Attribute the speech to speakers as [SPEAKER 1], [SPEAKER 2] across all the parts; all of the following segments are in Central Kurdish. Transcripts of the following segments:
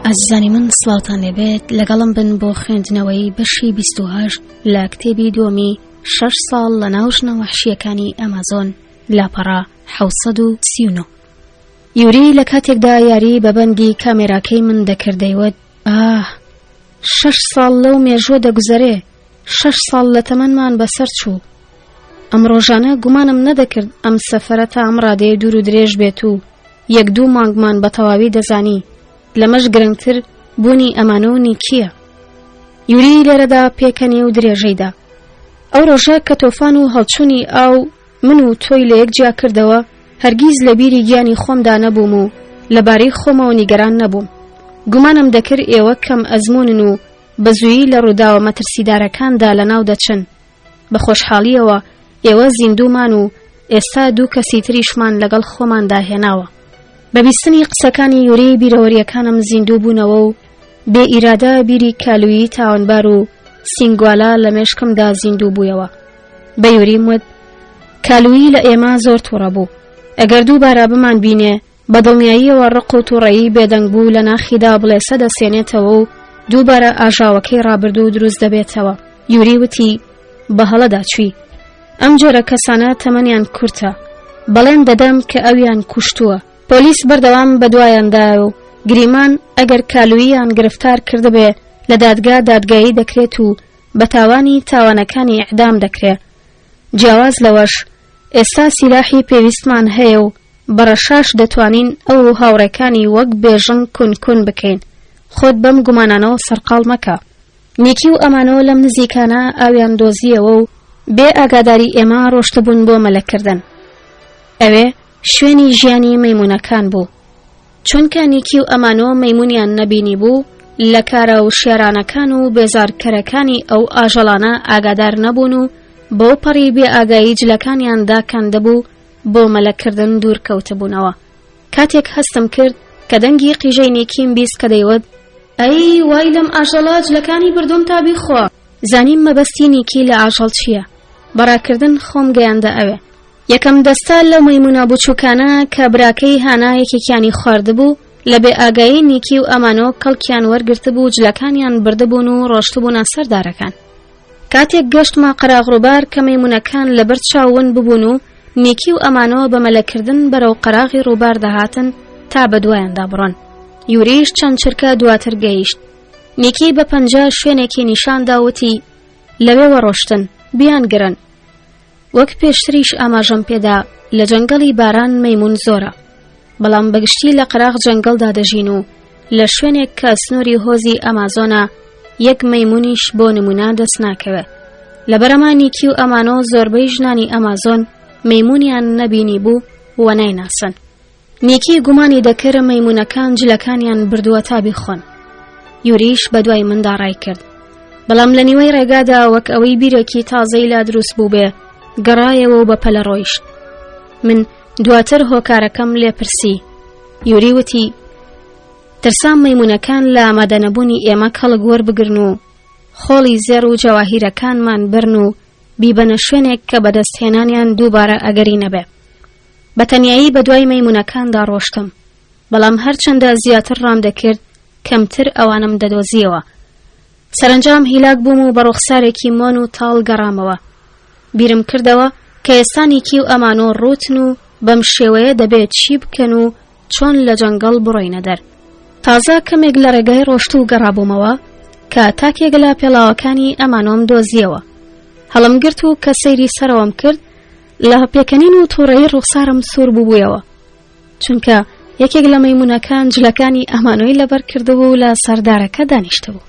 [SPEAKER 1] ئازیزانی من سڵاوتان لێبێت لەگەڵم بن بۆ خوێندنەوەی بەشی 28 لە کتێبی دووەمی شەش ساڵ لە ناو ژنە وەحشیەکانی ئەمازۆن لاپەڕە 1939 یوری لە کاتێکدا یاری بە بەندی کامێراکەی من دەکرد دەیوت ئاه شەش ساڵ لەو مێژوە دەگوزەرێ شەش ساڵ لە تەمەنمان بەسەر چوو. ئەم ڕۆژانە گومانم نەدەکرد ئەم سەفەرە تا ئەم ڕادەیە دوور و درێژ بێت و یەک دوو مانگمان بە تەواوی دەزانی. لەمەش گرنگتر بوونی ئەمانە و نیکییە. یوری لێرەدا پێکەنی و درێژەی دا. ئەو ڕۆژە کە تۆفان و هەڵچوونی ئاو من و تۆی لە یەک جیا کردەوە، هەرگیز لە بیری گیانی خۆمدا نەبووم و لەبارەی خۆمەوە نیگەران نەبووم. گومانم دەکرد ئێوە کەم ئەزموونن و بە زوویی لە ڕووداوە مەترسیدارەکاندا لەناو دەچن. بە خۆشحاڵییەوە ئێوە زیندوو مان و ئێستا دوو کەسی تریشمان لەگەڵ خۆماندا هێناوە. بە بیستنی قسەکانی یوری بیرەوەرییەکانم زیندوو بوونەوە و بێ ئیرادە بیری کالویی تاوانبار و سینگوالا لە مێشکمدا زیندوو بوویەوە. بە یوریم وت، کالویی لە ئێمە زۆر تووڕە بوو. ئەگەر دووبارە بمانبینێ بە دڵنیاییەوە ڕق و تووڕەیی بێدەنگ بوو لە ناخیدا بڵێسە دەسێنێتەوە و دووبارە ئاژاوەکەی ڕابردوو دروست دەبێتەوە. یوری وتی، بە هەڵەدا چووی. ئەم جۆرە کەسانە تەمەنیان کورتە. بەڵێن دەدەم کە ئەویان کوشتووە. پۆلیس بەردەوام بەدوایاندایە و گریمان ئەگەر کالوییان گرفتار کردبێ لە دادگا دادگایی دەکرێت و بە تاوانی تاوانەکانی ئیعدام دەکرێ. جیاواز لەوەش، ئێستا سیلاحی پێویستمان هەیە و بە ڕەشاش دەتوانین ئەو و هاوڕێکانی وەک بێژنگ کون کون بکەین. خۆت بەم گومانانەوە سەرقاڵ مەکە. نیکی و ئەمانۆ لەم نزیکانە ئاویان دۆزییەوە و بێ ئاگاداری ئێمە ڕۆشتبوون بۆ مەلەکردن. ئەوێ شوێنی ژیانی مەیموونەکان بوو. چونکە نیکی و ئەمانۆ مەیموونیان نەبینیبوو، لە کارە وشیارانەکان و بێزارکەرەکانی ئەو ئاژەڵانە ئاگادار نەبوون و بەوپەڕی بێ ئاگایی جلەکانیان داکەندبوو بۆ مەلەکردن دوور کەوتبوونەوە. کاتێک هەستم کرد کە دەنگی قیژەی نیکیم 20 کە دەیوت ئەی وای لەم ئاژەڵە جلەکانی بردوم تا بیخوا. زانیم مەبەستی نیکی لە ئاژەڵ چییە. بە ڕاکردن خۆم گەیاندە ئەوێ. یەکەم دەستە لەو مەیمونە بچووکانە کە براکەی هانا یەکێکیانی خواردبوو، لە بێ ئاگایی نیکی و ئەمانۆ کەڵکیان وەرگرتبوو جلەکانیان بردبوون و ڕۆشتبوونە سەر دارەکان. کاتێک گەشتمە قەراغ ڕووبار کە مەیمونەکان لەبەر چاو ون ببوون و نیکی و ئەمانۆ بە مەلەکردن بەرەو قەراغی ڕووبار دەهاتن تا بە دوایاندا بڕۆن. یوریش چەند چرکە دواتر گەیشت. نیکی بە پەنجە شوێنێکی نیشان دا وتی، لەوێوە ڕۆشتن، بیانگرن. وەک پێشتریش ئاماژەم پێدا لە جەنگەڵی باران مەیمون زۆرە بەڵام بەگشتی لە قەراغ جەنگەڵدا دەژین و لە شوێنێک کە سنووری هۆزی ئەمازۆنە یەک مەیمونیش بۆ نمونە دەست ناکەوێ لەبەرەما نیکی و ئەمانۆ زۆربەی ژنانی ئەمازۆن مەیمونیان نەبینی بوو و نایناسن نیکی گومانی دەکرد مەیمونەکان جلەکانیان بردووە تا بیخۆن. یوریش بە دوای مندا ڕای کرد. بەڵام لە نیوەی ڕێگادا وەک ئەوەی بیرێکی تازەی لا دروست بوو بێ گەڕایەوە و بە پەلە ڕۆیشت. من دواتر هۆکارەکەم لێ پرسی. یوری وتی ترسام مەیمونەکان لە ئامادەنەبوونی ئێمە کەڵک وەربگرن و خۆڵی زێڕ و جەواهیرەکانمان برن و بیبەنە شوێنێک کە بەدەستهێنانیان دووبارە ئەگەری نەبێ. بە تەنیایی بە دوای مەیمونەکاندا ڕۆشتم، بەڵام هەرچەندە زیاتر ڕام دەکرد کەمتر ئەوانم دەدۆزییەوە. سەرەنجام هیلاک بووم و بە ڕوخسارێکی مۆن و تاڵ گەڕامەوە. بیرم کردەوە کە ئێستا نیکی و ئەمانۆ ڕووتن و بەم شێوەیە دەبێت چی بکەن و چۆن لە جەنگەڵ بڕۆینە دەر. تازە کەمێک لە ڕێگای ڕۆشتوو گەڕابوومەوە کە تاکێک لە پێڵاوەکانی ئەمانۆم دۆزییەوە. هەڵمگرت و کە سەیری سەرەوەم کرد لە پێکەنین و تووڕەیی ڕوخسارم سوور بووبوویەوە چونکە یەکێک لە مەیمونەکان جلەکانی ئەمانۆی لەبەر کردبوو و لە سەردارەکە دانیشتبوو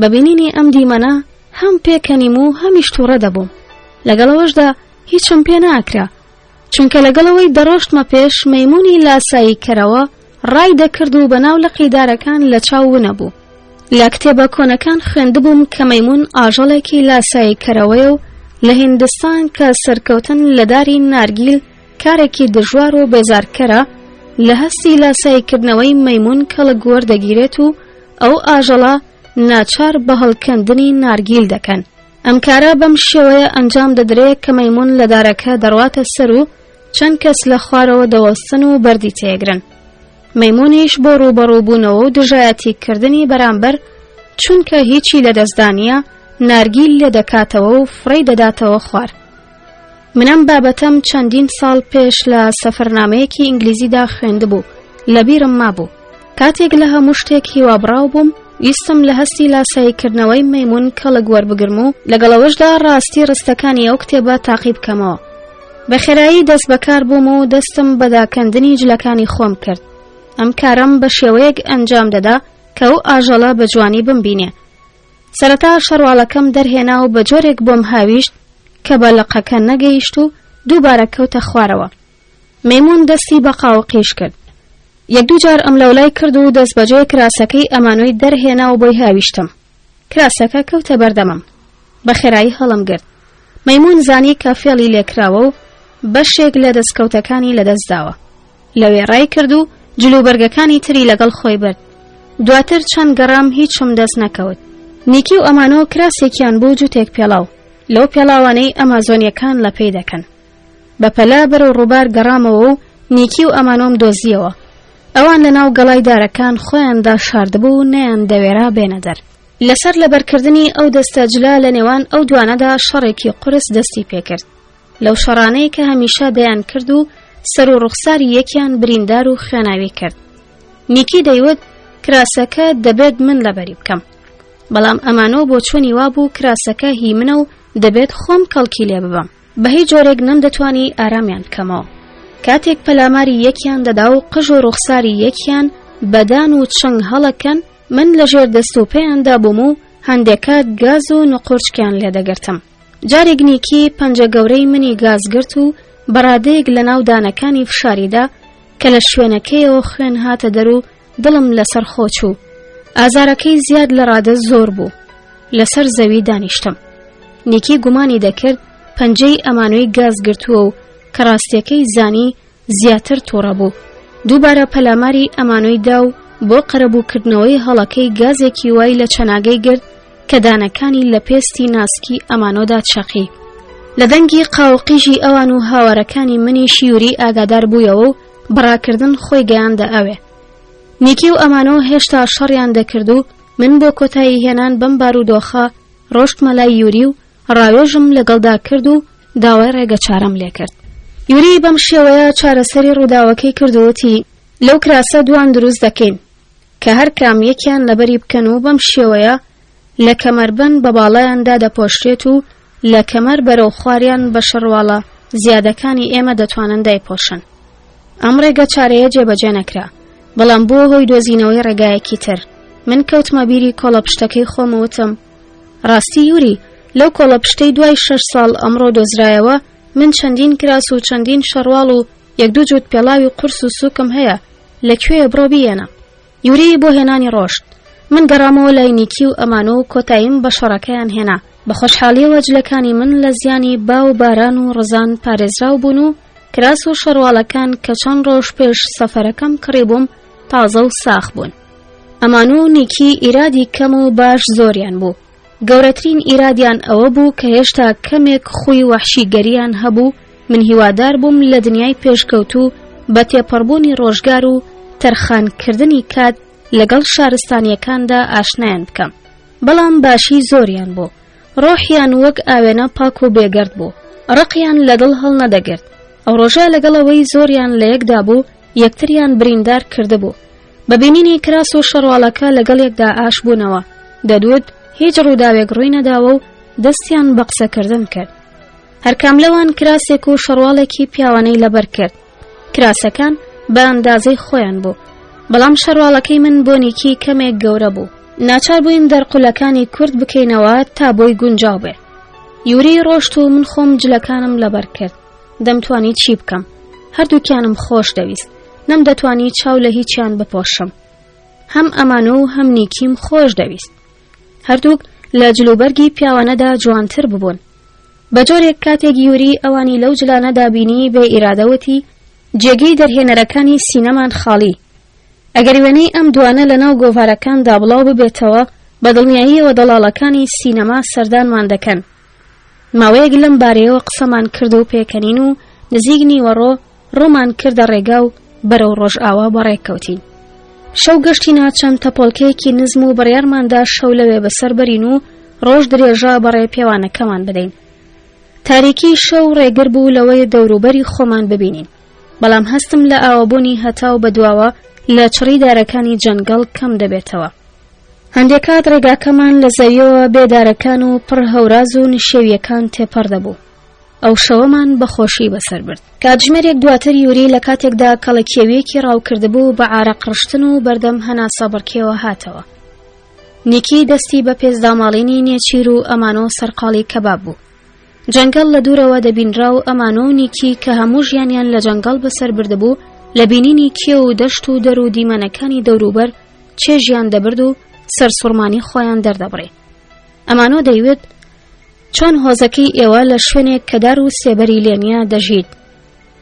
[SPEAKER 1] بە بینینی ئەم دیمەنە هەم پێکەنیم و هەمیش تووڕە دەبووم لەگەڵەوەشدا هیچم پێ ناکرا چونکە لەگەڵەوەی دەڕۆشتمە پێش مەیمونی لاسایی کەرەوە ڕای دەکرد و بەناو لقی دارەکان لە چاو ونەبوو لە کتێبە کۆنەکان خوێندبووم کە مەیموون ئاژەڵێکی لاساییکەرەوەیە و لە هیندستان کە سەرکەوتن لە داری نارگیل کارێکی دژوار و بێزارکەرە، لە هەستی لاساییکردنەوەی مەیموون کەڵک وەردەگیرێت و ئەو ئاژەڵە ناچار بە هەڵکەندنی نارگیل دەکەن. ئەم کارە بەم شێوەیە ئەنجام دەدرێ کە مەیموون لە دارەکە دەڕواتە سەر و چەند کەس لە خوارەوە دەوەستن و بەردی تێگرن. مەیمونیش بۆ ڕووبەڕووبوونەوە و دژایەتی کردنی بەرامبەر چونکە هیچی لەدەستدا نییە نارگیل لێ دەکاتەوە و فڕێی دەداتەوە خوار. من ئەم بابەتەم چەندین ساڵ پێش لە سەفەرنامەیەکی ئینگلیزیدا خوێندبوو، لەبیرم مابوو. کاتێک لە هەموو شتێک هیوابڕاو بووم، ویستم لە هەستی لاساییکردنەوەی مەیمون کەڵک وەربگرم و لەگەڵ ئەوەشدا ڕاستی ڕستەکانی ئەو کتێبە تاقی بکەمەوە. بە خێرایی دەست بەکار بووم و دەستم بە داکەندنی جلەکانی خۆم کرد. ئەم کارەم بە شێوەیەک ئەنجام دەدا کە ئەو ئاژەڵە بە جوانی بمبینێ. سەرەتا شەرواڵەکەم دەرهێنا و بە جۆرێک بۆم هاویشت کە بە لقەکە نەگەیشت و دووبارە کەوتە خوارەوە. مەیموون دەستی بە قاوقیش کرد. یەک دوو جار ئەملەولای کرد و دەستبەجێ کراسەکەی ئەمانۆی دەرهێنا و بۆی هاویشتم. کراسەکە کەوتە بەردەمم. بە خێرایی هەڵم گرت. مەیموون زانی کە فێڵی لێکراوە و بەشێک لە دەستکەوتەکانی لەدەست داوە. لەوێ ڕای کرد و جلوبەرگەکانی تری لەگەڵ خۆی برد. دواتر چەند گەڕام هیچم دەست نەکەوت. نیکی و ئەمانۆ کراسێکیان بوو جوتێک پێڵاو، لەو پێڵاوانەی ئەمازۆنیەکان لەپێی دەکەن. بە پەلە بەرەو ڕووبار گەڕامەوە و نیکی و ئەمانۆم دۆزییەوە. ئەوان لەناو گەڵای دارەکان خۆیاندا شاردبوو و نەیاندەوێرا بێنە دەر. لەسەر لەبەرکردنی ئەو دەستە جلە لە نێوان ئەو دوانەدا شەڕێکی قورس دەستی پێکرد. لەو شەڕانەی کە هەمیشە دەیان کرد و سەر و ڕوخساری یەکیان بریندار و خوێناوی کرد. نیکی دەیوت کراسەکە دەبێت من لەبەری بکەم. بەڵام ئەمانۆ بۆچوونی وابوو کراسەکە هی منە و دەبێت خۆم کەڵکی لێ ببەم. بە هیچ جۆرێک نەمدەتوانی ئارامیان بکەمەوە. کاتێک پەلاماری یەکیان دەدا و قژ و ڕوخساری یەکیان بە دان و چنگ هەڵەکەن، من لەژێر دەست و پێیاندا بووم و هەندێک کات گاز و نقورچکیان لێدەگرتم. جارێک نیکی پەنجە گەورەی منی گاز گرت و بە ڕادەیەک لە ناو دانەکانی فشاریدا کە لە شوێنەکەیەوە خوێن هاتە دەر و دڵم لەسەر خۆ چوو. ئازارەکەی زیاد لە ڕادە زۆر بوو. لەسەر زەوی دانیشتم. نیکی گومانی دەکرد پەنجەی ئەمانۆی گاز گرتووە و کە ڕاستیەکەی زانی زیاتر توڕە بوو. دووبارە پەلاماری ئەمانۆی دا و بۆ قەرەبووکردنەوەی هەڵەکەی گازێکی وای لە چەناگەی گرت کە دانەکانی لە پێستی ناسکی ئەمانۆدا چەقی. لە دەنگی قاوقیژی ئەوان و هاوارەکانی منیش یوری ئاگادار بوویەوە و بە ڕاکردن خۆی گەیاندە ئەوێ. نیکی و ئەمانۆ هێشتا شەڕیان دەکرد و من بۆ کۆتایی هێنان بەم بارودۆخە ڕۆشتمە لای یوری و ڕاوێژم لەگەڵدا کرد و داوای ڕێگەچارەم لێکرد. یوری بەم شێوەیە چارەسەری ڕووداوەکەی کرد و وتی، لەو کراسە دوان دروست دەکەین کە هەر کام یەکیان لەبەری بکەن و بەم شێوەیە لە کەمەربەند بە باڵایاندا دەپۆشرێت و لە کەمەر بەرەو خواریان بە شەڕواڵە زیادەکانی ئێمە دەتوانن دایپۆشن. ئەم ڕێگە چارەیە جێبەجێ نەکرا، بەڵام بووە هۆی دۆزینەوەی ڕێگایەکی تر. من کەوتمە بیری کۆڵەپشتەکەی خۆم و وتم، ڕاستی یوری، لەو کۆڵەپشتەی دوای شەش ساڵ ئەمڕۆ دۆزرایەوە، من چەندین کراس و چەندین شەڕواڵ و یەک دوو جووت پێڵاوی قورس و سووکم هەیە، لە کوێیە بڕۆ بیێنە. یوری بۆ هێنانی ڕۆشت. من گەڕامەوە لای نیکی و ئەمانۆ و کۆتاییم بە شەڕەکەیان هێنا. بە خۆشحاڵییەوە جلەکانی من لە زیانی با و باران و ڕزان پارێزراو بوون و کراس و شەرواڵەکان کە چەند ڕۆژ پێش سەفەرەکەم کڕیبووم تازە و ساخ بوون. ئەمان و نیکی ئیرادی کەم و باش زۆریان بوو. گەورەترین ئیرادیان ئەوە بوو کە هێشتا کەمێک خووی وەحشیگەریان هەبوو، من هیوادار بووم لە دنیای پێشکەوتوو بە تێپەڕبوونی ڕۆژگار و تەرخانکردنی کات لەگەڵ شارستانییەکاندا ئاشنایان بکەم. بەڵام باشی زۆریان بوو. ڕۆحیان وەک ئاوێنە پاک و بێگەرد بوو. ڕقیان لە دڵ هەڵنەدەگرت. ئەو ڕۆژە لەگەڵ ئەوەی زۆریان لە یەکدا بوو، یەکتریان بریندار کردبوو. بە بینینی کراس و شەڕواڵەکە لەگەڵ یەکدا ئاش بوونەوە. دەدوت هیچ ڕووداوێک ڕووی نەداوە و دەستیان بە قسەکردن کرد. هەرکام لەوان کراسێک و شەڕواڵێکی پیاوانەی لەبەر کرد. کراسەکان بە ئەندازەی خۆیان بوو. بەڵام شەرواڵەکەی من بۆ نیکی کەمێک گەورە بوو. ناچار بووین دەرقولەکانی کورت بکەینەوە تا بۆی گونجاو بێ. یوری ڕۆشت و من خۆم جلەکانم لەبەر کرد. دەمتوانی چی بکەم؟ هەردووکیانم خۆش دەویست. نەمدەتوانی چاو لە هیچیان بپۆشم. هەم ئەمانۆ و هەم نیکیم خۆش دەویست. هەردووک لە جلوبەرگی پیاوانەدا جوانتر ببوون. بە جۆرێک کاتێک یوری ئەوانی لەو جلانەدا بینی بێ ئیرادە وتی، جێگەی دەرهێنەرەکانی سینەمان خاڵی. ئەگەر وێنەی ئەم دوانە لە ناو گۆڤارەکاندا بڵاو ببێتەوە، بە دڵنیاییەوە دەڵاڵەکانی سینەما سەردانمان دەکەن. ماوەیەک لەم بارەیەوە قسەمان کرد و پێکەنین و نزیک نیوەڕۆ ڕوومان کردە ڕێگا و. بەرەو ڕۆژئاوا بەڕێکەوتین. شەو گەشتینە چەند تەپۆڵکەیەکی نزم و بڕیارماندا شەو لەوێ بەسەر بەرین و ڕۆژ درێژە بەڕێ پێوانەکەمان بدەین. تاریکی شەو ڕێگر بوو لەوەی دەوروبەری خۆمان ببینین. بەڵام هەستم لە ئاوابوونی هەتاو بەدواوە لە چڕی دارەکانی جەنگەڵ کەم دەبێتەوە. هەندێک کات ڕێگاکەمان لە زەویەوە بێ دارەکان و پڕ هەوراز و نشێویەکان تێپەڕ دەبوو. ئەو شەوەمان بە خۆشی بەسەر برد. کاتژمێرێک دواتر یوری لە کاتێکدا کەڵەکێویەکی ڕاو کردبوو بە عارەق ڕشتن و بەردەم هەناسەبڕکێوە هاتەوە. نیکی دەستی بە پێستداماڵینی نێچیر و ئەمانۆ سەرقاڵی کەباب بوو. جەنگەڵ لە دوورەوە دەبینرا و ئەمانۆ و نیکی کە هەموو ژیانیان لە جەنگەڵ بەسەر بردبوو لە بینینی کێو و دەشت و دەر و دیمەنەکانی دەوروبەر چێژیان دەبرد و سەرسوڕمانی خۆیان دەردەبڕی. ئەمانۆ دەیوت چۆن هۆزەکەی ئێوە لە شوێنێک کە دار و سێبەری لێ نییە دەژیت؟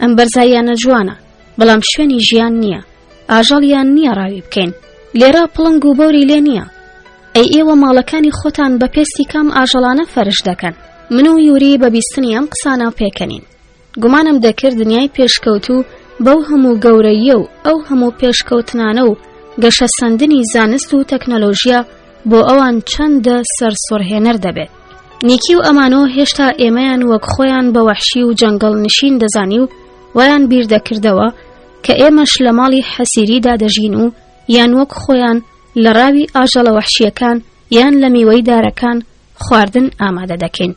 [SPEAKER 1] ئەم بەرزاییانە جوانە، بەڵام شوێنی ژیان نییە، ئاژەڵیان نییە ڕاوی بکەین. لێرە پڵنگ و بەوری لێ نییە. ئەی ئێوە ماڵەکانی خۆتان بە پێستی کام ئاژەڵانە فەرش دەکەن؟ من و یوری بە بیستنی ئەم قسانە پێکەنین. گومانم دەکرد دنیای پێشکەوتوو بەو هەموو گەورەییە و ئەو هەموو پێشکەوتنانە و گەشەسەندنی زانست و تەکنەلۆژیا بۆ ئەوان چەندە سەرسوڕهێنەر دەبێت. نیکی و ئەمانۆ هێشتا ئێمەیان وەک خۆیان بە وەحشی و جەنگەڵ نشین دەزانی و وایان بیر دەکردەوە کە ئێمەش لە ماڵی حەسیریدا دەژین و یان وەک خۆیان لە ڕاوی ئاژەڵە وەحشییەکان یان لە میوەی دارەکان خواردن ئامادە دەکەین.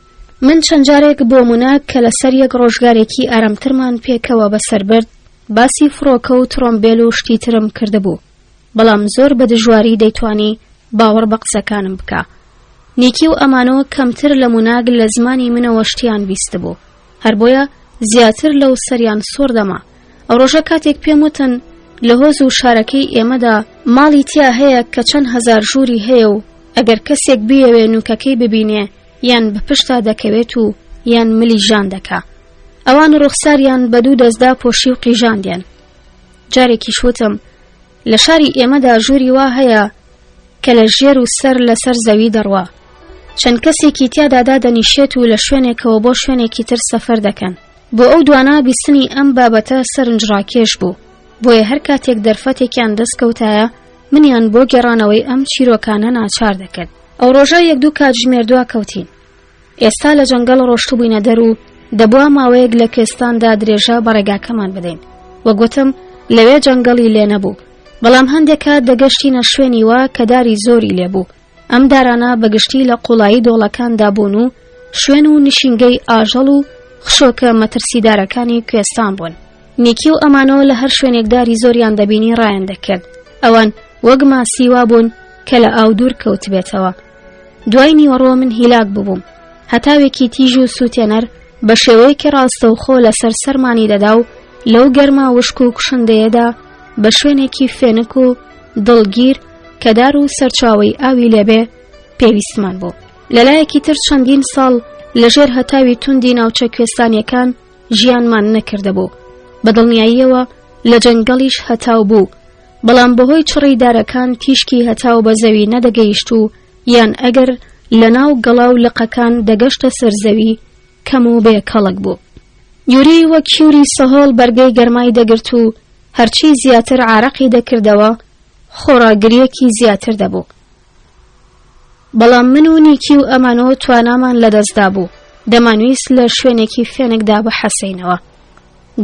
[SPEAKER 1] من چەند جارێک بۆ مونا کە لەسەر یەک ڕۆژگارێکی ئارامترمان پێکەوە بەسەر برد، باسی فڕۆکە و ترۆمبێل و شتی ترم کردبوو، بەڵام زۆر بە دژواری دەیتوانی باوەڕ بە قسەکانم بکا. نیکی و ئەمانۆ کەمتر لە موناگ لە زمانی منەوە شتیان بیستبوو، هەر بۆیە زیاتر لەو سەریان سوڕ دەما. ئەو ڕۆژە کاتێک پێم وتن لە هۆز و شارەکەی ئێمەدا ماڵی تیا هەیە کە چەند هەزار ژووری هەیە و ئەگەر کەسێک بیەوێ نوکەکەی ببینێ یان بە پشتا دەکەوێت و یان ملی ژان دەکا. ئەوان ڕوخساریان بە دوو دەستدا پۆشی و قیژاندیان. جارێکیش وتم لە شاری ئێمەدا ژووری وا هەیە کە لە ژێر و سەر لەسەر زەوی دەڕوا. چەند کەسێکی تیادا دادەنیشێت و لە شوێنێکەوە بۆ شوێنێکی تر سەفەر دەکەن. بۆ ئەو دوانە بیستنی ئەم بابەتە سەرنجڕاکێش بوو، بۆیە هەر کاتێک دەرفەتێکیان دەست کەوتایە منیان بۆ گێڕانەوەی ئەم چیرۆکانە ناچار دەکرد. ئەو ڕۆژە یەک دوو کاتژمێر دوا کەوتین. ئێستا لە جەنگەڵ ڕۆشتبووینە دەر و دەبوا ماوەیەک لە کوێستاندا درێژە بە ڕێگاکەمان بدەین. وەک وتم لەوێ جەنگەڵی لێ نەبوو، بەڵام هەندێک کات دەگەشتینە شوێنی وا کە داری زۆری لێ بوو. ئەم دارانە بە گشتی لە قوڵایی دۆڵەکاندا بوون و شوێن و نشینگەی ئاژەڵ و خشۆکە مەترسیدارەکانی کوێستان بوون. نیکی و ئەمانۆ لە هەر شوێنێک داری زۆریان دەبینی ڕایان دەکرد. ئەوان وەک ماسی وا بوون کە لە ئاو دوور کەوتبێتەوە. دوای نیوەڕۆ من هیلاک ببووم. هەتاوێکی تیژ و سووتێنەر بە شێوەیەکی ڕاستەوخۆ لەسەر سەرمانی دەدا و لەو گەرما وشک و کوشندەیەدا بە شوێنێکی فێنک و دڵگیر کە دار و سەرچاوەی ئاوی لێبێ پێویستمان بوو. لەلایەکی تر چەندین ساڵ لەژێر هەتاوی توندی ناوچە کوێستانیەکان ژیانمان نەکردبوو. بە دڵنیاییەوە لە جەنگەڵیش هەتاو بوو، بەڵام بەهۆی چڕی دارەکان تیشکی هەتاو بە زەوی نەدەگەیشت و یان ئەگەر لەناو گەڵا و لقەکان دەگەشتە سەر زەوی کەم و بێ کەڵک بوو. یوری وەک کیوری سەهۆڵ بەرگەی گەرمای دەگرت و هەرچی زیاتر عارەقی دەکردەوە خۆڕاگرییەکی زیاتر دەبوو. بەڵام من و نیکی و ئەمانۆ توانامان لەدەستدا بوو، دەمانویست لە شوێنێکی فێنکدا بحەسێینەوە.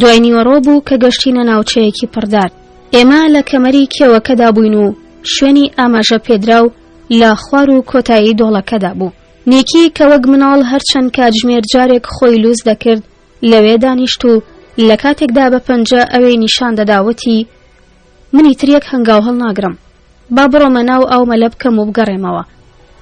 [SPEAKER 1] دوای نیوەڕۆ بوو کە گەشتینە ناوچەیەکی پڕدار. ئێمە لە کەمەری کێوەکەدا بووین و شوێنی ئاماژە پێدراو لە خوار و کۆتایی دۆڵەکەدا بوو. نیکی کە وەک مناڵ هەر چەند کاتژمێر جارێک خۆی لووس دەکرد، لەوێ دانیشت و لە کاتێکدا بە پەنجە ئەوێی نیشان دەدا وتی، من ئیتر یەک هەنگاو هەڵناگرم. با بڕۆمە ناو ئاو مەلە بکەم و بگەڕێمەوە.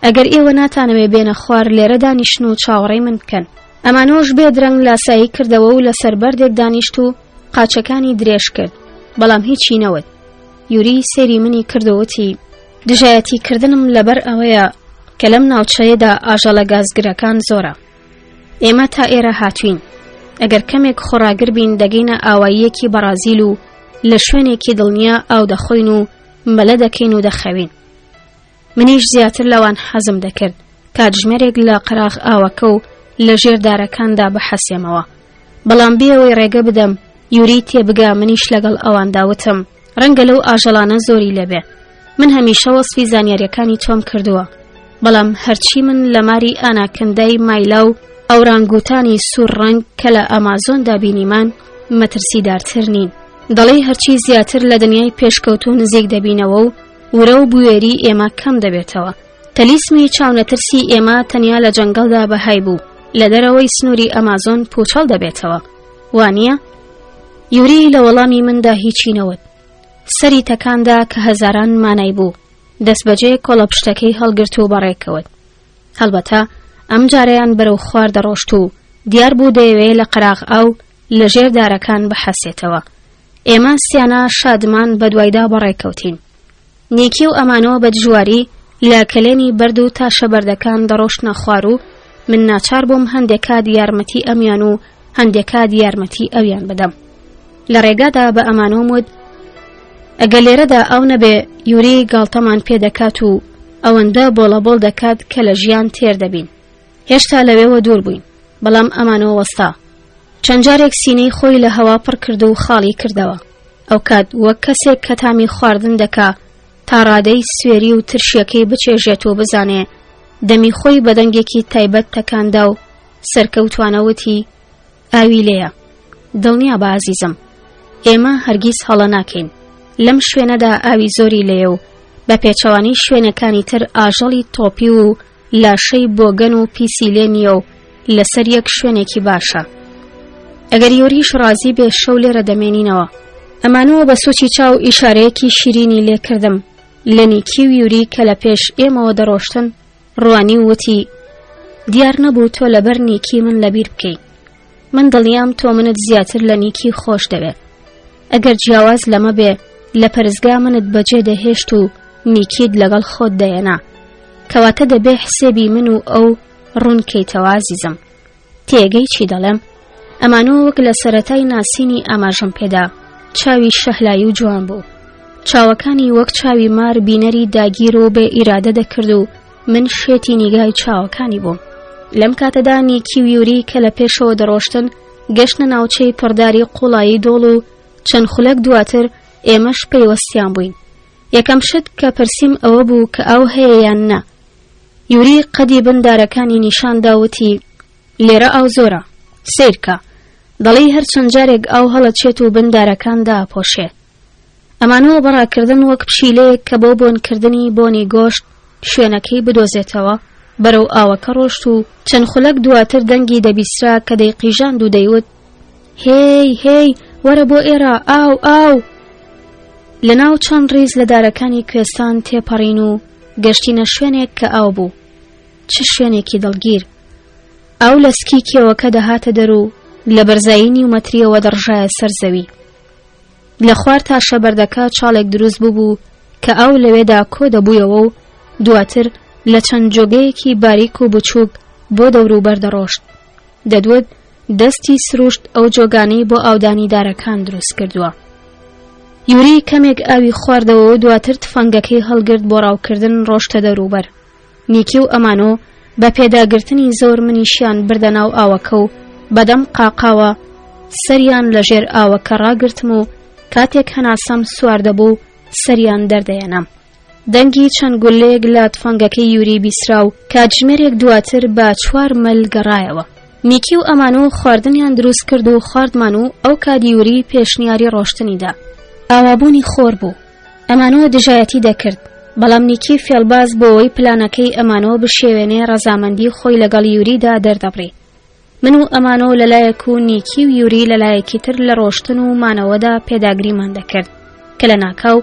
[SPEAKER 1] ئەگەر ئێوە ناتانەوێ بێنە خوار لێرە دانیشن و چاوەڕێی من بکەن. ئەمانۆش بێ درەنگ لاسایی کردەوە و لەسەر بەردێک دانیشت و قاچەکانی درێژ کرد، بەڵام هیچی نەوت. یوری سەیری منی کرد و وتی، دژایەتی کردنم لەبەر ئەوەیە کە لەم ناوچەیەدا ئاژەڵە گازگرەکان زۆرە. ئێمە تا ئێرە هاتوین. ئەگەر کەمێک خۆڕاگر بین دەگەینە ئاواییەکی بەڕازیل و لە شوێنێکی دڵنیا ئاو دەخۆین و مەلە دەکەین و دەخەوین. منیش زیاتر لەوان حەزم دەکرد کاتژمێرێک لە قەراغ ئاوەکە و لە ژێر دارەکاندا بحەسێمەوە. بەڵام بێ ئەوەی ڕێگە بدەم. یوری تێبگا منیش لەگەڵ ئەواندا وتم ڕەنگە لەو ئاژەڵانە زۆری لێبێ من هەمیشە وەسفی زانیاریەکانی تۆم کردووە بەڵام هەرچی من لە ماری ئاناکندای مایلا و ئەورانگوتانی سوور ڕەنگ کە لە ئەمازۆندا بینیمان مەترسیدارتر نین دەڵێی هەرچی زیاتر لە دنیای پێشکەوتوو نزیک دەبینەوە و ورە و بوێری ئێمە کەم دەبێتەوە تەلیسمی چاونەترسی ئێمە تەنیا لە جەنگەڵدا بەهای بوو لە دەرەوەی سنووری ئەمازۆن پوچەڵ دەبێتەوە وانە یوری لە وەڵامی مندا هیچی نەوت سەری تەکاندا کە هەزاران مانای بوو دەستبەجێ کۆڵەپشتەکەی هەڵگرت و بەڕێکەوت هەڵبەتە ئەم جارەیان بەرەو خوار دەڕۆشت و دیار بوو دەیەوێ لە قەراغ ئاو لە ژێر دارەکان بحەسێتەوە ئێمە سیانە شادمان بەدوایدا بەڕێکەوتین نیکی و ئەمانۆ بە دژواری لە کەلێنی بەرد و تاشە بەردەکان دەڕۆشتنە خوار و من ناچار بووم هەندێک کات یارمەتی ئەمیان و هەندێک کات یارمەتی ئەویان بدەم لە ڕێگادا بە ئەمانۆم وت ئەگەر لێرەدا ئەو نەبێ یوری گاڵتەمان پێ دەکات و ئەوەندە بۆڵە بۆڵ دەکات کە لە ژیان تێر دەبین هێشتا لەوێوە دوور بووین بەڵام ئەمانۆ وەستا چەند جارێک سینەی خۆی لە هەوا پڕ کرد و خاڵی کردەوە ئەوکات وەک کەسێک کە تامی خواردن دەکا تا ڕادەی سوێری و ترشیەکەی بچێژێت و بزانێ دەمی خۆی بە دەنگێکی تایبەت تەکاندا و سەرکەوتوانە وتی ئاوی لێیە دڵنیا بە ئازیزم ئێمە هەرگیز هەڵە ناکەین لەم شوێنەدا ئاوی زۆری لێیە و بە پێچەوانەی شوێنەکانی تر ئاژەڵی تۆپی و لاشەی بۆگەن و پیسی لێ نییە و لەسەر یەک شوێنێکی باشە ئەگەر یۆریش ڕازی بێ شەو لێرە دەمێنینەوە ئەمانەوە بە سوچی چاو ئیشارەیەکی شیرینی لێکردم لە نیکی و یوری کە لە پێش ئێمەوە دەڕۆشتن ڕوانی و وتی دیار نەبوو تۆ لەبەر نیکی من لەبیر بکەی من دڵنیام تۆ منت زیاتر لە نیکی خۆش دەوێ ئەگەر جیاواز لەمە بێ لە پەرستگا منت بەجێ دەهێشت و نیکیت لەگەڵ خۆت دەیەنا کەواتە دەبێ حسێبی من و ئەو ڕوون کەیتەوە ئازیزم تێگەی چی دەڵێم ئەمانۆ وەک لە سەرەتای ناسینی ئاماژەم پێدا چاوی شەهلایی و جوان بوو چاوەکانی وەک چاوی مار بینەری داگیر و بێ ئیرادە دەکرد و من شێتی نیگای چاوەکانی بووم لەم کاتەدا نیکی و یوری کە لە پێشەوە دەڕۆشتن گەشتنە ناوچەی پڕداری قوڵایی دۆڵ و چەند خولەک دواتر ئێمەش پەیوەستیان بووین یەکەم شت کە پرسیم ئەوە بوو کە ئاو هەیە یان نا یوری قەدی بن دارەکانی نیشان دا وتی لێرە ئاو زۆرە سەیرکە دەڵێی هەر چەند جارێک ئاو هەڵەچێت و بن دارەکان داپۆشێ ئەمانەوە بە ڕاکردن وەک پشیلەیەک کە بۆ بۆنکردنی بۆنی گۆشت شوێنەکەی بدۆزێتەوە بەرەو ئاوەکە ڕۆشت و چەند خولەک دواتر دەنگی دەبیسرا کە دەیقیژاند و دەیوت هێی هێی وەرە بۆ ئێرە ئاو ئاو لەناو چەند ڕیز لە دارەکانی کوێستان تێپەڕین و گەشتینە شوێنێک کە ئاو بوو چ شوێنێکی دڵگیر ئاو لە سکی کێوەکە دەهاتە دەر و لە بەرزایی نیو مەتریەوە دەڕژایە سەر زەوی لە خوار تاشە بەردەکە چاڵێک دروست بووبوو کە ئاو لەوێدا کۆ دەبوویەوە و دواتر لە چەند جۆگەیەکی باریک و بچووک بۆ دەوروبەر دەڕۆشت دەدوت دەستی سروشت ئەو جۆگانەی بۆ ئاودانی دارەکان دروست کردووە. یوری کەمێک ئاوی خواردەوە و دواتر تفەنگەکەی هەڵگرت بۆ ڕاوکردن ڕۆشتە دەوروبەر. نیکی و ئەمانۆ بە پێداگرتنی زۆر منیشیان بردە ناو ئاوەکە و بەدەم قاقاوە سەریان لە ژێر ئاوەکە ڕاگرتم و کاتێک هەناسەم سوار دەبوو سەریان دەردەیەنام. دەنگی چەند گوللەیەک لە تفەنگەکەی یوری بیسرا و کاتژمێرێک دواتر بە چوار مەل گەڕایەوە. نیکی و ئەمانۆ خواردنیان دروست کرد و خواردمان و ئەو کات یوری پێشنیاری ڕۆشتنی دا. ئاوابوونی خۆر بوو. ئەمانۆ دژایەتی دەکرد، بەڵام نیکی فێڵباز بۆ ئەوەی پلانەکەی ئەمانۆ بشێوێنێ ڕەزامەندی خۆی لەگەڵ یوریدا دەردەبڕی. من و ئەمانۆ لەلایەک و نیکی و یوری لەلایەکی تر لە ڕۆشتن و مانەوەدا پێداگریمان دەکرد کە لە ناکاو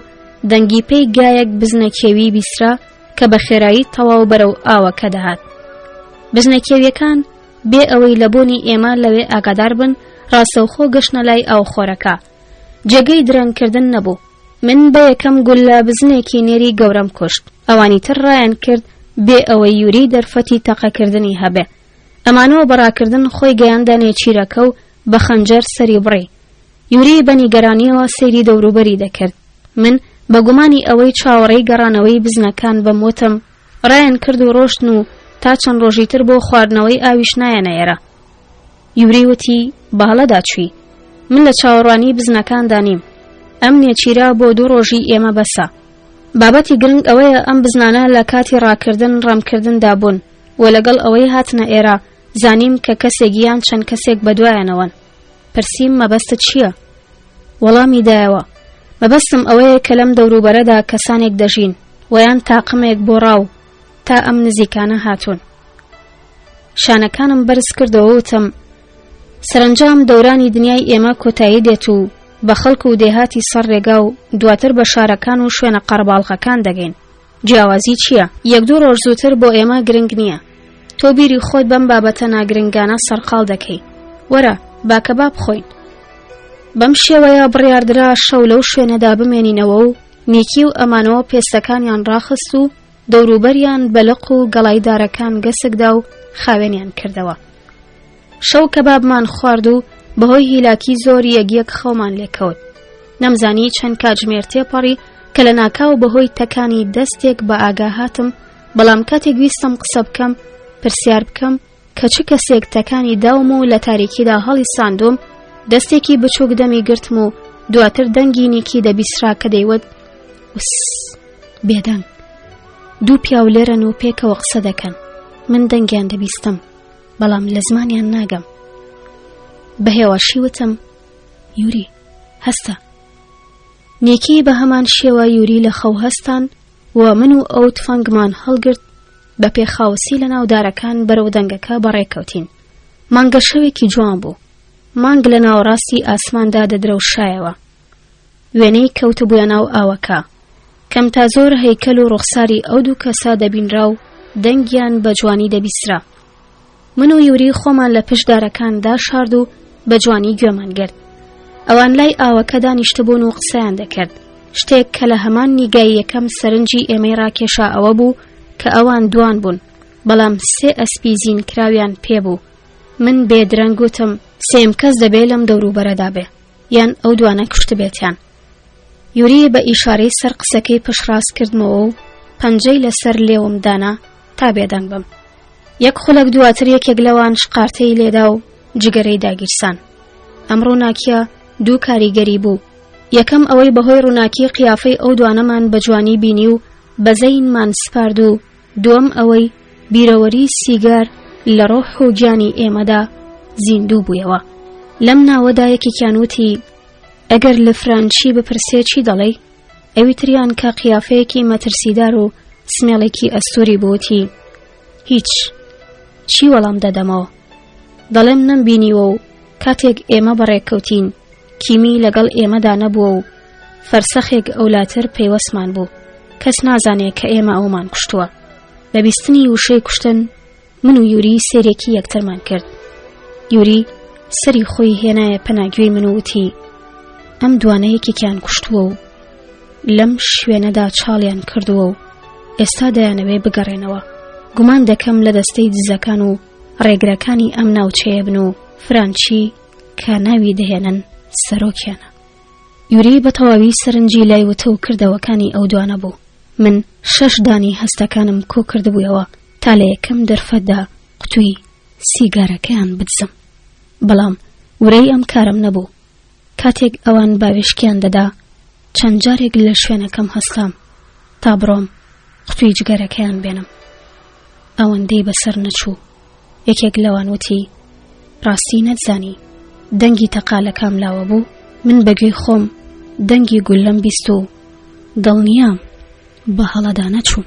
[SPEAKER 1] دەنگی پێی گایەک بزنە کێوی بیسرا کە بە خێرایی تەواو بەرەو ئاوەکە دەهات. بزنە کێویەکان بێ ئەوەی لە بوونی ئێمە لەوێ ئاگادار بن ڕاستەوخۆ گەشتنە لای ئاوخۆرەکە. جێگەی درەنگکردن نەبوو. من بە یەکەم گوللە بزنێکی نێری گەورەم کوشت. ئەوانی تر ڕایان کرد بێ ئەوەی یوری دەرفەتی تەقەکردنی هەبێ. ئەمانۆ بە ڕاکردن خۆی گەیاندە نێچیرەکە و بە خەنجەر سەری بڕی. یوری بە نیگەرانییەوە سەیری دەوروبەری دەکرد. من بە گومانی ئەوەی چاوەڕێی گەڕانەوەی بزنەکان بم وتم، ڕایان کرد و ڕۆشتن و تا چەند ڕۆژی تر بۆ خواردنەوەی ئاویش نایەنە ئێرە. یوری وتی، بە هەڵەدا چووی. من لە چاوەڕوانی بزنەکاندا نیم. ئەم نێچیرە بۆ دوو ڕۆژی ئێمە بەسە. بابەتی گرنگ ئەوەیە ئەم بزنانە لە کاتی ڕاکردن ڕەمکردندا بوون و لەگەڵ ئەوەی هاتنە ئێرە زانیم کە کەسێک یان چەند کەسێک بەدوایانەوەن. پرسیم مەبەستت چییە؟ وەڵامی دایەوە، مەبەستم ئەوەیە کە لەم دەوروبەرەدا کەسانێک دەژین و یان تاقمێک بۆ ڕاو تا ئەم نزیکانە هاتوون. شانەکانم بەرز کردەوە وتم، سەرەنجام دەورانی دنیای ئێمە کۆتایی دێت و بە خەڵک و دێهاتی سەر ڕێگا و دواتر بە شارەکان و شوێنە قەرەباڵغەکان دەگەین. جیاوازی چییە؟ یەک دوو ڕۆژ زووتر بۆ ئێمە گرنگ نییە. تۆ بیری خۆت بەم بابەتە ناگرنگانە سەرقاڵ دەکەی. وەرە، با کەباب بخۆین. بەم شێوەیە بڕیاردرا شەو لەو شوێنەدا بمێنینەوە و نیکی و ئەمانۆ پێستەکانیان ڕاخست و دەوروبەریان بە لق و گەڵای دارەکان گەسکدا و خاوێنیان کردەوە. شەو کەبابمان خوارد و بەهۆی هیلاکی زۆر یەک یەک خەومان لێکەوت. نەمزانی چەند کاتژمێر تێپەڕی کە لە ناکاو بەهۆی تەکانی دەستێک بە ئاگا هاتم، بەڵام کاتێک ویستم قسە بکەم، پرسیار بکەم کە چ کەسێک تەکانی داوم و لە تاریکیدا هەڵی ساندوم، دەستێکی بچووک دەمی گرتم و دواتر دەنگی نیکی دەبیسرا کە دەیوت وس بێدەنگ. دوو پیاو لێرەن و پێکەوە قسە دەکەن. من دەنگیان دەبیستم. بەڵام لە زمانیان ناگەم. بە هێواشی وتم یوری هەستە. نیکی بە هەمان شێوە یوری لە خەو هەستان و من و ئەو تفەنگمان هەڵگرت بە پێخاوسی لە ناو دارەکان بەرەو دەنگەکە بەڕێکەوتین. مانگە شەوێکی جوان بوو. مانگ لە ناوەڕاستی ئاسماندا دەدرەوشایەوە. وێنەی کەوتبووە ناو ئاوەکە. کەم تا زۆر هەیکەل و ڕوخساری ئەو دوو کەسە دەبینرا و دەنگیان بە جوانی دەبیسترا. من و یوری خۆمان لە پشت دارەکان داشارد و بە جوانی گوێمان گرت. ئەوان لای ئاوەکە دانیشتبوون و قسەیان دەکرد. شتێک کە لە هەمان نیگای یەکەم سەرنجی ئێمەی ڕاکێشا ئەوە بوو کە ئەوان دوان بوون، بەڵام سێ ئەسپی زینکراویان پێ بوو. من بێدرەنگ گوتم سێیەم کەس دەبێ لەم دەوروبەرەدا بێ. یان ئەو دوانە کوشتبێتیان. یوری بە ئیشارەی سەر قسەکەی پشتڕاست کردمەوە و پەنجەی لەسەر لێوم دانا تا بێدەنگ بم. یەک خولەک دواتر یەکێک لەوان شقارتەی لێدا و جگەرەی داگیرسان. ئەم ڕووناکیە دوو کاریگەری بوو. یەکەم ئەوەی بەهۆی ڕووناکی قیافەی ئەو دوانەمان بە جوانی بینی و بە زەینمان سپارد و دووەم ئەوەی بیرەوەری سیگار لە ڕۆح و گیانی ئێمەدا زیندوو بوویەوە. لەم ناوەدا یەکێکیان وتی ئەگەر لە فرانچی بپرسێ چی دەڵێی؟ ئەوی تریان کە قیافەیەکی مەترسیدار و سمێڵێکی ئەستوری بووتی هیچ چی وەڵام دەدەمەوە دەڵێم نەمبینیوە و کاتێک ئێمە بەڕێکەوتین کیمی لەگەڵ ئێمەدا نەبووە و فەرسەخێک ئەولاتر پەیوەستمان بوو کەس نازانێ کە ئێمە ئەومان کوشتووە بە بیستنی وشەی کوشتن من و یوری سێرێکی یەکترمان کرد یوری سەری خۆی هێنایە پەناگوێی من و وتی ئەم دوانە یەکێکیان کوشتووە و لەم شوێنەدا چاڵیان کردووە و ئێستا دەیانەوێ بگەڕێنەوە گومان دەکەم لە دەستەی دزەکان و ڕێگرەکانی ئەم ناوچەیە بن و فرانچی کە ناوی دەهێنن سەرۆکیانە یوری بە تەواوی سەرنجی لای وتە و کردەوەکانی ئەو دوانە بوو من شەش دانی هەستەکانم کۆ کردبوویەوە تا لە یەکەم دەرفەتدا قوتووی سیگارەکەیان بدزم. بەڵام ورەی ئەم کارەم نەبوو. کاتێک ئەوان باوێشکیان دەدا، چەند جارێک لە شوێنەکەم هەستام تا بڕۆم قوتووی جگەرەکەیان بێنم. ئەوەندەی بەسەر نەچوو، یەکێک لەوان وتی، ڕاستی نەتزانی دەنگی تەقە لە کام لاوە بوو؟ من بە گوێی خۆم دەنگی گوللەم بیست و دڵنیام بە هەڵەدا نەچووم.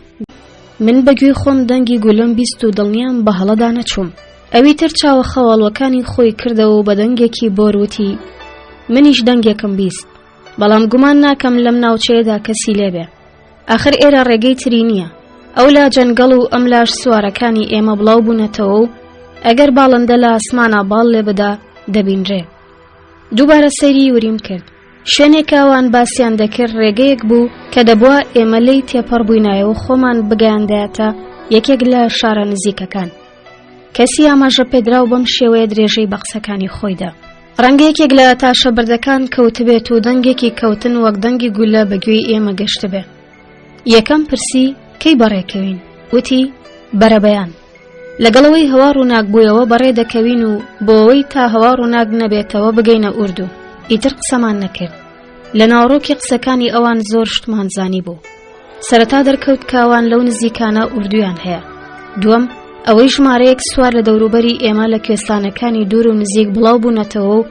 [SPEAKER 1] من بە گوێی خۆم دەنگی گولەم بیست و دڵنیام بە هەڵەدا نەچووم. ئەوی تر چاوە خەواڵوەکانی خۆی کردەوە و بە دەنگێکی بۆر وتی، منیش دەنگێکم بیست، بەڵام گومان ناکەم لەم ناوچەیەدا کەسی لێ بێ. ئاخر ئێرە ڕێگەی تری نییە. ئەولا جەنگەڵ و ئەملاش سوارەکانی ئێمە بڵاو بوونەتەوە و ئەگەر باڵندە لە ئاسمانا باڵ لێ بدا دەبینرێ. دووبارە سەیری یوریم کرد. شوێنێک کە ئەوان باسیان دەکرد ڕێگەیەک بوو کە دەبوا ئێمە لێی تێپەڕ بووینایە و خۆمان بگەیاندایەتە یەکێک لە شارە نزیکەکان. کەسی ئاماژە پێدراو بەم شێوەیە درێژەی بە قسەکانی خۆی دا. ڕەنگە یەکێک لە تاشە بەردەکان کەوتبێت و دەنگێکی کەوتن وەک دەنگی گولە بە گوێی ئێمە گەشتبێ. یەکەم پرسی کەی بەڕێکەوین؟ وتی بەرەبەیان. لەگەڵەوەی هەوا ڕووناک بوویەوە بەڕێ دەکەوین و بۆ ئەوەی تا هەوا ڕووناک نەبێتەوە بگەینە ئوردو. ئیتر قسەمان نەکرد. لە ناوەڕۆکی قسەکانی ئەوان زۆر شتمان زانی بوو. سەرەتا دەرکەوت کە ئەوان لەو نزیکانە ئوردویان هەیە. دووەم، ئەوەی ژمارەیەک سوار لە دەوروبەری ئێمە لە کوێستانەکانی دوور و نزیک بڵاو بوونەتەوە و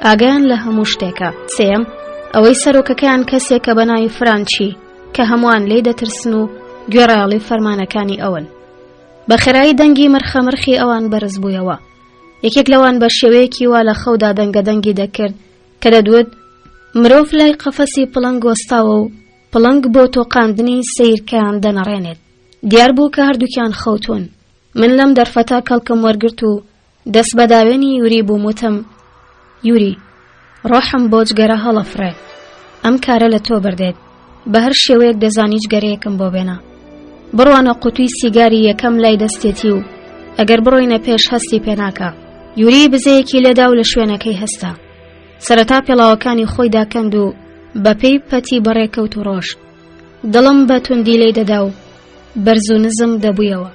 [SPEAKER 1] ئاگایان لە هەموو شتێکە. سێیەم، ئەوەی سەرۆکەکەیان کەسێکە بە ناوی فرانچی کە هەمووان لێی دەترسن و گوێڕایەڵی فەرمانەکانی ئەون. بە خێرایی دەنگی مرخە مرخی ئەوان بەرز بوویەوە. یەکێک لەوان بە شێوەیەکی وا لە خەودا دەنگە دەنگی دەکرد کە دەدوت مرۆڤ لای قەفەسی پڵنگ وەستاوە و پڵنگ بۆ تۆقاندنی سیرکەیان دەنەڕێنێت. دیار بوو کە هەردووکیان خەوتوون. من لەم دەرفەتە کەڵکم وەرگرت و دەست بە داوێنی یوری بووم وتم یوری ڕۆحم بۆ جگەرە هەڵەفڕێ ئەم کارە لە تۆ بردێت بە هەر شێوەیەک دەزانی جگەرەیەکم بۆ بێنە بڕوانە قوتوی سیگاری یەکەم لای دەستێتی و ئەگەر بڕۆینە پێش هەستی پێناکە یوری بزەیەکی لێدا و لە شوێنەکەی هەستا سەرەتا پێڵاوەکانی خۆی داکەند و بەپێی پەتی بەڕێکەوت و ڕۆشت دڵم بە توندی لێی دەدا و بەرز و نزم دەبوویەوە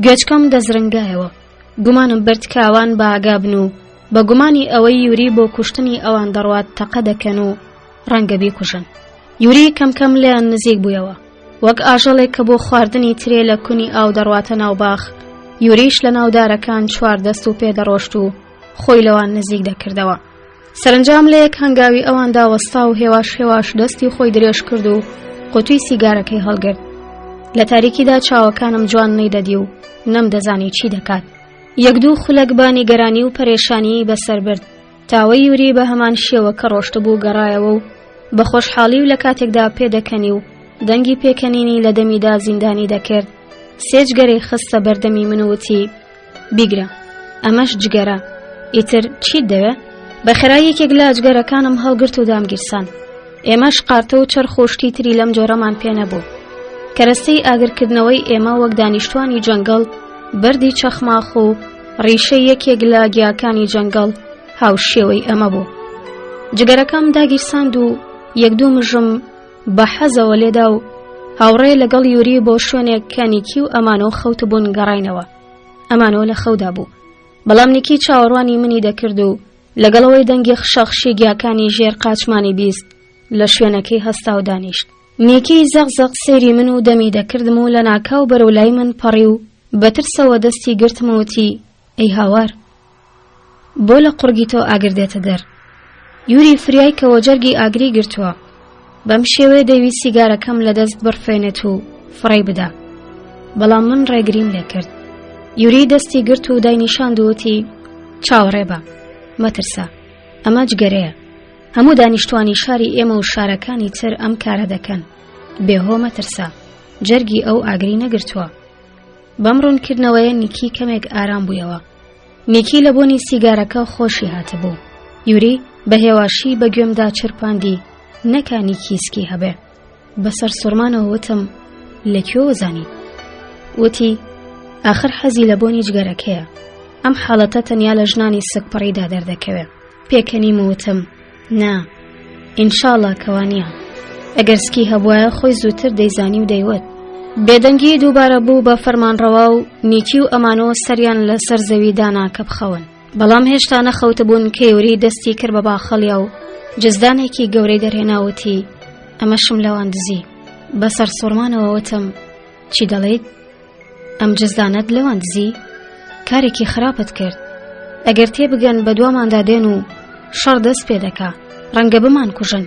[SPEAKER 1] گوێچکەم دەزرنگایەوە گومانم برد کە ئەوان بە ئاگا بن و بە گومانی ئەوەی یوری بۆ کوشتنی ئەوان دەڕوات تەقە دەکەن و ڕەنگە بیکوژن یوری کەم کەم لێیان نزیک بوویەوە وەک ئاژەڵێک کە بۆ خواردنی ترێ لە کونی ئاو دەڕواتە ناو باخ یوریش لە ناو دارەکان چوار دەست و پێ دەڕۆشت و خۆی لەوان نزیک دەکردەوە سەرنجام لە یەک هەنگاوی ئەواندا وەستا و هێواش هێواش دەستی خۆی درێژ کرد و قوتوی سیگارەکەی هەڵگرت لە تاریکیدا چاوەکانم جوان نەیدەدی و نەمدەزانی چی دەکات یەک دوو خولەک بە نیگەرانی و پەرێشانی بەسەر برد تاوەی یوری بە هەمان شێوە کە ڕۆشتبوو گەڕایەوە و بە خۆشحاڵی و لە کاتێکدا پێدەکەنی و دەنگی پێکەنینی لە دەمیدا زیندانی دەکرد سێ جگەرەی خستە بەردەمی من و وتی بیگرە ئەمەش جگەرە ئیتر چیت دەوێ؟ بە خێرایی یەکێک لە جگەرەکانم هەڵگرت و دامگیرسان ئێمەش قارتە و چەرخ و شتی تری لەم جۆرەمان پێ نەبوو کەرەستەی ئاگرکردنەوەی ئێمە وەک دانیشتوانی جەنگەڵ بەردی چەخماخ و ڕیشەی یەکێک لە گیاکانی جەنگەڵ هاوشێوەی ئەمە بوو جگەرەکەم داگیرساند و یەک دوو مژم بە حەزەوە لێدا و هاوڕێ لەگەڵ یوری بۆ شوێنێک کە نیکی و ئەمانۆ خەوتبوون گەڕاینەوە ئەمانۆ لە خەودا بوو بەڵام نیکی چاوەڕوانی منی دەکرد و لەگەڵەوەی دەنگی خشەخشی گیاکانی ژێر قاچمانی بیست لە شوێنەکەی هەستا و دانیشت نیکی زەق زەق سەیری من و دەمی دەکردم و لە ناکاو بەرەو لای من پەڕی و بە ترسەوە دەستی گرتم و وتی ئەی هاوار بۆ لە قوڕگی تۆ ئاگر دێتە دەر یوری فریای کەوە جەرگی ئاگری گرتووە بەم شێوەیە دەیویست سیگارەکەم لە دەست بڕفێنێت و فڕێی بدا بەڵام من ڕێگریم لێ کرد یوری دەستی گرت و داینیشاند و وتی چاوەڕێ بە مەترسە ئەمە جگەرەیە هەموو دانیشتوانی شاری ئێمە و شارەکانی تر ئەم کارە دەکەن بێهۆ مەترسە جەرگی ئەو ئاگری نەگرتووە بەم ڕوونکردنەوەیە نیکی کەمێک ئارام بوویەوە. نیکی لە بۆنی سیگارەکە خۆشی هاتبوو. یوری بە هێواشی بە گوێمدا چرپاندی نەکا نیکی سکی هەبێ. بە سەرسوڕمانەوە وتم لە کوێوە زانیت؟ وتی ئاخر حەزی لە بۆنی جگەرەکەیە. ئەم حاڵەتە تەنیا لە ژنانی سکپڕیدا دەردەکەوێ. پێکەنیم و وتم نا ئینشاڵا کەوا نییە ئەگەر سکی هەبواە خۆی زووتر دەیزانی و دەیوت بێدەنگی دووبارە بوو بە فەرمانڕەوا و نیکی و ئەمانۆ سەریان لەسەر زەوی دانا کە بخەون بەڵام هێشتا نەخەوتبوون کە یوری دەستی کرد بە باخەڵیا و جزدانێکی گەورەی دەرهێناوتی ئەمەشم لەوان دزی بەسەر سوڕمانەوە وتم چی دەڵێیت ئەم جزدانەت لەوان دزی؟ کارێکی خراپت کرد. ئەگەر تێبگەن بە دواماندا دێن و شەڕ دەست پێ دەکا، ڕەنگە بمانکوژن.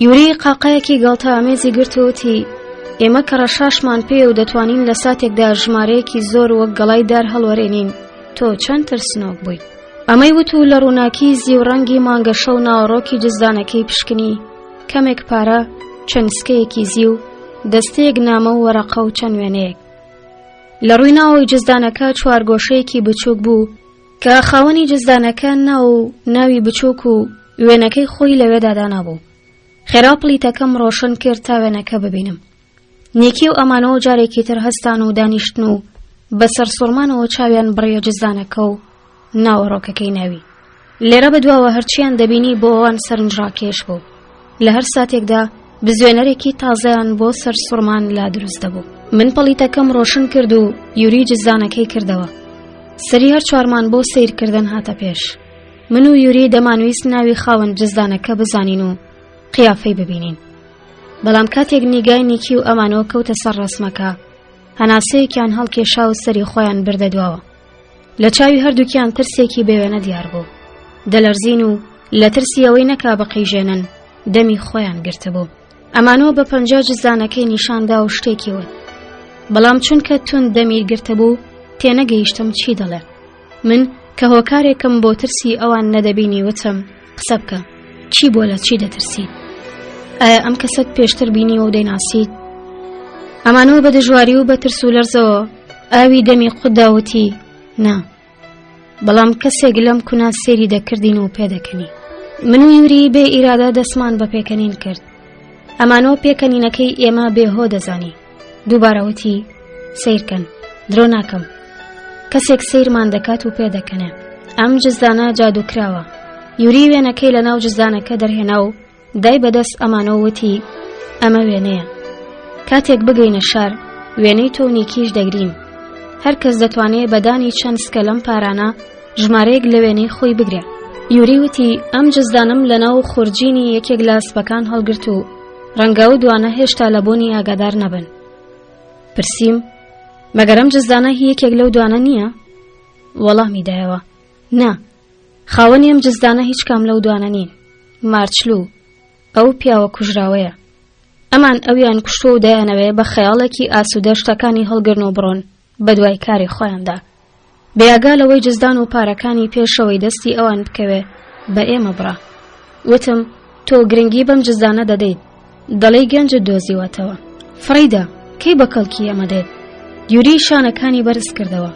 [SPEAKER 1] یوری قاقایەکی گاڵتەئامێزی گرت و وتی، ئێمە کە ڕەشاشمان پێیە و دەتوانین لە ساتێکدا ژمارەیەکی زۆر وەک گەڵای دار هەڵوەرێنین، تۆ چەند ترسنۆک بوویت. ئەمەی وت و لە ڕووناکی زیو ڕەنگی مانگەشەو ناوەڕۆکی جزدانەکەی پشکنی، کەمێک پارە، چەند سکەیەکی زیو، دەستەیەک نامە و وەرەقە و چەند وێنەیەک. لە ڕووی ناوەوەی جزدانەکە چوارگۆشەیەکی بچووک بوو کە خاوەنی جزدانەکە ناو و ناوی بچووک و وێنەکەی خۆی لەوێدا دانابوو. خێرا پڵیتەکەم ڕۆشن کرد تا وێنەکە ببینم. نیکی و ئەمانۆ جارێکی تر هەستان و دانیشتن و بە سەرسوڕمانەوە چاویان بڕیە جزدانەکە و ناوەڕۆکەکەی ناوی. لێرە بەدواوە هەرچیان دەبینی بۆ ئەوان سەرنجڕاکێش بوو. لە هەر ساتێکدا بزوێنەرێکی تازەیان بۆ سەرسوڕمان لا دروست دەبوو. من پەڵیتەکەم ڕۆشن کرد و یوری جزدانەکەی کردەوە. سەری هەر چوارمان بۆ سەیرکردن هاتە پێش. من و یوری دەمانویست ناوی خاوەن جزدانەکە بزانین و قیافەی ببینین. بەڵام کاتێک نیگای نیکی و ئەمانۆ کەوتە سەر ڕەسمەکە، هەناسەیەکیان هەڵکێشا و سەری خۆیان بردە دواوە. لە چاوی هەردووکیان ترسێکی بێوێنە دیار بوو. دەلەرزین و لە ترسی ئەوەی نەکا بقیژێنن دەمی خۆیان گرتبوو. ئەمانۆ بە پەنجا جزدانەکەی نیشاندا و شتێکی وت. بەڵام چونکە توند دەمی گرتبوو تێنەگەیشتم چی دەڵێ. من کە هۆکارێکم بۆ ترسی ئەوان نەدەبینی وتم قسە بکە چی بۆ لە چی دەترسیت ئایا ئەم کەسەت پێشتر بینیوە و دەیناسیت ئەمانەوە بە دژواری و بە ترس و لەرزەوە ئاوی دەمی قوتدا وتی نا بەڵام کەسێک لەم کونا سێری دەکردین و پێدەکەنی من و یوری بێ ئیرادە دەستمان بە پێکەنین کرد ئەمانۆ پێکەنینەکەی ئێمە بێهۆ دەزانی دووبارە وتی سیرکەن درۆ ناکەم کەسێک سیرمان دەکات و پێدەکەنێ ئەم جزدانە جادو کراوە یوری وێنەکەی لە ناو جزدانەکە دەرهێنا و دای بەدەست ئەمانۆ وتی ئەمە وێنەیە کاتێک بگەینە شار وێنەی تۆ و نیکیش دەگرین هەر کەس دەتوانێ بەدانی چەند سکە لەم پارانە ژمارەیەک لە وێنەی خۆی بگرێ یوری وتی ئەم جزدانم لەناو خورجینی یەکێک لە ئەسپەکان هەڵگرت و ڕەنگە ئەو دوانە هێشتا لە بۆنی ئاگادار نەبن پرسیم مەگەر ئەم جزدانە هی یەکێک لەو دوانە نییە وەڵامی دایەوە نا خاوەنی ئەم جزدانە هیچ کام لەو دوانە نین مارچلو ئەو پیاوە کوژراوەیە ئەمان ئەویان کوشتووە و دەیانەوێ بە خەیاڵێکی ئاسوودە شتەکانی هەڵگرن و بڕۆن بەدوای کاری خۆیاندا بێئاگا لەوەی جزدان و پارەکانی پێشەوەی دەستی ئەوان بکەوێ بە ئێمە بڕا وتم تۆ گرنگی بەم جزدانە دەدەیت دەڵێی گەنجت دۆزیوەتەوە فڕیدا کەی بە کەڵکی ئەمە دێت یوری شانەکانی بەرز کردەوە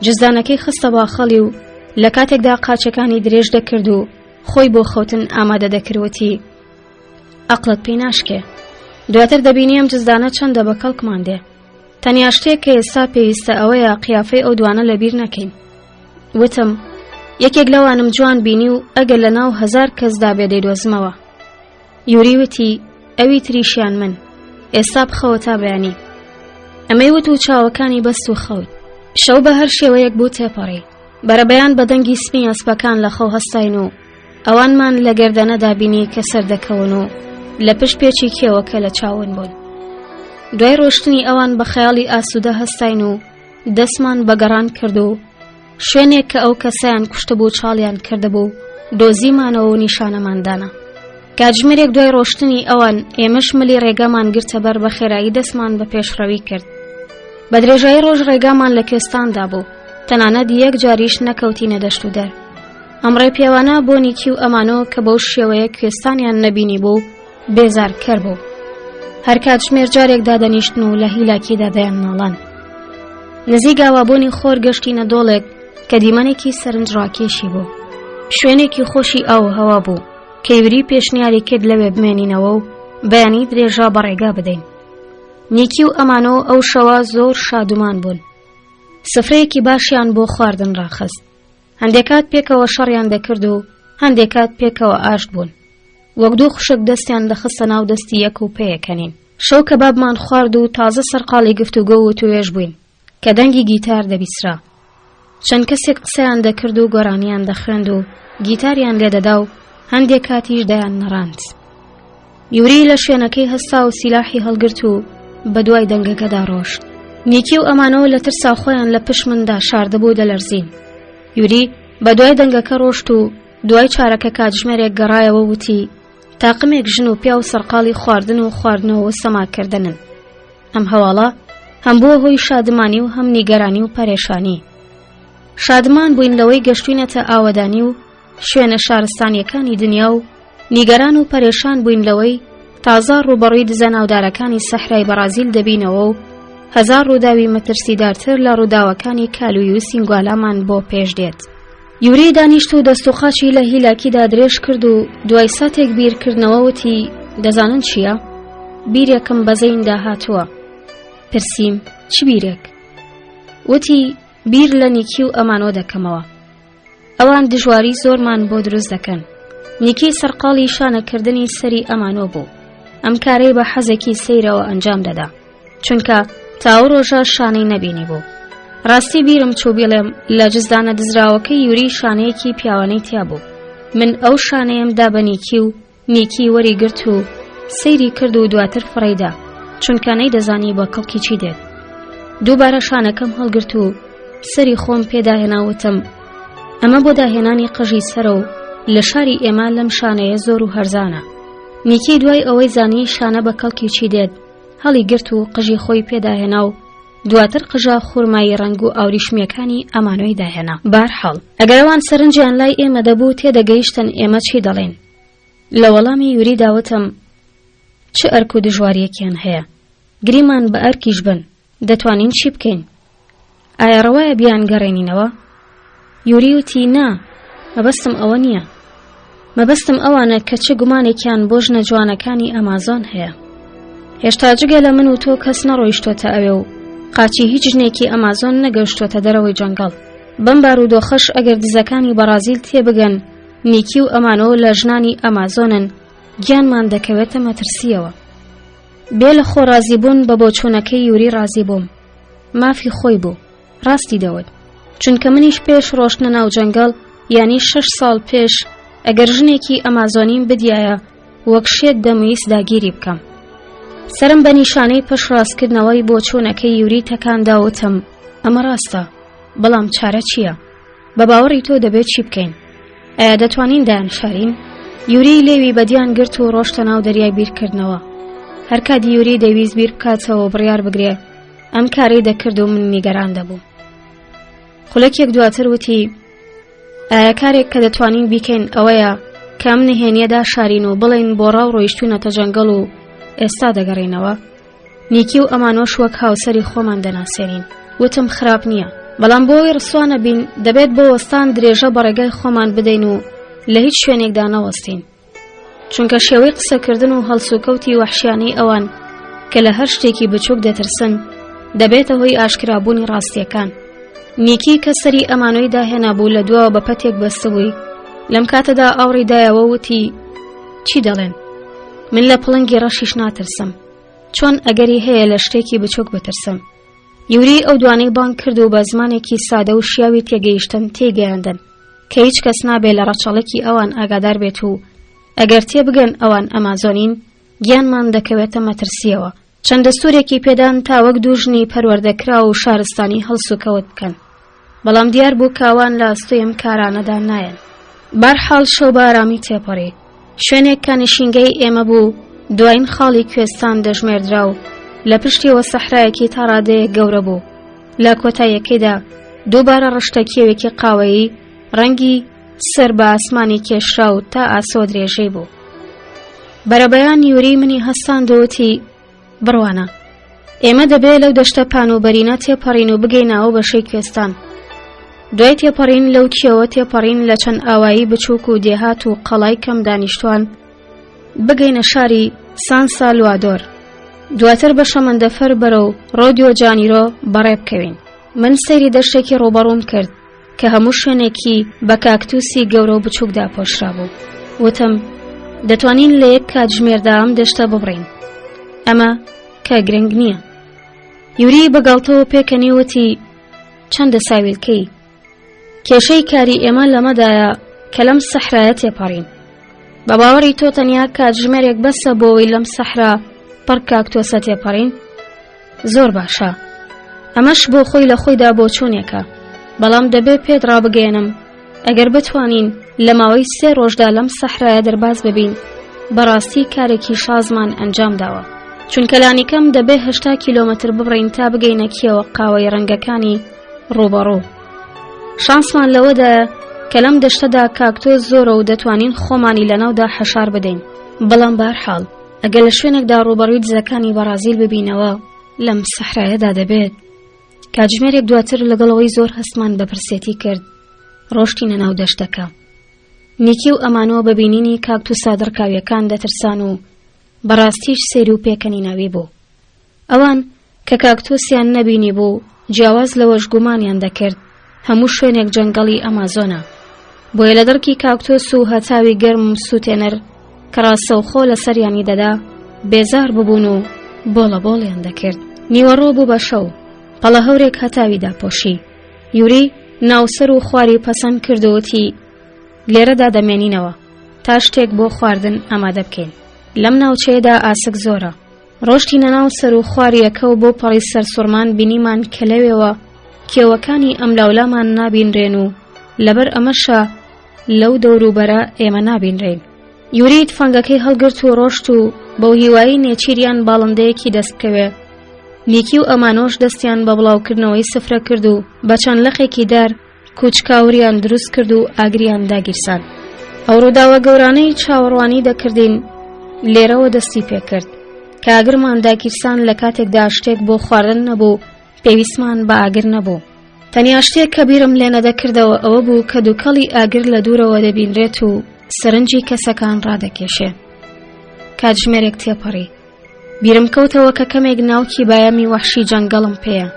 [SPEAKER 1] جزدانەکەی خستە باخەڵی و لە کاتێکدا قاچەکانی درێژ دەکرد و خۆی بۆ خەوتن ئامادە دەکروتی ئەقڵت پێی ناشکێ دواتر دەبینی ئەم جزدانە چەندە بە کەڵکمان دێ تەنیا شتێک کە ئێستا پێویستە ئەوەیە قیافەی ئەو دوانە لەبیر نەکەین وتم یەکێک لەوانم جوان بینی و ئەگەر لە ناو هەزار کەسدا بێ دەیدۆزمەوە یوری وتی ئەوی تریشیان من ئێستا بخەوە تا بەیانی ئەمەی وت و چاوەکانی بەست و خەوت شەو بە هەر شێوەیەک بوو تێپەڕی بەرەبەیان بە دەنگی سمی ئەسپەکان لە خەو هەستاین و ئەوانمان لە گەردەنەدا بینی کە سەردەکەون و لە پشت پێچی کێوەکە لە چاون بوون. دوای ڕۆشتنی ئەوان بە خەیاڵی ئاسوودە هەستاین و دەستمان بە گەڕان کرد و شوێنێک کە ئەو کەسەیان کوشتبوو چاڵیان کردبوو دۆزیمانەوە و نیشانەمان دانا. کاتژمێرێک دوای ڕۆشتنی ئەوان ئێمەش ملی ڕێگامان گرتە بەر بە خێرایی دەستمان بە پێشڕەوی کرد. بە درێژایی ڕۆژ ڕێگامان لە کوێستاندا بوو، تەنانەت یەک جاریش نەکەوتینە دەشت و دەر. ئەم ڕێپێوانە بۆ نیکی و ئەمانۆ کە بەو شێوەیە کوێستانیان نەبینی بوو بێزارکەر بوو هەر کاتژمێر جارێک دادەنیشتن و لە هیلاکیدا دەیان ناڵان نزیک ئاوابوونی خۆر گەشتینە دۆڵێک کە دیمەنێکی سەرنجڕاکێشی بوو شوێنێکی خۆشی ئاو و هەوا بوو کە یوری پێشنیاری کرد لەوێ بمێنینەوە و بەیانی درێژا بە ڕێگا بدەین نیکی و ئەمانۆ ئەو شەوە زۆر شادومان بوون سفرەیەکی باشیان بۆ خواردن ڕاخست هەندێک کات پێکەوە شەڕیان دەکرد و هەندێک کات پێکەوە ئاشت بوون. وەک دوو خوشک دەستیان دەخستە ناو دەستی یەک و پێیەکەنین. شەو کەبابمان خوارد و تازە سەرقاڵی گفتوگۆ و وتوێژ بووین کە دەنگی گیتار دەبیسرا. چەند کەسێک قسەیان دەکرد و گۆرانیان دەخوێند و گیتاریان لێدەدا و هەندێک کاتیش دەیان نەڕاند. یوری لە شوێنەکەی هەستا و سیلاحی هەڵگرت و بە دوای دەنگەکەدا ڕۆشت. نیکی و ئەمانۆ لە ترسا خۆیان لە پشت مندا شاردبوو دەلەرزین. یوری بە دوای دەنگەکە ڕۆشت و دوای چارەکە کاتژمێرێک گەڕایەوە وتی تاقمێک ژن و پیاو سەرقاڵی خواردن و خواردنەوە و سەماکردنن. ئەم هەواڵە هەم بووە هۆی شادمانی و هەم نیگەرانی و پەرێشانی. شادمان بووین لەوەی گەشتوینەتە ئاوەدانی و شوێنە شارستانیەکانی دنیا و نیگەران و پەرێشان بووین لەوەی تازە ڕووبەڕووی دزە ناودارەکانی سەحرای بەڕازیل دەبینەوە و هەزار ڕووداوی مەترسیدارتر لە ڕووداوەکانی کالوی و سینگوالامان بۆ پێش دێت. یوری دانیشت و دەست و قاچی لە هیلاکیدا درێژ کرد و دوای ساتێک بیرکردنەوە وتی دەزانن چییە؟ بیرێکم بە زەیندا هاتووە. پرسیم چ بیرێک؟ وتی بیر لە نیکی و ئەمانۆ دەکەمەوە. ئەوان دژواری زۆرمان بۆ دروست دەکەن. نیکی سەرقاڵی شانەکردنی سەری ئەمانۆ بوو. ئەم کارەی بە حەزێکی سەیرەوە ئەنجام دەدا. چونکە تا ئەو ڕۆژە شانەی نەبینی بوو. ڕاستی بیرم چوو بیڵێم لە جزدانە دزراوەکەی یوری شانەیەکی پیاوانەی تیا بوو. من ئەو شانەیەم دا بە نیکی و نیکی وەری گرت و سەیری کرد و دواتر فڕێیدا چونکە نەیدەزانی بە کەڵکی چی دێت. دووبارە شانەکەم هەڵگرت و سەری خۆم پێداهێنا وتم ئەمە بۆ داهێنانی قژی سەرە و لە شاری ئێمە لەم شانەیە زۆر و هەرزانە. نیکی دوای ئەوەی زانی شانە بە کەڵکی چی دێت هەڵی گرت و قژی خۆی پێداهێنا و دواتر قژە خورمایی ڕەنگ و ئاوریشمیەکانی ئەمانۆی داهێنا. بارحاڵ ئەگەر ئەوان سەرنجیان لای ئێمە دەبوو تێدەگەیشتن ئێمە چی دەڵێین. لە وەڵامی یوریدا وتم چ ئەرک و دژواریەکیان هەیە؟ گریمان بە ئەرکیش بن دەتوانین چی بکەین؟ ئایا ڕەوایە بیانگەڕێنینەوە؟ یوری وتی نا، مەبەستم ئەوە نییە. مەبەستم ئەوانە کە چ گومانێکیان بۆ ژنە جوانەکانی ئەمازۆن هەیە. هێشتا جگە لە من و تۆ کەس نەڕۆیشتۆتە ئەوێ و قاچی هیچ ژنێکی ئەمازۆن نەگەشتۆتە دەرەوەی جەنگەڵ. بەم بارودۆخەش ئەگەر دزەکانی بەڕازیل تێبگەن نیکی و ئەمانۆ لە ژنانی ئەمازۆنن گیانمان دەکەوێتە مەترسییەوە. بێ لە خۆ ڕازیبوون بە بۆچوونەکەی یوری ڕازی بووم. مافی خۆی بوو. ڕاستی دەوت. چونکە منیش پێش ڕۆشتنە ناو جەنگەڵ یانی شەش ساڵ پێش ئەگەر ژنێکی ئەمازۆنیم بدیایە وەک شێت دەمویست داگیری بکەم. سەرم بە نیشانەی پشتڕاستکردنەوەی بۆچوونەکەی یوری تەکاندا وتم ئەمە ڕاستە، بەڵام چارە چییە؟ بە باوەڕی تۆ دەبێت چی بکەین؟ ئایا دەتوانین دایانشارین؟ یوری لێوی بەدیان گرت و ڕۆشتە ناو دەریای بیرکردنەوە. هەرکات یوری دەیویست بیر بکاتەوە و بڕیار بگرێ، ئەم کارەی دەکرد و من نیگەران دەبووم. خولەکێک دواتر وتی، ئایا کارێک کە دەتوانین بیکەین ئەوەیە کە ئەم نهێنییە داشارین و بڵێین بۆ ڕاو ڕۆیشتوونەتە جەنگەڵ و ئێستا دەگەڕێینەوە؟ نیکی و ئەمانۆش وەک هاوسەری خۆمان دەناسێنین. وتم خراپ نییە، بەڵام بۆ ئەوەی ڕسوا نەبین دەبێت بۆ وەستان درێژە بە ڕێگای خۆمان بدەین و لە هیچ شوێنێکدا نەوەستین. چونکە شێوەی قسەکردن و هەڵسوکەوتی وەحشیانەی ئەوان کە لە هەر شتێکی بچووک دەترسن دەبێتە هۆی ئاشکرابوونی ڕاستیەکان. نیکی کە سەری ئەمانۆی داهێنابوو لە دواوە بە پەتێک بەستبووی لەم کاتەدا ئاوڕی دایەوە وتی چی دەڵێن؟ من لە پڵنگی ڕەشیش ناترسم چۆن ئەگەری هەیە لە شتێکی بچووک بترسم یوری ئەو دوانەی بانگ کرد و بە زمانێکی سادە و شیاوی تێگەیشتن تێگەیاندن کە هیچ کەس نابێ لە ڕەچەڵەکی ئەوان ئاگادار بێت و ئەگەر تێبگەن ئەوان ئەمازۆنین گیانمان دەکەوێتە مەترسیەوە چەند دەستورێکی پێدان تا وەک دوو ژنی پەروەردەکراو و شارستانی هەڵسوکەوت بکەن بەڵام دیار بوو کاوان لە ئەستۆی ئەم کارانەدا نایەن. بەرحاڵ شەو بە ئارامی تێپەڕی. شوێنێک کە نشینگەی ئێمە بوو دوایین خاڵی کوێستان دەژمێردرا و لە پشتیەوە سەحرایەکی تا ڕادەیەک گەورە بوو. لە کۆتاییەکەیدا دووبارە ڕشتە کێوێکی قاوەیی ڕەنگی سەر بە ئاسمانی کێشرا و تا ئاسۆ درێژەی بوو. بەرەبەیان یوری منی هەستاند و وتی بڕوانە ئێمە دەبێ لەو دەشتە پان و بەرینە تێپەڕین و بگەینە ئەو بەشەی کوێستان. دوای تێپەڕین لەو کێوە تێپەڕین لە چەند ئاوایی بچووک و دێهات و قەڵای کەم دانیشتوان بگەینە شاری سان سالوادۆر. دواتر بە شەمەندەفەر بەرەو ڕۆدیۆ جانیرۆ بەڕێ بکەوین. من سەیری دەشتێکی ڕووبەڕووم کرد کە هەموو شوێنێکی بە کاکتوسی گەورە و بچووک داپۆشرابوو. وتم، دەتوانین لە یەک کاتژمێردا ئەم دەشتە ببڕین. ئەمە کە گرنگ نییە. یوری بە گاڵتەوە پێکەنی وتی، چەندە ساویلکەی. کێشەی کاری ئێمە لەمەدایە کە لەم سەحرایە تێپەڕین. بە باوەڕی تۆ تەنیا کاتژمێرێک بەسە بۆ ئەوەی لەم سەحرا پڕ کاکتۆسە تێپەڕین؟ زۆر باشە ئەمەش بۆ خۆی لە خۆیدا بۆچوونێکە بەڵام دەبێ پێت ڕابگەیەنم ئەگەر بتوانین لە ماوەی سێ ڕۆژدا لەم سەحرایە دەرباز ببین بەڕاستی کارێکی شازمان ئەنجام داوە چونکە لانیکەم دەبێ هەشتا کیلۆمەتر ببڕین تا بگەینە کێوە قاوەی ڕەنگەکانی ڕووبەڕوو شانسمان لەوەدایە کە لەم دەشتەدا کاکتۆس زۆرە و دەتوانین خۆمانی لەناودا حەشار بدەین بەڵام بارحاڵ ئەگەر لە شوێنێکدا ڕووبەڕووی دزەکانی بەڕازیل ببینەوە لەم سەحرایەدا دەبێت کاتژمێرێک دواتر لەگەڵەوەی زۆر هەستمان بە پرسێتی کرد ڕۆشتینە ناو دەشتەکە نیکی و ئەمانۆ بە بینینی کاکتوسە دڕکاویەکان دەترسان و بەڕاستیش سەیر و پێکەنیناوی بوو ئەوان کە کاکتۆسیان نەبینیبوو، جیاواز لەوەش گومانیان دەکرد هەموو شوێنێک جەنگەڵی ئەمازۆنە. بۆیە لە دڕکی کاکتۆس و هەتاوی گەرم و سووتێنەر کە ڕاستەوخۆ لەسەریانی دەدا، بێزار ببوون و بۆڵەبۆڵیان دەکرد. نیوەڕۆ بوو بە شەو، پەڵە هەورێک هەتاوی داپۆشی. یوری ناوسەر و خواری پەسەند کرد و وتی. لێرەدا دەمێنینەوە تا شتێک بۆ خواردن ئامادە بکەین. لەم ناوچەیەدا ئاسک زۆرە. ڕۆشتینە ناو سەر و خواریەکە و بۆ پەڕی سەرسوڕمان بینیمان کە لەوێوە کێوەکانی ئەملاولامان نابینرێن و لەبەر ئەمەشە لەو دەوروبەرە ئێمە نابینرێین. یوری تفەنگەکەی هەڵگرت و ڕۆشت و بەو هیوایی نێچیریان باڵندەیەکی دەست بکەوێ. نیکی و ئەمانۆش دەستیان بە بڵاوکردنەوەی سفرە کرد و بە چەند لقێکی دار کوچکاوریان دروست کرد و ئاگریان داگیرسان. ئەو ڕووداوە گەورانەی چاوەڕوانی دەکردین لێرەوە دەستی پێکرد. کە ئاگرمان داگیرسان لە کاتێکدا شتێک بۆ خواردن نەبوو، پێویستمان بە ئاگر نەبوو. تەنیا شتێک کە بیرم لێ نەدەکردەوە ئەوە بوو کە دووکەڵی ئاگر لە دوورەوە دەبینرێت و سەرنجی کەسەکان ڕادەکێشێ. کاتژمێرێک تێپەڕی. بیرم کەوتەوە کە کەمێک ناوکی بایەمی وەحشی جەنگەڵم پێیە.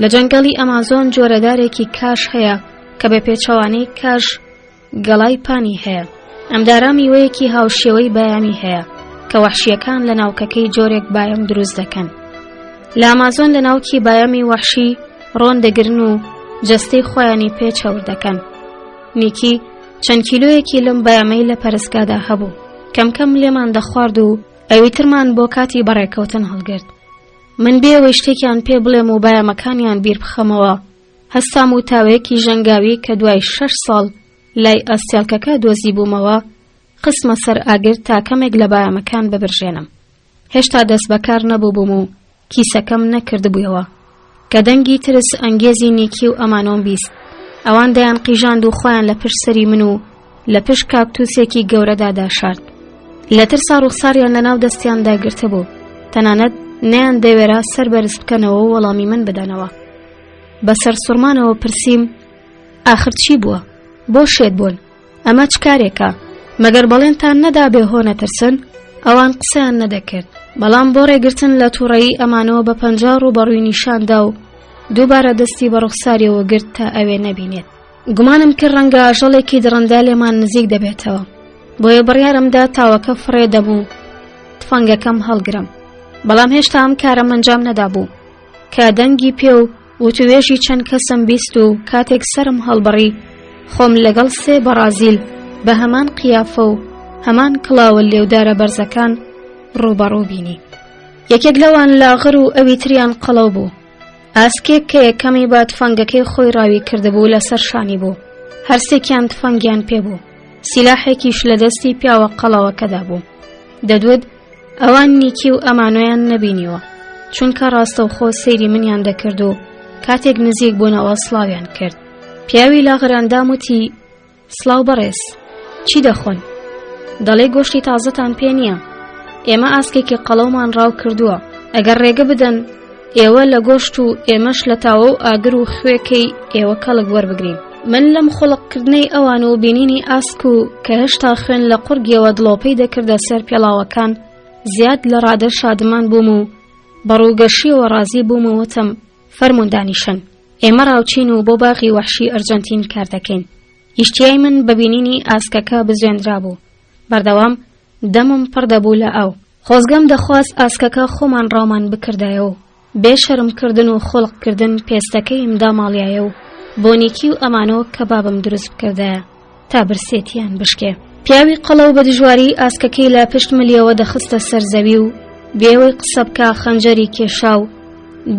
[SPEAKER 1] لە جەنگەڵی ئەمازۆن جۆرەدارێکی کاش هەیە کە بە پێچەوانەی کاژ گەڵای پانی هەیە. ئەم دارە میوەیەکی هاوشێوەی بایەمی هەیە کە وەحشیەکان لە ناوکەکەی جۆرێک بایەم دروست دەکەن. لە ئەمازۆن لە ناوکی بایەمی وەحشی ڕۆن دەگرن و جەستەی خۆیانی پێ چەور دەکەن. نیکی چەند کیلۆیەکی لەم بایەمەی لە پەرستگادا هەبوو. کەم کەم لێمان دەخوارد و ئەویترمان بۆ کاتی بەڕێکەوتن هەڵگرت. من بێ ئەوەی شتێکیان پێ بڵێم و بایەمەکانیان بیر بخەمەوە، هەستام و تاوەیەکی ژەنگاوی کە دوای شەش ساڵ لای ئەستێڵکەکە دۆزیبوومەوە، خستمە سەر ئاگر تا کەمێک لە بایەمەکان ببرژێنم. هێشتا دەستبەکار نەبووبووم و کیسەکەم نەکردبوویەوە کە دەنگی ترس ئەنگێزی نیکی و ئەمانۆم بیست. ئەوان دەیان قیژاند و خۆیان لە پشت سەری من و لە پشت کاکتوسێکی گەورەدا داشارد. لە ترسا ڕوخساریان لە ناو دەستیاندا گرتبوو. تەنانەت نەیان دەوێرا سەر بەرز بکەنەوە و وەڵامی من بدەنەوە. بە سەرسوڕمانەوە پرسیم، ئاخر چی بووە؟ بۆ شێت بوون؟ ئەمە چ کارێکە؟ مەگەر بەڵێنتان نەدا بێ هۆ نەترسن؟ ئەوان قسەیان نەدەکرد، بەڵام بۆ ڕێگرتن لە تووڕەیی ئەمانەوە بە پەنجا ڕووبەڕووی نیشان دا و دووبارە دەستی بە ڕوخساریەوە گرت تا ئەوێ نەبینێت. گومانم کرد ڕەنگە ئاژەڵێکی دڕندە لێمان نزیک دەبێتەوە، بۆیە بڕیارم دا تاوەکە فڕێ دەم و تفەنگەکەم هەڵگرم. بەڵام هێشتا ئەم کارەم ئەنجام نەدابوو کە دەنگی پێ و وتوێژی چەند کەسم بیست و کاتێک سەرم هەڵبڕی خۆم لەگەڵ سێ بەڕازیل بە هەمان قیافە و هەمان کڵاوە لێودارە بەرزەکان ڕووبەڕوو بینی. یەکێک لەوان لاغر و ئەوی تریان قەڵەو بوو. ئاسکێک کە یەکەمی بە تفەنگەکەی خۆی ڕاوی کردبوو لەسەر شانی بوو. هەرسێکیان تفەنگیان پێ بوو. سیلاحێکیش لە دەستی پیاوە قەڵەوەکەدا بوو. دەدوت ئەوان نیکی و ئەمانۆیان نەبینیوە چونکە ڕاستەوخۆ سەیری منیان دەکرد و کاتێک نزیک بوونەوە سڵاویان کرد پیاوی لاغرەندام وتی سڵاو بەڕێز چی دەخۆن دەڵێ گۆشتی تازەتان پێ نییە ئێمە ئاسکێکی قەڵەومان ڕاو کردووە ئەگەر ڕێگە بدەن ئێوە لە گۆشت و ئێمەش لە تاوە و ئاگر و خوێکەی ئێوە کەڵک وەربگرین. من لەم خوڵقکردنەی ئەوان و بینینی ئاسک و کە هێشتا خوێن لە قوڕگیەوە دڵۆپەی دەکردە سەر پێڵاوەکان زیاد لە ڕادە شادمان بووم و بە ڕووگەشیەوە ڕازی بووم و وتم فەرموون دانیشن ئێمە ڕاوچین و بۆ باغی وەحشی ئەرجەنتین کار دەکەین. ئیشتیای من بە بینینی ئاسکەکە بزوێندرابوو. بەردەوام دەمم پڕ دەبوو لە ئاو. خۆزگەم دەخواست ئاسکەکە خۆمان ڕاومان بکردایە و بێ شەرم کردن و خۆڵق کردن پێستەکەیم داماڵیایە و بۆ نیکی و ئەمانۆ کەبابم دروست بکردایە تا برسێتیان بشکێ. پیاوی قەڵەو بە دژواری ئاسکەکەی لە پشت ملیەوە دەخستە سەر زەوی و بێوەی قسە بکا خەنجەری کێشا و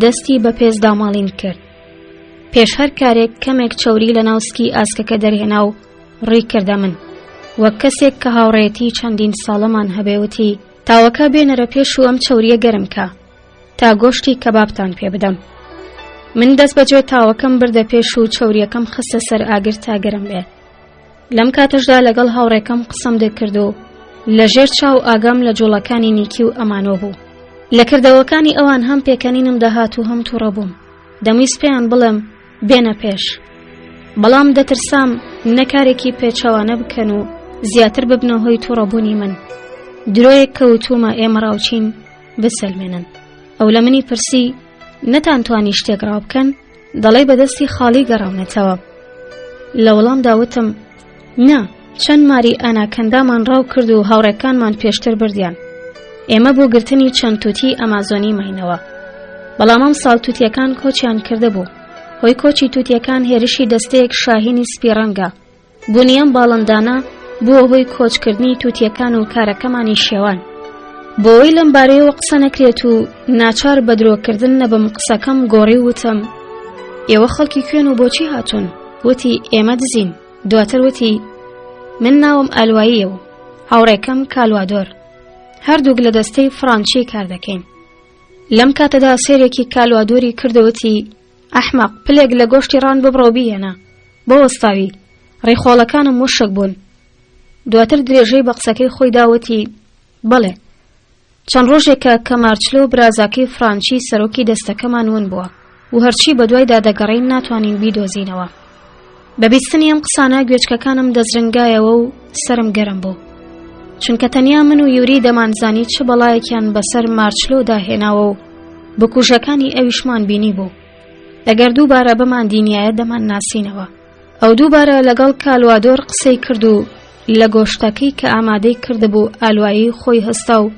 [SPEAKER 1] دەستی بە پێست داماڵین کرد. پێش هەر کارێک کەمێک چەوری لە ناو سکی ئاسکەکە دەرهێنا و ڕووی کردە من وەک کەسێک کە هاوڕێیەتی چەندین ساڵەمان هەبێ وتی تاوەکە بێنەرە پێش و ئەم چەوریە گەرم کە تا گۆشتی کەبابتان پێ بدەم من دەست بەجێ تاوەکەم بردە پێش و چەوریەکەم خستە سەر ئاگر تا گەرم بێ لەم کاتەشدا لەگەڵ هاوڕێکەم قسەم دەکرد و لە ژێر چاو ئاگام لە جوڵەکانی نیکی و ئەمانۆ بوو لە کردەوەکانی ئەوان هەم پێکەنینم دەهات و هەم تووڕە بووم دەمویست پێیان بڵێم بێنە پێش بەڵام دەترسام نەکارێکی پێچەوانە بکەن و زیاتر ببنە هۆی تووڕەبوونی من درۆیەک کەوتومە ئێمە ڕاوچین بسەلمێنن ئەو لە منی پرسی نەتانتوانی شتێک ڕاو بکەن دەڵێ بەدەستی خاڵی گەڕاونەتەوە لە وەڵامدا وتم نا چەند ماری ئاناکەندامان ڕاو کرد و هاوڕێکانمان پێشتر بردیان ئێمە بۆ گرتنی چەند توتی ئەمازۆنی ماینەوە بەڵام ئەم ساڵ توتیەکان کۆچیان کردبوو هۆی کۆچی توتیەکان هێرشی دەستەیەک شاهینی سپی ڕەنگە. بوونی ئەم باڵندانە بووە هۆی کۆچکردنی تووتیەکان و کارەکەمانی شێوان. بۆ ئەوەی لەم بارەیەوە قسە نەکرێت و ناچار بە درۆکردن نەبم قسەکەم گۆڕی و وتم ئێوە خەڵکی کوێن و بۆچی هاتوون؟ وتی ئێمە دزین. دواتر وتی من ناوم ئالواییە و هاوڕێکەم کالوادۆر. هەردووک لە دەستەی فڕانچی کار دەکەین. لەم کاتەدا سێرێکی کالوادۆری کردوتی ئەحمەق پلێک لە گۆشتی ڕان ببڕە و بیهێنە بۆ وەستاوی ڕیخۆڵەکانم وشک بوون دواتر درێژەی بە قسەکەی خۆی داوتی بەڵێ چەند ڕۆژێکە کە مارچلۆ برازاکەی فرانچی سەرۆکی دەستەکەمان ون بووە و هەرچی بەدوایدا دەگەڕێین ناتوانین بیدۆزینەوە. بە بیستنی ئەم قسانە گوێچکەکانم دەزرنگایەوە و سەرم گەرم بوو. چونکە تەنیا من و یوری دەمانزانی چ بەڵایەکیان بەسەر مارچلۆدا هێناوە و بکوژەکانی ئەویشمان بینی بوو. ئەگەر دووبارە بمان دینیایە دەمان ناسینەوە. ئەو دووبارە لەگەڵ کالوادۆر قسەی کرد و لە گۆشتەکەی کە ئامادەی کردبوو ئالوایی خۆی هەستا و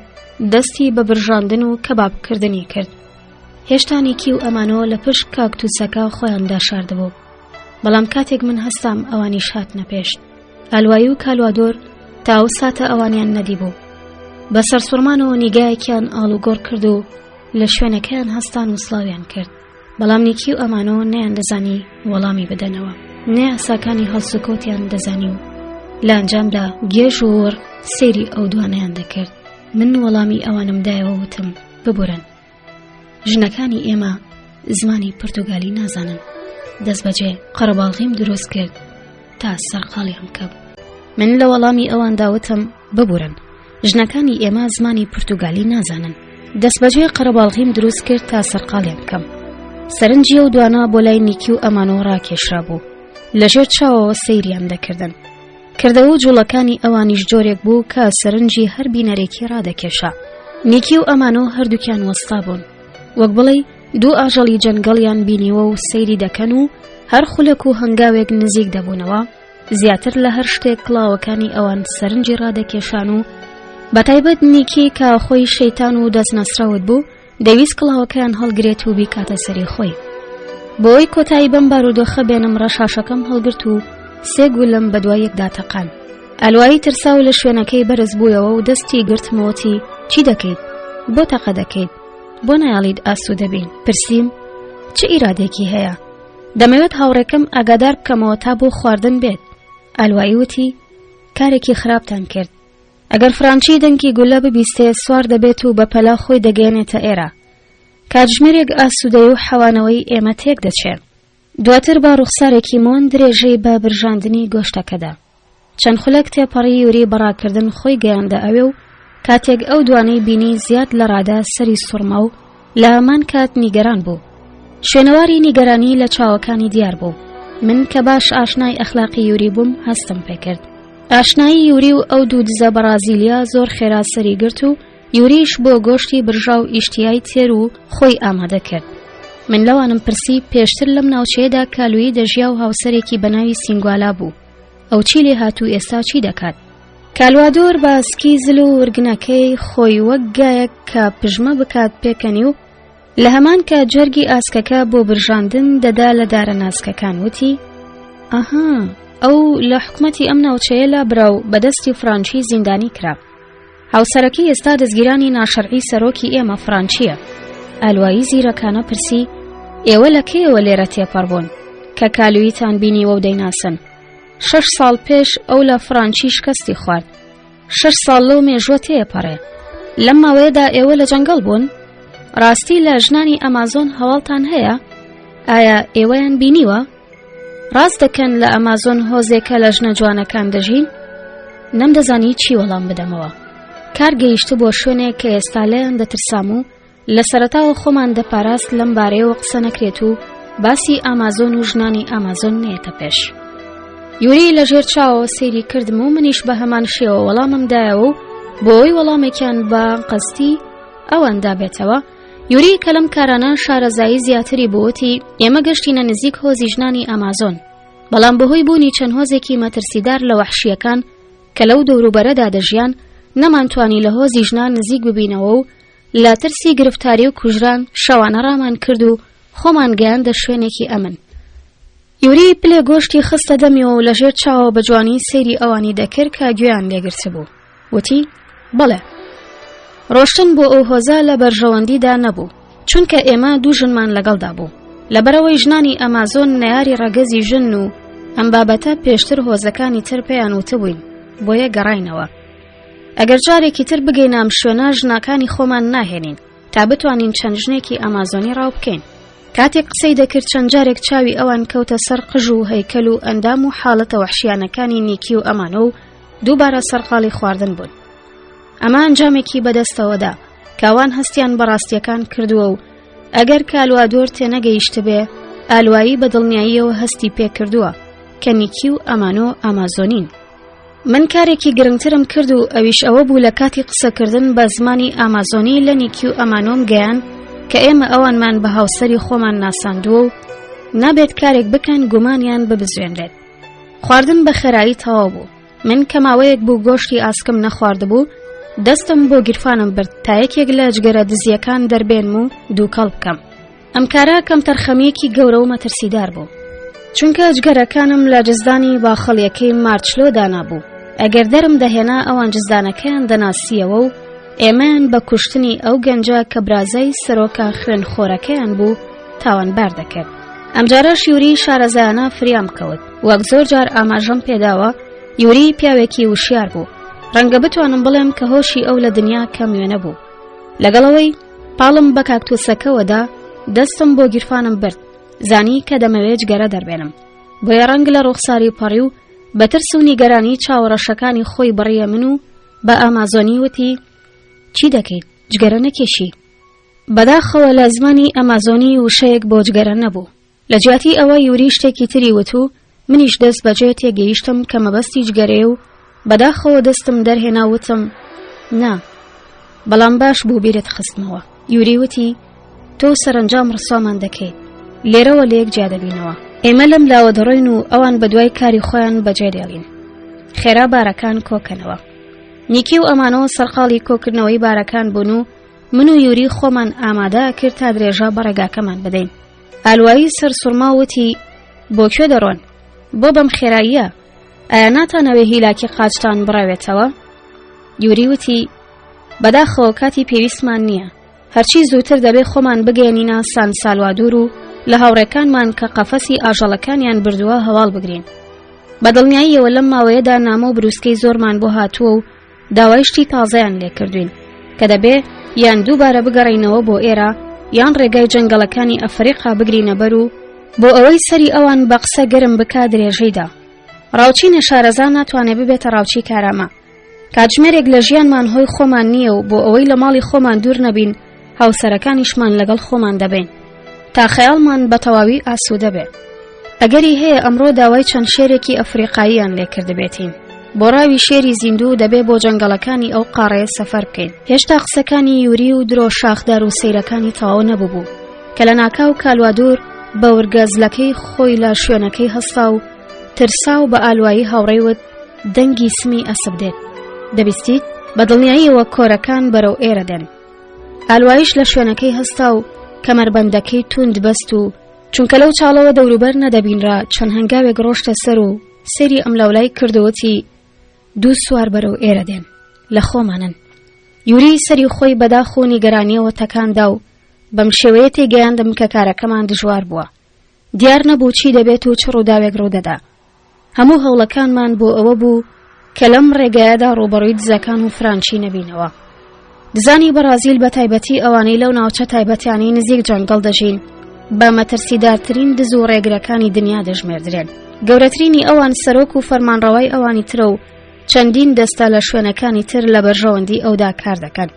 [SPEAKER 1] دەستی بە برژاندن و کەبابکردنی کرد. هێشتا نیکی و ئەمانۆ لە پشت کاکتوسەکە خۆیان داشاردبوو بەڵام کاتێک من هەستام ئەوانیش هاتنە پێشت ئالوایی و کالوادۆر تا ئەو ساتە ئەوانیان نەدیبوو بە سەرسوڕمانەوە نیگایەکیان ئاڵوگۆڕ کرد و لە شوێنەکەیان هەستان و سڵاویان کرد بەڵام نیکی و ئەمانۆ نەیان دەزانی وەڵامی بدەنەوە نە یاساکانی هەڵسوکەوتیان دەزانی و لە ئەنجامدا گێژ و وڕ سەیری ئەو دوانەیان دەکرد من وەڵامی ئەوانم دایەوە وتم ببورن ژنەکانی ئێمە زمانی پرتوگالی نازانن دەستبەجێ قەرەباڵغیم دروست کرد تا سەرقاڵیان بکەم من لە وەڵامی ئەواندا وتم ببورن ژنەکانی ئێمە زمانی پرتوگالی نازانن دەستبەجێ قەرەباڵغیم دروست کرد تا سەرقاڵیان بکەم سەرنجی ئەو دوانە بۆ لای نیکی و ئەمانۆ ڕاکێشرا بوو لەژێر چاوەوە سەیریان دەکردن کردەوە و جوڵەکانی ئەوانیش جۆرێک بوو کە سەرنجی هەر بینەرێکی ڕادەکێشا. نیکی و ئەمانۆ هەردووکیان وەستا بوون. وەک بڵێی دوو ئاژەڵی جەنگەڵیان بینیوە و سەیری دەکەن و هەر خولەک و هەنگاوێک نزیک دەبوونەوە، زیاتر لە هەر شتێک کڵاوەکانی ئەوان سەرنجی ڕادەکێشان و بەتایبەت نیکی کە خۆی شەیتان و دەستنەسرەوت بوو، دەیویست کڵاوەکەیان هەڵگرێت و بیکاتە سەری خۆی. بۆ ئەوەی کۆتایی بەم بارودۆخە بێنم ڕەشاشەکەم هەڵگرت و سێ گولەم بەدوای یەکدا تەقان. ئەلوایی ترسا و لە شوێنەکەی بەرز بوویەوە و دەستی گرتمەوەتی چی دەکەیت؟ بۆ تەقە دەکەیت؟ بۆ نایەڵیت ئاسوودە بین؟ پرسیم چ ئیرادێکی هەیە؟ دەمەوێت هاوڕێکەم ئاگادار بکەمەوە تا بۆ خواردن بێت. ئالوایی وتی کارێکی خراپتان کرد. ئەگەر فرانچی دەنگی گولە ببیستێ سوار دەبێت و بە پەلە خۆی دەگەیەنێتە ئێرە. کاتژمێرێک ئاسوودەی و حەوانەوەی ئێمە تێک دەچێ. دواتر بە ڕوخسارێکی مۆن درێژەی بە برژاندنی گۆشتەکە دا. چەند خولەک تێپەڕی یوری بە ڕاکردن خۆی گەیاندە ئەوێ و کاتێک ئەو دوانەی بینی زیاد لە ڕادە سەری سوڕما و لە هەمان کات نیگەران بوو. شوێنەواری نیگەرانی لە چاوەکانی دیار بوو. من کە باش ئاشنای ئەخلاقی یوری بووم هەستم پێکرد. ئاشنایی یوری و ئەو دوو دزە بەڕازیلیە زۆر خێرا سەری گرت و یوریش بۆ گۆشتی برژاو ئیشتیای تێر و خۆی ئامادە کرد. من لەوانم پرسی پێشتر لەم ناوچەیەدا کالویی دەژیا و هاوسەرێکی بە ناوی سینگوالا بوو. ئەو چی لێ هات و ئێستا چی دەکات؟ کالوادۆر بە سکی زل و ورگنەکەی خۆی وەک گایەک کە پژمە بکات پێکەنی و لە هەمان کات جەرگی ئاسکەکە بۆ برژاندن دەدا لە دارە ناسکەکان وتی ئەها ئەو لە حکومەتی ئەم ناوچەیە لابرا و بەدەستی فرانچی زیندانی کرا هاوسەرەکەی ئێستا دەستگیرانی ناشەرعی سەرۆکی ئێمە فرانچیە ئالوایی زیرەکانە پرسی ئێوە لە کەیەوە لێرە تێپەڕ بوون کە کالویتان بینیوە و دەیناسن شەش ساڵ پێش ئەو لە فرانچی شکستی خوارد شەش ساڵ لەو مێژووە تێپەڕێ. لەم ماوەیەدا ئێوە لە جەنگەڵ بوون؟ ڕاستی لە ژنانی ئەمازۆن هەواڵتان هەیە؟ ئایا ئێوەیان بینیوە؟ ڕاست دەکەن لە ئەمازۆن هۆزێکە لە ژنە جوانەکان دەژین؟ نەمدەزانی چی وەڵام بدەمەوە. کار گەیشتبووە شوێنێک کە ئێستا لێیان دەترسام و لە سەرەتاوە خۆمان دەپاراست لەم بارەیەوە قسە نەکرێت و باسی ئامازۆن و ژنانی ئامازۆن نێتە پێش. یوری لە ژێر چاوەوە سەیری کردم و منیش بە هەمان شێوە وەڵامم دایەوە و بۆ ئەوەی وەڵامێکیان بە قەستی ئەوان دابێتەوە یوری کە لەم کارانە شارەزایی زیاتری بووتی ئێمە گەشتینە نزیک هۆزی ژنانی ئامازۆن بەڵام بەهۆی بوونی چەند هۆزێکی مەترسیدار لە وەحشیەکان کە لەو دەوروبەرەدا دەژیان نەمانتوانی لە هۆزی ژنان نزیک ببینەوە و لە ترسی گرفتاری و کوژران شەوانە ڕامان کرد و خۆمان گەیاندە شوێنێکی ئەمن. یوری پلێ گۆشتی خستە دەمیەوە و لەژێر چاوە بە جوانی سەیری ئەوانی دەکرد کە گوێیان لێگرتبوو. وتی، بەڵێ. ڕۆشتن بۆ ئەو هۆزە لە بەرژەوەندیدا نەبوو، چونکە ئێمە دوو ژنمان لەگەڵدا بوو. لەبەرئەوەی ژنانی ئەمازۆن نەیاری ڕەگەزی ژنن و ئەم بابەتە پێشتر هۆزەکانی تر پێیان وتبووین، بۆیە گەڕاینەوە. ئەگەر جارێکی تر بگەینە ئەم شوێنە ژناکانی خۆمان ناهێنین تا بتوانین چەند ژنێکی ئەمازۆنی ڕاو بکەین. کاتێک قسەی دەکرد چەند جارێک چاوی ئەوان کەوتە سەر قژ و هەیکەل و ئەندام و حاڵەتە وەحشیانەکانی نیکی و ئەمانۆ و دووبارە سەرقاڵی خواردن بوون. ئەمە ئەنجامێکی بەدەستەوەدا کاوان هەستیان بە ڕاستیەکان کردووە و ئەگەر کالوادۆر تێنەگەیشتبێ ئالوایی بە دڵنیاییەوە هەستی پێکردووە کە نیکی و ئەمانۆ ئامازۆنین. من کارێکی گرنگترم کرد و ئەویش ئەوە بوو لە کاتی قسەکردن بە زمانی ئامازۆنی لە نیکی و ئەمانۆم گەیان کە ئێمە ئەوانمان بە هاوسەری خۆمان ناساندووە و نابێت کارێک بکەن گومانیان ببزوێنرێت. خواردن بە خێرایی تەواو بوو. من کە ماوەیەک بوو گۆشتی ئاسکم نەخواردبوو، دەستم بۆ گیرفانم برد تا یەکێک لە جگەرە دزییەکان دەربێنم و دووکەڵ بکەم. ئەم کارە کەمتەرخەمییەکی گەورە و مەترسیدار بوو. چونکە جگەرەکانم لە جزدانی باخەڵیەکەی مارچلۆ دانابوو. ئەگەر دەرم دەهێنا ئەوان جزدانەکەیان دەناسییەوە و ئێمەیان بە کوشتنی ئەو گەنجە کە برازای سەرۆکە خوێنخۆرەکەیان بوو تاوانبار دەکرد. ئەمجارەش یوری شارەزایانە فریام کەوت. وەک زۆر جار ئاماژەم پێداوە، یوری پیاوێکی وشیار بوو. ڕەنگە بتوانم بڵێم کە هۆشی ئەو لە دنیا کەم وێنە بوو. لەگەڵ ئەوەی پاڵم بە کاکتوسەکەوە دا، دەستم بۆ گیرفانم برد، زانی کە دەمەوێ جگەرە دەربێنم. بۆیە ڕەنگ لە ڕوخساری پەڕی و بە ترس و نیگەرانی چاوە ڕەشەکانی خۆی بڕیە من و بە ئامازۆنی وتی، چی دەکەیت؟ جگەرە نەکێشی؟ بەداخەوە لە زمانی ئەمازۆنی وشەیەک بۆ جگەرە نەبوو. لە جیاتی ئەوە یوری شتێکی تری وت و منیش دەست بەجێ تێگەیشتم کە مەبەستی جگەرەیە و بەداخەوە دەستم دەرهێنا وتم نا بەڵام باش بوو بیرت خستمەوە. یوری وتی تۆ سەرەنجام ڕسوامان دەکەیت لێرەوە لەیەک جیا دەبینەوە. ئێمە لەم لاوە دەڕۆین و ئەوان بەدوای کاری خۆیان بەجێ دێڵین. خێرا بارەکان کۆکەنەوە. نیکی و ئەمانۆ سەرقاڵی کۆکردنەوەی بارەکان بوون و من و یوری خۆمان ئامادە کرد تا درێژە بە ڕێگاکەمان بدەین. ئالوایی سەرسوڕما وتی بۆ کوێ دەڕۆن؟ بۆ بەم خێراییە؟ ئایا ناتانەوێ هیلاکی قاچتان بڕەوێتەوە؟ یوری وتی بەداخەوە کاتی پێویستمان نییە. هەرچی زووتر دەبێ خۆمان بگەیەنینە سان سالوادور و لە هاوڕێکانمان کە قەفەسی ئاژەڵەکانیان بردووە هەواڵ بگرین. بە دڵنیاییەوە لەم ماوەیەدا نامە و بروسکەی زۆرمان بۆ هاتووە و داوای شتی تازەیان لێکردوین کە دەبێ یان دووبارە بگەڕێینەوە بۆ ئێرە یان ڕێگای جەنگەڵەکانی ئەفریقا بگرینە بەر و بۆ ئەوەی سەری ئەوان بە قسە گەرم بکا درێژەی دا. ڕاوچی نەشارەزا ناتوانێ ببێتە ڕاوچی کارامە. کاتژمێرێک لە ژیانمان هۆی خۆمان نییە و بۆ ئەوەی لە ماڵی خۆمان دوور نەبین هاوسەرەکانیشمان لەگەڵ خۆمان دەبەین تا خەیاڵمان بە تەواوی ئاسوودە بێ. ئەگەری هەیە ئەمڕۆ داوای چەند شێرێکی ئەفریقاییان لێ کردبێتین. بۆ ڕاوی شێری زیندوو دەبێ بۆ جەنگەڵەکانی ئەو قاڕەیە سەفەر بکەین. هێشتا قسەکانی یوری و درۆ شاخدار و سەیرەکانی تەواو نەبووبوو کە لە ناکاو کالوادور بە ورگە زلەکەی خۆی لە شوێنەکەی هەستا و ترسا و بە ئالوایی هاوڕێی وت دەنگی سمی ئەسپ دێت. دەبیستیت؟ بە دڵنیاییەوە کۆرەکان بەرەو ئێرە دێن. ئالواییش لە شوێنەکەی هەستا و کەمەربەندەکەی توند بەست و چونکە لەو چاڵەوە دەوروبەر نەدەبینرا چەند هەنگاوێک ڕۆشتە سەر و سەیری ئەملاولای کرد و وتی دوو سوار بەرەو ئێرە دێن لە خۆمانن. یوری سەری خۆی بەداخ و نیگەرانیەوە تەکاندا و بەم شێوەیە تێگەیاندم کە کارەکەمان دژوار بووە. دیار نەبوو چی دەبێت و چ ڕووداوێک ڕوودەدا. هەموو هەوڵەکانمان بۆ ئەوە بوو کە لەم ڕێگایەدا ڕووبەڕووی دزەکان و فرانچی نەبینەوە. دزانی بەڕازیل بە تایبەتی ئەوانەی لەو ناوچە تایبەتیانەی نزیک جەنگەڵ دەژین بە مەترسیدارترین دز و ڕێگرەکانی دنیا دەژمێردرێن. گەورەترینی ئەوان سەرۆک و فەرمانڕەوای ئەوانی ترە و چەندین دەستە لە شوێنەکانی تر لە بەرژەوەندی ئەودا کار دەکەن.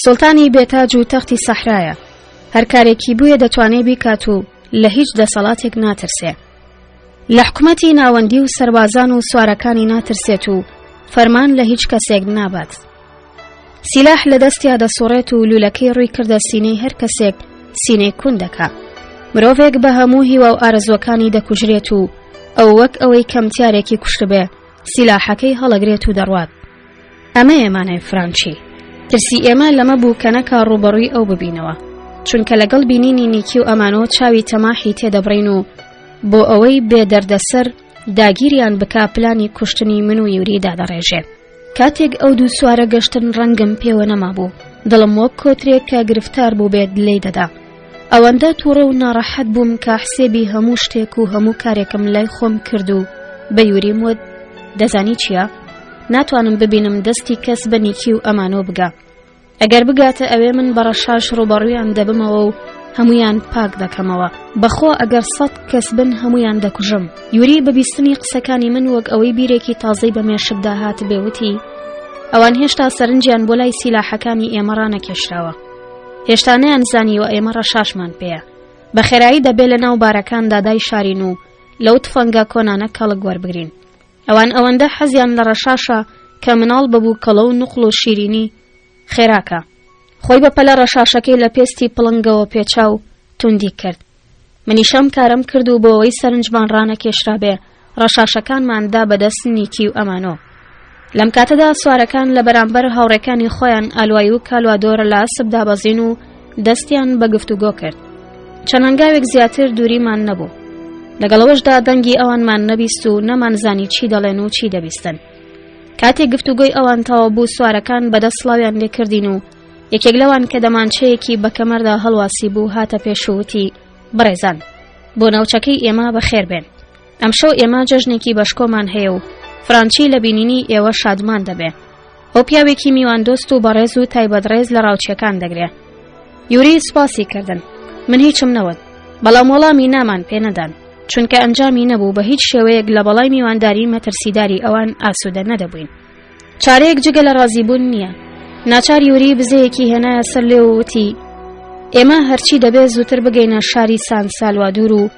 [SPEAKER 1] سوڵتانی بێتاج و تەختی سەحرایە. هەر کارێکی بوێ دەتوانێ بیکات و لە هیچ دەسەڵاتێک ناترسێ. لە حکومەتی ناوەندی و سەربازان و سوارەکانی ناترسێت و فەرمان لە هیچ کەسێک نابات. سیلاح لە دەستیا دەسوڕێت و لولەکەی ڕووی کردە سینەی هەر کەسێک سینەی کون دەکا. مرۆڤێک بە هەموو هیوا و ئارەزووەکانی دەکوژرێت و ئەو وەک ئەوەی کەمتیارێکی کوشتبێ سیلاحەکەی هەڵەگرێت و دەڕوات. ئەمەیە مانای فرانچی. ترسی ئێمە لەمە بوو کە نەکا ڕووبەڕووی ئەو ببینەوە. چونکە لەگەڵ بینینی نیکی و ئەمانۆ چاوی تەماحی تێدەبڕین و. بۆ ئەوەی بێ دەردەسەر داگیریان بکا پلانی کوشتنی من و یوری دادەڕێژێ. کاتێک ئەو دوو سوارە گەشتن ڕەنگم پێوە نەمابوو، دڵم وەک کۆترێک کە گرفتار بووبێت لێی دەدا. ئەوەندە تووڕە و ناڕەحەت بووم کە حسێبی هەموو شتێک و هەموو کارێکم لای خۆم کرد و بە یوریم وت دەزانی چییە؟ ناتوانم ببینم دەستی کەس بە نیکی و ئەمانۆ بگا. ئەگەر بگاتە ئەوێ من بە ڕەشاش ڕووبەڕوویان دەبمەوە و هەمویان پاک دەکەمەوە بەخۆ ئەگەر سەد کەس بن هەمویان دەکوژم یوری بە بیستنی قسەکانی من وەک ئەوەی بیرێکی تازەی بە مێشکدا هاتبێ وتی ئەوان هێشتا سەرنجیان بۆ لای سیلاحەکانی ئێمە ڕانەکێشراوە هێشتا نەیان زانیوە ئێمە ڕەشاشمان پێیە بە خێرایی دەبێ لە ناو بارەکاندا دای شارین و لەو تفەنگە کۆنانە کەڵک وەربگرین ئەوان ئەوەندە حەزیان لە ڕەشاشە کە مناڵ بە بووکەڵە و نوقڵ و شیرینی خێراکە. خۆی بە پەلە ڕەشاشەکەی لە پێستی پڵنگەوە پێچا و توندی کرد. منیش ئەم کارەم کرد و بۆ ئەوەی سەرنجمان ڕانەکێشرابێ ڕەشاشەکانمان دا بە دەست نیکی و ئەمانۆ. لەم کاتەدا سوارەکان لە بەرامبەر هاوڕێکانی خۆیان ئالوای و کالوادۆر لە ئەسپ دابەزین و دەستیان بە گفتوگۆ کرد. چەند هەنگاوێک زیاتر دووریمان نەبوو. لەگەڵەوەشدا دەنگی ئەوانمان نەبیست و نەمانزانی چی دەڵێن و چی دەبیستن. کاتێک گفتوگۆی ئەوان تەواو بوو سوارەکان بەدەست سڵاویان لێکردین و یەکێک لەوان کە دەمانچەیەکی بە کەمەردا هەڵواسی بوو هاتە پێش و وتی بەڕێزان بۆ ناوچەکەی ئێمە بەخێر بێن. ئەمشەو ئێمە جەژنێکی بەشکۆمان هەیە و فرانچی لە بینینی ئێوە شادمان دەبێ. ئەو پیاوێکی میواندۆست و بەڕێز و تایبەت ڕێز لە ڕاوچیەکان دەگرێ. یوری سوپاسی کردن. من هیچم نەوت. بەڵام وەڵامی نامان پێ نەدان. چونکە ئەنجامی نەبوو بە هیچ شێوەیەک لە بەڵای میوانداری مەترسیداری ئەوان ئاسوودە نەدەبووین. چارەیەک جگە لە ڕازیبوون نییە. ناچار یوری بزەیەکی هێنایە سەر لێو و وتی ئێمە هەرچی دەبێ زووتر بگەینە شاری سان سالوادور و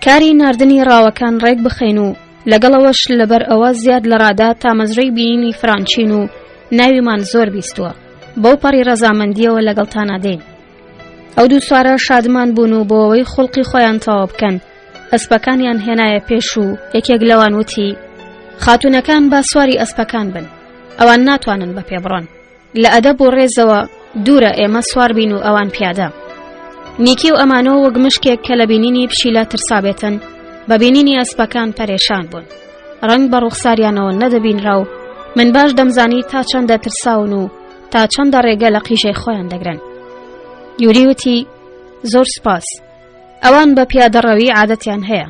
[SPEAKER 1] کاری ناردنی ڕاوەکان ڕێک بخەین و لەگەڵ ئەوەش لەبەر ئەوە زیاد لە ڕادە تامەزرۆی بینینی فرانچین و ناویمان زۆر بیستووە بەو پەڕی ڕەزامەندیەوە لەگەڵتانا دێین. ئەو دوو سوارە شادمان بوون و بۆ ئەوەی خوڵقی خۆیان تەواو بکەن ئەسپەکانیان هێنایە پێش و یەکێک لەوان وتی خاتوونەکان با سواری ئەسپەکان بن ئەوان ناتوانن بە پێ بڕۆن. لە ئەدەب و ڕێزەوە دوورە ئێمە سوار بین و ئەوان پیادە. نیکی و ئەمانۆ وەک مشکێک کە لە بینینی پشیلە ترسابێتن بە بینینی ئەسپەکان پەرێشان بوون. ڕەنگ بە ڕوخساریانەوە نەدەبینرا و من باش دەمزانی تا چەندە ترساون و تا چەندە ڕێگە لە قیژەی خۆیان دەگرن. یوری وتی زۆر سپاس. ئەوان بە پیادەڕەوی عادەتیان هەیە.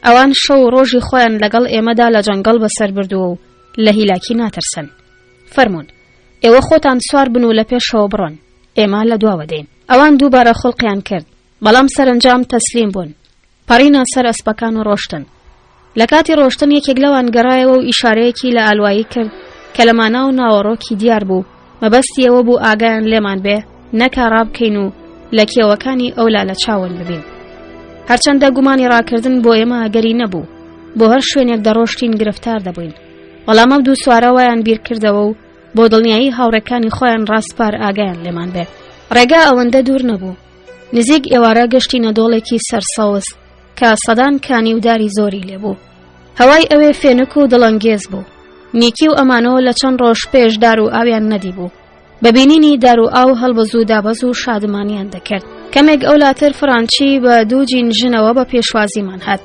[SPEAKER 1] ئەوان شەو و ڕۆژی خۆیان لەگەڵ ئێمەدا لە جەنگەڵ بەسەر بردووە و لە هیلاکی ناترسن. فەرموون ئێوە خۆتان سوار بن و لە پێشەوە بڕۆن، ئێمە لە دواوە دێین. ئەوان دووبارە خوڵقیان کرد، بەڵام سەرەنجام تەسلیم بوون. پەڕینە سەر ئەسپەکان و ڕۆشتن. لە کاتی ڕۆشتن یەکێک لەوان گەڕایەوە و ئیشارەیەکی لە ئالوایی کرد کە لە مانا و ناوەڕۆکی دیار بوو، مەبەستی ئەوە بوو ئاگایان لێمان بێ نەکا ڕابکەین و لە کێوەکانی ئەولا لە چاون ببین. هەرچەندە گومانی ڕاکردن بۆ ئێمە ئەگەری نەبوو، بۆ هەر شوێنێک دەڕۆشتین گرفتار دەبووین. بەڵام ئەو دوو سوارە وایان بیر کردەوە و بۆ دڵنیایی هاوڕێکانی خۆیان ڕاسپار ئاگایان لێمان بێ. ڕێگا ئەوەندە دوور نەبوو. نزیک ئێوارە گەشتینە دۆڵێکی سەرسەوز کە سەدان کانی و داری زۆری لێبوو. هەوای ئەوێ فێنک و دڵەنگێز بوو. نیکی و ئەمانۆ لە چەند ڕۆژ پێش دار و ئاویان نەدیبوو. بە بینینی دار و ئاو هەڵبەز و دابەز و شادمانیان دەکرد. کەمێک ئەولاتر فرانچی بە دوو جین ژنەوە بە پێشوازیمان هات.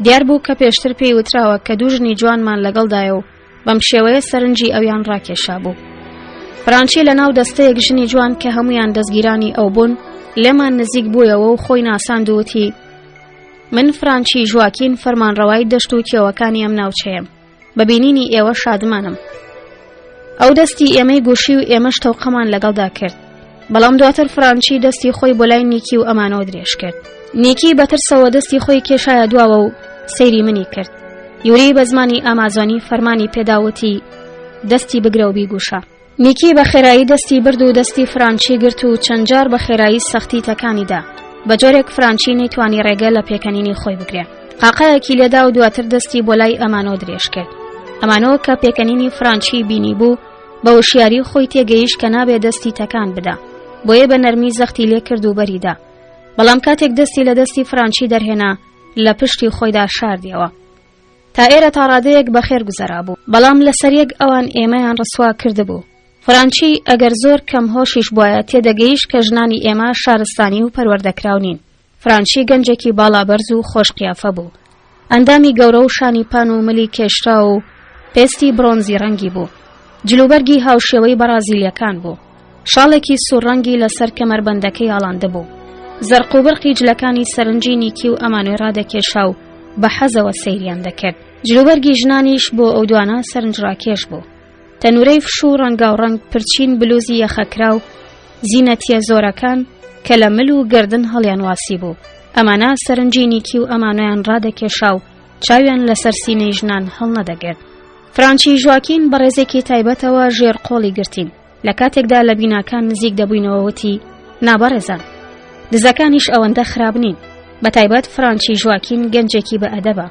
[SPEAKER 1] دیار بوو کە پێشتر پێی وتراوە کە دوو ژنی جوانمان لەگەڵدایە و بەم شێوەیە سەرنجی ئەویان ڕاکێشا بوو. فرانچی لە ناو دەستەیەک ژنی جوان کە هەمویان دەستگیرانی ئەو بوون لێمان نزیک بوویەوە و خۆی ناساند و وتی من فرانچی ژواکین فەرمانڕەوای دەشت و کێوەکانی ئەم ناوچەیەم. بە بینینی ئێوە شادمانم. ئەو دەستی ئێمەی گوشی و ئێمەش تەوقەمان لەگەڵدا کرد. بەڵام دواتر فرانچی دەستی خۆی بۆ لای نیکی و ئەمانۆ درێژ کرد. نیکی بە ترسەوە دەستی خۆی کێشایە دواوە و سەیری منی کرد. یوری بە زمانی ئامازۆنی فەرمانی پێدا وتی دەستی بگرە و بیگوشە. نیکی بە خێرایی دەستی برد و دەستی فرانچی گرت و چەند جار بە خێرایی سەختی تەکانی دا بە جۆرێک فرانچی نەیتوانی ڕێگە لە پێکەنینی خۆی بگرێ قاقایەکی لێدا و دواتر دەستی بۆ لای ئەمانۆ درێژ کرد ئەمانۆ کە پێکەنینی فرانچی بینی بوو بە وشیاری خۆی تێگەیشت کە نابێ دەستی تەکان بدا بۆیە بە نەرمی زەختی لێ کرد و بەریدا بەڵام کاتێک دەستی لە دەستی فرانچی دەرهێنا لە پشتی خۆیدا شاردیەوە تا ئێرە تا ڕادەیەک بەخێر گوزەرابوو، بەڵام لەسەر یەک ئەوان ئێمەیان ڕسوا کردبوو. فرانچی ئەگەر زۆر کەم هۆشیش بوایە تێدەگەیشت کە ژنانی ئێمە شارستانی و پەروەردەکراو نین. فرانچی گەنجێکی باڵابەرز و خۆش قیافە بوو. ئەندامی گەورە و شانی پان و ملی کێشراو و پێستی بڕۆنزی ڕەنگی بوو. جلوبەرگی هاوشێوەی بەڕازیلییەکان بوو. شاڵێکی سوور ڕەنگی لەسەر کەمەربەندەکەی ئاڵاندبوو. زەرق و برقی جلەکانی سەرنجی نیکی و ئەمانۆی ڕادەکێشا و بە حەزەوە سەیریان دەکرد. جلوبەرگی ژنانیش بۆ ئەو دوانە سەرنجڕاکێش بوو. تەنورەی فش و ڕەنگاوڕەنگ پرچین بلوزی یەخەکراو زینەتیە زۆرەکان کە لە مل و گردن هەڵیان واسی بوو ئەمانە سەرنجی نیکی و ئەمانۆیان ڕادەکێشا و چاویان لەسەر سینەی ژنان هەڵنەدەگرت فرانچی ژواکین بەڕێزێکی تایبەتەوە ژێر قۆڵی گرتین لە کاتێکدا لە بیناکان نزیک دەبووینەوە وتی نابەڕێزان دزەکانیش ئەوەندە خراپ نین بە تایبەت فرانچی ژواکین گەنجێکی بە ئەدەبە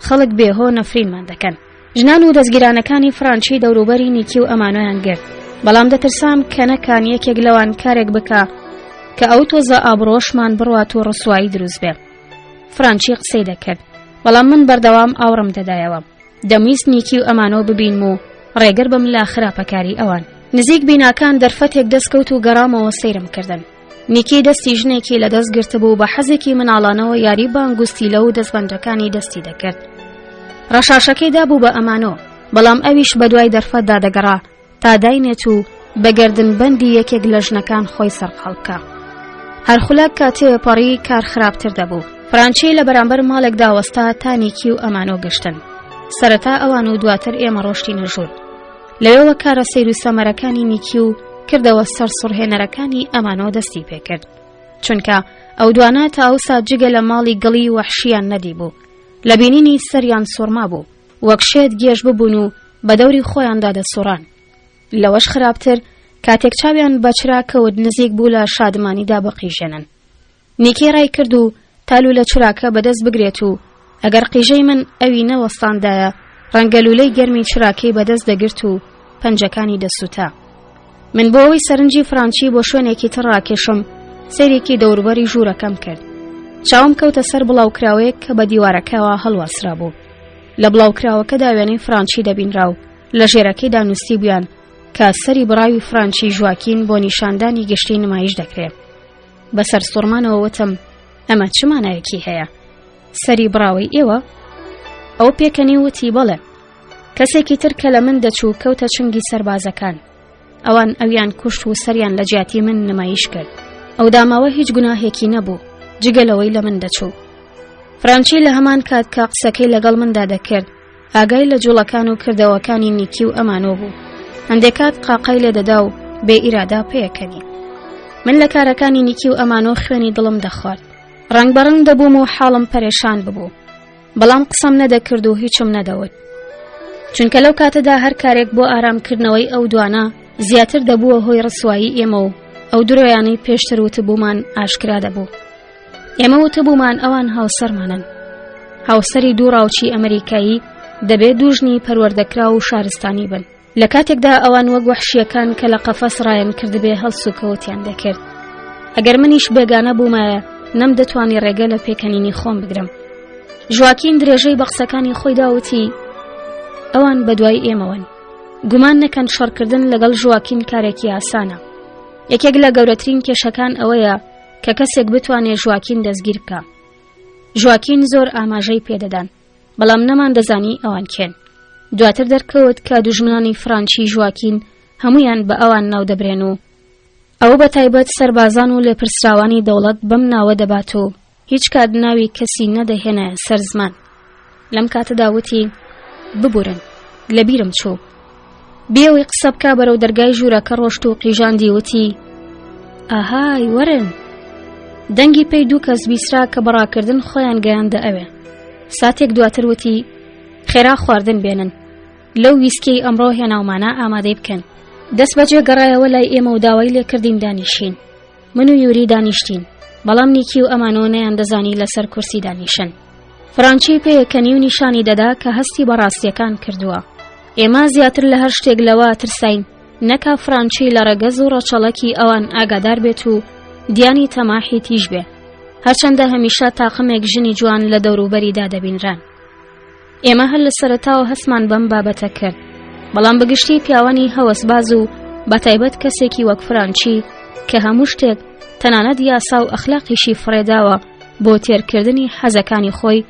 [SPEAKER 1] خەڵک بێهۆ نەفرینمان دەکەن ژنان و دەزگیرانەکانی فرانچی دەوروبەری نیکی و ئەمانۆیان گرت بەڵام دەترسام کە نەکان یەکێک لەوان کارێک بکا کە ئەو تۆزە ئابڕۆشمان بڕوات و ڕسوایی دروست بێ فرانچی قسەی دەکرد بەڵام من بەردەوام ئاوڕم دەدایەوە دەمویست نیکی و ئەمانۆ ببینم و ڕێگر بم لە خراپەکاری ئەوان نزیک بیناکان دەرفەتێک دەستکەوت و گەڕامەوە سەیرم کردن نیکی دەستی ژنێکی لە دەست گرتبوو بە حەزێکی مناڵانەوە یاری بە ئەنگوستیلە و دەستبەندەکانی دەستی دەکرد. ڕەشاشەکەی دابوو بە ئەمانۆ، بەڵام ئەویش بە دوای دەرفەتدا دەگەڕا تا داینێت و بە گەردن بەندی یەکێک لە ژنەکان خۆی سەرقاڵ بکا. هەر خولەک کە تێپەڕی کار خراپتر دەبوو. فرانچی لە بەرامبەر ماڵێکدا وەستا تا نیکی و ئەمانۆ گەشتن. سەرەتا ئەوان و دواتر ئێمە ڕۆشتینە ژوور. لەوێوە کارە سەیر و سەمەرەکانی نیکی و کردەوە سەرسوڕهێنەرەکانی ئەمانۆ دەستی پێکرد چونکە ئەو دوانە تا ئەو سات جگە لە ماڵی گڵی وەحشیان نەدیبوو لە بینینی سەریان سوڕما بوو وەک شێت گێژ ببوون و بە دەوری خۆیاندا دەسوڕان لەوەش خراپتر کاتێک چاویان بە چرا کەوت نزیک بوو لە شادمانیدا بقیژێنن نیکی ڕای کرد و تا لوولە چراکە بەدەست بگرێت و ئەگەر قیژەی من ئەوی نەوەستاندایە ڕەنگە لوولەی گەرمی چراکەی بەدەست دەگرت و پەنجەکانی دەسووتا. من بۆ ئەوەی سەرنجی فرانچی بۆ شوێنێکی تر ڕاکێشم سەیرێکی دەوروبەری ژوورەکەم کرد. چاوم کەوتە سەر بڵاوکراوەیەک کە بە دیوارەکەوە هەڵواسرابوو. لە بڵاوکراوەکەدا وێنەی فرانچی دەبینرا و لە ژێرەکەیدا نووسیبوویان کە سەری بڕاوی فرانچی ژواکین بۆ نیشاندانی گشتی نمایش دەکرێ. بە سەرسوڕمانەوە وتم ئەمە چ مانایەکی هەیە سەری بڕاوەی ئێوە ئەو پێکەنی وتی بەڵێ کەسێکی تر کە لە من دەچوو کەوتە چنگی سەربازەکان ئەوان ئەویان کوشت و سەریان لە جیاتی من نمایش کرد ئەو داماوە هیچ گوناهێکی نەبوو جگە لەوەی لە من دەچوو فرانچی لە هەمان کات کە قسەکەی لەگەڵ مندا دەکرد ئاگای لە جوڵەکان و کردەوەکانی نیکی و ئەمانۆ بوو. هەندێک کات قاقای لێ دەدا و بێ ئیرادا پێکەنی. من لە کارەکانی نیکی و ئەمانۆ خوێنی دڵم دەخوارد. ڕەنگ بە ڕەنگ دەبووم و حاڵم پەرێشان ببوو. بەڵام قسەم نەدەکرد و هیچم نەدەوت. چونکە لەو کاتەدا هەر کارێک بۆ ئارامکردنەوەی ئەو دوانە زیاتر دەبووە هۆی ڕسوایی ئێمە و ئەو درۆیانەی پێشتر وتبوومان ئاشکرا دەبوو. ئێمە وتبوومان ئەوان هاوسەرمانن. هاوسەری دوو ڕاوچی ئەمریکایی دەبێ دوو ژنی پەروەردەکراو و شارستانی بن. لە کاتێکدا ئەوان وەک وەحشییەکان کە لە قەفەس ڕایان کردبێ هەڵسوکەوتیان دەکرد. ئەگەر منیش بێگانە بوومایە نەمدەتوانی ڕێگە لە پێکەنینی خۆم بگرم. ژواکین درێژەی بە قسەکانی خۆی دا وتی ئەوان بەدوای ئێمەوەن. گومان نەکەن شەڕکردن لەگەڵ ژواکین کارێکی ئاسانە. یەکێک لە گەورەترین کێشەکان ئەوەیە کە کەسێک بتوانێ ژواکین دەستگیر بکا. ژواکین زۆر ئاماژەی پێدەدان، بەڵام نەمان دەزانی ئەوان کێن. دواتر دەرکەوت کە دوژمنانی فرانچی ژواکین هەموویان بە ئەوان ناودەبرێن و ئەو بە تایبەت سەربازان و لێپرسراوانی دەوڵەت بەم ناوە دەبات و هیچ کات ناوی کەسی نەدەهێنایە سەر زمان. لەم کاتەدا وتی، ببورن، لەبیرم چوو. بێ ئەوەی قسە بکا بەرەو دەرگای ژوورەکە ڕۆشت و قیژاندی وتی، ئاهای وەرن. دەنگی پێی دوو کەس بیسرا کە بە ڕاکردن خۆیان گەیاندە ئەوێ. ساتێک دواتر وتی، خێرا خواردن بێنن. لەو ویسکیەی ئەمڕۆ هێناومانە ئامادەی بکەن. دەست بەجێ گەڕایەوە لای ئێمە و داوای لێکردین دانیشین. من و یوری دانیشتین بەڵام نیکی و ئەمانۆ نەیاندەزانی لەسەر کورسی دانیشن فرانچی پێیەکەنی و نیشانی دەدا کە هەستی بە ڕاستیەکان کردووە ئێمە زیاتر لە هەر شتێک لەوە ترساین نەکا فرانچی لە ڕەگەز و ڕەچەڵەکی ئەوان ئاگادار بێت و دیانی تەماحی تیژ بێ هەرچەندە هەمیشە تاقمێک ژنی جوان لە دەوروبەریدا دەبینران ئێمە هەر لە سەرەتاوە هەستمان بەم بابەتە کرد بەڵام بەگشتی پیاوانی هەوەسباز و بەتایبەت کەسێکی وەک فرانچی کە هەموو شتێک تەنانەت یاسا و ئەخلاقیشی فڕێداوە. بۆ تێرکردنی حەزەکانی خۆی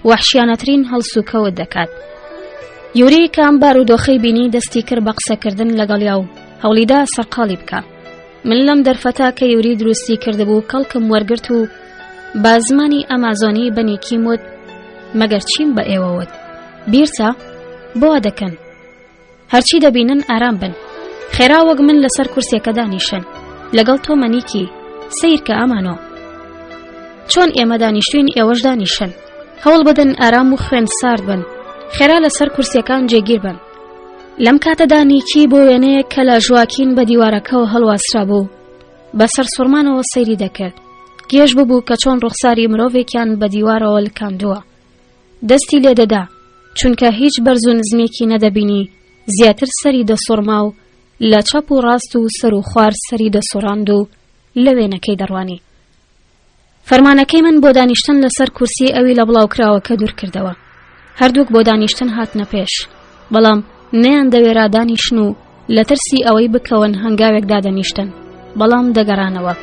[SPEAKER 1] وەحشیانەترین هەڵسوکەوت دەکات. یوری کە ئەم بارودۆخەی بینی دەستی کرد بە قسەکردن لەگەڵیا و هەوڵیدا سەرقاڵی بکا. من لەم دەرفەتە کە یوری دروستی کردبوو کەڵکم وەرگرت و با زمانی ئەمازۆنی بە نیکیم وت مەگەر چیم بە ئێوە وت بیرتە بۆ دەکەن هەرچی دەبینن ئارام بن خێرا وەک من لەسەر کورسیەکە دانیشن لەگەڵ تۆ مەنیکی سیر کە ئەمانۆ چۆن ئێمە دانیشتوین ئێوەش دانیشن هەوڵ بدەن ئارام و خوێن سارد بن خێرا لەسەر کورسیەکان جێگیر بن لەم کاتەدا نیکی بۆ وێنەیەک کە لە ژواکین بە دیوارەکەوە هەڵواسرابوو بە سەرسوڕمانەوە سەیری دەکرد گێژ ببوو کە چۆن ڕوخساری مرۆڤێکیان بە دیوارەوە لکاندووە دەستی لێدەدا چونکە هیچ بەرز و نزمێکی نەدەبینی زیاتر سەری دەسوڕما و لە چەپ و ڕاست و سەر و خوار سەری دەسوڕاند و لە وێنەکەی دەڕوانی فەرمانەکەی من بۆ دانیشتن لەسەر کورسی ئەوی لە بڵاوکراوەکە دوورکردەوە. هەردووک بۆ دانیشتن هاتنە پێش، بەڵام نەیان دەوێرا دانیشن و لە ترسی ئەوەی بکەون هەنگاوێک دادەنیشتن، بەڵام دەگەڕانەوە.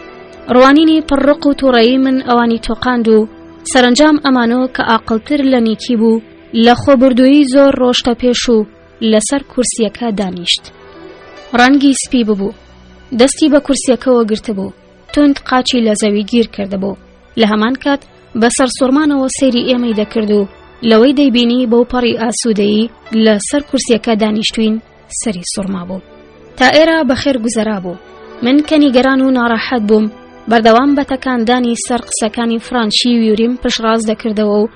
[SPEAKER 1] ڕوانینی پڕ ڕق و تووڕەیی من ئەوانی تۆقاند و سەرەنجام ئەمانۆ کە ئاقڵتر لە نیکی بوو، لە خۆبردوویی زۆر ڕۆشتە پێش و لەسەر کورسییەکە دانیشت. ڕەنگی سپی ببوو. دەستی بە کورسییەکەوە گرتبوو. توند قاچی لە زەوی گیر کردبوو لە هەمان کات بە سەرسوڕمانەوە سەیری ئێمەی دەکرد و لەوەی دەیبینی بەو پەڕی ئاسوودەیی لە سەر کورسیەکە دانیشتوین سەری سوڕما بوو تا ئێرە بەخێر گوزەرا بوو من کە نیگەران و ناڕەحەت بووم بەردەوام بە تەکاندانی سەر قسەکانی فرانچی ویوریم پشڕاست دەکردەوە و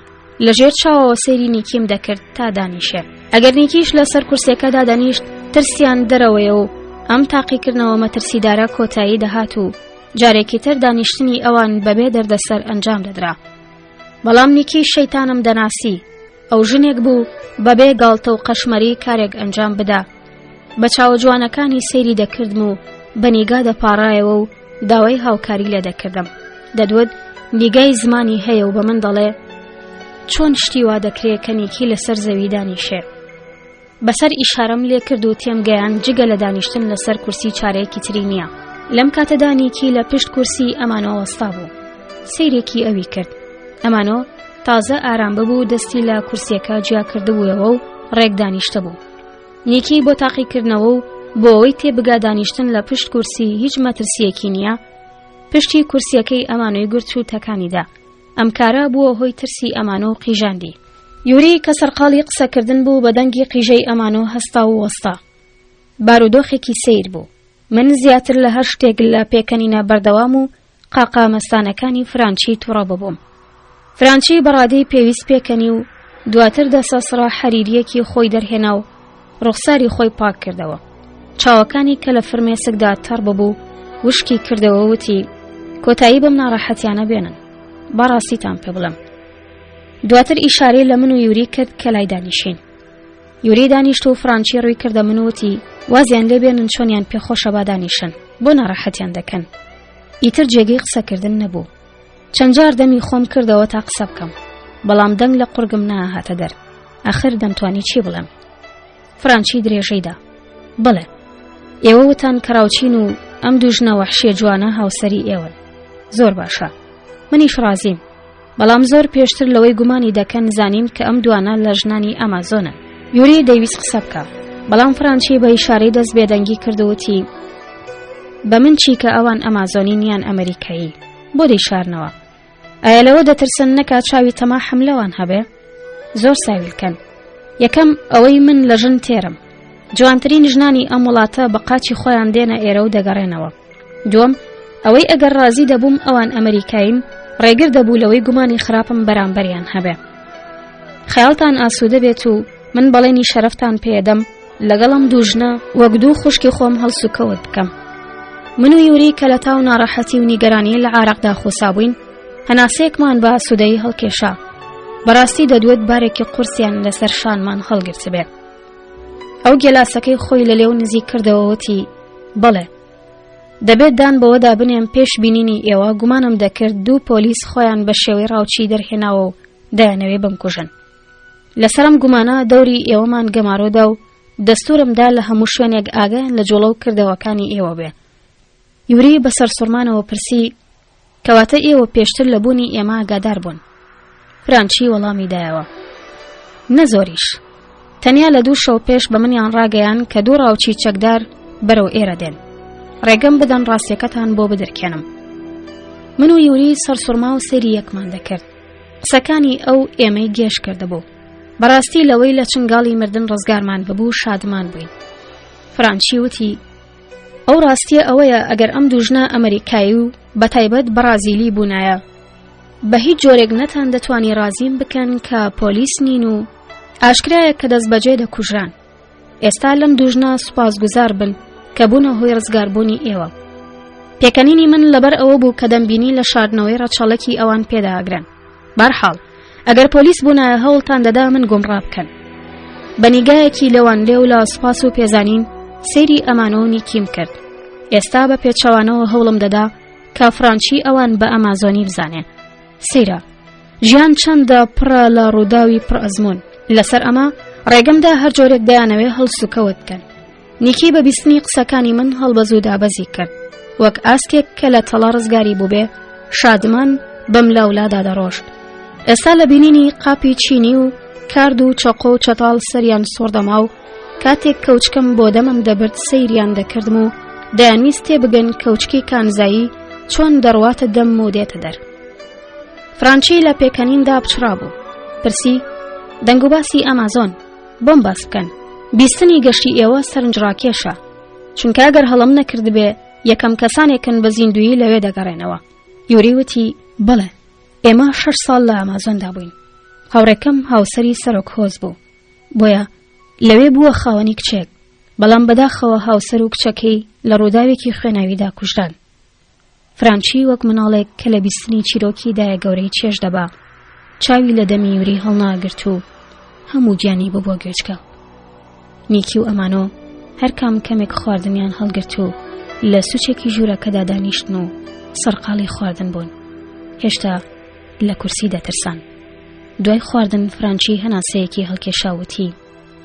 [SPEAKER 1] لە ژێر چاوەوە سەیری نیکیم دەکرد تا دانیشێ ئەگەر نیکیش لەسەر کورسیەکە دادەنیشت ترسیان دەرەوەیە و ئەم تاقیکردنەوە مەترسیدارە کۆتایی دەهات و جارێکی تر دانیشتنی ئەوان بەبێ دەردەسەر ئەنجام دەدرا بەڵام نیکی شەیتانم دەناسی ئەو ژنێک بوو بەبێ گاڵتە و قەشمەری کارێک ئەنجام بدا بە چاوە جوانەکانی سەیری دەکردم و بە نیگا دەپاڕایەوە و داوای هاوکاری لێ دەکردم دەدوت نیگای زمانی هەیە و بە من دەڵێ چۆن شتی وا دەکرێ کە نیکی لەسەر زەوی دانیشێ بەسەر ئیشارەم لێ کرد و تێم گەیان جگە لە دانیشتن لەسەر کورسی چارەیەکی تری نییە لەم کاتەدا نیکی لە پشت کورسی ئەمانۆ وەستا بوو سەیرێکی ئەوی کرد ئەمانۆ تازە ئارام ببوو دەستی لە کورسیەکە جیا کردبووەوە و ڕێک دانیشتە بوو نیکی بۆ تاقیکردنەوە و بۆ ئەوەی تێبگا دانیشتن لە پشت کورسی هیچ مەترسیەکی نییە پشتی کورسیەکەی ئەمانۆی گرت و تەکانیدا ئەم کارە بووە هۆی ترسی ئەمانۆ و قیژاندی یوری کە سەرقاڵی قسەکردن بوو بە دەنگی قیژەی ئەمانۆ هەستا و وەستا بارودۆخێکی سەیر بوو من زیاتر لە هەر شتێک لە پێکەنینە بەردەوام و قاقا مەستانەکانی فرانچی توڕە ببووم. فرانچی بە ڕادەی پێویست پێکەنی و دواتر دەسەسڕە حەریریەکی خۆی دەرهێنا و ڕوخساری خۆی پاک کردەوە. چاوەکانی کە لە فرمێسکدا تەڕ ببوو وشکی کردەوە وتی کۆتایی بەم ناڕەحەتیانە بێنن. با ڕاستیتان پێ بڵێم. دواتر ئیشارەی لە من و یوری کرد کە لای دانیشین. یوری دانیشت و فرانچی ڕووی کردە من و وتی وازیان لێ بێنن چۆنیان پێخۆشە با دانیشن بۆ ناڕەحەتیان دەکەن. ئیتر جێگەی قسەکردن نەبوو. چەند جار دەمی خۆم کردەوە تا قسە بکەم، بەڵام دەنگ لە قوڕگم ناهاتە دەر. ئاخر دەمتوانی چی بڵێم؟ فرانچی درێژەی دا. بەڵێ. ئێوە وتان کە ڕاوچین و ئەم دوو ژنە وەحشیە جوانە هاوسەری ئێوەن. زۆر باشە. منیش ڕازیم. بەڵام زۆر پێشتر لەوەی گومانی دەکەن زانیم کە ئەم دوانە لە ژنانی ئەمازۆنن. یوری دەیویست قسە بکا، بەڵام فرانچی بە ئیشارەی دەست بێدەنگی کرد و وتی، بە من چی کە ئەوان ئەمازۆنین یان ئەمریکایی، بۆ دەیشارنەوە؟ ئایا لەوە دەترسن نەکا چاوی تەماحم لەوان هەبێ؟ زۆر ساویلکەن. یەکەم ئەوەی من لە ژن تێرم. جوانترین ژنانی ئەم وڵاتە بە قاچی خۆیان دێنە ئێرە و دەگەڕێنەوە. دووەم، ئەوەی ئەگەر ڕازی دەبووم ئەوان ئەمریکایین، ڕێگر دەبوو لەوەی گومانی خراپم بەرامبەریان هەبێ. خەیاڵتان ئاسوودە بێت و من بەڵێنی شەرەفتان پێدەم لەگەڵ ئەم دوو ژنە وەک دوو خوشکی خۆم هەڵسوکەوت بکەم. من و یوری کە لە تاو ناڕەحەتی و نیگەرانی لە عارەقدا خوسابووین، هەناسەیەکمان بە ئاسوودەیی هەڵکێشا. بەڕاستی دەدوت بارێکی قورسیان لەسەر شانمان هەڵگرتبێ. ئەو گێلاسەکەی خۆی لە لێو نزیک کردەوە وتی، بەڵێ. دەبێت دان بەوەدا بنێم پێش بینینی ئێوە گومانم دەکرد دوو پۆلیس خۆیان بە شێوەی ڕاوچی دەرهێناوە و دەیانەوێ بمکوژن. لەسەر ئەم گومانە دەوری ئێوەمان گەمارۆدا و دەستورم دا لە هەموو شوێنێک ئاگایان لە جوڵە و کردەوەکانی ئێوە بێ. یوری بە سەرسوڕمانەوە پرسی، کەواتە ئێوە پێشتر لە بوونی ئێمە ئاگادار بوون. فرانچی وەڵامی دایەوە. نە زۆریش. تەنیا لە دوو شەو پێش بە منیان ڕاگەیان کە دوو ڕاوچی چەکدار بەرەو ئێرە دێن. ڕێگەم بدەن ڕاستیەکەتان بۆ بدرکێنم. من و یوری سەرسوڕما و سەیری یەکمان دەکرد. قسەکانی ئەو ئێمەی گێژ کردبوو. بەڕاستی لەوەی لە چنگاڵی مردن ڕزگارمان ببوو شادمان بووین. فرانچی وتی ئەو ڕاستیە ئەوەیە ئەگەر ئەم دوو ژنە ئەمریکایی و بەتایبەت بەڕازیلی بوونایە بە هیچ جۆرێک نەتان دەتوانی ڕازیم بکەن کە پۆلیس نین و ئاشکرایە کە دەست بەجێ دەکوژران ئێستا لەم دوژنە سوپاسگوزار بن کە بوونە هۆی ڕزگاربوونی ئێوە پێکەنینی من لەبەر ئەوە بوو کە دەمبینی لە شاردنەوەی ڕەچەڵەکی ئەوان پێداگرن بەرحاڵ ئەگەر پۆلیس بوونایە هەوڵتان دەدا من گومڕا بکەن بە نیگایەکی لەوان لێو لە سوپاس و پێزانین سەیری ئەمانۆ و نیکیم کرد ئێستا بە پێچەوانەوە هەوڵم دەدا کە فرانچی ئەوان بە ئەمازۆنی بزانێ سەیرە ژیان چەندە پڕە لە ڕووداوی پڕ ئەزموون لەسەر ئەمە ڕێگەمدا هەر جۆرێک دەیانەوێ هەڵسوکەوت بکەن نیکی بە بیستنی قسەکانی من هەڵبەز و دابەزی کرد وەک ئاسکێک کە لە تەڵە ڕزگاری بووبێ شادمان بەم لاولادا دەڕۆشت ئێستا لە بینینی قاپی چینی و کارد و چەقۆ و چەتاڵ سەریان سوڕدەما و کاتێک کەوچکەم بۆ دەمم دەبرد سەیریان دەکردم و دەیانویست تێبگەن کەوچکی کانزایی چۆن دەڕواتە دەم و دێتە دەر فرانچی لە پێکەنیندا پچڕا بوو پرسی دەنگوباسی ئەمازۆن بۆم باس بکەن بیستنی گەشتی ئێوە سەرنجڕاکێشە چونکە ئەگەر هەڵم نەکردبێ یەکەم کەسانێکن بە زیندویی لەوێ دەگەڕێنەوە یوری وتی بەڵێ ئێمە شەش ساڵ لە ئەمازۆندا بووین هاوڕێکەم هاوسەری سەرۆک هۆز بوو بۆیە لەوێ بووە خاوەنی کچێک بەڵام بەداخەوە هاوسەر و کچەکەی لە ڕووداوێکی خوێناویدا کوژران فرانچی وەک مناڵێک کە لە بیستنی چیرۆکی دایە گەورەی چێژ دەبا چاوی لە دەمی یوری هەڵناگرت و هەموو گیانی ببووە گوێچکە نیکی و ئەمانۆ هەرکام کەمێک خواردنیان هەڵگرت و لە سوچێکی ژوورەکەدا دانیشتن و سەرقاڵی خواردن بوون هێشتا لە کورسی دەترسان دوای خواردن فرانچی هەناسەیەکی هەڵکێشاوتی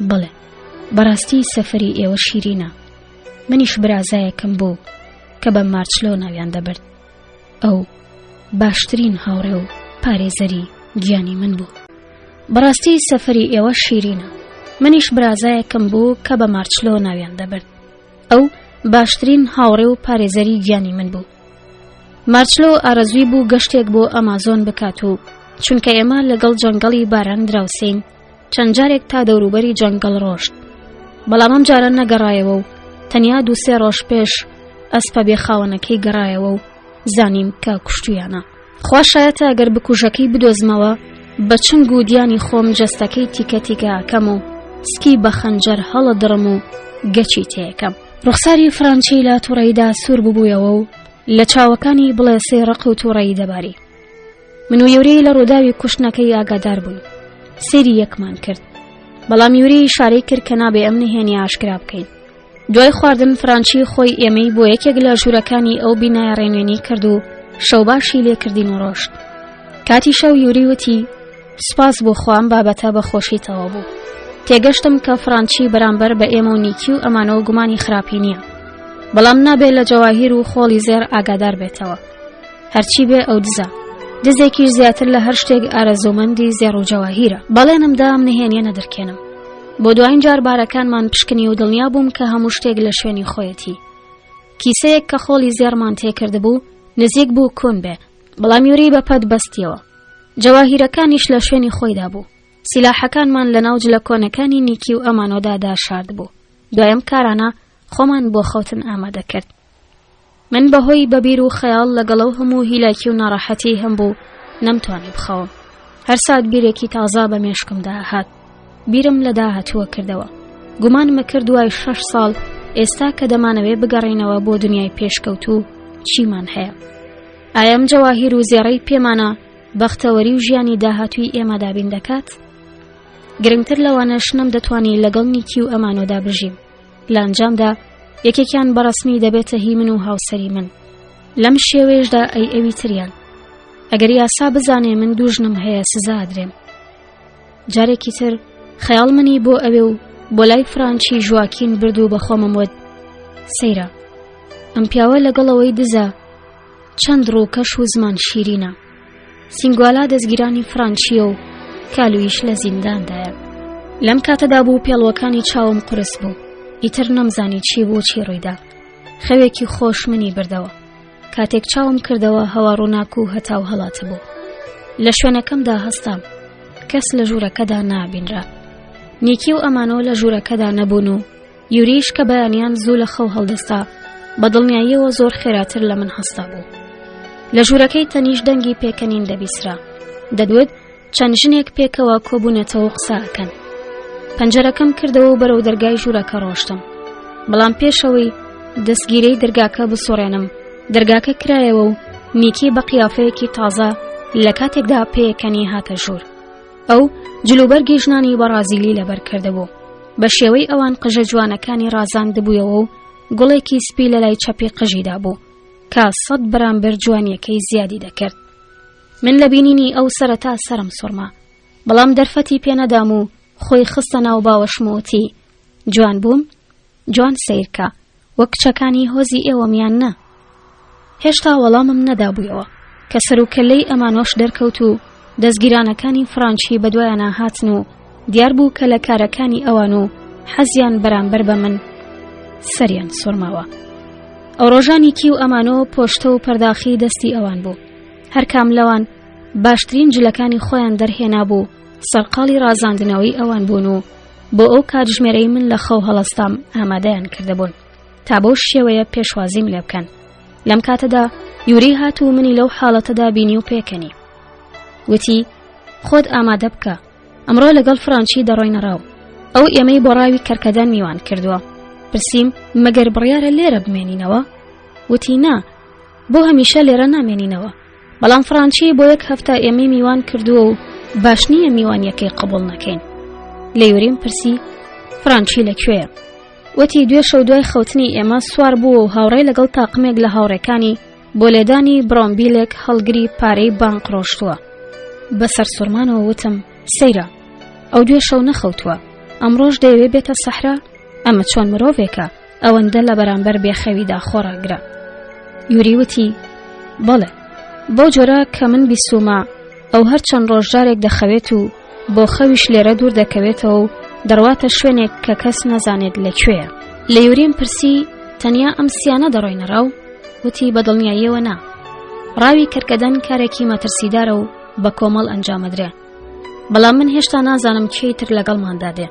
[SPEAKER 1] بەڵێ بەڕاستی سەفەری ئێوە شیرینە منیش برازایەکم بوو کە بە مارچلۆ ناویان دەبرد ئەو باشترین هاوڕێ و پارێزەری گیانی من بوو بەڕاستی سەفەری ئێوە شیرینە منیش برازایەکم بوو کە بە مارچلۆ ناویان دەبرد ئەو باشترین هاوڕێ و پارێزەری گیانی من بوو مارچلۆ ئارەزووی بوو گەشتێک بۆ ئەمازۆن بکات و چونکە ئێمە لەگەڵ جەنگەڵی باران دراوسین چەند جارێک تا دەوروبەری جەنگەڵ ڕۆشت بەڵام ئەم جارە نەگەڕایەوە و تەنیا دووسێ ڕۆژ پێش ئەسپە بێخاوەنەکەی گەڕایەوە و زانیم کە کوشتویانە خوا شایەتە ئەگەر بکوژەکەی بدۆزمەوە بە چنگ و دیانی خۆم جەستەکەی تیکە تیکە ئەکەم و سکی بە خەنجەر هەڵەدڕم و گەچی تێکەم ڕوخساری فرانچی لە توڕەیدا سوور ببوویەوە و لە چاوەکانی بڵێسەی ڕق و توڕەیی دەباری من و یوری لە ڕووداوی کوشتنەکەی ئاگادار بووین سەیری یەکمان کرد بەڵام یوری ئیشارەی کرد کە نابێ ئەم نهێنی ئاشکرا بکەین دوای خواردن فرانچی خۆی ئێمەی بۆ یەکێک لە ژوورەکانی ئەو بینایە ڕێنوێنی کرد و شەوباشی لێکردین و ڕۆشت کاتی شەو یوری وتی سوپاس بۆ خوام بابەتە بە خۆشی تەواو بوو تێگەشتم کە فرانچی بەرامبەر بە ئێمە و نیکی و ئەمانەوە گومانی خراپی نییە بەڵام نابێ لە جەواهیر و خۆڵی زێر ئاگادار بێتەوە هەرچی بێ ئەو دزە دزێکیش زیاتر لە هەر شتێک ئارەزوومەندی زێڕ و جەواهیرە بەڵێنم دا ئەم نهێنیە نەدرکێنم بۆ دوایین جار بارەکانمان پشکنی و دڵنیا بووم کە هەموو شتێک لە شوێنی خۆیەتی کیسەیەک کە خۆڵی زێڕمان تێکردبوو نزیک بوو کون بێ بەڵام یوری بە پەت بەستیەوە جەواهیرەکانیش لە شوێنی خۆیدا بوو سیلاحەکانمان لە ناو جلە کۆنەکانی نیکی و ئەمانۆدا داشاردبوو دوای ئەم کارانە خۆمان بۆ خەوتن ئامادە کرد من بەهۆی بەبیر و خەیاڵ لەگەڵ ئەو هەموو هیلاکی و ناڕەحەتی هەم بوو نەمتوانی بخەوم هەر سات بیرێکی تازە بە مێشکمدا هات بیرم لە داهاتووە کردەوە گومانمە کرد دوای شەش ساڵ ئێستا کە دەمانەوێ بگەڕێینەوە بۆ دنیای پێشکەوتوو چیمان هەیە ئایا ئەم جەواهیر و زێڕەی پێمانە بەختەوەری و ژیانی داهاتووی ئێمە دابین دەکات گرنگتر لەوانەش نەمدەتوانی لەگەڵ نیکی و ئەمانۆدا بژیم لە ئەنجامدا یەکێکیان بەڕەسمی دەبێتە هی من و هاوسەری من لەم شێوەیەشدا ئەی ئەوی تریان ئەگەر یاسا بزانێ من دوو ژنم هەیە سزا ئەدرێم جارێکی تر خەیاڵ منی بۆ ئەوێ و بۆ لای فرانچی ژواکین برد و بە خۆمم وت سەیرە ئەم پیاوە لەگەڵ ئەوەی دزە. چەند ڕووکەش و زمان شیرینە. سینگوالا دەزگیرانی فرانچییە و کالویش لە زینداندایە. لەم کاتەدا بوو پێڵوەکانی چاوم قورس بوو. ئیتر نەمزانی چی بوو چی ڕوویدا. خەوێکی خۆش منی بردەوە. کاتێک چاوم کردەوە هەوا ڕووناک و هەتاو هەڵاتبوو. لە شوێنەکەمدا هەستام. کەس لە ژوورەکەدا نابینرا. نیکی و ئەمانۆ لە ژوورەکەدا نەبوون و یوریش کە بەیانیان زوو لە خەو هەڵدەستا بە دڵنیاییەوە زۆر خێراتر لە من هەستا بوو. لە ژوورەکەی تەنیش دەنگی پێکەنین دەبیسرا. دەدوت چەند ژنێک پێکەوە کۆبوونەتەوە و قسە ئەکەن. پەنجەرەکەم کردەوە و بەرەو دەرگای ژوورەکە ڕۆشتم. بەڵام پێشەوەی دەستگیرەی دەرگاکە بسوڕێنم، دەرگاکە کرایەوە و نیکی بە قیافەیەکی تازە لە کاتێکدا پێکەنی هاتە ژوور. ئەو جلوبەرگی ژنانی بەڕازیلی لەبەر کردبوو. بە شێوەی ئەوان قژە جوانەکانی ڕازاندبوویەوە و گوڵێکی سپی لە لای چەپی قژیدا بوو کە سەد بەرامبەر جوانیەکەی زیادی دەکرد. من لە بینینی ئەو سەرەتا سەرم سوڕما بەڵام دەرفەتی پێنەدام و خۆی خستە ناو باوەشم و وتی جوان بووم جوان سەیرکە وەک کچەکانی هۆزی ئێوەم یان نا هێشتا وەڵامم نەدابوویەوە کە سەروکەلەی ئەمانۆش دەرکەوت و دەستگیرانەکانی فرانچی بەدوایانە هاتن و دیار بوو کە لە کارەکانی ئەوان و حەزیان بەرامبەر بە من سەریان سوڕماوە ئەو ڕۆژانی کی و ئەمانۆ پۆشتە و پەرداخی دەستی ئەوان بوو هەرکام لەوان باشترین جلەکانی خۆیان دەرهێنابوو سەرقاڵی ڕازاندنەوەی ئەوان بوون و بۆ ئەو کاتژمێرەی من لە خەو هەڵەستام ئامادەیان کردبوون تا بەو شێوەیە پێشوازیم لێ بکەن لەم کاتەدا یوری هات و منی لەو حاڵەتەدا بینی و پێکەنی وتی خۆت ئامادە بکە ئەمڕۆ لەگەڵ فرانچی دەڕۆینە ڕاو ئەو ئێمەی بۆ ڕاوی کەرکەدەن میوان کردووە پرسیم مەگەر بڕیارە لێرە بمێنینەوە وتی نا بۆ هەمیشە لێرە نامێنینەوە بەڵام فرانچی بۆ یەک هەفتە ئێمەی میوان کردووە و باش نییە میوانیەکەی قبوڵ نەکەین لە یوریم پرسی فرانچی لەکوێیە وتی دوێ شەو دوای خەوتنی ئێمە سوار بوو و هاوڕێ لەگەڵ تاقمێک لە هاوڕێکانی بۆ لێدانی برۆمبیلێک هەڵگری پارەی بانق ڕۆشتووە بە سەرسوڕمانەوە وتم سەیرە ئەو دوێ شەو نەخەوتووە ئەمڕۆژ دەیەوێ بێتە سەحرا ئەمە چۆن مرۆڤێکە ئەوەندە لە بەرامبەر بێخەویدا خۆڕاگرە یوری وتی بەڵێ بەو جۆرە کە من بیسومە ئەو هەر چەند ڕۆژجارێک دەخەوێت و بۆ خەویش لێرە دوور دەکەوێتەوە و دەڕواتە شوێنێک کە کەس نەزانێت لە کوێیە لە یوریم پرسی تەنیا ئەم سیانە دەڕۆینە ڕاو وتی بە دڵنیاییەوە نا ڕاوی کەرکەدەن کارێکی مەترسیدارە و بە کۆمەڵ ئەنجامەدرێ بەڵام من هێشتا نازانم کێی تر لەگەڵماندا دێ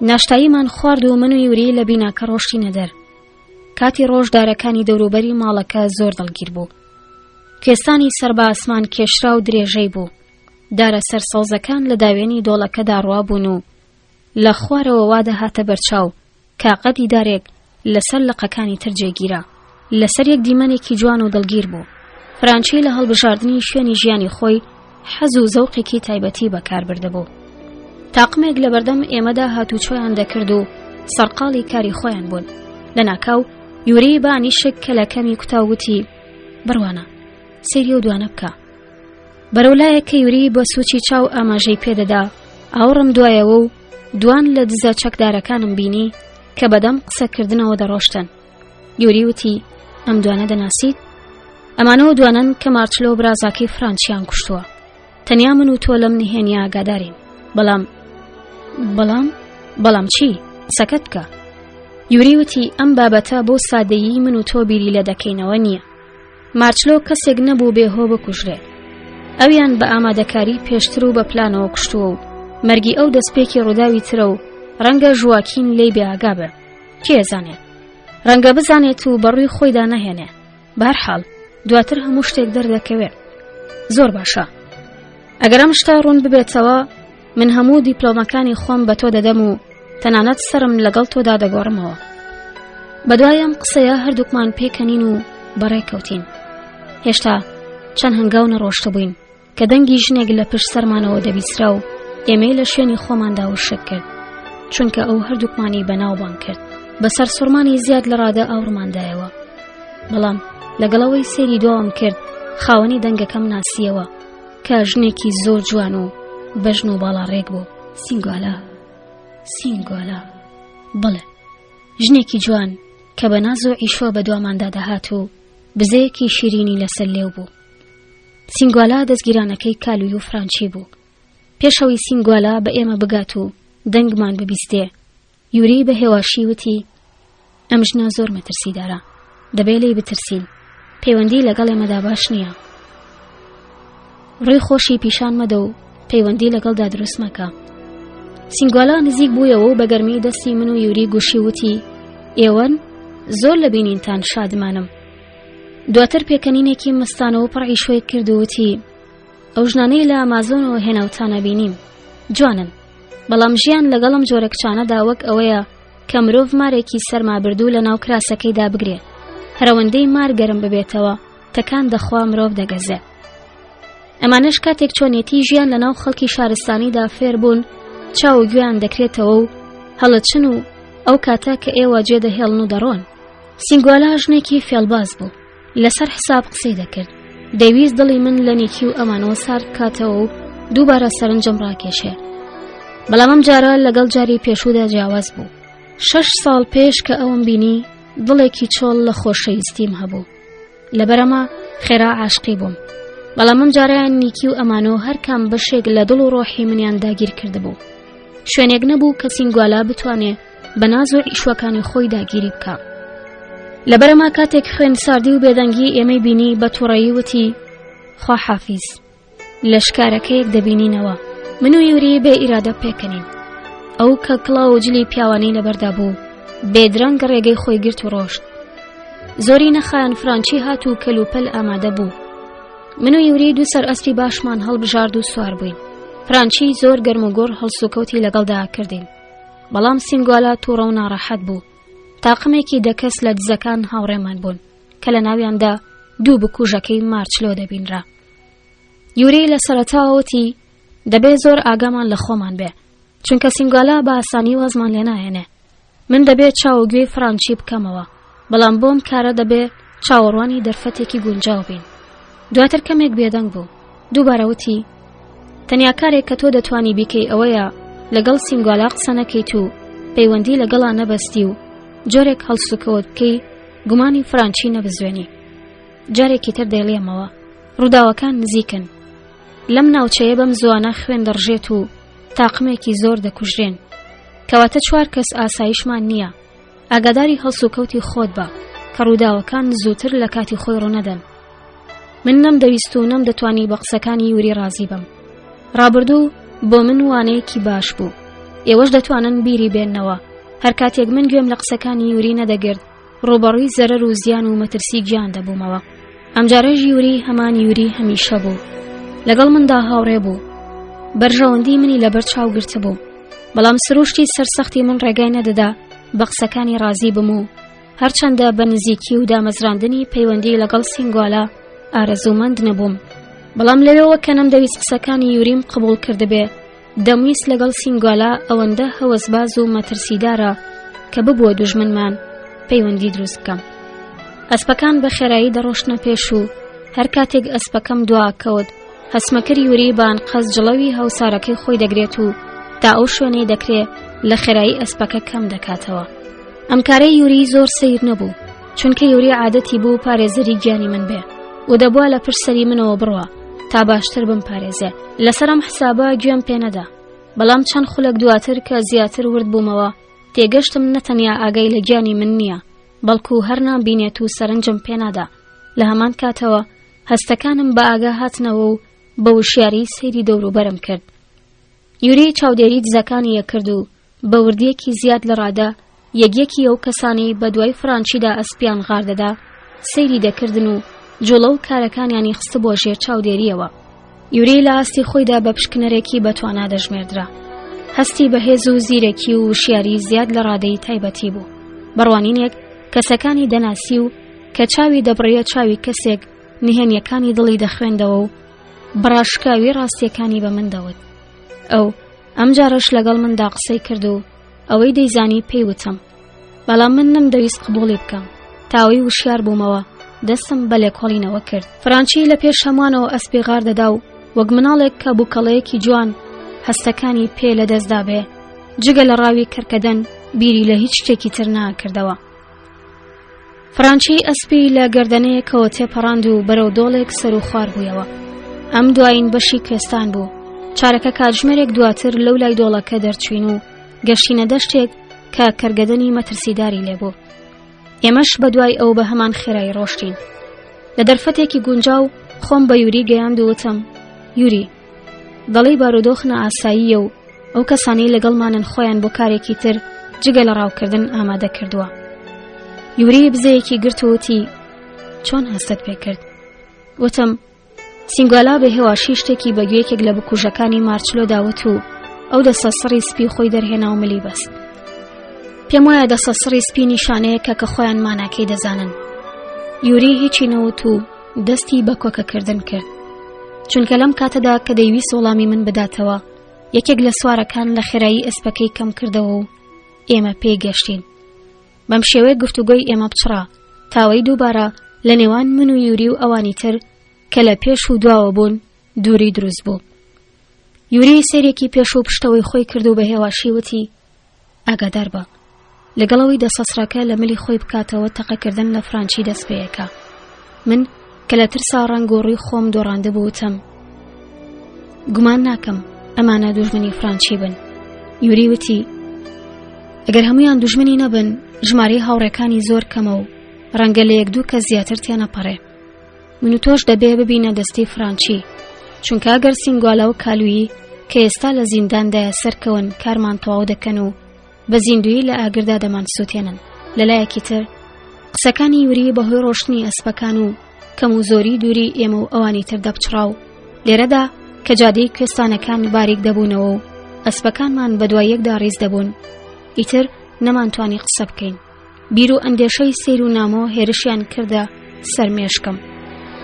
[SPEAKER 1] ناشتاییمان خوارد و من و یوری لە بیناکە ڕۆشتینە دەر کاتی ڕۆژ دارەکانی دەوروبەری ماڵەکە زۆر دڵگیر بوو کوێستانی سەر بە ئاسمان کێشرا و درێژەی بوو دارە سەر سەوزەکان لە داوێنی دۆڵەکەدا ڕوابوون و لە خوارەوە وا دەهاتە بەرچاو کاقەدی دارێک لەسەر لقەکانی تر جێگیرە. لەسەر یەک دیمەنێکی جوان و دڵگیر بوو. فرانچی لە هەڵبژاردنی شوێنی ژیانی خۆی حەز و زەوقێکی تایبەتی بەکار بردبوو. تاقمێک لەبەردەم ئێمەدا هاتوچۆیان دەکرد و سەرقاڵی کاری خۆیان بوون. لەناکاو یوری بە ئانیشک کەلەکەمی کوتا و وتی، بڕوانە، سەیری ئەو دوانە بکە. بەرەو لایەک کە یوری بە سوچی چاو ئاماژەی پێدەدا، ئاوڕم دوایەوە و دوان لە دزە چەکدارەکانم بینی کە بەدەم قسەکردنەوە دەڕۆشتن. یوری وتی، ئەم دوانە دەناسیت؟ ئەمانەوە دوانەن کە مارچلۆ برازاکەی فرانچیان کوشتووە. تەنیا من و تۆ لەم نهێنیە ئاگادارین. بەڵام بەڵام بەڵام چی؟ قسەکەت بکە. یوری وتی، ئەم بابەتە بۆ سادەیی من و تۆ بیری لێ دەکەینەوە نییە. مارچلۆ کەسێک نەبوو بێ هۆ بکوژرێ. ئەویان بە ئامادەکاری پێشتر و بە پلانەوە کوشتووە و مەرگی ئەو دەستپێکی ڕووداوی ترە و ڕەنگە ژواکین لێی بێ ئاگا بێ. کێ ئەزانێ؟ ڕەنگە بزانێت و بە ڕووی خۆیدا نەهێنێ. بەهەرحاڵ دواتر هەموو شتێک دەردەکەوێ. زۆر باشە. ئەگەر ئەم شتە ڕوون ببێتەوە من هەموو دیپلۆمەکانی خۆم بە تۆ دەدەم و تەنانەت سەرم لەگەڵ تۆدا دەگۆڕمەوە. بەدوای ئەم قسەیە هەردووکمان پێکەنین و بەڕێ کەوتین. هێشتا چەند هەنگاو نەڕۆشتبووین کە دەنگی ژنێک لە پشت سەرمانەوە دەبیسرا و ئێمەی لە شوێنی خۆماندا وشک کرد چونکە ئەو هەردووکمانی بەناوبانگ کرد بە سەرسوڕمانی زیاد لە ڕادە ئاوڕماندایەوە بەڵام لەگەڵەوەی سەیری دواوەم کرد خاوەنی دەنگەکەم ناسیەوە کە ژنێکی زۆر جوان و بەژن و باڵا ڕێک بوو سینگوالا سینگوالا بەڵێ ژنێکی جوان کە بە ناز و عیشوە بە دواماندا دەهات و. بزەیەکی شیرینی لەسەر لێو بوو. سینگوالا دەستگیرانەکەی کالوی و فرانچی بوو. پێشەوەی سینگوالا بە ئێمە بگات و دەنگمان ببیستێ، یوری بە هێواشی وتی، ئەم ژنە زۆر مەترسیدارە، دەبێ لێی بترسین، پەیوەندی لەگەڵ ئێمەدا باش نییە. ڕووی خۆشی پیشان مەدە و پەیوەندی لەگەڵدا دروست مەکە. سینگوالا نزیک بوویەوە و بە گەرمی دەستی من و یوری گوشی وتی، ئێوەن؟ زۆر لە بینینتان شادمانم. دواتر پێکەنینێکی مستانەوە پڕ عیشوەی کرد و وتی، ئەو ژنانەی لە ئەمازۆنەوە هێناوتانە بینیم، جوانن. بەڵام ژیان لەگەڵ ئەم جۆرە کچانەدا وەک ئەوەیە کە مرۆڤ مارێکی سەرمابردوو لە ناو کراسەکەیدا بگرێ هەرەوەندەی مار گەرم ببێتەوە تەکان دەخوا مرۆڤ دەگەزێ ئەمانەش کاتێک چۆنێتی ژیان لە ناو خەڵکی شارستانیدا فێر بوون چاو و گوێیان دەکرێتەوە و هەڵەچن و ئەو کاتە کە ئێوە جێدەهێڵن و دەڕۆن سینگوالا ژنێکی فێڵباز بوو لەسەر حساب قسەی دەکرد دەیویست دڵی من لە نیکی و ئەمانەوە سارد بکاتەوە و دووبارە سەرنجم ڕاکێشێ بەڵام ئەم جارە لەگەڵ جاری پێشوودا جیاواز بوو شەش ساڵ پێش کە ئەوم بینی دڵێکی چۆڵ لە خۆشەویستیم هەبوو لەبەرەمە خێرا عاشقی بووم بەڵام ئەم جارەیان نیکی و ئەمانۆ هەرکام بەشێک لە دڵ و ڕۆحی منیان داگیر کردبوو شوێنێک نەبوو کە سینگوالا بتوانێ بە ناز و عیشوەکانی خۆی داگیری بکا لەبەرەما کاتێک خوێن ساردی و بێدەنگی ئێمەی بینی بە تووڕەیی وتی خوا حافیز لە شکارەکەیەک دەبینینەوە من و یوری بێ ئیرادە پێکەنین ئەو کە کڵاو و جلی پیاوانەی لەبەردا بوو بێدرەنگ ڕێگەی خۆی گرت و ڕۆشت زۆری نەخایان فرانچی هات و کەلوپەل ئامادە بوو من و یوری دوو سەر ئەسپی باشمان هەڵبژارد و سوار بووین فرانچی زۆر گەرم و گوڕ هەڵسوکەوتی لەگەڵدا کردین بەڵام سینگوالا تووڕە و ناڕەحەت بوو تاقمێکی دە کەس لە دزەکان هاوڕێمان بوون کە لە ناویاندا دوو بکوژەکەی مارچلۆ دەبینرا یوری لە سەرەتاوە وتی دەبێ زۆر ئاگامان لە خۆمان بێ چونکە سینگوالا بە ئاسانی وازمان لێ ناهێنێ من دەبێ چاو و گوێی فرانچی بکەمەوە بەڵام بۆم کارە دەبێ چاوەڕوانی دەرفەتێکی گونجاو بین دواتر کەمێک بێدەنگ بوو دووبارە وتی تەنیا کارێک کە تۆ دەتوانی بیکەی ئەوەیە لەگەڵ سینگوالا قسە نەکەیت و پەیوەندی لەگەڵا نەبەستی و جۆرێک هەڵسوکەوت بکەی گومانی فرانچی نەبزوێنی جارێکی تر دەیڵێمەوە ڕووداوەکان نزیکن لەم ناوچەیە بەم زوانە خوێن دەڕژێت و تاقمێکی زۆر دەکوژرێن کەواتە چوار کەس ئاسایشمان نییە ئاگاداری هەڵسوکەوتی خۆت بە کە ڕووداوەکان زووتر لە کاتی خۆی ڕوونەدەن من نەمدەویست و نەمدەتوانی بە قسەکانی یوری ڕازی بم ڕابردوو بۆ من وانەیەکی باش بوو ئێوەش دەتوانن بیری بێننەوە هەر کاتێک من گوێم لە قسەکانی یوری نەدەگرت ڕووبەڕووی زەرەر و زیان و مەترسی گیان دەبوومەوە ئەمجارەش یوری هەمان یوری هەمیشە بوو لەگەڵ مندا هاوڕێ بوو بەرژەوەندی منی لەبەر چاو گرتبوو بەڵام سروشتی سەرسەختی من ڕێگای نەدەدا بە قسەکانی ڕازی بم و هەرچەندە بە نزیکی و دامەزراندنی پەیوەندی لەگەڵ سینگوالا ئارەزوومەند نەبووم بەڵام لەوێوە کە نەمدەویست قسەکانی یوریم قبوڵ کردبێ دەمویست لەگەڵ سینگوالا ئەوەندە هەوەسباز و مەترسیدارە کە ببووە دوژمنمان پەیوەندی دروست بکەم ئەسپەکان بە خێرایی دەڕۆشتنە پێش و هەر کاتێک ئەسپەکەم دوا کەوت هەسمەکەر یوری بان قەز جڵەوی هاوسارەکەی خۆی دەگرێت و تا ئەو شوێنەی دەکرێ لە خێرایی ئەسپەکە کەم دەکاتەوە ئەم کارەی یوری زۆر سەیر نەبوو چونکە یوری عادەتی بوو پارێزەری گیانی من بێ و دەبووە لە پشت سەری منەوە بڕوا تا باشتر بمپارێزێ لەسەر ئەم حسابە گوێم پێ نەدا بەڵام چەند خولەک دواتر کە زیاتر ورد بوومەوە تێگەشتم نەتەنیا ئاگای لە گیانی من نییە بەڵکو هەر نامبینێت و سەرنجم پێ نادا لە هەمان کاتەوە هەستەکانم بە ئاگا هاتنەوە و بە وشیاری سەیری دەوروبەرم کرد یوری چاودێری دزەکانی ئەکرد و بە وردییەکی زیاد لە ڕادە یەک یەکی ئەو کەسانەی بە دوای فرانچیدا ئەسپیان غار دەدا سەیری دەکردن و جوڵە و کارەکانیانی خستبووە ژێر چاودێرییەوە. یوری لە ئاستی خۆیدا بە پشکنەرێکی بەتوانا دەژمێردرا. هەستی بەهێز و زیرەکی و وشیاری زیاد لە ڕادەی تایبەتی بوو. بە ڕوانینێک کەسەکانی دەناسی و کە چاوی دەبڕیە چاوی کەسێک نهێنیەکانی دڵی دەخوێندەوە و بەڕاشکاوی ڕاستیەکانی بە من دەوت. ئەو ئەمجارەش لەگەڵ مندا قسەی کرد و ئەوەی دەیزانی پێی وتم بەڵام من نەمدەویست قبوڵی بکەم تاوەی وشیار بوومەوە دەستم بە لێکۆڵینەوە کرد فرانچی لە پێش هەمووانەوە ئەسپی غار دەدا و وەک مناڵێک کە بووکەڵەیەکی جوان هەستەکانی پێ لە دەستدا بێ جگە لە ڕاوی کەرکەدەن بیری لە هیچ شتێکی تر ناکردەوە. فرانچی ئەسپی لە گەردەنەیەکەوە تێپەڕاند و بەرەو دۆڵێک سەر و خوار بوویەوە. ئەم دوایین بەشی کوێستان بوو. چارەکە کاتژمێرێک دواتر لەو لای دۆڵەکە دەرچوین و گەشتینە دەشتێک کە کەرگەدەنی مەترسیداری لێبوو. ئێمەش بە دوای ئەو بە هەمان خێرایی ڕۆشتین. لە دەرفەتێکی گونجاو خۆم بە یوری گەیاند و وتم یوری دەڵێی بارودۆخ نائاساییە و ئەو کەسانەی لەگەڵمانن خۆیان بۆ کارێکی تر جگە لە ڕاوکردن ئامادە کردووە. یوری بزەیەکی گرت و وتی چۆن هەستت پێ کرد؟ وتم سینگوالا بە هێواشی شتێکی بە گوێیەکێک لە بکوژەکانی مارچلۆ داوت و ئەو دەسە سڕی سپی خۆی دەرهێنا و ملی بەست. پێم وایە دەسە سڕی سپی نیشانەیەکە کە خۆیان ماناکەی دەزانن. یوری هیچی نەوت و دەستی بە کۆکەکردن کرد. چونکە لەم کاتەدا کە دەیویست وەڵامی من بداتەوە یەکێک لە سوارەکان لە خێرایی ئەسپەکەی کەم کردەوە و ئێمە پێی گەشتین. بەم شێوەیە گفتوگۆی ئێمە پچڕا تاوەی دووبارە لە نێوان من و یوری و ئەوانی تر کە لە پێش و دواوە بوون دووری دروست بوو. یوری سەیرێکی پێش و پشتەوەی خۆی کرد و بە هێواشی وتی ئاگادار بە لەگەڵ ئەوەی دەسەسڕەکە لە ملی خۆی بکاتەوە تەقەکردن لە فرانچی دەست پێیەکە من کە لە ترسا ڕەنگ و ڕووی خۆم دۆڕاندبوو وتم گومان ناکەم ئەمانە دوژمنی فرانچی بن یوری وتی ئەگەر هەمویان دوژمنی نەبن ژمارەی هاوڕێکانی زۆر کەمە و ڕەنگە لە یەک دوو کەس زیاتر تێنەپەڕێ من و تۆش دەبێ ببینە دەستی فرانچی چونکە ئەگەر سینگوالا و کالویی کە ئێستا لە زینداندایە سەرکەون کارمان تەواو دەکەن و بە زیندویی لە ئاگردا دەمانسووتێنن. لە لایەکی تر قسەکانی یوری بەهۆی ڕۆشتنی ئەسپەکان و کەم و زۆری دووری ئێمە و ئەوانی تر دەپچڕا و لێرەدا کە جادەی کوێستانەکان باریک دەبوونەوە و ئەسپەکانمان بەدوای یەکدا ڕیز دەبوون ئیتر نەمانتوانی قسە بکەین. بیر و ئەندێشەی سەیر و نامۆ هێرشیان کردە سەر مێشکم.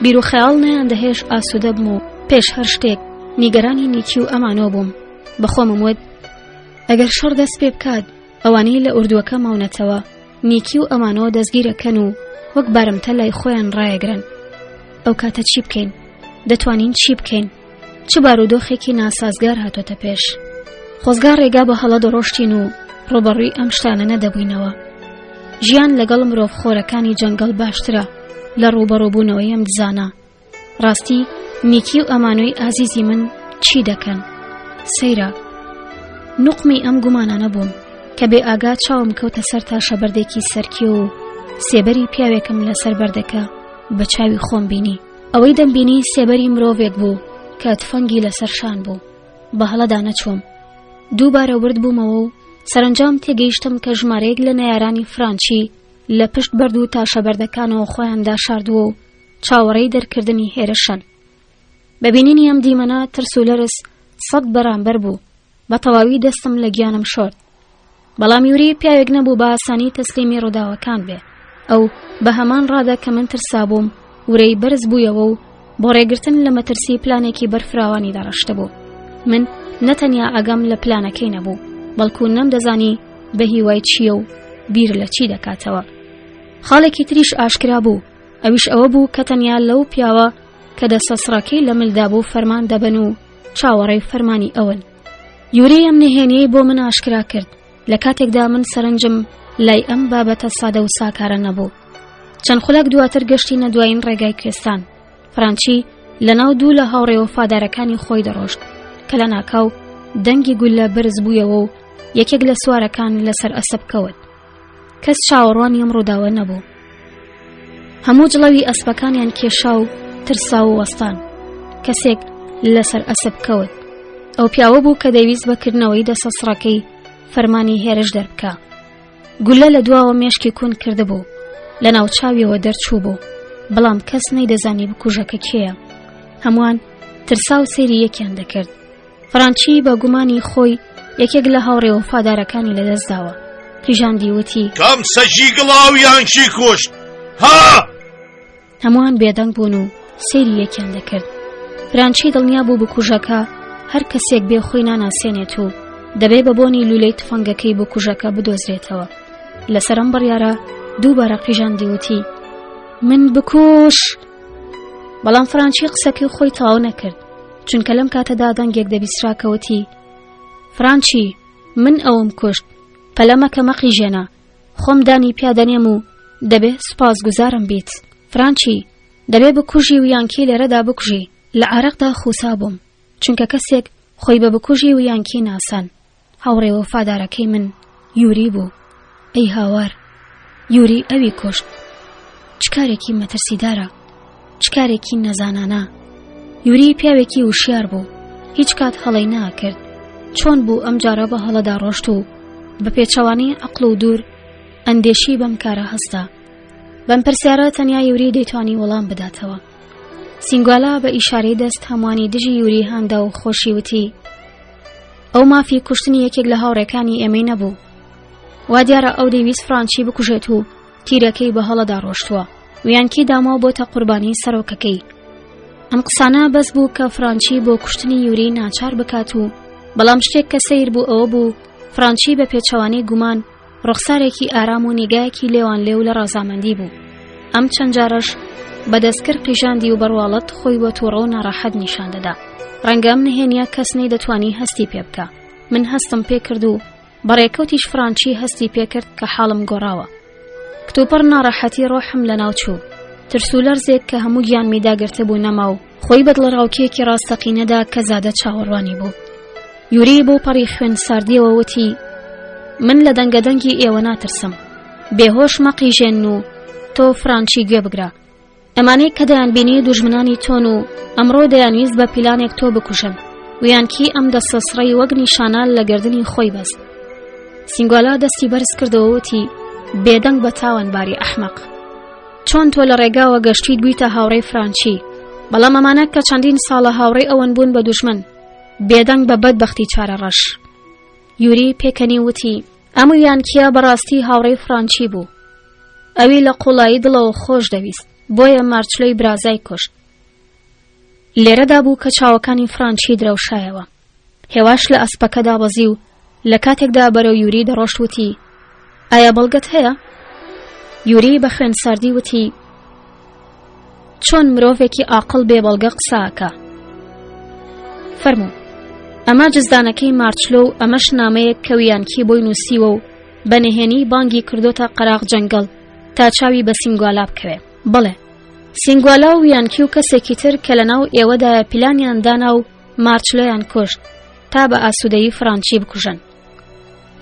[SPEAKER 1] بیر و خەیاڵ نەیاندەهێشت ئاسوودە بم و پێش هەر شتێک نیگەرانی نیکی و ئەمانۆ بووم. بە خۆمم وت ئەگەر شەڕ دەست پێ بکات ئەوانەی لە ئوردووەکە ماونەتەوە نیکی و ئەمانۆ دەستگیرەکەن و وەک بارمتە لای خۆیان ڕایەگرن. ئەو کاتە چی بکەین؟ دەتوانین چی بکەین؟ چ بارودۆخێکی ناسازگار هاتۆتە پێش؟ خۆزگا ڕێگا بە هەڵە دەڕۆشتین و ڕوبەڕووی ئەم شتانە نەدەبووینەوە. ژیان لەگەڵ مرۆڤ خۆرەکانی جەنگەڵ باشترە لە ڕووبەڕووبوونەوەی ئەم دزانە. ڕاستی نیکی و ئەمانۆی ئازیزی من چی دەکەن؟ سەیرە. نوقمی ئەم گومانانە بووم کە بێ ئاگا چاوم کەوتە سەر تاشە بەردێکی سەرکێو و سێبەری پیاوێکم لەسەر بەردەکە بە چاوی خۆم بینی. ئەوەی دەمبینی سێبەری مرۆڤێک بوو کە تفەنگی لەسەر شان بوو. بە هەڵەدا نەچووم. دووبارە ورد بوومەوە و سەرەنجام تێگەیشتم کە ژمارەیەک لە نەیارانی فرانچی لە پشت بەرد و تاشە بەردەکانەوە خۆیان داشاردووە و چاوەڕێی دەرکردنی هێرشن. بە بینینی ئەم دیمەنە ترس و لەرز سەد بەرامبەر بوو. بە تەواوی دەستم لە گیانم شۆرد. بەڵام یوری پیاوێک نەبوو بە ئاسانی تەسلیمی ڕووداوەکان بێ. ئەو بە هەمان ڕادە کە من ترسابووم، ورەی بەرز بوویەوە و بۆ ڕێگرتن لە مەترسی پلانێکی بەرفراوانی داڕشتبوو. من نەتەنیا ئاگام لە پلانەکەی نەبوو، بەڵکو نەمدەزانی بە هیوای چییە و بیر لە چی دەکاتەوە. خاڵێکی تریش ئاشکرا بوو، ئەویش ئەوە بوو کە تەنیا لەو پیاوە کە دەستەسڕەکەی لە ملدا بوو فەرمان دەبەن و چاوەڕێی فەرمانی ئەون. یوری ئەم نهێنیەی بۆ من ئاشکرا کرد لە کاتێکدا من سەرنجم لای ئەم بابەتە سادە و ساکارە نەبوو. چەند خولەک دواتر گەشتینە دوایین ڕێگای کوێستان. فرانچی لەناو دوو لە هاوڕێ وەفادارەکانی خۆی دەڕۆشت کە لە ناکاو دەنگی گوللە بەرز بوویەوە و یەکێک لە سوارەکان لەسەر ئەسپ کەوت. کەس چاوەڕوانی ئەم ڕووداوە نەبوو. هەموو جڵەوی ئەسپەکانیان کێشا و ترسا و وەستان. کەسێک لەسەر ئەسپ کەوت. ئەو پیاوە بوو کە دەیویست بە کردنەوەی دەسەسڕەکەی فەرمانی هێرش دەربکا. گولە لە دواوە مێشکی کون کردبوو لە ناوچاویەوە دەرچوو بوو بەڵام کەس نەیدەزانی بکوژەکە کێیە هەمووان ترسا و سەیری یەکیان دەکرد فرانچی بە گومانی خۆی یەکێک لە هاوڕێ وەفادارەکانی لەدەستداوە قیژاندی وتی
[SPEAKER 2] کام سەگی گڵاویان کی کوشت ها
[SPEAKER 1] هەمووان بێدەنگ بوون و سەیری یەکیان دەکرد. فرانچی دڵنیا بوو بکوژەکە هەر کەسێک بێ خۆی ناناسێنێت و دەبێ بە بۆنی لولەی تفەنگەکەی بکوژەکە بدۆزرێتەوە. لەسەر ئەم بڕیارە دووبارە قیژاندی وتی من بکوش! بەڵام فرانچی قسەکەی خۆی تەواو نەکرد چونکە لەم کاتەدا دەنگێک دەبیسرا کە وتی فرانچی من ئەوم کوشت پەلە مەکە مەقیژێنە خۆم دانی پیا دەنێم و دەبێ سوپاسگوزارم بیت. فرانچی، دەبێ بکوژی ویانکی لێرەدا بکوژی. لە عارەقدا خوسا بووم، چونکە کەسێک خۆی بە بکوژی ویانکی ناسان. هاوڕێ وەفادارەکەی من یوری بوو. ئەی هاوار، یوری ئەوی کوشت. چ کارێکی مەترسیدارە، چ کارێکی نەزانانە. یوری پیاوێکی وشیار بوو، هیچ کات هەڵەی ناکرد. چۆن بوو ئەم جارە بە هەڵەدا ڕۆشت و بە پێچەوانەی عەقڵ و دوور ئەندێشی بەم کارە هەستا؟ بەم پرسیارە تەنیا یوری دەیتوانی وەڵام بداتەوە. سینگوالا بە ئیشارەی دەست هەمووانی دژی یوری هاندا و خۆشی وتی ئەو مافی کوشتنی یەکێک لە هاوڕێکانی ئێمەی نەبوو. وا دیارە ئەو دەیویست فرانچی بکوژێت و تیرەکەی بە هەڵەدا ڕۆشتووە. ویانکی داماو بۆتە قوربانی سەرۆکەکەی. ئەم قسانە بەس بوو کە فرانچی بۆ کوشتنی یوری ناچار بکات و بەڵام شتێک کە سەیر بوو ئەوە بوو فرانچی بە پێچەوانەی گومان ڕوخسارێکی ئارام و نیگایەکی لێوان لێو لە ڕەزامەندی بوو. ئەم چەند جارەش بە دەستکرد قیژاندی و بەڕواڵەت خۆی بە تووڕە و ناڕەحەت نیشان دەدا. ڕەنگە ئەم نهێنییە کەس نەیدەتوانی هەستی پێ بکا. من هەستم پێ کرد و بە ڕێکەوتیش فرانچی هەستی پێ کرد کە حاڵم گۆڕاوە. کتوپڕ ناڕەحەتی ڕۆحم لەناو چوو. ترس و لەرزێک کە هەموو گیانمی داگرتبوو نەما و خۆی بە دڵەڕاوکێیەکی ڕاستەقینەدا کە زادە چاوەڕوانی بوو. یوری بەو پەڕی خوێن ساردیەوە وتی من لە دەنگە دەنگی ئێوە ناترسم. بێهۆش مەقیژێن و تۆ فرانچی گوێ بگرە. ئەمانەی کە دەیانبینی دوژمنانی تۆن و ئەمڕۆ دەیانویست بە پیلانێک تۆ بکوژن. ویانکی ئەم دەستەسڕەی وەک نیشانە لە گەردنی خۆی بەست. سینگوالا دەستی بەرز کردەوە وتی بێدەنگ بە تاوانباری ئەحمەق. چۆن تۆ لە ڕێگاوە گەشتیت بوویتە هاوڕێی فرانچی بەڵام ئەمانە کە چەندین ساڵە هاوڕێی ئەوەن بوون بە دوژمن بێدەنگ بە بەدبەختی چارە ڕەش یوری پێکەنی وتی ئەم ویانکیە بەڕاستی هاوڕێی فرانچی بوو ئەوی لە قوڵایی دڵەوە خۆش دەویست بۆیە مارچلۆی برازای کوشت لێرەدا بوو کە چاوەکانی فرانچی درەوشایەوە هێواش لە ئەسپەکە دابەزی و لە کاتێکدا بەرەو یوری دەڕۆشت وتی ئایا بەڵگەت هەیە؟ یوری بە خوێن ساردی وتی چۆن مرۆڤێکی ئاقڵ بێ بەڵگە قساکە فەرموو ئەمە جزدانەکەی مارچلۆ و ئەمەش نامەیەک کە ویانکی بۆی نووسیوە و بە نهێنی بانگی کردۆتە قەراغ جەنگەڵ تا چاوی بە سینگوالا بکەوێ بەڵێ سینگوالا و ویانکی و کەسێکی تر کە لەناو ئێوەدایە پلانیان دانا و مارچلۆیان کوشت تا بە ئاسوودەیی فرانچی بکوژن.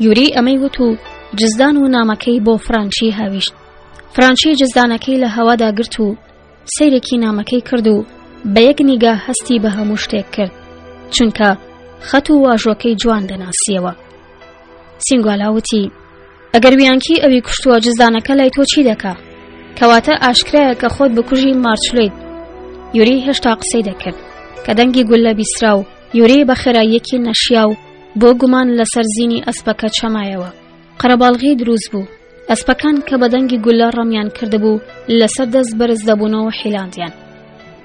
[SPEAKER 1] یوری ئەمەی وت و جزدان و نامەکەی بۆ فرانچی هاویشت. فرانچی جزدانەکەی لە هەوادا گرت و سەیرێکی نامەکەی کرد و بە یەک نیگا هەستی بە هەموو شتێک کرد چونکە خەت و واژۆکەی جوان دەناسیەوە. سینگوالا وتی ئەگەر ویانکی ئەوی کوشتووە جزدانەکە لای تۆ چی دەکا؟ کەواتە ئاشکرایە کە خۆت بکوژی مارچلۆیت. یوری هێشتا قسەی دەکرد کە دەنگی گوللە بیسرا و یوری بە خێراییەکی نەشیاو بۆ گومان لەسەر زینی ئەسپەکە چەمایەوە. قەرەباڵغی دروست بوو. ئەسپەکان کە بە دەنگی گوللە ڕەمیان کردبوو لەسەر دەست بەرز دەبوونەوە حیلاندیان.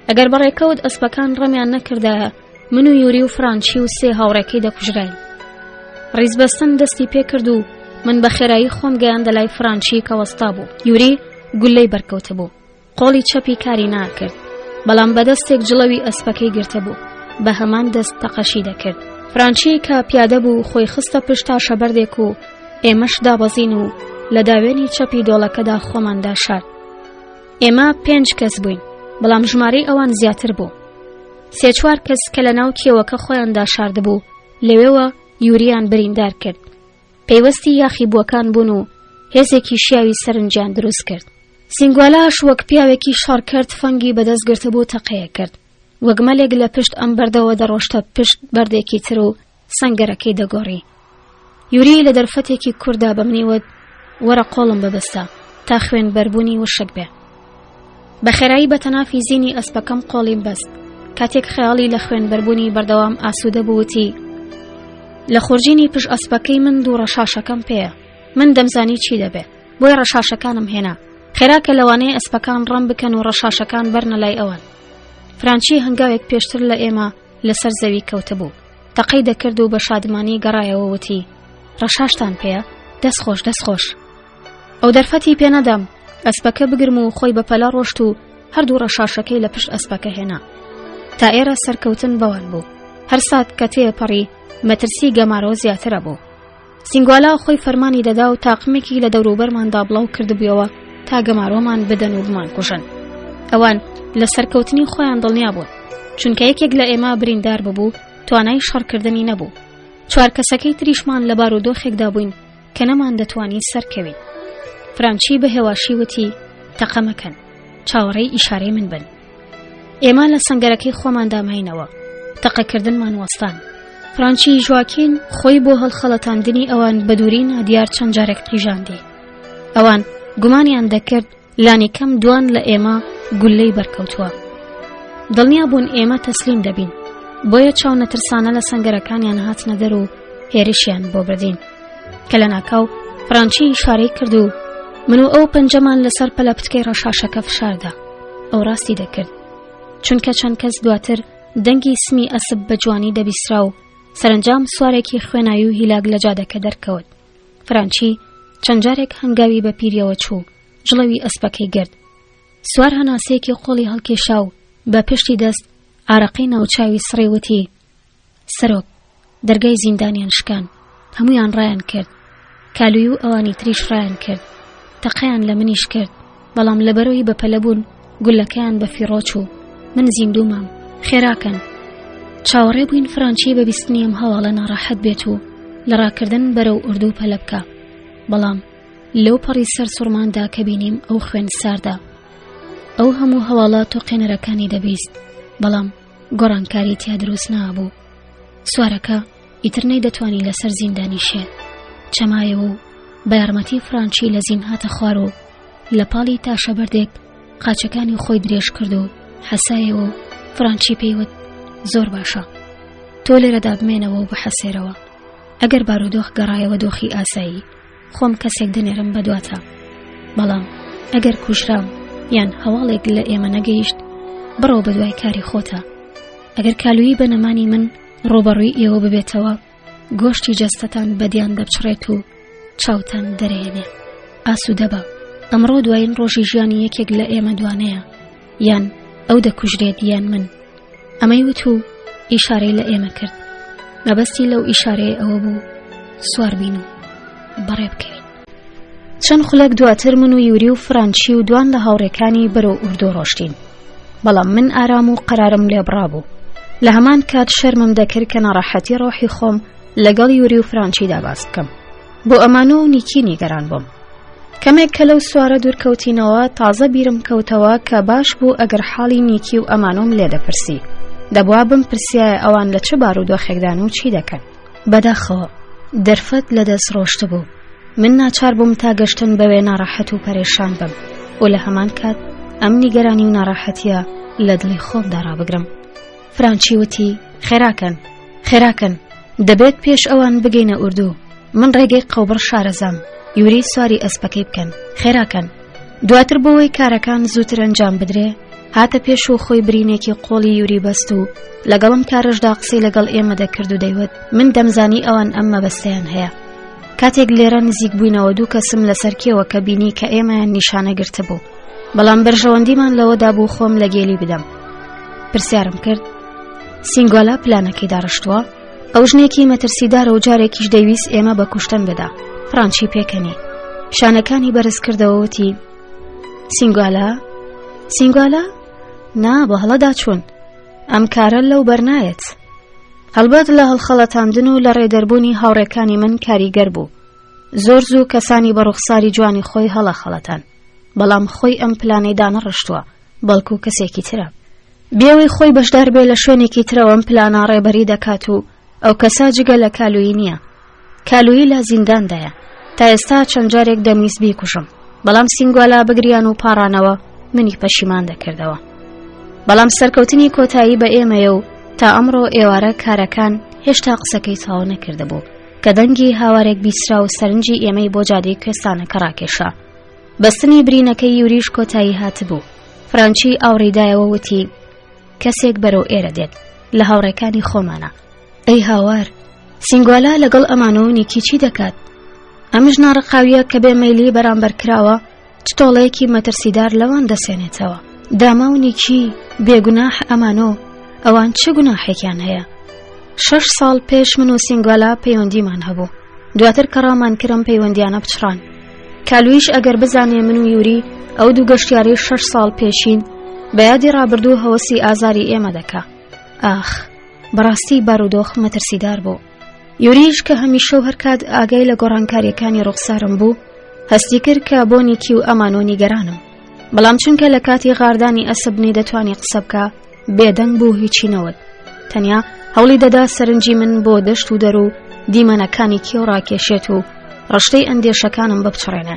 [SPEAKER 1] ئەگەر بەڕێکەوت ئەسپەکان ڕەمیان نەکردایە من و یوری و فرانچی و سێ هاوڕێکەی دەکوژراین. ڕیزبەستن دەستی پێکرد و من بە خێرایی خۆم گەیاندە لای فرانچی کە وەستا بوو. یوری گوللەی بەرکەوتبوو. قۆڵی چەپی کاری ناکرد. بەڵام بە دەستێک جڵەوی ئەسپەکەی گرتبوو. بە هەمان دەست تەقەشی دەکرد. فرانچی کە پیادە بوو خۆی خستە پشت تاشەبەردێک و ئێمەش دابەزین و لە داوێنی چەپی دۆڵەکەدا خۆمان داشارد. ئێمە پێنج کەس بووین، بەڵام ژمارەی ئەوان زیاتر بوو. سێ چوار کەس کە لە ناو کێوەکە خۆیان داشاردبوو، لەوێوە یوریان بریندار کرد. پەیوەستی یاخیبووەکان بوون و هێزێکی شیاوی سەرنجیان دروست کرد. سینگوالاش وەک پیاوێکی شەڕکەر تفەنگی بەدەست گرتبوو تەقەیە کرد. وەک مەلێک لە پشت ئەم بەردەوە دەڕۆشتە پشت بەردێکی تر و سەنگەرەکەی دەگۆڕی. یوری لە دەرفەتێکی کوردا بە منی وت وەرە قۆڵم ببەستە تا خوێن بەربوونی وشک بێ. بە خێرایی بە تەنافی زینی ئەسپەکەم قۆڵیم بەست. کاتێک خەیاڵی لە خوێن بەربوونی بەردەوام ئاسوودە بوو وتی لە خۆرجینی پشت ئەسپەکەی من دوو ڕەشاشەکەم پێیە. من دەمزانی چی دەبێ. بۆیە ڕەشاشەکانم هێنا. خێرا کە لەوانەیە ئەسپەکان ڕەم بکەن و ڕەشاشەکان بەرنە لای ئەوان. فرانچی هەنگاوێک پێشتر لە ئێمە لەسەر زەوی کەوتبوو. تەقەی دەکرد و بە شادمانی گەڕایەوە وتی ڕەشاشتان پێیە؟ دەست خۆش دەست خۆش. ئەو دەرفەتی پێ نەدام ئەسپەکە بگرم و خۆی بە پەلە ڕۆشت و هەردوو ڕەشاشەکەی لە پشت ئەسپەکە هێنا. تا ئێرە سەرکەوتن بەوان بوو. هەر سات کە تێپەڕی مەترسی گەمارۆ زیاترە بوو. سینگوالا خۆی فەرمانی دەدا و تاقمێکی لە دەوروبەرماندا بڵاو کردبوویەوە. تا گەمارۆمان بدەن و بمانکوژن. ئەوان لە سەرکەوتنی خۆیان دڵنیا بوون، چونکە یەکێک لە ئێمە بریندار ببوو، توانای شەڕکردنی نەبوو. چوار کەسەکەی تریشمان لە بارودۆخێکدا بووین کە نەماندەتوانی سەرکەوین. فرانچی بە هێواشی وتی، تەقە مەکەن، چاوەڕێی ئیشارەی من بن. ئێمە لە سەنگەرەکەی خۆماندا ماینەوە، تەقەکردنمان وەستان. فرانچی ژواکین خۆی بۆ هەڵخەڵەتاندنی ئەوان بە دووری نادیار چەند جارێک قیژاندی. ئەوان گومانیان دەکرد لانیکەم دوان لە ئێمە گوللەی بەرکەوتووە. دڵنیا بوون ئێمە تەسلیم دەبین، بۆیە چاونەترسانە لە سەنگەرەکانیان هاتنە دەر و هێرشیان بۆ بردین. کە لە ناکاو فرانچی ئیشارەی کرد و من و ئەو پەنجەمان لەسەر پەلەپتکەی ڕەشاشەکە فشاردا. ئەو ڕاستی دەکرد، چونکە چەند کەس دواتر دەنگی سمی ئەسپ بە جوانی دەبیسرا و سەرەنجام سوارێکی خوێناوی و هیلاک لە جادەکە دەرکەوت. فرانچی چەند جارێک هەنگاوی بە پیریەوە چوو، جڵەوی ئەسپەکەی گرت. سوار هەناسەیەکی قوڵی هەڵکێشا و بە پشتی دەست ئارەقەی ناوچاوی سڕی وتی، سەرۆک، دەرگای زیندانیان شکان، هەموویان ڕایان کرد. کالوی و ئەوانی تریش ڕایان کرد. تەقەیان لە منیش کرد، بەڵام لەبەرەوەی بەپەلە بوون گولەکەیان بە فیڕۆ چوو. من زیندوو مام. خێراکەن. چاوەڕێ بووین فرانچی بە بیستنی ئەم هەواڵە ناڕەحەت بێت و لە ڕاکردن بەرەو ئوردوو پەلە بکا. بەڵام لەو پەڕی سەر سوڕماندا کە بینیم ئەو خوێن ساردە. ئەو هەموو هەواڵە تۆقێنەرەکانی دەبیست، بەڵام گۆڕانکاری تیا دروست نابوو. سوارەکە ئیتر نەیدەتوانی لەسەر زیندانی شێ. چەمایەوە و بە یارمەتی فرانچی لە زین هاتە خوار و لە پاڵی تاشەبەردێک قاچەکانی خۆی درێژ کرد و حەسایەوە و فرانچی پێیوت زۆر باشە تۆ لێرەدا بمێنەوە و بحەسێرەوە ئەگەر بارودۆخ گەڕایەوە دۆخی ئاسایی خۆم کەسێک دەنێرم بەدواتە بەڵام ئەگەر کوژرام یان هەواڵێک لە ئێمە نەگەیشت بڕۆ بەدوای کاری خۆتە ئەگەر کالویی بە نەمانی من ڕوبەڕووی ئێوە ببێتەوە گۆشتی جەستەتان بەدیان دەپچڕێت و چاوتان دەرێنێ ئاسوودە بە ئەمڕۆ دوایین ڕۆژی ژیانی یەکێک لە ئێمە دوانەیە یان ئەو دەکوژرێت یان من ئەمەی وت و ئیشارەی لە ئێمە کرد مەبەستی لەو ئیشارەیە ئەوە بوو سوار بین و بەڕێ بکەوین چەند خولەک دواتر من و یوری و فرانچی و دوان لە هاوڕێکانی بەرەو ئوردۆ ڕۆشتین بەڵام من ئارام و قەرارم لێبڕابوو لە هەمان کات شەرمم دەکرد کە ناڕەحەتی ڕۆحی خۆم لەگەڵ یوری و فرانچیدا باس بکەم بۆ ئەمانۆ و نیکی نیگەران بووم کەمێک کە لەو سوارە دوورکەوتینەوە تازە بیرم کەوتەوە کە باش بوو ئەگەر حاڵی نیکی و ئەمانۆم لێ دەپرسی دەبوا بم پرسیایە ئەوان لە چ بارودۆخێکدان و چی دەکەن بەداخەوە دەرفەت لە دەست ڕۆشتبوو من ناچار بووم تا گەشتن بەوێ ناڕەحەت و پەرێشان بم و لە هەمان کات ئەم نیگەرانی و ناڕەحەتیە لە دڵی خۆمدا ڕابگرم فرانچی وتی خێراکەن خێراکەن دەبێت پێش ئەوان بگەینە ئوردوو من ڕێگەی قەوبڕ شارەزام یوری سواری ئەسپەکەی بکەن خێراکەن دواتر بۆەوەی کارەکان زووتر ئەنجام بدرێ هاتە پێش و خۆی برینێکی قۆڵی یوری بەست و لەگەڵم کارەشدا قسەی لەگەڵ ئێمە دەکرد و دەیوت من دەمزانی ئەوان ئەم مەبەستیان هەیە کاتێک لێرە نزیک بووینەوە دوو کەسم لەسەر کێوە کە بینی کە ئێمەیان نیشانە گرتبوو بەڵام بەرژەوەندیمان لەوەدا بوو خۆم لە گێلی بدەم پرسیارم کرد سینگۆلا پلانەکەی داڕشتووە ئەو ژنێکی مەترسیدارە و جارێکیش دەیویست ئێمە بە کوشتن بدا فرانچی پێکەنی شانەکانی بەرز کردەوە وتی سینگوالا سینگوالا نا بە هەڵەدا چوون ئەم کارە لەو بەرنایەت هەڵبەت لە هەڵخەڵەتاندن و لە ڕێدەربوونی هاوڕێکانی من کاریگەر بوو زۆر زوو کەسانی بە ڕوخساری جوانی خۆی هەڵەخەڵەتان بەڵام خۆی ئەم پلانەی دانەڕشتووە بەڵکو کەسێکی ترە بێوەی خۆی بەشدار بێ لە شوێنێکی ترەوە ئەم پلانە ڕێبەری دەکات و ئەو کەسە جگە لە کالویی نییە کالویی لە زینداندایە تا ئێستا چەند جارێک دەمویست بیکوژم بەڵام سینگوالا بگریان و پاڕانەوە منی پەشیمان دەکردەوە بەڵام سەرکەوتنی کۆتایی بە ئێمەیە و تا ئەمڕۆ ئێوارە کارەکان هێشتا قسەکەی تەواو نەکردبوو کە دەنگی هاوارێک بیسرا و سەرنجی ئێمەی بۆ جادەی کوێستانەکە ڕاکێشا بەستنی برینەکەی یوریش کۆتایی هاتبوو فرانچی ئاوڕی دایەوە وتی کەسێک بەرەو ئێرە دێت لە هاوڕێکانی خۆمانە ئەی هاوار سینگوالا لەگەڵ ئەمان و نیکی چی دەکات ئەم ژنە ڕقاویە کە بێ مەیلی بەرامبەر کراوە چ تۆڵەیەکی مەترسیدار لەوان دەسێنێتەوە داما و نیکی بێگوناح ئەمانۆ ئەوان چ گوناحێکیان هەیە شەش ساڵ پێش من و سینگوالا پەیوەندیمان هەبوو دواتر کە ڕامان کرم پەیوەندیانە بچڕان کالویش ئەگەر بزانێ من و یوری ئەو دوو گەشتیارەی شەش ساڵ پێشین بە یادی ڕابردوو هەوەسی ئازاری ئێمە دەکا. ئاخ، بەڕاستی بارودۆخ مەترسیدار بوو. یوریش کە هەمیشە و هەرکات ئاگای لە گۆڕانکاریەکانی ڕوخسارم بوو، هەستی کرد کە بۆ نیکی و ئەمانۆ نیگەرانم. بەڵام چونکە لە کاتی غاردانی ئەسپ نەیدەتوانی قسە بکا، بێدەنگ بوو هیچی نەوت. تەنیا هەوڵی دەدا سەرنجی من بۆ دەشت و دەر و دیمەنەکانی کێو ڕاکێشێت و ڕشتەی ئەندێشەکانم بپچڕێنێ.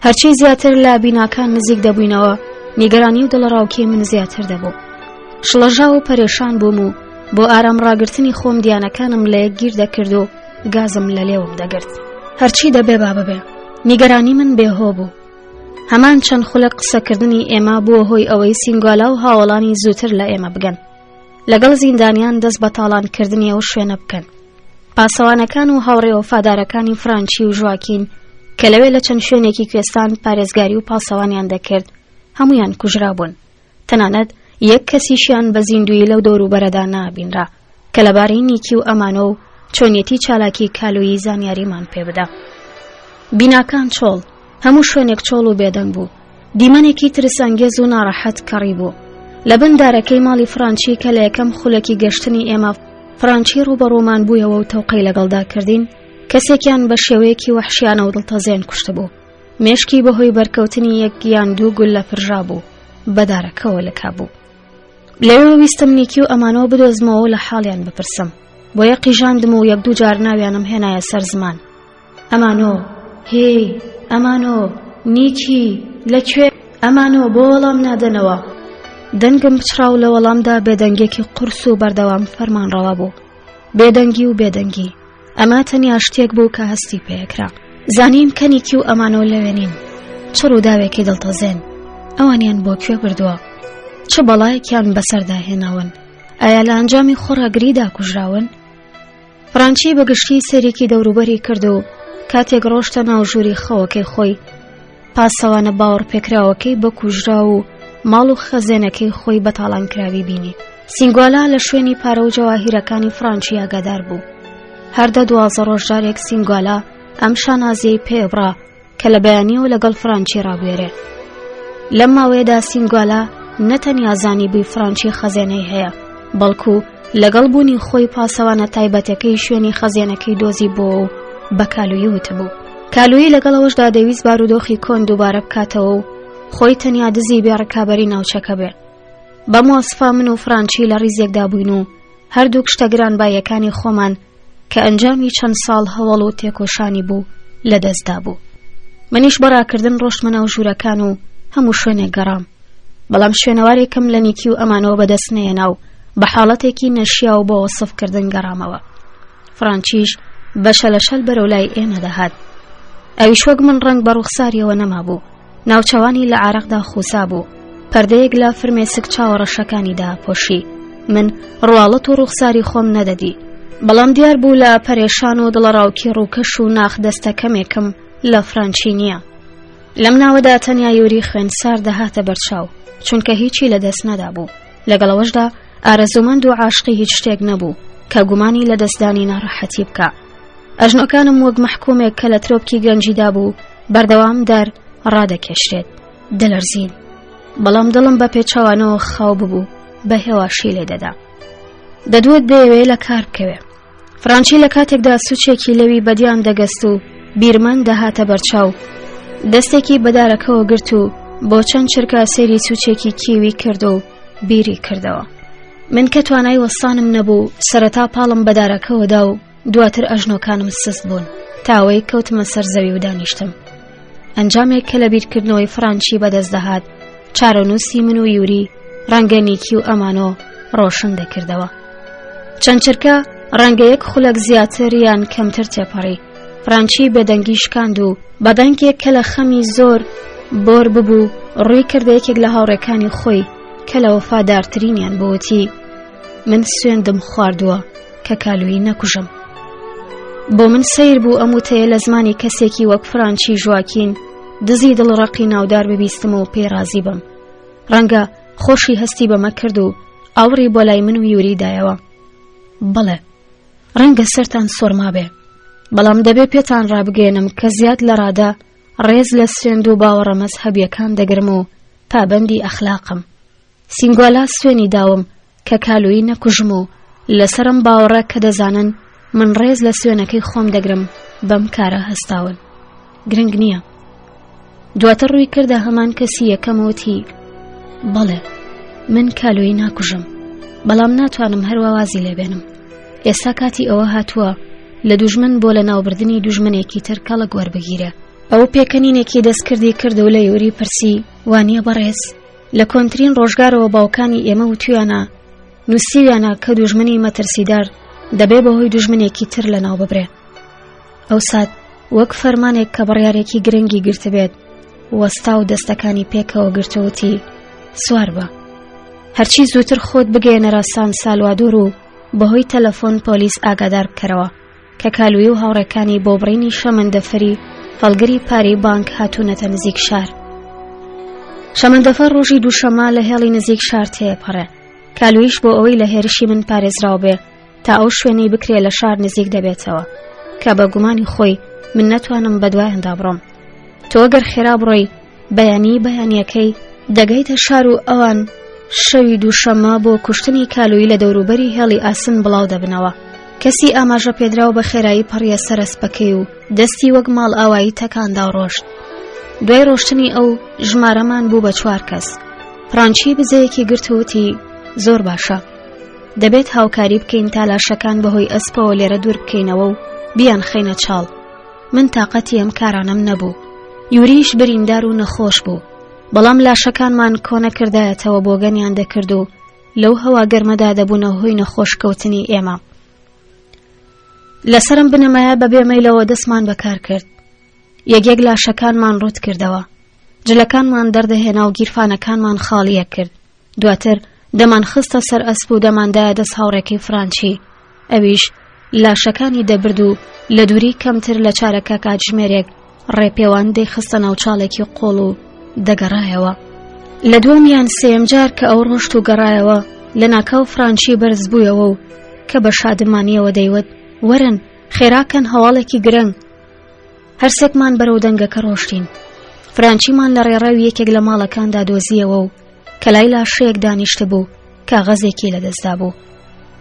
[SPEAKER 1] هەرچی زیاتر لە بیناکان نزیک دەبووینەوە نیگەرانی و دڵەڕاوکێ من زیاتر دەبوو شڵەژا و پەرێشان بووم و بۆ ئارام ڕاگرتنی خۆم دیانەکانم لە یەک گیر دەکرد و گازم لە لێوم دەگرت هەرچی دەبێ با ببێ نیگەرانی من بێهۆ بوو هەمان چەند خولەک قسەکردنی ئێمە بووە هۆی ئەوەی سینگوالا و هاوەڵانی زووتر لە ئێمە بگەن لەگەڵ زیندانیان دەست بە تاڵانکردنی ئەو شوێنە بکەن پاسەوانەکان و هاوڕێ وەفادارەکانی فرانچی و ژواکین کە لەوێ لە چەند شوێنێکی کوێستان پارێزگاری و پاسەوانیان دەکرد هەمویان کوژرابوون تەنانەت یەک کەسیشیان بە زیندویی لەو دەوروبەرەدا نابینرا کە لەبارەی نیکی و ئەمانۆ و چۆنیەتی چالاکی کالویی زانیاریمان پێ بدا بیناکان چۆڵ هەموو شوێنێک چۆڵ و بێدەنگ بوو دیمەنێکی ترسانگێز و ناڕەحەت کەڕی بوو لە بن دارەکەی ماڵی فرانچی کە لە یەکەم خولەکی گەشتنی ئێمە فرانچی ڕووبەڕوومان بوویەوە و تەوقەی لەگەڵدا کردین کەسێکیان بە شێوەیەکی وەحشیانە و دڵتەزێن کوشتبوو مێشکی بەهۆی بەرکەوتنی یەک یان دوو گوللە پرژا بوو بە دارەکەوە لکابوو لەوێوە ویستم نیکی و ئەمانەوە بدۆزمەوە و لە حاڵیان بپرسم بۆیە قیژاندم و یەک دوو جار ناویانم هێنایە سەر زمان ئەمانۆ، هێی، ئەمانۆ، نیکی، لە کوێ؟ ئەمانۆ، بۆ وەڵام نادەنەوە؟ دەنگم پچڕا و لە وەڵامدا بێدەنگیەکی قورس و بەردەوام فەرمانڕەوا بوو. بێدەنگی و بێدەنگی. ئەمە تەنیا شتێک بوو کە هەستی پێکرا. زانیم کە نیکی و ئەمانۆ لەوێ نین. چ ڕووداوێکی دڵتەزێن. ئەوانیان بۆ کوێ بردووە؟ چ بەڵایەکیان بەسەردا هێناون؟ ئایا لە ئەنجامی خۆڕاگریدا کوژراون؟ فرانچی بە گشتی سەیرێکی دەوروبەری کرد و کاتێک ڕۆشتە ناو ژووری خەوەکەی خۆی پاسەوانە باوەڕپێکراوەکەی بە کوژراو و ماڵ و خەزێنەکەی خۆی بە تاڵانکراوی بینی سینگوالا لە شوێنی پارە و جەواهیرەکانی فرانچی ئاگادار بوو هەردە دوازە ڕۆژ جارێک سینگوالا ئەم شانازیەی پێبڕا کە لە بەیانیەوە لەگەڵ فرانچی ڕابوێرێ. لەم ماوەیەدا سینگوالا نە تەنیا زانیبووی فرانچی خەزێنەی هەیە، بەڵکو لەگەڵ بوونی خۆی پاسەوانە تایبەتەکەی شوێنی خەزێنەکەی دۆزی بۆ و بە کالویی وتبوو. کالویی لەگەڵ ئەوەشدا دەویست بارودۆخی کۆن دووبارە بکاتەوە و خۆی تەنیا دزی بێ ڕکابەری ناوچەکە بێ. بەم وەسفە من و فرانچی لە ڕیزێکدا بووین و هەردووک شتە گرانباییەکانی خۆمان کە ئەنجامی چەند ساڵ هەوڵ و تێکۆشانی بوو لە دەستدا بوو. منیش بە ڕاکردن ڕۆشتمە ناو ژوورەکان و هەموو شوێنێک گەڕام. بەڵام شوێنەوارێکم لە نیکی و ئەمانەوە بەدەست نەیەنا و بە حاڵەتێکی نەشیاو بۆ وەسفکردن گەڕامەوە. فرانچیش بە شەلەشەل بەرەو لای ئێمە دەهات. ئەویش وەک من ڕەنگ بە ڕوخساریەوە نەمابوو. ناوچەوانی لە عارەقدا خوسابوو. پەردەیەک لە فرمێسک چاوە ڕەشەکانی داپۆشی. من ڕواڵەت و ڕوخساری خۆم نەدەدی. بەڵام دیار بوو لە پەرێشان و دڵەڕاوکی ڕووکەش و ناخ دەستە کەمێکم لە فرانچی نییە. لەم ناوەدا تەنیا یوری خوێن سارد دەهاتە بەرچاو، چونکە هیچی لە دەست نەدابوو. لەگەڵ ئەوەشدا ئارەزوومەند و عاشقی هیچ شتێک نەبوو کە گومانی لە دەستدانی ناڕەحەتی بکا. ئەژنۆکانم وەک مەحکومێک کە لە ترۆپکی گەنجیدا بوو بەردەوام دار ڕادەکێشرێت دەلەرزین بەڵام دڵم بە پێچەوانەوە خاو ببوو بە هێواشی لێ دەدا دەدوت دەیەوێ لە کار بکەوێ فرانچی لە کاتێکدا سوچێکی لەوی بەدیان دەگەست و بیرمەند دەهاتە بەرچاو دەستێکی بەدارەکەوە گرت و بۆ چەند چرکە سەیری سوچێکی کیوی کرد و بیری کردەوە من کە توانای وەستانم نەبوو سەرەتا پاڵم بەدارەکەوەدا و دواتر ئەژنۆکانم سست بوون تا ئەوەی کەوتمە سەر زەوی و دانیشتم ئەنجامێک کە لە بیرکردنەوەی فرانچی بەدەست دەهات چارەنووسی من و یوری ڕەنگە نیکی و ئەمانۆ ڕۆشن دەکردەوە چەند چرکە ڕەنگە یەک خولەک زیاتر یان کەمتر تێپەڕی فرانچی بێدەنگی شکاند و بەدەنگێک کە لە خەمی زۆر بۆر ببوو ڕووی کردە یەکێک لە هاوڕێکانی خۆی کە لە وەفادارترینیان بووتی من سوێندم خواردووە کە کالویی نەکوژم. بۆ من سەیر بوو ئەم وتەیە لە زمانی کەسێکی وەک فرانچی ژواکین دزی دڵڕەقی ناودار ببیستم و پێی ڕازی بم. ڕەنگە خۆشی هەستی بەمە کرد و ئاوڕی بۆ لای من و یوری دایەوە. بەڵێ، ڕەنگە سەرتان سۆرما بێ. بەڵام دەبێ پێتان ڕابگەیەنم کە زیاد لە ڕادە. ڕێز لە سوێند و باوەڕە مەزهەبیەکان دەگرم و پابەندی ئەخلاقم. سینگوالا سوێنی داوم کە کالویی نەکوژم و لەسەر ئەم باوەڕە کە دەزانن من ڕێز لە سوێنەکەی خۆم دەگرم بەم کارە هەستاون. گرنگ نییە. دواتر ڕووی کردە هەمان کەسی یەکەم وتی بەڵێ من کالۆیی ناکوژم بەڵام ناتوانم هەروە وازی لێبێنم ئێستا کاتی ئەوە هاتووە لە دوژمن بۆ لە ناوبردنی دوژمنێکی تر کەڵک وەربگیرێ ئەو پێکەنینێکی دەستکردی کرد و لە یوری پرسی وانییە بەڕێز لە کۆنترین ڕۆژگارەوە باوکانی ئێمە وتویانە نووسیویانە کە دوژمنی مەترسیدار دەبێ بەهۆی دوژمنێکی تر لەناو ببرێ ئەو سات وەک فەرمانێک کە بڕیارێکی گرنگی گرتبێت وەستا و دەستەکانی پێکەوە گرتووتی سوار بە هەرچی زووتر خۆت بگەێنەرە سان سالوادۆر و بەهۆی تەلەفۆن پۆلیس ئاگادار بکەرەوە کە کالوی و هاوڕێکانی بۆ بڕینی شەمەندەفەری هەڵگری پارەی بانک هاتوونەتە نزیک شار. شەمەندەفەر ڕۆژی دووشەممە لە هێڵی نزیک شار تێپەڕێ. کالویش بۆ ئەوەی لە هێرشی من پارێزراو بێ تا ئەو شوێنەی بکرێ لە شار نزیک دەبێتەوە کە بە گومانی خۆی من نەتوانم بەدوایاندا بڕۆم. تۆ گەر خێرا بڕۆی بەیانی بەیانیەکەی دەگەیتە شار و ئەوان شەوی دووشەممە بۆ کوشتنی کالویی لە دەوروبەری هێڵی ئاسن بڵاو دەبنەوە کەسی ئاماژە پێدراو بە خێرایی پەڕیە سەر ئەسپەکەی و دەستی وەک ماڵ ئاوایی تەکاندا و ڕۆشت دوای ڕۆشتنی ئەو ژمارەمان بوو بە چوار کەس فرانچی بزەیەکی گرت و وتی زۆر باشە دەبێت هاوکاری بکەین تا لاشەکان بەهۆی ئەسپەوە لێرە دوور بکەینەوە و بیان خەینە چاڵ من تاقەتی ئەم کارانەم نەبوو یوریش بریندار و نەخۆش بوو بەڵام لاشەکانمان کۆنەکردایەتەوە بۆگەنیان دەکرد و لەو هەوا گەرمەدا دەبوونە هۆی نەخۆشکەوتنی ئێمە لەسەرم بنەمایە بە بێمەیلەوە دەستمان بەکار کرد یەک یەک لاشەکانمان ڕوت کردەوە جلەکانمان دەردەهێنا و گیرفانەکانمان خاڵیە کرد دواتر دەمانخستە سەر ئەسپ و دەماندایە دەست هاوڕێکەی فرانچی ئەویش لاشەکانی دەبرد و لە دووری کەمتر لە چارەکە کاتژمێرێک ڕێپێوان دەیخستە ناو چاڵێکی قۆڵ و دەگەڕایەوە لە دووەم یان سێیەم جار کە ئەو ڕۆشت و گەڕایەوە لە ناکاو فرانچی بەرز بوویەوە و کە بە شادمانیەوە دەیوت وەرن خێراکەن هەواڵێکی گرنگ هەرسێکمان بەرەو دەنگەکە ڕۆشتین فرانچیمان لە ڕێڕەوی یەکێک لە ماڵەکاندا دۆزیەوە و کە لای لاشەیەک دانیشتبوو کاغەزێکی لەدەستدا بوو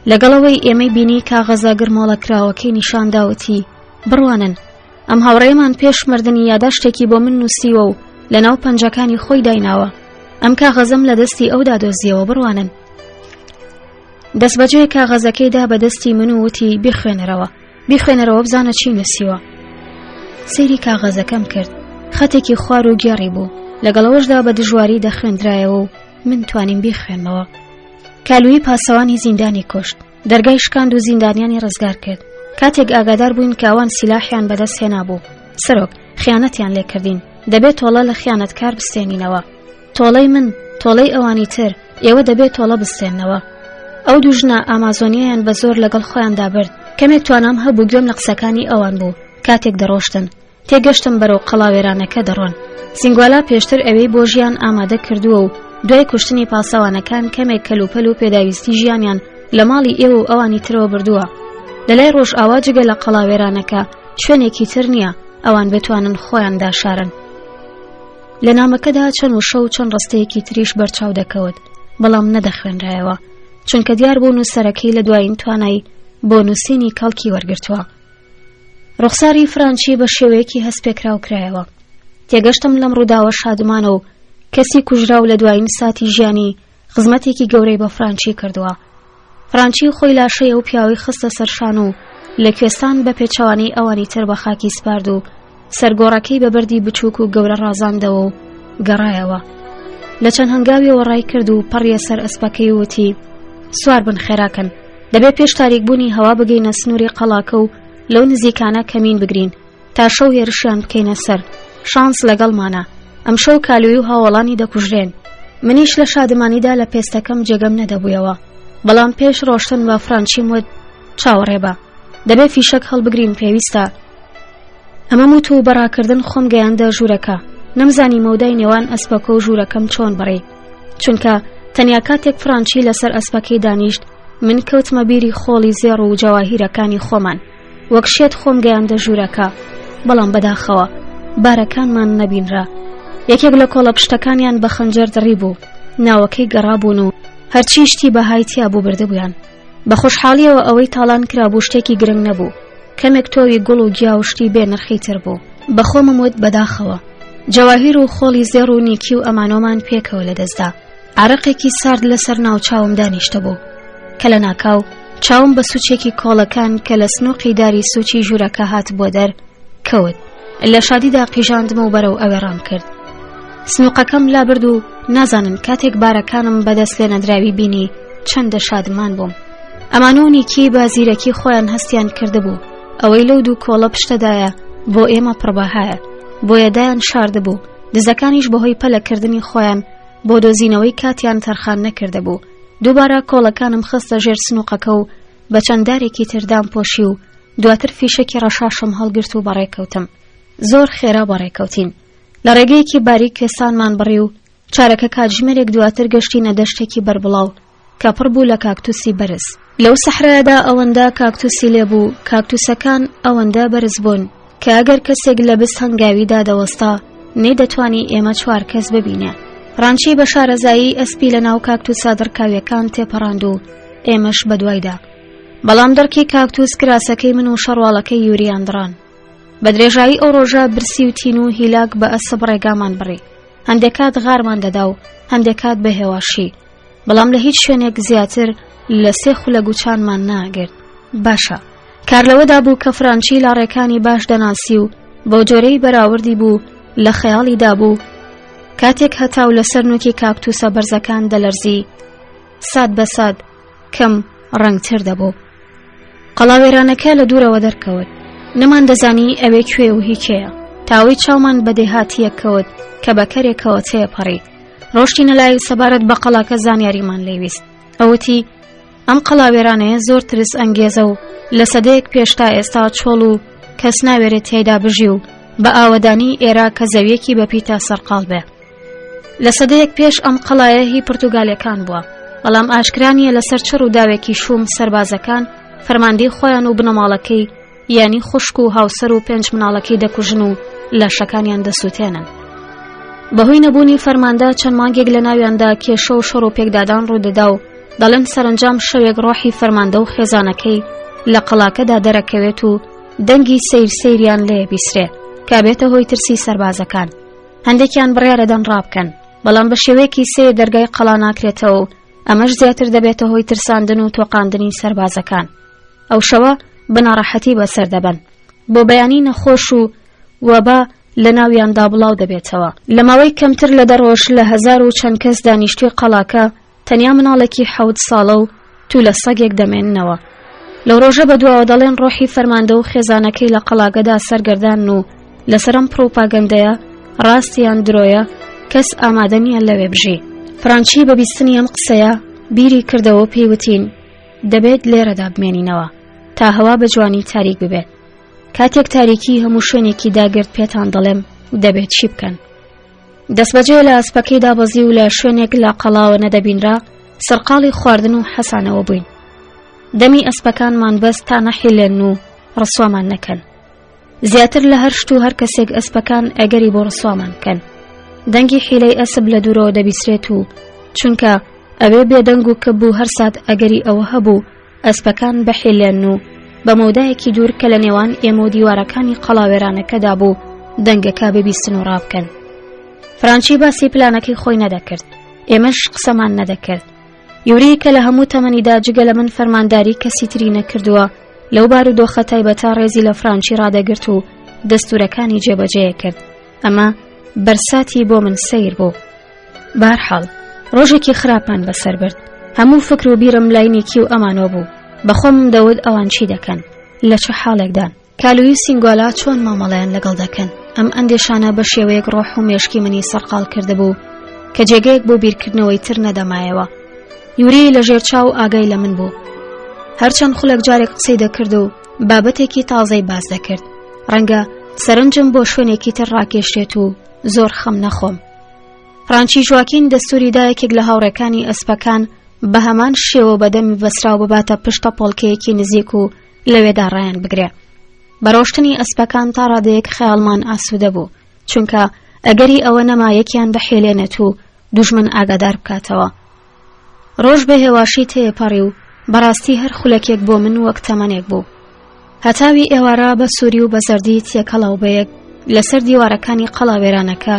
[SPEAKER 1] لەگەڵەوەی ئێمەی بینی کاغەزە گرمۆڵەکراوەکەی نیشانداوتی بڕوانن ئەم هاوڕێمان پێش مردنی یاداشتێکی بۆ من نووسیوە و لەناو پەنجەکانی خۆی دایناوە ئەم کاغەزەم لە دەستی ئەودا دۆزیەوە بڕوانن دەستبەجێ کاغەزەکەی دا بە دەستی من و وتی بیخوێنەرەوە بیخوێنەرەوە بزانە چی نووسیوە سەیری کاغەزەکەم کرد خەتێکی خوار و گێڕی بوو لەگەڵەوەشدا بە دژواری دەخوێندرایەوە و من توانیم بیخوێنمەوە کالویی پاسەوانی زیندانی کوشت دەرگای شکاند و زیندانیانی ڕزگار کرد کاتێک ئاگادار بووین کە ئەوان سیلاحیان بەدەست هێنابوو سەرۆک خیانەتیان لێکردین دەبێت تۆڵە لە خیانەتکار بستێنینەوە تۆڵەی من تۆڵەی ئەوانی تر ئێوە دەبێت تۆڵە بستێنەوە ئەو دوو ژنە ئامازۆنیایان بە زۆر لەگەڵ خۆیاندا برد کەمێک توانام هەبوو گوێم لە قسەکانی ئەوان بوو کاتێک دەڕۆشتن تێگەشتم بەرەو قەڵاوێرانەکە دەڕۆن سینگوالا پێشتر ئەوێی بۆ ژیان ئامادە کردووە و دوای کوشتنی پاسەوانەکان کەمێک کەلوپەل و پێداویستی ژیانیان لە ماڵی ئێوە و ئەوانی ترەوە بردووە لە لای ڕۆژئاوا جگە لە قەڵاوێرانەکە شوێنێکی تر نییە ئەوان بتوانن خۆیان داشارن لە نامەکەدا چەند وشە و چەند ڕستەیەکی تریش بەرچاو دەکەوت بەڵام نەدەخوێنرایەوە چونکە دیار بوو نووسەرەکەی لە دوایین توانای بۆ نووسینی کەڵکی وەرگرتووە ڕوخساری فرانچی بە شێوەیەکی هەستپێکراو کرایەوە تێگەشتم لەم ڕووداوە شادمانە و کەسی کوژراو لە دوایین ساتی ژیانی خزمەتێکی گەورەی بە فرانچی کردووە فرانچی خۆی لاشەی ئەو پیاوەی خستە سەر شان و لە کوێستان بە پێچەوانەی ئەوانی تر بە خاکی سپارد و سەرگۆڕەکەی بە بەردی بچووک و گەورە ڕازاندەوە و گەڕایەوە لە چەند هەنگاویەوە ڕای کرد و پەڕیە سەر ئەسپەکەی وتی سوار بن خێراکەن دەبێ پێش تاریکبوونی هەوا بگەینە سنووری قەڵاکە و لەو نزیکانە کەمین بگرین تا شەو هێرشیان بکەینە سەر شانس لەگەڵمانە ئەمشەو کالوی و هاوەڵانی دەکوژرێن منیش لە شادمانیدا لە پێستەکەم جێگەم نەدەبوویەوە بەڵام پێش ڕۆشتن بە فرانچیم وت چاوەڕێ بە دەبێ فیشەک هەڵبگرین پێویستە ئەمەم وت و بەڕاکردن خۆم گەیاندە ژوورەکە نەمزانی مەودای نێوان ئەسپەکە و ژوورەکەم چۆن بڕی چونکە تەنیا کاتێک فرانچی لەسەر ئەسپەکەی دانیشت من کەوتمە بیری خۆڵی زێڕ و جەواهیرەکانی خۆمان وەک شێت خۆم گەیاندە ژوورەکە بەڵام بەداخەوە. بارەکانمان نەبینرا. یەکێک لە کۆڵە پشتەکانیان بە خەنجەر دڕی بوو، ناوەکەی گەڕابوون و هەرچی شتی بەهای تیا بوو بردبوویان. بە خۆشحاڵیەوە ئەوەی تاڵان کرابوو شتێکی گرنگ نەبوو، کەمێک تۆوی گوڵ و گیا و شتی بێ نرخی تر بوو. بە خۆمم وت بەداخەوە. جەواهیر و خۆڵی زێڕ و نیکی و ئەمانۆمان پێکەوە لەدەستدا. عارەقێکی سارد لەسەر ناوچاوم دانیشتبوو. کە لە ناکاو چاوم بە سوچێکی کۆڵەکان کە لە سنوقی داری سوچی ژوورەکە هاتبووە دەر کەوت. لە شادیدا قیژاندم و بەرەو ئەوێ ڕام کرد. سنوقەکەم لابرد و نازانن کاتێک بارەکانم بەدەست لێنەدراوی بینی چەندە شادمان بووم. ئەمانە و نیکی بە زیرەکی خۆیان هەستیان کردبوو ئەوەی لەو دوو کۆڵە پشتەدایە بۆ ئێمە پڕبەهایە، بۆیە دایان شاردبوو. دزەکانیش بەهۆی پەلەکردنی خۆیان بۆ دۆزینەوەی کاتیان تەرخان نەکردبوو. دووبارە کۆڵەکانم خستە ژێر سنوقەکە و بە چەند دارێکی تر دامپۆشی و دواتر فیشەکی ڕەشاشم هەڵگرت و بەڕێکەوتم. زۆر خێرا بەڕێکەوتین. لە ڕێگەیەکی باریک کوێستانمان بڕی و چارەکە کاتژمێرێک دواتر گەشتینە دەشتێکی بەربڵاو کە پڕ بوو لە کاکتوسی بەرز. لەو سەحرایەدا ئەوەندە کاکتوسی لێ بوو، کاکتوسەکان ئەوەندە بەرز بوون کە ئەگەر کەسێک لە بست هەنگاویدا دەوەستا نەیدەتوانی ئێمە چوار کەس ببینێ. ڕانچی بە شارەزایی ئەسپی لە ناو کاکتوسە دڕکاویەکان تێپەڕاند و ئێمەش بەدوایدا. بەڵام دڕکی کاکتوس کراسەکەی من و شەڕواڵەکەی یوریان دڕان. بە درێژایی ئەو ڕۆژە برسی و تین و هیلاک بە ئەسپ ڕێگامان بڕی. هەندێک کات غارمان دەدا و هەندێک کات بە هێواشی. بەڵام لە هیچ شوێنێک زیاتر لە سێ خولە گوچانمان ناگرت. باشە کار لەوەدا بوو کە فرانچی لاڕێکانی باش دەناسی و بەو جۆرەی بەراوردی بوو لە خەیاڵیدا بوو کاتێک هەتاو لەسەر نوکی کاکتوسە بەرزەکان دەلەرزی سات بە سات کەم ڕەنگتر دەبوو. قەڵاوێرانەکە لە دوورەوە دەرکەوت. نەمان دەزانی ئەوێ کوێ و هی کێیە. تاوەی چاومان بە دێهاتییەک کەوت کە بە کەرێکەوە تێپەڕی. ڕۆشتینە لای و سەبارەت بە قەڵاکە زانیاریمان لێویست. ئەوتی ئەم قەڵاوێرانەیە زۆر ترس ئەنگێزە و لە سەدەیەک پێش تا ئێستا چۆڵ و کەس ناوێرێت تیایدا بژی و بە ئاوەدانی ئێرا کە زەویەکی بە پیتە سەرقاڵ بێ. لە سەدەیەک پێش ئەم قەڵایە هی پرتوگالەکان بووە، بەڵام ئاشکرا نییە لەسەر چ ڕووداوێکی شوم سەربازەکان فەرماندەی خۆیان و بنەماڵەکەی یانی خوشک و هاوسەر و پێنج مناڵەکەی دەکوژن و لەشەکانیان دەسووتێنن. بەهۆی نەبوونی فەرماندە چەند مانگێک لە ناویاندا کێشە و شەڕ و پێکدادان ڕوودەدا و دەڵێن سەرەنجام شەوێک ڕۆحی فەرماندە و خێزانەکەی لە قەڵاکەدا دەرەکەوێت و دەنگی سەیر سەیریان لێ بیسرێ کە بێتە هۆی ترسی سەربازەکان. هەندێکیان بڕیارەدەن ڕابکەن بەڵام بە شێوەیەکی سەیر دەرگای قەڵا ناکرێتەوە و ئەمەش زیاتر دەبێتە هۆی ترساندن و تۆقاندنی سەربازەکان. ئەو شەوە بە ناڕەحەتی بەسەر دەبەن. بۆ بەیانی نەخۆش و وەبا لە ناویاندا بڵاو دەبێتەوە. لە ماوەی کەمتر لە دە ڕۆژ لە 1000 و چەند کەس دانیشتووی قەڵاکە تەنیا مناڵێکی حەوت ساڵە و تولە سەگێک دەمێننەوە. لەو ڕۆژە بەدواوە دەڵێن ڕۆحی فەرماندە و خێزانەکەی لە قەڵاگەدا سەرگەردانن و لەسەر ئەم پڕوپاگەندەیە ڕاست یان درۆیە کەس ئامادە نییە لەوێ بژی. فرانچی بە بیستنی ئەم قسەیە بیری کردەوە و پێی وتین دەبێت لێرەدا بمێنینەوە تا هەوا بە جوانی تاریک ببێت. کاتێک تاریکی هەموو شوێنێکی داگرت پێتان دەڵێم دەبێت چی بکەن. دەستبەجێ لە ئەسپەکەی دابەزی و لە شوێنێک لە قەڵاوە نەدەبینرا سەرقاڵی خواردن و حەسانەوە بووین. دەمی ئەسپەکانمان بەست تا نەحیلێن و ڕسوامان نەکەن. زیاتر لە هەر شت و هەر کەسێک ئەسپەکان ئەگەری بۆ ڕسوامان بکەن. دەنگی حیلەی ئەسپ لە دوورەوە دەبیسرێت و چونکە ئەوێ بێدەنگ و کپ بوو هەر سات ئەگەری ئەوە هەبوو ئەسپەکان بحیلێن و بە مەودایەکی دوور کە لە نێوان ئێمە و دیوارەکانی قەڵاوێرانەکەدا بوو دەنگەکە ببیستن و ڕابکەن. فرانچی باسی پلانەکەی خۆی نەدەکرد، ئێمەش قسەمان نەدەکرد. یوری کە لە هەموو تەمەنیدا جگە لە من فەرمانداری کەسی تری نەکردووە، لەو بارودۆخە تایبەتە ڕێزی لە فرانچی ڕادەگرت و دەستورەکانی جێبەجێ کرد. ئەمە بەرساتی بۆ من سەیر بوو. بەهەرحاڵ ڕۆژێکی خراپمان بەسەر برد. هەموو فکر و بیرم لای نیکی و ئەمانۆ بوو. بە خۆمم دەوت ئەوان چی دەکەن؟ لە چ حاڵێکدان؟ کالوی و سینگوالا چۆن مامەڵەیان لەگەڵ دەکەن؟ ئەم ئەندێشانە بە شێوەیەک ڕۆح و مێشکی منی سەرقاڵ کردبوو کە جێگەیەک بۆ بیرکردنەوەی تر نەدەمایەوە. یوری لە ژێر چاو ئاگای لە من بوو. هەرچەند خولەک جارێک قسەی دەکرد و بابەتێکی تازەی باس دەکرد. ڕەنگە سەرنجم بۆ شوێنێکی تر ڕاکێشرێت و زۆر خەم نەخۆم. فرانچی ژواکین دەستوری دا یەکێک لە هاوڕێکانی ئەسپەکان بە هەمان شێوە بە دەمی بەسراو بباتە پشتە پۆڵکەیەکی نزیک و لەوێدا ڕایان بگرێ. بە ڕۆشتنی ئەسپەکان تا ڕادەیەک خەیاڵمان ئاسوودە بوو. چونکە ئەگەری ئەوە نەما یەکیان بحێلێنێت و دوژمن ئاگادار بکاتەوە. ڕۆژ بە هێواشی تێپەڕی و بەڕاستی هەر خولەکێک بۆ من وەک تەمەنێک بوو. هەتاوی ئێوارە بە سووری و بە زەردی تێکەڵاو بەیەک لەسەر دیوارەکانی قەڵا وێرانەکە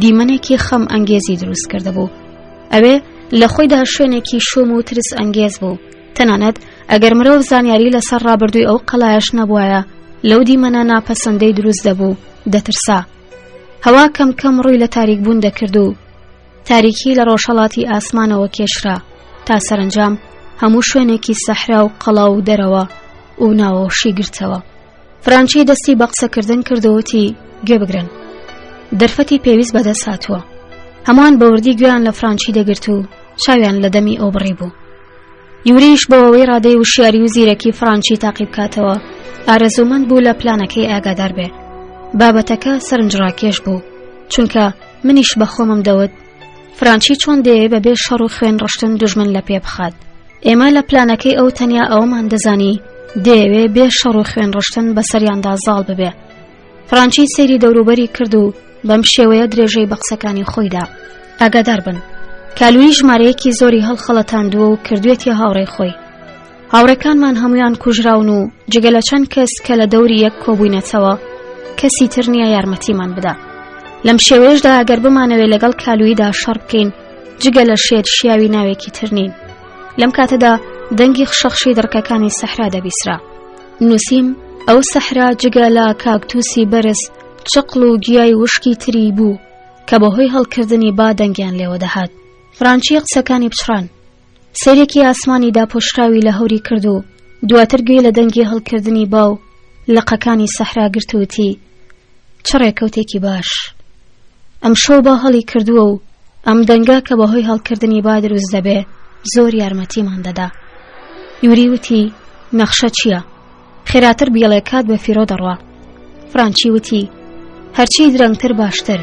[SPEAKER 1] دیمەنێکی خەم ئەنگێزی دروست کردبوو. ئەوێ لە خۆیدا شوێنێکی شوم و ترس ئەنگێز بوو. تەنانەت ئەگەر مرۆڤ زانیاری لەسەر ڕابردووی ئەو قەڵایەش نەبوایە لەو دیمەنە ناپەسەندەی دروست دەبوو دەترسا. هەوا کەم کەم ڕووی لە تاریک بوون دەکرد و تاریکی لە ڕۆژهەڵاتی ئاسمانەوە کێشرا تا سەرەنجام هەموو شوێنێکی سەحرا و قەڵا و دەرەوە و ناوەوەشی گرتەوە. فرانچی دەستی بە قسەکردن کرد و وتی گوێ بگرن دەرفەتی پێویست بەدەست هاتووە. هەمووان بە وردی گوێیان لە فرانچی دەگرت و چاویان لە دەمی ئەو بڕی بوو. یوریش بۆ ئەوەی ڕادەی وشیاری و زیرەکی فرانچی تاقی بکاتەوە ئارەزوومەند بوو لە پلانەکەی ئاگادار بێ. بابەتەکە سەرنجڕاکێش بوو چونکە منیش بە خۆمم دەوت فرانچی چۆن دەیەوێ بەبێ شەڕ و خوێن ڕشتن دوژمن لە پێ بخات. ئێمە لە پلانەکەی ئەو تەنیا ئەوەمان دەزانی دەیەوێ بێ شەڕ و خوێن ڕشتن بەسەریاندا زاڵ ببێ. فرانچی سەیری دەوروبەری کرد و بەم شێوەیە درێژەی بە قسەکانی خۆیدا. ئاگادار بن کالویی ژمارەیەکی زۆری هەڵخەڵەتاندووە و کردوێتیە هاوڕێی خۆی. هاوڕێکانمان هەمویان کوژراون و جگە لە چەند کەس کە لە دەوری یەک کۆبووینەتەوە کەسی تر نییە یارمەتیمان بدا. لەم شێوەیەشدا ئەگەر بمانەوێ لەگەڵ کالوییدا شەڕ بکەین جگە لە شێت شیاوی ناوێکی تر نین. لەم کاتەدا دەنگی خشەخشی دڕکەکانی سەحرا دەبیسرا. نووسیم ئەو سەحرا جگە لە کاکتوسی بەرز چقڵ و گیای وشکی تری بوو کە بەهۆی هەڵکردنی با دەنگیان لێوە دەهات. فرانچی قسەکانی پچڕان. سەیرێکی ئاسمانی داپۆشراوی لە هەوری کرد و دواتر گوێی لە دەنگی هەڵکردنی با و لقەکانی سەحرا گرت و وتی چ ڕێکەوتێکی باش. ئەمشەو با هەڵی کردووە و ئەم دەنگە کە بەهۆی هەڵکردنی با دروست دەبێ زۆر یارمەتیمان دەدا. یوری وتی نەخشە چییە؟ خێراتر بیڵێ کات بە فیرۆ دەڕوا. فرانچی وتی هەرچی درەنگتر باشتر.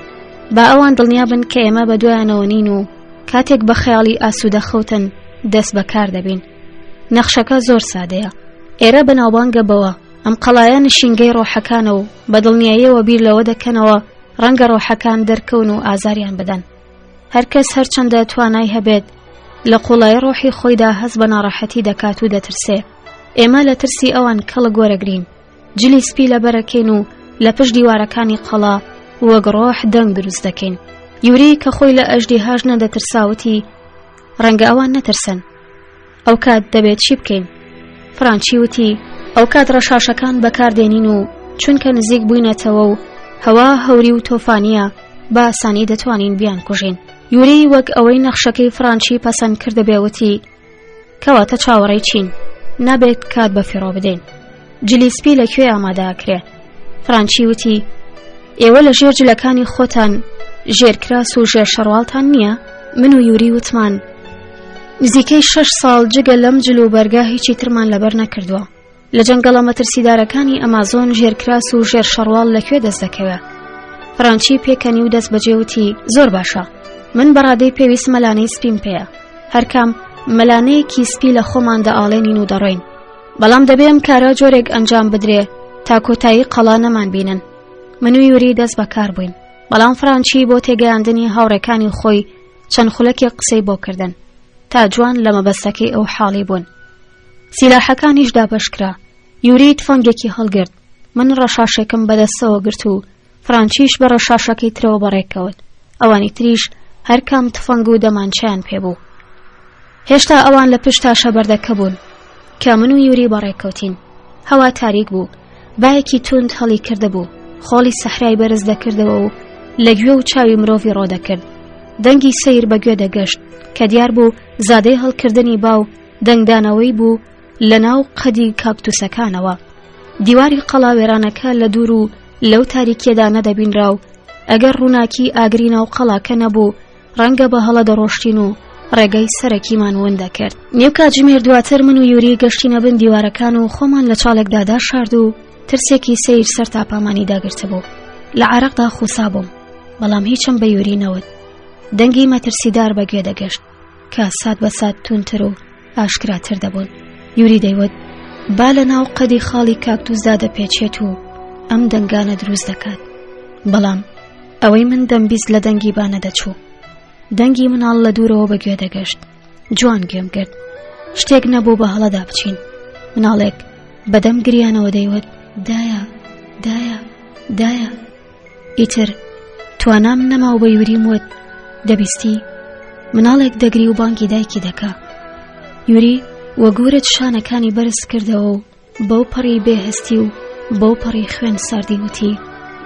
[SPEAKER 1] با ئەوان دڵنیا بن کە ئێمە بە دوایانەوە نین و کاتێک بە خەیاڵی ئاسوودە خەوتن دەست بە کار دەبین. نەخشەکە زۆر سادەیە. ئێرە بەناوبانگە بەوە ئەم قەڵایە نشینگەی ڕۆحەکانە و بە دڵنیاییەوە بیر لەوە دەکەنەوە ڕەنگە ڕۆحەکان دەرکەون و ئازاریان بدەن. هەرکەس هەرچەندە توانای هەبێت لە قوڵایی ڕۆحی خۆیدا هەست بە ناڕەحەتی دەکات و دەترسێ. ئێمە لە ترسی ئەوان کەڵک وەرەگرین. جلی سپی لەبەرەکەین و لە پشت دیوارەکانی قەڵا وەک ڕۆح دەنگ دروست دەکەین. یوری کە خۆی لە ئەژدیهاش نەدەترسا وتی ڕەنگە ئەوان نەترسن. ئەو کات دەبێت چی بکەین؟ فرانچی وتی ئەو کات ڕەشاشەکان بەکاردێنین و چونکە نزیک بووینەتەوە و هەوا هەوری و تۆفانیە بە ئاسانی دەتوانین بیانکوژین. یوری وەک ئەوەی نەخشەکەی فرانچی پەسەند کردبێ وتی کەواتە چاوەڕێی چین؟ نابێت کات بە فیڕۆ بدەین. جلی سپی لە کوێ ئامادە ئەکرێ؟ فرانچی وتی ئێوە لە ژێر جلەکانی خۆتان ژێر کراس و ژێر شەڕواڵتان نییە؟ من و یوری وتمان نزیکەی شەش ساڵ جگە لەم جل و بەرگە هیچی ترمان لەبەر نەکردووە. لە جەنگەڵە مەترسیدارەکانی ئەمازۆن ژێرکراس و ژێر شەڕواڵ لە کوێ دەست دەکەوێ؟ فرانچی پێکەنی و دەست بەجێ وتی زۆر باشە من بەڕادەی پێویست مەلانەی سپیم پێیە هەرکام مەلانەیەکی سپی لە خۆمان دەئاڵێنین و دەڕۆین بەڵام دەبێ ئەم کارە جۆرێک ئەنجام بدرێ تا کۆتایی قەڵا نەمان بینن من و یوری دەست بەکار بووین بەڵام فرانچی بۆ تێگەیاندنی هاوڕێکانی خۆی چەند خولەکێک قسەی بۆ کردن تا جوان لە مەبەستەکەی ئەو حاڵی بوون سیلاحەکانیش دابەشکرا یوری تفەنگێکی هەڵگرت من ڕەشاشێکم بەدەستەوە گرت و فرانچیش بە ڕەشاشەکەی ترەوە بەڕێکەوت ئەوانی تریش هەرکام تفەنگ و دەمانچەیان پێبوو هێشتا ئەوان لە پشت تاشە بەردەکە بوون کە من و یوری بەڕێکەوتین هەوا تاریک بوو بایەکی توند هەڵی کردبوو خۆڵی سەحرای بەرز دەکردەوە و لە گوێ و چاوی مرۆڤی ڕۆ دەکرد دەنگی سەیر بە گوێ دەگەشت کە دیار بوو زادەی هەڵکردنی باو دەنگدانەوەی بوو لە ناو قەدی کاکتوسەکانەوە. دیواری قەڵا وێرانەکە لە دوور و لەو تاریکیەدا نەدەبینرا و ئەگەر ڕووناکی ئاگری ناو قەڵاکە نەبوو ڕەنگە بە هەڵە دەڕۆشتین و ڕێگەی سەرەکیمان ون دەکرد. نیو کاتژمێر دواتر من و یوری گەشتینە بن دیوارەکان و خۆمان لە چاڵێکدا داشارد و ترسێکی سەیر سەرتاپامانی داگرتبوو. لە عارەقدا خوسابووم، بەڵام هیچم بە یوری نەوت. دەنگی مەترسیدار بە گوێ دەگەشت. کە سات بە سات توندتر و ئاشکراتر دەبوون. یوری دەیوت با لە ناو قەدی خاڵی کاکتوسدا دەپێچێت و ئەم دەنگانە دروست دەکات. بەڵام. ئەوەی من دەمبیست لە دەنگی با نەدەچوو. دەنگی مناڵ لە دوورەوە بە گوێ دەگەشت. جوان گوێم گرت. شتێک نەبوو بە هەڵەدا بچین. مناڵێک بەدەم گریانەوە دەیوت دایە، دایە، دایە. ئیتر توانام نەما و بە یوریم وت دەبیستی مناڵێک دەگری و بانگی دایکی دەکا. یوری وەگورت شانەکانی بەرز کردەوە و بەو پەڕی بێهستی و بەو پەڕی خوێن ساردی وتی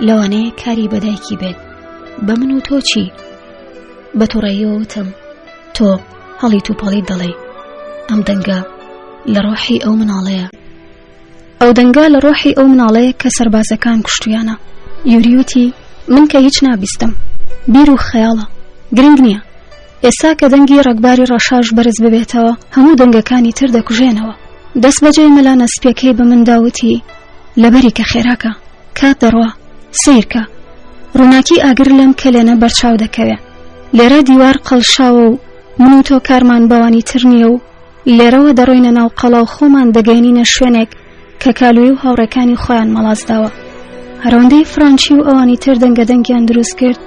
[SPEAKER 1] لەوانەیە کاری بە دایکی بێت بە من و تۆ چی بە توڕەیەوە وتم تۆ هەڵیت و پەڵیت دەڵێی ئەم دەنگە لە ڕۆحی ئەو مناڵەیە ئەو دەنگە لە ڕۆحی ئەو مناڵەیە کە سەربازەکان کوشتویانە یوری وتی من کە هیچ نابیستم بیر و خەیاڵە گرنگ نییە ئێستا کە دەنگی ڕەگباری ڕەشاش بەرز ببێتەوە هەموو دەنگەکانی تر دەکوژێنەوە. دەست بەجێ مەلانە سپیەکەی بە من دا وتی لەبەری کە خێراکە کات دەڕوا سەیرکە ڕووناکی ئاگر لەم کەلێنە بەرچاو دەکەوێ لێرە دیوار قەڵشاوە و من و تۆ کارمان بەوانی تر نییە و لێرەوە دەڕۆینە ناو قەڵا و خۆمان دەگەینینە شوێنێک کە کالوی و هاوڕێکانی خۆیان مەڵاس داوە هەرەوەندەی فرانچی و ئەوانی تر دەنگە دەنگیان دروست کرد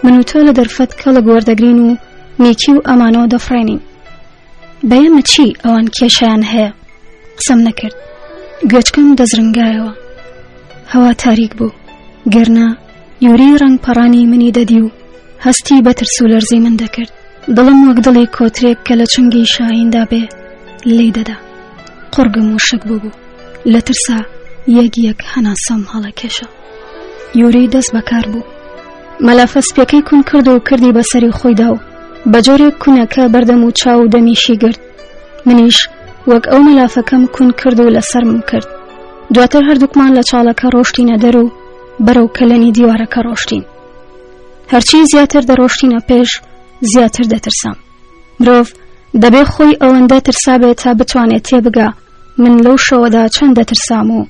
[SPEAKER 1] من و تۆ لە دەرفەت کەڵک وەردەگرین و نیکی و ئەمانۆ دەفڕێنین بە ئێمە چی ئەوان کێشیان هەیە قسەم نەکرد گوێچکەم دەزرنگایەوە هەوا تاریک بوو گەرنا یوری ڕەنگ پەڕانی منی دەدی و هەستی بە ترس و لەرزی من دەکرد دڵم وەک دڵی کۆترێک کە لە چنگی شاهیندا بێ لێی دەدا قوڕگم وشک بوو لە ترسا یەک یەک هەناسەم هەڵەکێشا یوری دەست بەکار بوو مەلافە سپیەکەی کون کرد و کردی بەسەری خۆیدا و بە جۆرێک کونەکە بەردەم و چاو و دەمیشی گرت منیش وەک ئەو مەلافەکەم کون کرد و لەسەرم کرد دواتر هەردووکمان لە چاڵەکە ڕۆشتینە دەر و بەرەو کەلێنی دیوارەکە ڕۆشتین هەرچی زیاتر دەڕۆشتینە پێش زیاتر دەترسام مرۆڤ دەبێ خۆی ئەوەندە ترسابێت تا بتوانێت تێبگا من لەو شەوەدا چەند دەترسام و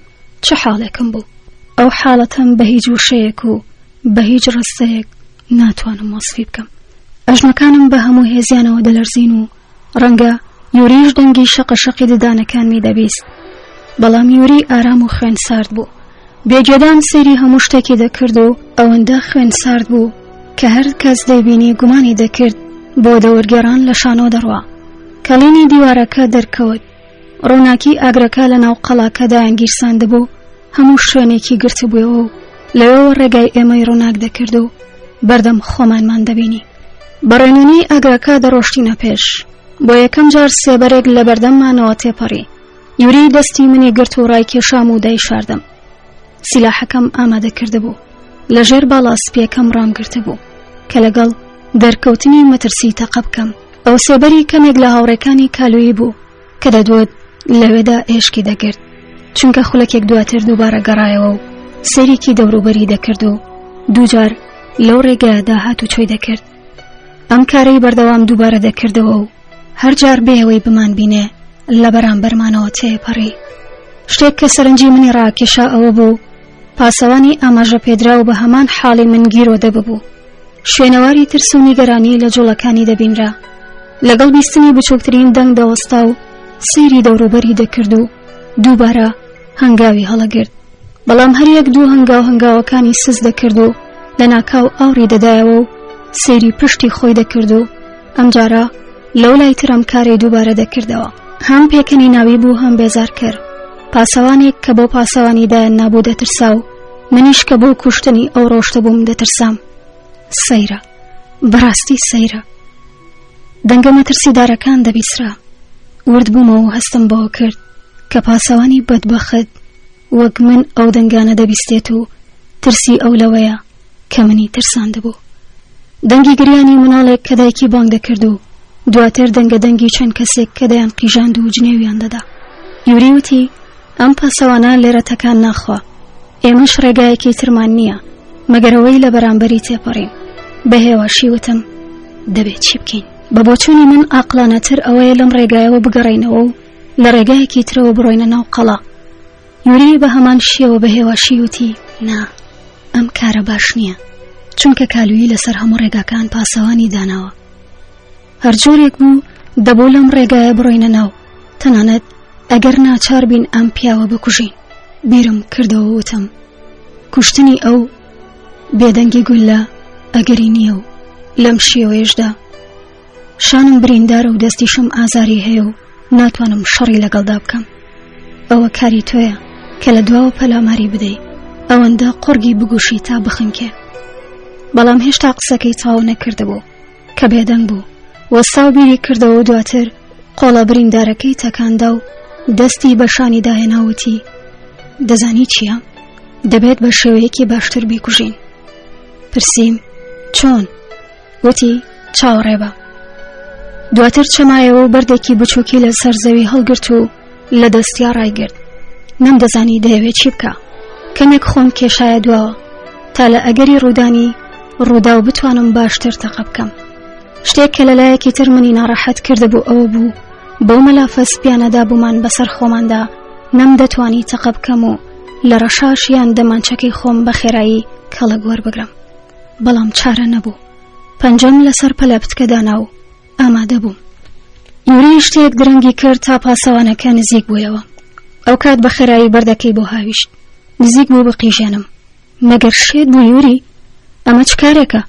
[SPEAKER 1] چ حاڵێکم بوو ئەو حاڵەتەم بە هیچ وشەیەک و بە هیچ ڕستەیەک ناتوانم وەسفی بکەم ئەژنۆکانم بە هەموو هێزیانەوە دەلەرزین و ڕەنگە یوریش دەنگی شەقە شەقی ددانەکانمی دەبیست بەڵام یوری ئارام و خوێن سارد بوو بێگوێدان سەیری هەموو شتێکی دەکرد و ئەوەندە خوێن سارد بوو کە هەر کەس دەیبینی گومانی دەکرد بۆ دەورگێڕان لە شانۆ دەڕوا کەڵینی دیوارەکە دەرکەوت ڕووناکی ئاگرەکە لە ناو قەڵاکە دایانگیرساندبوو هەموو شوێنێکی گرتبووەوە و لەوێوە ڕێگای ئێمەی ڕووناک دەکرد و بەردەم خۆمانمان دەبینی بە ڕێنوێنی ئاگرەکە دەڕۆشتینە پێش بۆ یەکەم جار سێبەرێک لە بەردەممانەوە تێپەڕی یوری دەستی منی گرت و ڕایکێشام و دایشاردم سیلاحەکەم ئامادە کردبوو لە ژێر باڵا سپیەکەم ڕامگرتبوو کە لەگەڵ دەرکەوتنی مەترسی تەقە بکەم ئەو سێبەری کەمێک لە هاوڕێکانی کالویی بوو کە دەدوت لەوێدا ئێشکی دەگرت چونکە خولەکێک دواتر دووبارە گەڕایەوە و سەیرێکی دەوروبەری دەکرد و دووجار لەو ڕێگایەدا هات و چۆی دەکرد ئەم کارەی بەردەوام دووبارە دەکردەوە و هەر جار بێەوەی بمان بینێ لە بەرامبەرمانەوە تێپەڕی شتێک کە سەرنجی منی ڕاکێشا ئەوە بوو پاسەوانی ئاماژە پێدراو بە هەمان حاڵی من گیرۆدە ببوو شوێنەواری ترس و نیگەرانی لە جوڵەکانی دەبینرا لەگەڵ بیستنی بچووکترین دەنگ دەوەستا و سەیری دەوروبەری دەکرد و دووبارە هەنگاوی هەڵەگرت بەڵام هەریەک دوو هەنگاو هەنگاوەکانی سز دەکرد و لە ناکاو ئاوڕی دەدایەوە و سەیری پشتی خۆی دەکرد و ئەمجارە لەو لای ترم کارەی دووبارە دەکردەوە هەم پێکەنی ناوی بوو هەم بێزارکەر پاسەوانێک کە بۆ پاسەوانی دایان نابوو دەترسا و منیش کە بۆ کوشتنی ئەو ڕۆشتە بووم دەترسام سەیرە بەڕاستی سەیرە دەنگە مەترسیدارەکان دەبیسرا ورد بوومەوە و هەستم بەوە کرد کە پاسەوانی بەدبەخت وەک من ئەو دەنگانە دەبیستێت و ترسی ئەو لەوەیە کە منی ترساندبوو. دەنگی گریانی مناڵێک کە دایکی بانگ دەکرد و دواتر دەنگە دەنگی چەند کەسێک کە دەیان قیژاند و جنێویان دەدا. یوری وتی، ئەم پاسەوانە لێرە تەکان ناخوا. ئێمەش ڕێگایەکی ترمان نییە مەگەر ئەوەی لە بەرامبەری تێپەڕین. بە هێواشی وتم، دەبێت چی بکەین؟ بە بۆچوونی من ئاقڵانەتر ئەوەیە لەم ڕێگایەوە بگەڕێینەوە و لە ڕێگایەکی ترەوە بڕۆینە ناو قەڵا. یوری بە هەمان شێوە بە هێواشی وتی نا ئەم کارە باش نییە چونکە کالویی لەسەر هەموو ڕێگاکان پاسەوانی داناوە هەر جۆرێک بوو دەبوو لەم ڕێگایە بڕۆینە ناو تەنانەت ئەگەر ناچار بین ئەم پیاوە بکوژین بیرم کردەوە وتم کوشتنی ئەو بێدەنگی گوللە. ئەگەری نییە و لەم شێوەیەشدا شانم بریندارە و دەستیشم ئازاری هەیە و ناتوانم شەڕی لەگەڵدا بکەم ئەوە کاری تۆیە کە لە دواوە پەلاماری بدەی ئەوەندە قوڕگی بگوشی تا بخنکێ بەڵام هێشتا قسەکەی تەواو نەکردبوو کە بێدەنگ بوو وەستا و بیری کردەوە و دواتر قۆڵە بریندارەکەی تەکاندا و دەستی بە شانی داهێنا وتی دەزانی چییە؟ دەبێت بە شێوەیەکی باشتر بیکوژین پرسیم چۆن؟ وتی چاوەڕێ بە دواتر چەمایەوە و بەردێکی بچووکی لە سەر زەوی هەڵگرت و لە دەستیا ڕایگرت نەمدەزانی دەیەوێت چی بکە کەمێک خۆم کێشایە دواوە تا لە ئەگەری ڕوودانی ڕووداو بتوانم باشتر تەقە بکەم شتێک کە لەلایەکی تر منی ناڕەحەت کردبوو ئەوە بوو بەو مەلافە سپیانەدا بوومان بەسەر خۆماندا نەمدەتوانی تەقە بکەم و لە ڕەشاش یان دەمانچەکەی خۆم بە خێرایی کەڵک وەربگرم بەڵام چارە نەبوو پەنجەم لەسەر پەلەپتکە دانا و ئامادە بووم یوری شتێک درەنگی کرد تا پاسەوانەکە نزیک بوویەوە ئەو کات بە خێرایی بەردەکەی بۆ هاویشت نزیک بوو بقیژێنم مەگەر شێت بوو یوری ئەمە چ کارێکە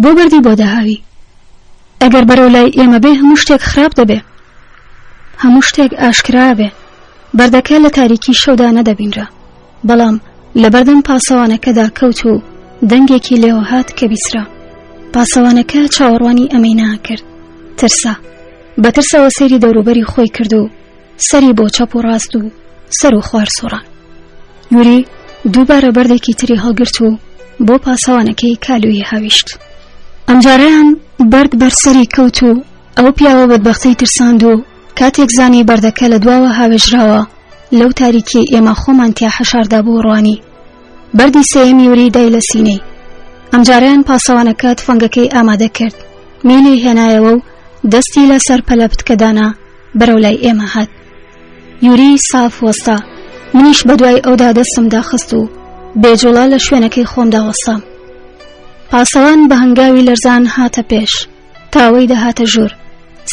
[SPEAKER 1] بۆ بەردی بۆ دەهاوی ئەگەر بەرەو لای ئێمە بێ هەموو شتێک خراپ دەبێ هەموو شتێک ئاشکرا بێ بەردەکە لە تاریکی شەودا نەدەبینرا بەڵام لەبەردەم پاسەوانەکەدا کەوت و دەنگێکی لێوە هات کە بیسرا پاسەوانەکە چاوەڕوانی ئەمەی ناکرد ترسا بە ترسەوە سەیری دەوروبەری خۆی کرد و سەری بۆ چەپ و ڕاست و سەر و خوار سوڕان یوری دووبارە بەردێکی تری هەڵگرت و بۆ پاسەوانەکەی کالوی هاویشت ئەمجارەیان بەرد بەر سەری کەوت و ئەو پیاوە بەدبەختەی ترساند و کاتێک زانی بەردەکە لە دواوە هاوێژراوە لەو تاریکیەی ئێمە خۆمان تیا حەشاردا بوو ڕوانی بەردی سێیەم یوری دای لە سینەی ئەمجارەیان پاسەوانەکە تفەنگەکەی ئامادە کرد میلی هێنایەوە و دەستی لەسەر پەلەپتکە دانا بەرەو لای ئێمە هات یوری ساف وەستا منیش بەدوای ئەودا دەستم داخست و بێجوڵە لە شوێنەکەی خۆمدا وەستام پاسەوان بە هەنگاوی لەرزان هاتە پێش تاوەی دەهاتە ژوور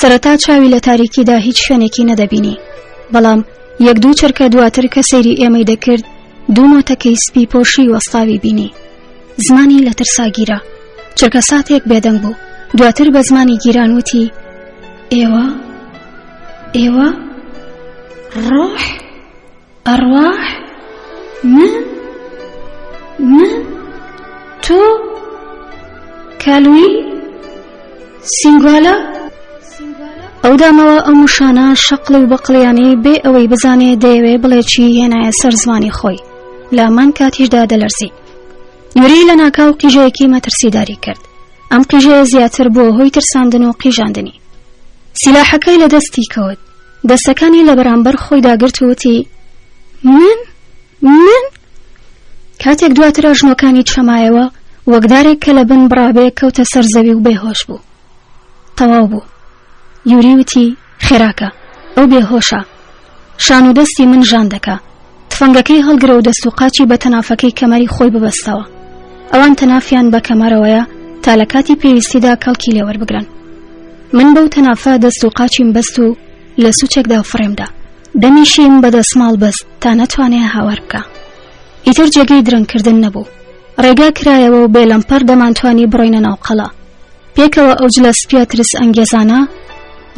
[SPEAKER 1] سەرەتا چاوی لە تاریکیدا هیچ شوێنێکی نەدەبینی بەڵام یەک دوو چرکە دواتر کە سەیری ئێمەی دەکرد دوو مۆتەکەی سپی پۆشی وەستاوی بینی زمانی لە ترسا گیرا چرکە ساتێک بێدەنگ بوو دواتر بە زمانی گیران وتی ئێوە ئێوە ڕۆح ئەڕواح من من تۆ کالوی سینگوالا ئەو دامەوە ئەم وشانە شەقڵی و بەقڵیانەی بێ ئەوەی بزانێ دەیەوێ بڵێ چی هێنایە سەر زمانی خۆی لە هەمان کاتیشدا دەلەرزی یوری لە ناکاو قیژەیەکی مەترسیداری کرد ئەم قیژەیە زیاتر بووە هۆی ترساندن و قیژاندنی سیلاحەکەی لە دەستی کەوت دەستەکانی لە بەرامبەر خۆیدا گرت و وتی من من کاتێک دواتر ئەژنۆکانی چەمایەوە وەک دارێک کە لە بن بڕابێ کەوتە سەر زەوی و بێهۆش بوو تەواو بوو یوری وتی خێراکە ئەو بێهۆشە شان و دەستی من ژان دەکا تفەنگەکەی هەڵگرە و دەست و قاچی بە تەنافەکەی کەمەری خۆی ببەستەوە ئەوان تەنافیان بە کەمەرەوەیە تا لە کاتی پێویستیدا کەڵکی لێوەربگرن من بەو تەنافە دەست و قاچیم بەست و لە سوچێکدا فڕێمدا دەمیشیم بە دەسماڵ بەست تا نەتوانێ هاوار بکا ئیتر جێگەی درەنگکردن نەبوو ڕێگا کرایەوە و بێ لەمپەر دەمانتوانی بڕۆینە ناو قەڵا پێکەوە ئەو جلە سپیە ترس ئەنگێزانە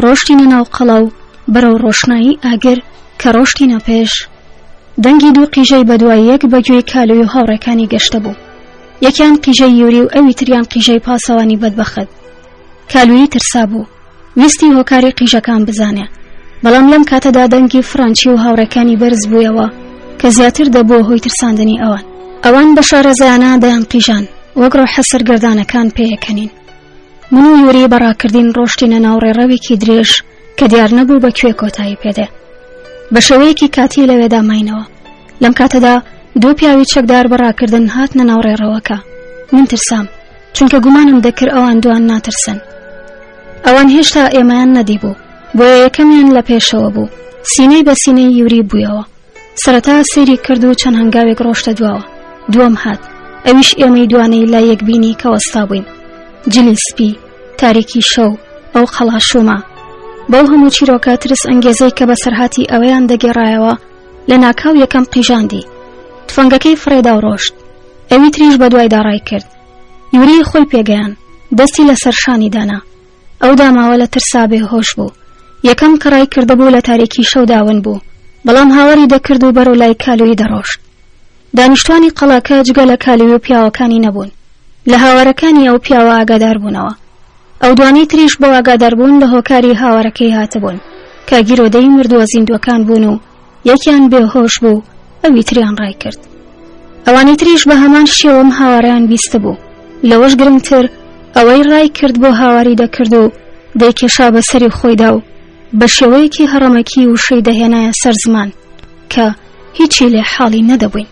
[SPEAKER 1] ڕۆشتینە ناو قەڵا و بەرەو ڕۆشنایی ئاگر کە ڕۆشتینە پێش دەنگی دوو قیژەی بەدوای یەک بە گوێی کالوی و هاوڕێکانی گەشتە بوو یەکیان قیژەی یوری و ئەوی تریان قیژەی پاسەوانی بەدبەخت کالویی ترسا بوو ویستی هۆکاری قیژەکان بزانێ بەڵام لەم کاتەدا دەنگی فرانچی و هاوڕێکانی بەرز بوویەوە کە زیاتر دەبووە هۆی ترساندنی ئەوان ئەوان بە شارەزایانە دەیان قیژان وەک ڕۆحە سەرگەردانەکان پێیەکەنین من و یوری بە ڕاکردین ڕۆشتینە ناو ڕێڕەوێکی درێژ کە دیار نەبوو بە کوێ کۆتایی پێدێ بە شێوەیەکی کاتی لەوێدا ماینەوە لەم کاتەدا دوو پیاوی چەکدار بە ڕاکردن هاتنە ناو ڕێڕەوەکە من ترسام چونکە گومانم دەکرد ئەوان دوان ناترسن ئەوان هێشتا ئێمەیان نەدیبوو بۆیە یەکەمیان لە پێشەوە بوو سینەی بە سینەی یوری بوویەوە سەرەتا سەیری کرد و چەند هەنگاوێک ڕۆشتە دواوە دووەم هات ئەویش ئێمەی دوانەی لای یەک بینی کە وەستا بووین جلی سپی تاریکی شەو ئەو قەڵاشومە بەو هەموو چیرۆکە ترس ئەنگێزەی کە بەسەرهاتی ئەوەیان دەگێڕایەوە لە ناکاو یەکەم قیژاندی تفەنگەکەی فڕێدا و ڕۆشت ئەوی تریش بە دوایدا ڕای کرد. یوری خۆی پێگەیان دەستی لەسەر شانی دانا ئەو داماوە لە ترسا بێ هۆش بوو یەکەم کە ڕای کردبوو لە تاریکی شەودا ون بوو بەڵام هاواری دەکرد و بەرەو لای کالوی دەڕۆشت دانیشتوانی قەڵاکە جگە لە کالوی و پیاوەکانی نەبوون لە هاوارەکانی ئەو پیاوە ئاگادار بوونەوە ئەو دوانەی تریش بۆ ئاگاداربوون لە هۆکاری هاوارەکەی هاتبوون کە گیرۆدەی مردووە زیندووەکان بوون و یەکیان بێهۆش بوو ئەوی تریان ڕای کرد ئەوانی تریش بە هەمان شێوەم هاوارەیان بیستبوو لەوەش گرنگتر ئەوەی ڕای کرد بۆ هاواری دەکرد و دەیکێشا بە سەری خۆیدا و بە شێوەیەکی هەڕەمەکی وشەی دەهێنایە سەر زمان کە هیچی لێ حاڵی نەدەبووین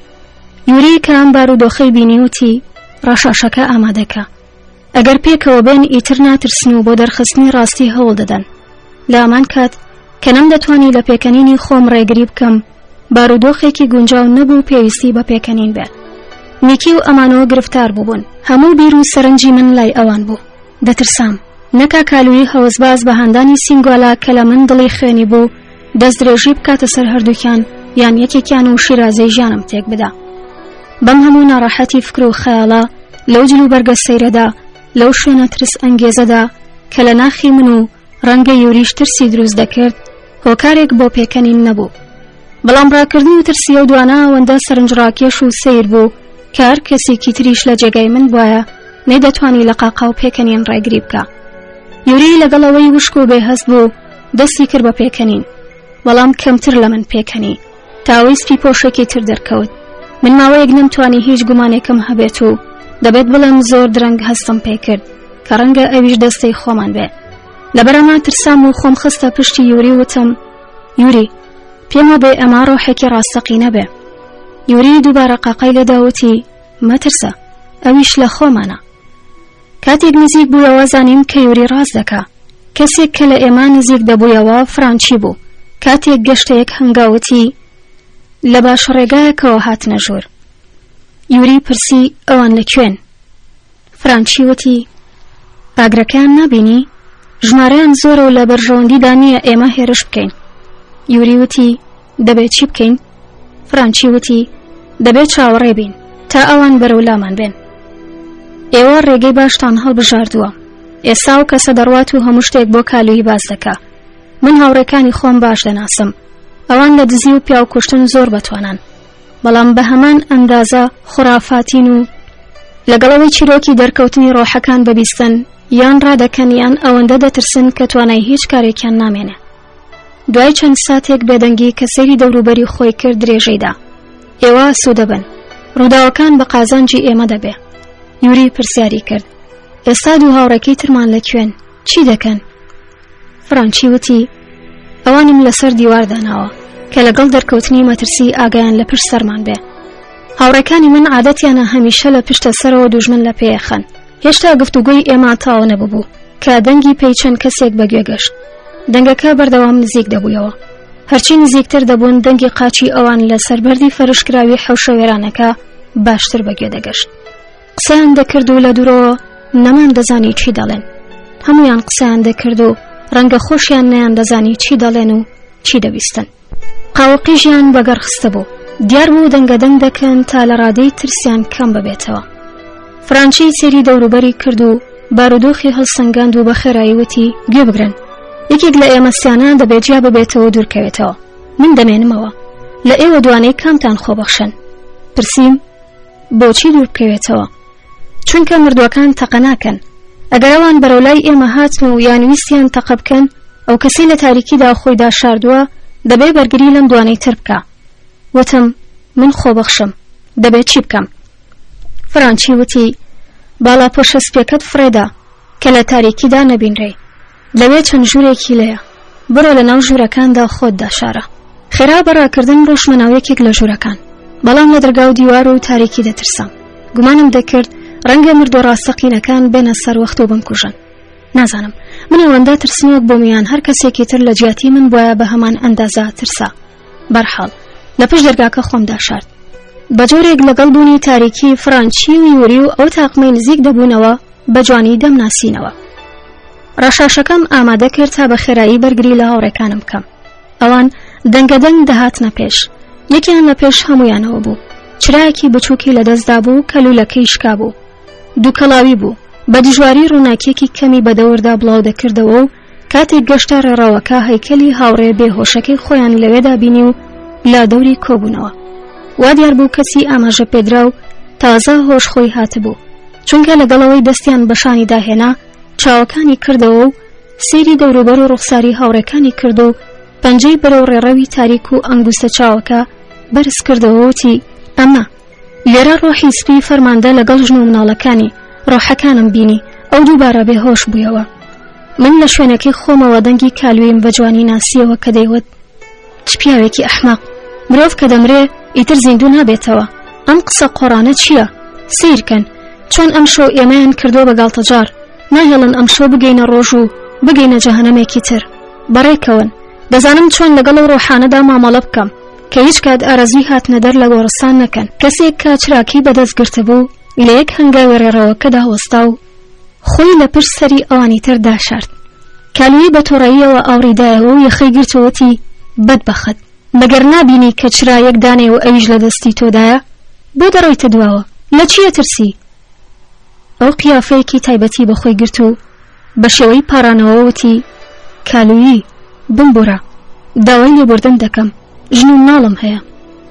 [SPEAKER 1] یوری کە ئەم بارودۆخەی بینی وتی ڕەشاشەکە ئامادەکە ئەگەر پێکەوە بێن ئیتر ناترسن و بۆ دەرخستنی ڕاستی هەوڵ دەدەن. لە هەمان کات کە نەمدەتوانی لە پێکەنینی خۆم ڕێگری بکەم، بارودۆخێکی گونجاو نەبوو پێویستی بە پێکەنین بێ. نیکی و ئەمانۆ گرفتار بووبوون. هەموو بیر و سەرنجی من لای ئەوان بوو. دەترسام. نەکا کالویی هەوەسباز بە هاندانی سینگوالا کە لە من دڵی خوێنی بوو، دەستدرێژی بکاتە سەر هەردووکیان یان یەکێکیان و شیرازەی ژیانم تێک بدا. بەم هەموو ناڕەحەتی فکر و خەیاڵە لەو جلوبەرگە سەیرەدا لەو شوێنە ترس ئەنگێزەدا کە لە ناخی من و ڕەنگە یوریش ترسی دروست دەکرد هۆکارێک بۆ پێکەنین نەبوو بەڵام ڕاکردن و ترسی ئەو دوانە ئەوەندە سەرنجڕاکێش و سەیر بوو کە هەر کەسێکی تریش لە جێگای من بوایە نەیدەتوانی لە قاقا و پێکەنین ڕێگری بکا یوری لەگەڵ ئەوەی وشک و بێهەست بوو دەستی کرد بە پێکەنین بەڵام کەمتر لە من پێکەنی تا ئەوەی سپی پۆشێکی تر دەرکەوت من ماوەیەک نەمتوانی هیچ گومانێکم هەبێت و دەبێت بڵێم زۆر درەنگ هەستم پێکرد کە ڕەنگە ئەویش دەستەی خۆمان بێ لەبەرەما ترسام و خۆم خستە پشتی یوری وتم یوری پێم وابێ ئەمە ڕۆحێکی ڕاستەقینە بێ یوری دووبارە قاقای لێداوتی مەترسە ئەویش لە خۆمانە کاتێک نزیک بوویەوە زانیم کە یوری ڕاست دەکا. کەسێک کە لە ئێمە نزیک دەبوویەوە فرانچی بوو. کاتێک گەشتە یەک هەنگاو وتی، لە باشەڕێگایەکەوە هاتنە ژوور. یوری پرسی ئەوان لە کوێن؟ فرانچی وتی، ئاگرەکەیان نابینی؟ ژمارەیان زۆرە و لە بەرژەوەندیدا نییە ئێمە هێرش بکەین. یوری وتی، دەبێ چی بکەین؟ فرانچی وتی، دەبێ چاوەڕێ بین تا ئەوان بەرەو لامان بێن. ئێوە ڕێگەی باشتان هەڵبژاردووە. ئێستا ئەو کەسە دەڕوات و هەموو شتێک بۆ کالویی باس دەکا. من هاوڕێکانی خۆم باش دەناسم. ئەوان لە دزی و پیاو کوشتن زۆر بەتوانان. بەڵام بە هەمان ئەندازە خورافاتین و لەگەڵ ئەوەی چیرۆکی دەرکەوتنی ڕۆحەکان ببیستن یان ڕادەکەن یان ئەوەندە دەترسن کە توانای هیچ کارێکیان نامێنێ. دوای چەند ساتێک بێدەنگی کە سەیری دەوروبەری خۆی کرد درێژەی دا. ئێوە ئاسوودە بن. ڕووداوەکان بە قازانجی ئێمە دەبێ. یوری پرسیاری کرد. ئێستا دوو هاوڕێکەی ترمان لە کوێن؟ چی دەکەن؟ فرانچی وتی، ئەوانم لەسەر دیوار داناوە کە لەگەڵ دەرکەوتنی مەترسی ئاگایان لە پشت سەرمان بێ. هاوڕێکانی من عادەتیانە هەمیشە لە پشتە سەرەوە دوژمن لە پێیەخەن. هێشتا گفتوگۆی ئێمە تەواو نەببوو کە دەنگی پێی چەند کەسێک بەگوێ گەشت. دەنگەکە بەردەوام نزیک دەبوویەوە. هەرچی نزیکتر دەبوون دەنگی قاچی ئەوان لەسەر بەردی فەرشکراوی حەوشە وێرانەکە باشتر بەگوێ دەگەشت. قسەیان دەکرد و لە دوورەوە نەمان دەزانی چی دەڵێن. هەموویان قسەیان دەکرد و ڕەنگە خۆشیان نەیان دەزانی چی دەڵێن و چی دەبیستن. قاوەقیژیان بەگەڕ خستبوو. دیار بوو دەنگەدەنگ دەکەن تا لە ڕادەی ترسیان کەم ببێتەوە. فرانچی سەیری دەوروبەری کرد و بارودۆخی هەڵسەنگاند و بە خێرایی وتی گوێ بگرن. یەکێک لە ئێمە سیانە دەبێ جیا ببێتەوە و دوورکەوێتەوە. من دەمێنمەوە. لە ئێوە دوانەی کامتان خۆبەخشن؟ پرسیم بۆچی دوور بکەوێتەوە؟ چونکە مردووەکان تەقە ناکەن. ئەگەر ئەوان بەرەو لای ئێمە هاتن و یان ویستیان تەقە بکەن، ئەو کەسەی لە تاریکیدا خۆی داشاردووە دەبێ بەرگری لەم دوانەی تر بکا. وتم، من خۆبەخشم. دەبێ چی بکەم؟ فرانچی وتی، باڵاپۆشە سپییەکەت فڕێدە کە لە تاریکیدا نەبینرێی. لەوێ چەند ژوورێکی لێیە. بڕۆ لە ناو ژوورەکاندا خۆت داشارە. خێرا بە ڕاکردن ڕۆشمە ناو یەکێک لە ژوورەکان. بەڵام لە دەرگا و دیوار و تاریکی دەترسام. گومانم دەکرد ڕەنگە مردووە ڕاستەقینەکان بێنە سەر وەخت و بمکوژن. نازانم من ئەوەندە ترسنۆک بووم یان هەر کەسێکی تر لە جیاتی من بوایە بە هەمان ئەندازە ترسا. بەرحاڵ لە پشت دەرگاکە خۆم داشارد. بە جۆرێک لەگەڵ بوونی تاریکی فرانچی و یوری و ئەو تاقمەی نزیک دەبوونەوە بە جوانی دەمناسینەوە. ڕەشاشەکەم ئامادە کرد تا بە خێرایی بەرگری لە هاوڕێکانم بکەم. ئەوان دەنگەدەنگ دەهاتنە پێش. یەکیان لە پێش هەموویانەوە بوو. چرایەکی بچووکی لەدەستدا بوو کە لوولەکەی شکابوو. دووکەڵاوی بوو، بە دژواری ڕووناکییەکی کەمی بە دەوردا بڵاو دەکردەوە و کاتێک گەشتە ڕێڕەوەکە هەیکەلی هاوڕێ بێهۆشەکەی خۆیان لەوێدا بینی و لە دەوری کۆبوونەوە. وا دیار بوو کەسی ئاماژە پێدراو تازە هۆش خۆی هاتبوو، چونکە لەگەڵەوەی دەستیان بە شانی داهێنا چاوەکانی کردەوە و سەیری دەوروبەر و ڕوخساری هاوڕێکانی کرد و پەنجەی بەرەو ڕێڕەوی تاریک و ئەنگوستە چاوەکە بەرز کردەوە وتی ئەمە لێرە ڕۆحی سپی فەرماندە لەگەڵ ژن و مناڵەکانی ڕۆحەکانم بینی ئەو دووبارە بێهۆش بوویەوە من لە شوێنەکەی خۆمەوە دەنگی کالویم بە جوانی ناسیەوە کە دەیوت چ پیاوێکی ئەحمەق مرۆڤ کە دەمرێ ئیتر زیندوو نابێتەوە ئەم قسە قۆڕانە چییە سیرکەن چۆن ئەم شەو ئێمەیان کردووە بە گاڵتەجار ناهێڵن ئەم شەو بگەینە ڕۆژ و بگەینە جەهەنەمێکی تر بەڕێکەون دەزانم چۆن لەگەڵ ئەو ڕۆحانەدا مامەڵە بکەم کە هیچ کات ئارەزووی هاتنە دەر لە گۆڕستان نەکەن کەسێک کە چراکەی بەدەست گرتبوو لە یەک هەنگاوی ڕێڕەوەکەدا وەستا و خۆی لە پشت سەری ئەوانی تر داشارد کالویی بە توڕەییەوە ئاوڕی دایەوە و یەخەی گرت و وتی بەدبەخت مەگەر نابینی کە چرا یەک دانەیە و ئەویش لە دەستی تۆدایە بۆ دەڕۆیتە دواوە لە چی ئەترسی ئەو قیافەیەکی تایبەتی بە خۆی گرت و بە شێوەی پاڕانەوە وتی کالویی بمبورە داوای لێبوردن دەکەم ژن و مناڵم هەیە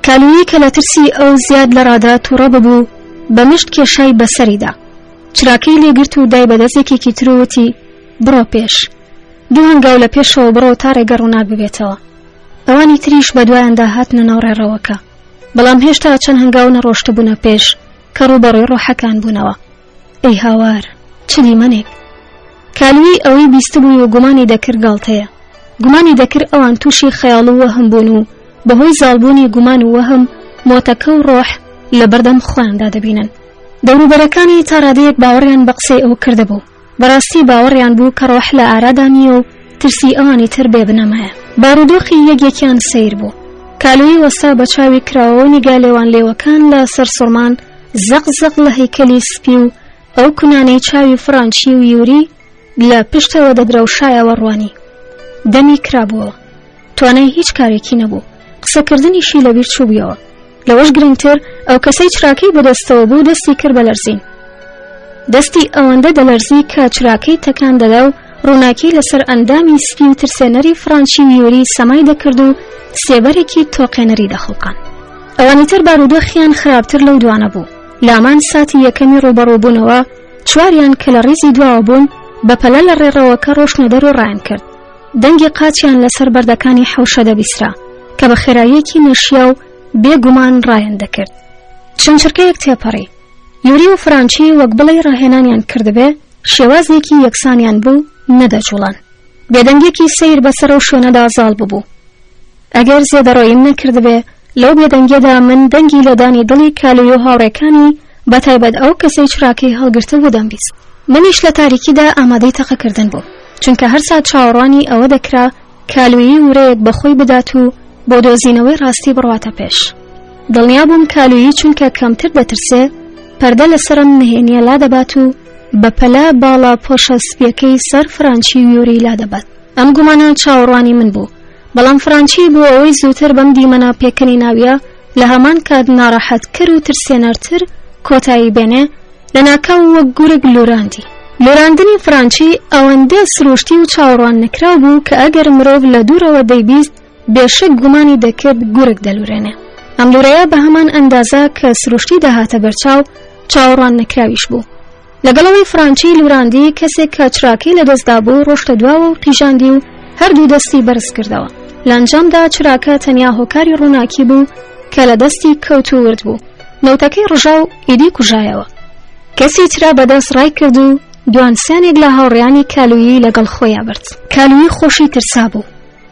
[SPEAKER 1] کالویی کە لە ترسی ئەو زیاد لە ڕادە تووڕە ببوو بە مشت کێشای بەسەریدا چراکەی لێگرت و دای بە دەست یەکێکی تر و وتی بڕۆ پێش دوو هەنگاو لە پێشەوە بڕۆ تا ڕێگە ڕووناک ببێتەوە ئەوانی تریش بە دوایاندا هاتنە ناو ڕێڕەوەکە بەڵام هێشتا چەند هەنگاو نەڕۆشتبوونە پێش کە ڕووبەڕووی ڕۆحەکان بوونەوە ئەی هاوار چ دیمەنێک کالوی ئەوەی بیستبووی و گومانی دەکرد گاڵتەیە گومانی دەکرد ئەوان تووشی خەیاڵ و وەهم بوون و بەهۆی زاڵبوونی گومان و وەهم مۆتەکە و ڕۆح لە بەردەم خۆیاندا دەبینن دەوروبەرەکانی تا ڕادەیەک باوەڕیان بە قسەی ئەو کردبوو بەڕاستی باوەڕیان بوو کە ڕۆح لە ئارادا نییە و ترسی ئەوانی تر بێ بنەمایە. بارودۆخی یەک یەکیان سەیر بوو. کالویی وەستا بە چاوی کراوەوە نیگا لێوان لێوەکان لە سەرسوڕمان زەق زەق لە هەیکەلی سپی و ئەو کونانەی چاوی فڕانچی و یوری لە پشتەوە دەدرەوشایەوە ڕوانی. دەمی کرابووەوە. توانای هیچ کارێکی نەبوو. قسەکردنیشی لەبیر چووبوویەوە. لەوەش گرنگتر ئەو کەسەی چراکەی بەدەستەوە بوو دەستی کرد بە لەرزین. دەستی ئەوەندە دەلەرزی کە چراکەی تەکان دەدا و ڕووناکی لەسەر ئەندامی سپی و ترسێنەری فڕانچی و یوری سەمای دەکرد و سێبەرێکی تۆقێنەری دەخوڵقان. ئەوانی تر بارودۆخیان خراپتر لەو دوانە بوو. لامان ساتی یەکەمی ڕووبەڕووبوونەوە چواریان کە لە ڕیزی دواوە بوون بەپەلە لە ڕێڕەوەکە ڕۆشتنە دەر و ڕایان کرد. دەنگی قاچیان لەسەر بەردەکانی حەوشە دەبیسرا کە بە خێراییەکی نەشیاو بێ گومان ڕایان دەکرد. چەند چرکەیەک تێپەڕی. یوری و فرانچی وەک بڵێی ڕاهێنانیان کردبێ، شێوازێکی یەکسانیان بوو، نەدەجوڵان. بێدەنگیەکی سەیر بەسەر ئەو شوێنەدا زاڵ ببوو. ئەگەر زێدەڕۆییم نەکردبێ، لەو بێدەنگیەدا من دەنگی لێدانی دڵی کالوی و هاوڕێکانی، بەتایبەت ئەو کەسەی چراکەی هەڵگرتبوو دەمبیست. منیش لە تاریکیدا ئامادەی تەقەکردن بووم، چونکە هەر سات چاوەڕوانی ئەوە دەکرا کالویی ورەیەک بە خۆی بدات و بۆ دۆزینەوەی ڕاستی بڕواتە پێش. دڵنیا بووم کالویی چونکە کەمتر دەترسێ، پەردە لەسەر ئەم نهێنییە لادەبات و بە پەلە باڵا پۆشە سپییەکەی سەر فرانچی و یوری لادەبات. ئەم گومانە چاوەڕوانی من بوو، بەڵام فرانچی بۆ ئەوەی زووتر بەم دیمەنە پێکەنیناوییە لە هەمان کات ناڕەحەتکەر و ترسێنەرتر کۆتایی بێنێ، لەناکاو وەک گورگ لوراندی. لوراندنی فرانچی ئەوەندە سروشتی و چاوەڕوان نەکراو بوو کە ئەگەر مرۆڤ لە دوورەوە دەیبیست بێشک گومانی دەکرد گورگ دەلورێنێ. ئەم لورەیە بە هەمان ئەندازە کە سروشتی دەهاتە بەرچاو، چاوەڕوان نەکراویش بوو. لەگەڵ ئەوەی فرانچی لوراندی کەسێک کە چراکەی لەدەستدا بوو ڕۆشتە دواوە و قیژاندی و هەردوو دەستی بەرز کردەوە. لە ئەنجامدا چراکە تەنیا هۆکاری ڕووناکی بوو کە لە دەستی کەوت و ورد بوو. نەوتەکەی ڕژا و ئیدی کوژایەوە. کەسی چرا بەدەست ڕای کرد و دوانسیانێک لە هاوڕێیانی کالویی لەگەڵ خۆیا برد. کالویی خۆشی ترسابوو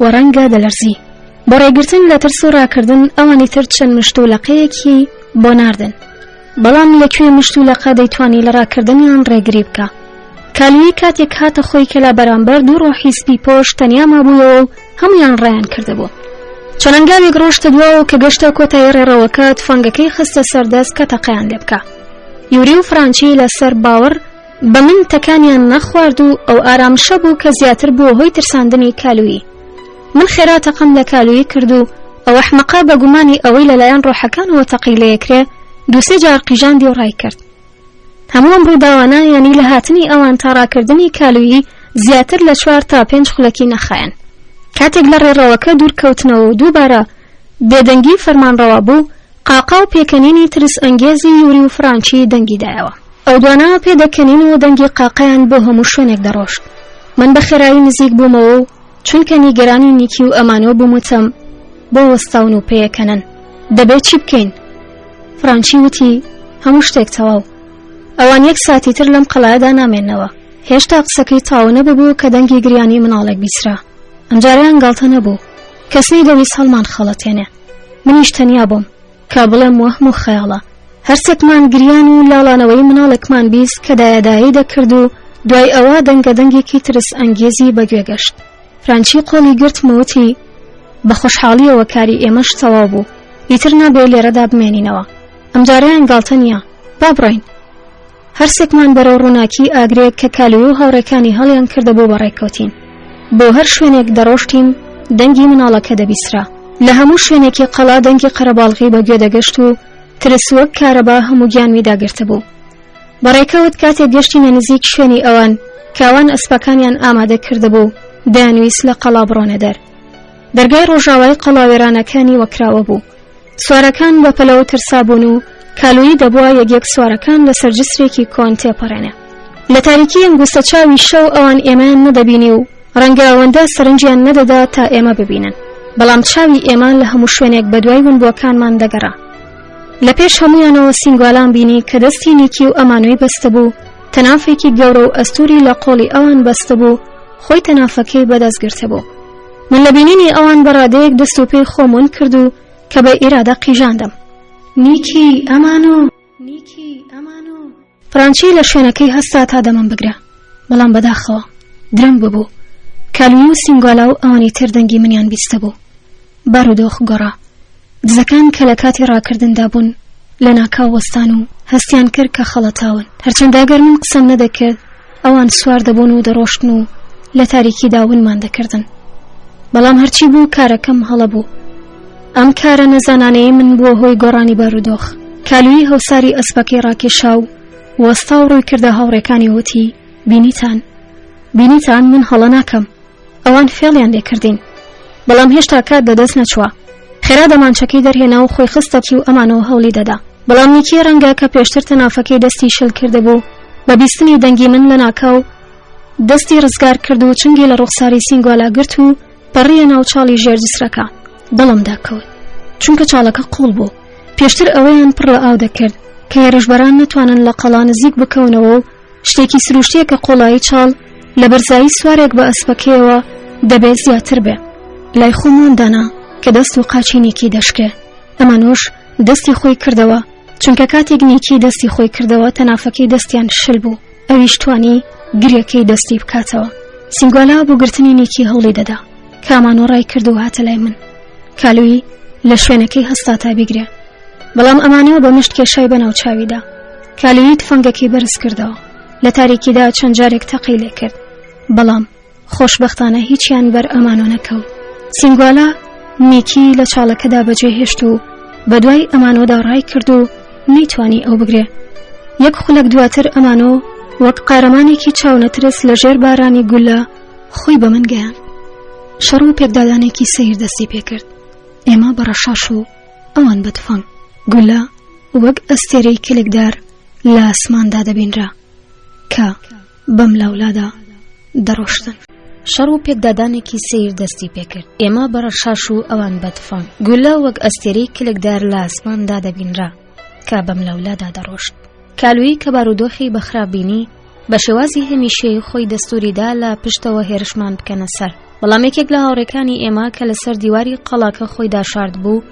[SPEAKER 1] و ڕەنگە دەلەرزی. بۆ ڕێگرتن لە ترس و ڕاکردن ئەوانی تر چەند مشت و لەقەیەکی بۆ ناردن. بەڵام لە کوێ مشت و لەقە دەیتوانی لە ڕاکردنیان ڕێگری بکا. کالویی کاتێک هاتە خۆی کە لە بەرامبەر دوو ڕۆحی سپی پۆش تەنیا مابوویەوە و هەموویان ڕایان کردبوو. چەند هەنگاوێک ڕۆشتە دواوە کە گەشتە کۆتایی ڕێڕەوەکە تفەنگەکەی خستە سەر دەست کە تەقەیان لێ بکا. یوری و فرانچی لەسەر باوەڕ بە من تەکانیان نەخوارد و ئەو ئارامشە بوو کە زیاتر بووە هۆی ترساندنی کالویی. من خێرا تەقەم لە کالویی کرد و ئەو ئەحمەقە بە گومانی ئەوەی لەلایەن ڕۆحەکانەوە تەقەی لێکرێ دووسێ جار قیژاندی و ڕای کرد. هەموو ئەم ڕووداوانە یانی لە هاتنی ئەوان تا ڕاکردنی کالویی زیاتر لە چوار تا پێنج خولەکی نەخایەن. کاتێک لە ڕێڕەوەکە دوور کەوتنەوە و دووبارە بێدەنگی فەرمانڕەوا بوو، قاقا و پێکەنینی ترس ئەنگێزی یوری و فرانچی دەنگی دایەوە. ئەو دوانە پێدەکەنین و دەنگی قاقایان بۆ هەموو شوێنێک دەڕۆشت. من بە خێرایی نزیک بوومەوە و چونکە نیگەرانی نیکی و ئەمانۆ بووم وتم بۆ وەستاون و پێیەکەنن دەبێت چی بکەین؟ فرانچی وتی هەموو شتێک تەواو. ئەوان یەک ساتی تر لەم قەڵایەدا نامێنەوە. هێشتا قسەکەی تاو نەببوو کە دەنگی گریانی مناڵێک بیسرا. ئەمجارەیان گاڵتە نەبوو. کەس نەیدەویست هەڵمان خەڵەتێنێ. منیش تەنیا بووم. کە بڵێم وەهم و خەیاڵە. هەرسێکمان گریان و لاڵانەوەی مناڵێکمان بیست کە دایەدایەی دەکرد و دوای ئەوە دەنگە دەنگێکی ترس ئەنگێزی بەگوێ گەشت. فرانچی قۆڵی گرتم و وتی بە خۆشحاڵیەوە کاری ئێمەش تەواو بوو. ئیتر نابێ لێرەدا بمێنینەوە. ئەمجارەیان گاڵتە نییە. با بڕۆین. هەرسێکمان بەرەو ڕووناکی ئاگرێک کە کالوی و هاوڕێکانی هەڵیان کردەبوو بەڕێکەوتین. بۆ هەر شوێنێک دەڕۆشتین دەنگی مناڵەکە دەبیسرا. لە هەموو شوێنێکی قەڵا دەنگی قەرەباڵغی بە گوێ دەگەشت و ترس وەک کارەبا هەموو گیانمی داگرتبوو. بەڕێکەوت کاتێک گەشتینە نزیک شوێنی ئەوان کە ئەوان ئەسپەکانیان ئامادە کردبوو دەیانویست لە قەڵا بڕۆنە دەر. دەرگای ڕۆژاوای قەڵا وێرانەکە نیوەکراوە بوو. سوارەکان بە پەلەوە ترسابوون و کالویی دەبووە یەک یەک سوارەکان لەسەر جسرێکی کۆن تێپەڕێنێ. لە تاریکی ئەنگوستە چاوی شەو ئەوان ئێمەیان نەدەبینی و ڕەنگە ئەوەندە سەرنجیان نەدەدا تا ئێمە ببینن، بەڵام چاوی ئێمە لە هەموو شوێنێک بەدوای ونبووەکانمان دەگەڕا. لە پێش هەموویانەوە سینگوالام بینی کە دەستی نیکی و ئەمانۆی بەستبوو، تەنافێکی گەورە و ئەستووری لە قۆڵی ئەوان بەستبوو، خۆی تەنافەکەی بەدەست گرتبوو. من لە بینینی ئەوان بە ڕادەیەک دەست و پێی خۆم ون کرد و کە بە ئیرادە قیژاندم. نیکی، ئەمانۆ! نیکی، ئەمانۆ! فرانچی لە شوێنەکەی هەستا تا دەمم بگرە، بەڵام بەداخەوە درەنگ ببوو. کالوی و سینگوالا و ئەوانی تر دەنگی منیان بیستبوو. بارودۆخ گۆڕا. دزەکان کە لە کاتی ڕاکردندا بوون، لەناکاو وەستان و هەستیان کرد کە خەڵەتاون. هەرچەندە ئەگەر من قسەم نەدەکرد، ئەوان سوار دەبوون و دەڕۆشتن و لە تاریکیدا ونمان دەکردن. بەڵام هەرچی بوو کارەکەم هەڵە بوو. ئەم کارە نەزانانەیەی من بووە هۆی گۆڕانی بارودۆخ. کالویی هەوساری ئەسپەکەی ڕاکێشا و وەستا و ڕووی کردە هاوڕێکانی و وتی، بینیتان؟ بینیتان من هەڵە ناکەم. ئەوان فێڵیان لێ کردین. بەڵام هێشتا کات بەدەست نەچووە. خێرا دەمانچەکەی دەرهێنا و خۆی خستە کیو ئەمانەوە هەوڵی دەدا. بەڵام نیکی ڕەنگە کە پێشتر تەنافەکەی دەستی شل کردبوو، بە بیستنی دەنگی من لەناکاو دەستی ڕزگار کرد و چنگی لە ڕوخساری سینگوالا گرت و پەڕیە ناو چاڵی ژێر جسرەکە. دڵم داکەوت چونکە چاڵەکە قوڵ بوو. پێشتر ئەوەیان پڕ لە ئاو دەکرد کە هێرشبەران نەتوانن لە قەڵا نزیک بکەونەوە و شتێکی سروشتیە کە قوڵایی چاڵ لە بەرزایی سوارێک بە ئەسپەکەیەوە دەبێت زیاتر بێ. لای خۆم وام دانا کە دەست و قاچی نیکی دەشکێ. ئەمانۆش دەستی خۆی کردەوە، چونکە کاتێک نیکی دەستی خۆی کردەوە تەنافەکەی دەستیان شل بوو، ئەویش توانی گرێکەی دەستی بکاتەوە. سینگوالا بۆ گرتنی نیکی هەوڵی دەدا. کامانۆ ڕای کرد و هاتە لای من. کالوی لە شوێنەکەی هەستا تا بیگرێ. بەڵام ئەمانۆ بە مشت کێشای بە ناوچاویدا. کالوی تفەنگەکەی بەرز کردەوە. لە تاریکیدا چەند جارێک تەقەی لێ کرد. بەڵام خۆشبەختانە هیچیان بەر ئەمانۆ نەکەوت. سینگوالا نیکی لە چاڵەکەدا بەجێ هێشت و بە دوای ئەمانۆدا ڕای کرد و نەیتوانی ئەو بگرێ. یەک خولەک دواتر ئەمانۆ وەک قارەمانێکی چاونەترس لە ژێر بارانی گولە خۆی بە من گەیاند. شەڕ و پێکدادانێکی سەیر دەستی پێکرد. ئێمە بە ڕەشاش و ئەوان بە تفەنگ. گولە وەک ئەستێرەی کلکدار لە ئاسماندا دەبینرا کە بەم لاولادا دەڕۆشتن.
[SPEAKER 3] شەڕ و پێکدادانێکی سەیر دەستی پێکرد. ئێمە بە ڕەشاش و ئەوان بە تفەنگ. گولە وەک ئەستێرەی کلکدار لە ئاسماندا دەبینرا کە بەم لاولادا دەڕۆشت. کالویی کە بارودۆخی بە خراپ بینی، بە شێوازی هەمیشەیی خۆی دەستوری دا لە پشتەوە هێرشمان بکەنە سەر. بەڵام یەکێک لە هاوڕێکانی ئێمە کە لەسەر دیواری قەڵاکە خۆی داشاردبوو،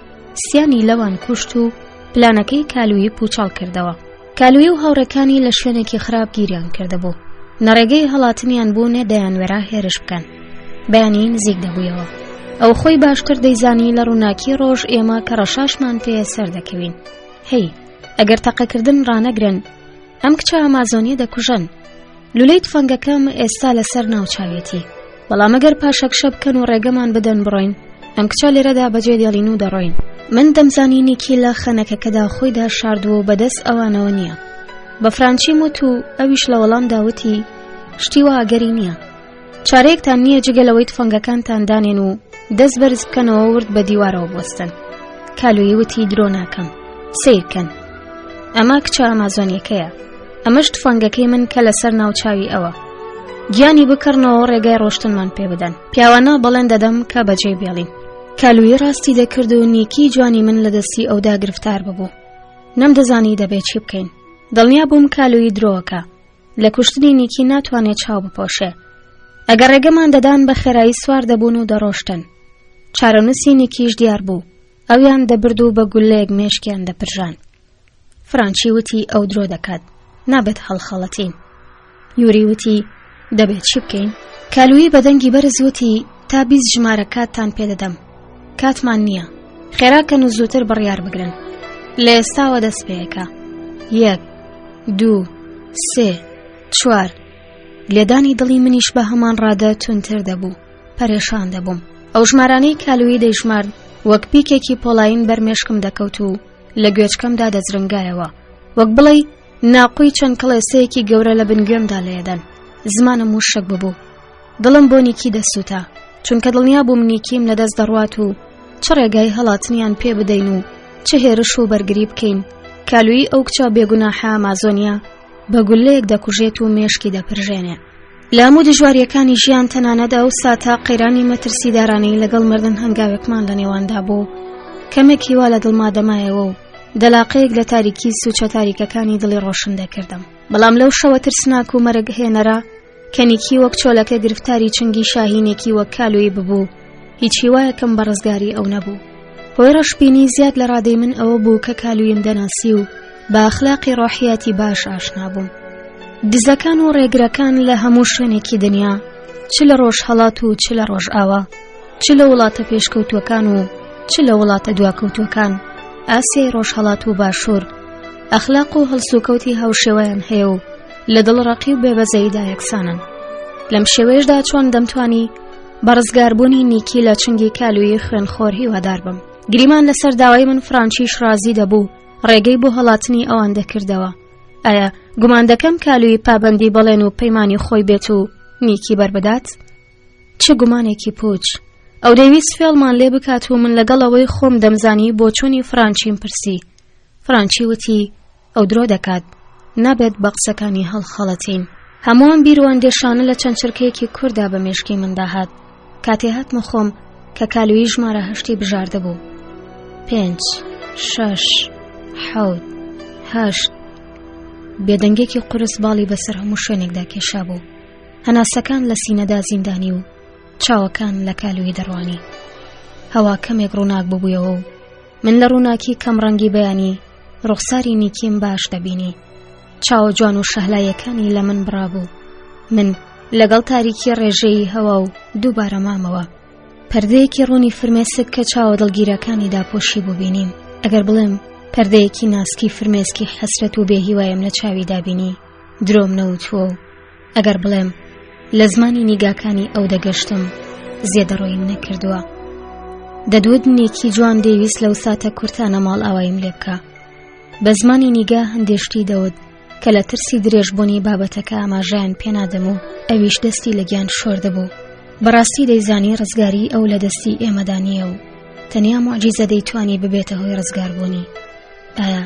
[SPEAKER 3] سیانی لەوان کوشت و پلانەکەی کالویی پووچەڵ کردەوە. کالویی و هاوڕێکانی لە شوێنێکی خراپ گیریان کردبوو. نە ڕێگەی هەڵاتنیان بوو نە دەیانوێرا هێرش بکەن. بەیانی نزیک دەبوویەوە. ئەو خۆی باشتر دەیزانی لە ڕووناکی ڕۆژ ئێمە کە ڕەشاشمان پێیە سەردەکەوین. هەی، ئەگەر تەقەکردن ڕانەگرن، ئەم کچە ئەمازۆنیە دەکوژن. لولەی تفەنگەکەم ئێستا لەسەر ناوچاوێتی. بەڵام ئەگەر پاشەکشە بکەن و ڕێگەمان بدەن بڕۆین، ئەم کچە لێرەدا بەجێ دێڵین و دەڕۆین. من دەمزانی نیکی لە خەنەکەکەدا خۆیدا شاردووە و بەدەست ئەوانەوە نییە. بە فرانچیم وت و ئەویش لە وەڵامدا وتی شتی وا ئەگەری نییە. چارەیەکتان نییە جگە لەوەی تفەنگەکانتان دانێن و دەست بەرز بکەنەوە ورد بە دیوارەوە بوەستن. کالویی وتی درۆ ناکەم. سەیرکەن. ئەمە کچە ئەمازۆنیەکەیە. ئەمەش تفەنگەکەی من کە لەسەر ناوچاوی ئەوە. گیانی بکڕنەوە ڕێگای ڕۆشتنمان پێ بدەن. پیاوانە بەڵێن دەدەم کە بەجێی بێڵین. کالویی ڕاستی دەکرد و نیکی جوانی من لە دەستی ئەودا گرفتار ببوو. نەمدەزانی دەبێ چی بکەین. دڵنیا بووم کالویی درۆکە. لە کوشتنی نیکی ناتوانێت چاو بپۆشێ. ئەگەر ڕێگەمان دەدان بە خێرایی سوار دەبوون و دەڕۆشتن. چارەنووسی نیکیش دیار بوو. ئەویان دەبرد و بە گوللەیەک مێشکیان دەپرژان. فرانچی وتی ئەو درۆ دەکات. نابێت هەڵخەڵەتین. یوری وتی دەبێت چی بکەین؟ کالویی بە دەنگی بەرز وتی تا 20 ژمارە کاتتان پێدەدەم. کاتمان نییە. خێراکەن و زووتر بڕیار بگرن. لە ئێستاوە دەست پێەکە. یەک، دوو، سێ، چوار. لێدانی دڵی منیش بە هەمان ڕادە توندتر دەبوو. پەرێشان دەبووم. ئەو ژمارانەی کالویی دەیژمارد وەک پیکێکی پۆڵایین بەر مێشکم دەکەوت و لە گوێچکەمدا دەزرنگایەوە. وەک بڵێی ناقوی چەند کڵێسەیەکی گەورە لە بن گوێمدا لێدەن. زمانم وشک ببوو. دڵم بۆ نیکی دەسووتا، چونکە دڵنیا بووم نیکیم لەدەست دەڕوات و چ ڕێگای هەڵاتنیان پێ بدەین و چ هێرش و بەرگری بکەین، کالویی ئەو کچە بێگوناحە ئامازۆنیە بە گوللەیەک دەکوژێت و مێشکی دەپرژێنێ. لە هەموو دژوارییەکانی ژیان تەنانەت ئەو ساتە قەیرانی مەترسیدارانەی لەگەڵ مردن هەنگاوێکمان لە نێواندا بوو، کەمێک هیوا لە دڵما دەمایەوە و دەلاقەیەک لە تاریکی سوچە تاریکەکانی دڵی ڕۆشن دەکردم. بەڵام لەو شەوە ترسناک و مەرگهێنەرە کە نیکی وەک چۆلەکە گرفتاری چنگی شاهینێکی وەک کالویی ببوو، هیچ هیوایەکم بە ڕزگاری ئەو نەبوو. هۆی ڕەشبینی زیاد لە ڕادەی من ئەوە بوو کە کالوییم دەناسی و بە ئەخلاقی ڕۆحیاتی باش ئاشنا بووم. دزەکان و ڕێگرەکان لە هەموو شوێنێکی دنیا، چ لە ڕۆژهەڵات و چ لە ڕۆژئاوا، چ لە وڵاتە پێشکەوتووەکان و چ لە وڵاتە دواکەوتووەکان، ئاسیای ڕۆژهەڵات و باشوور، ئەخلاق و هەڵسوکەوتی هاوشێوەیان هەیە و لە دڵڕەقی و بێبەزەییدا یەکسانن. لەم شێوەیەشدا چۆن دەمتوانی بە ڕزگاربوونی نیکی لە چنگی کالویی خوێنخۆر هیوادار بم. گریمان لەسەر داوای من فرانچیش ڕازی دەبوو، ڕێگەی بۆ هەڵاتنی ئەوان دەکردەوە. ئایا گومان دەکەم کالویی پابەندی بەڵێن و پەیمانی خۆی بێت و نیکی بەربدات؟ چ گومانێکی پوچ! ئەو دەیویست فێڵمان لێ بکات و من لەگەڵ ئەوەی خۆم دەمزانی بۆچوونی فرانچیم پرسی. فرانچی وتی ئەو درۆ دەکات، نابێت بە قسەکانی هەڵخەڵەتین. هەموو ئەم بیر و ئەندێشانە لە چەند چرکەیەکی کورتدا بە مێشکی مندا هات. کاتێ هاتمە خۆم کە کالویی ژمارە هەشتی بژاردەبوو. پێنج، شەش، حەوت، هەشت. بێدەنگێکی قورس باڵی بەسەر هەموو شوێنێکدا کێشابوو. هەناسەکان لە سینەدا زیندانی و چاوەکان لە کالویی دەڕوانی. هەوا کەمێک ڕووناک ببوویەوە و من لە ڕووناکی کەم ڕەنگی بەیانی ڕوخساری نیکیم باش دەبینی. چاوە جوان و شەهلاییەکانی لە من بڕابوو. من لەگەڵ تاریکی ڕێژەیی هەوا و دووبارە مامەوە. پەردەیەکی ڕوونی فرمێسک کە چاوە دڵگیرەکانی داپۆشی بوو بینیم. ئەگەر بڵێم پەردەیەکی ناسکی فرمێسکی حەسرەت و بێهیوایم لە چاویدا بینی، درۆم نەوتووە و ئەگەر بڵێم لە زمانی نیگاکانی ئەو دەگەشتم زێدەڕۆییم نەکردووە. دەدوت نیکی جوان دەیویست لەو ساتە کورتانە ماڵئاواییم لێ بکا. بە زمانی نیگا هەندێ شتی دەوت کە لە ترسی درێژبوونی بابەتەکە ئاماژەیان پێنادەم و ئەویش دەستی لە گیان شۆردبوو. بەڕاستی دەیزانی ڕزگاریی ئەو لە دەستی ئێمەدا نییە و تەنیا موعجیزە دەیتوانی ببێتە هۆی ڕزگاربوونی. ئایا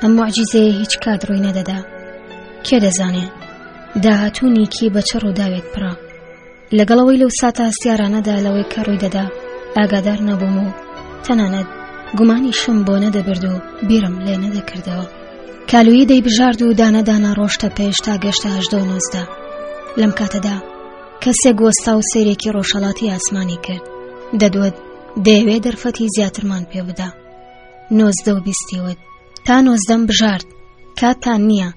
[SPEAKER 3] ئەم موعجیزەیە هیچ کات ڕووی نەدەدا؟ کێ دەزانێ داهاتوو نیکی بە چ ڕووداوێک پڕە؟ لەگەڵ ئەوەی لەو ساتە هەستیارانەدا لەوەی کە ڕووی دەدا ئاگادار نەبووم و تەنانەت گومانیشم بۆ نەدەبرد و بیرم لێ نەدەکردەوە. کالویی دەیبژارد و دانە دانە ڕۆشتە پێش تا گەشتە هەژدە و نۆزدە. لەم کاتەدا کەسێک وەستا و سەیرێکی ڕۆژهەڵاتی ئاسمانی کرد. دەدوت دەیەوێ دەرفەتی زیاترمان پێ بدا. نۆزدە و بیستی وت. تا نۆزدەم بژارد. کاتتان نییە.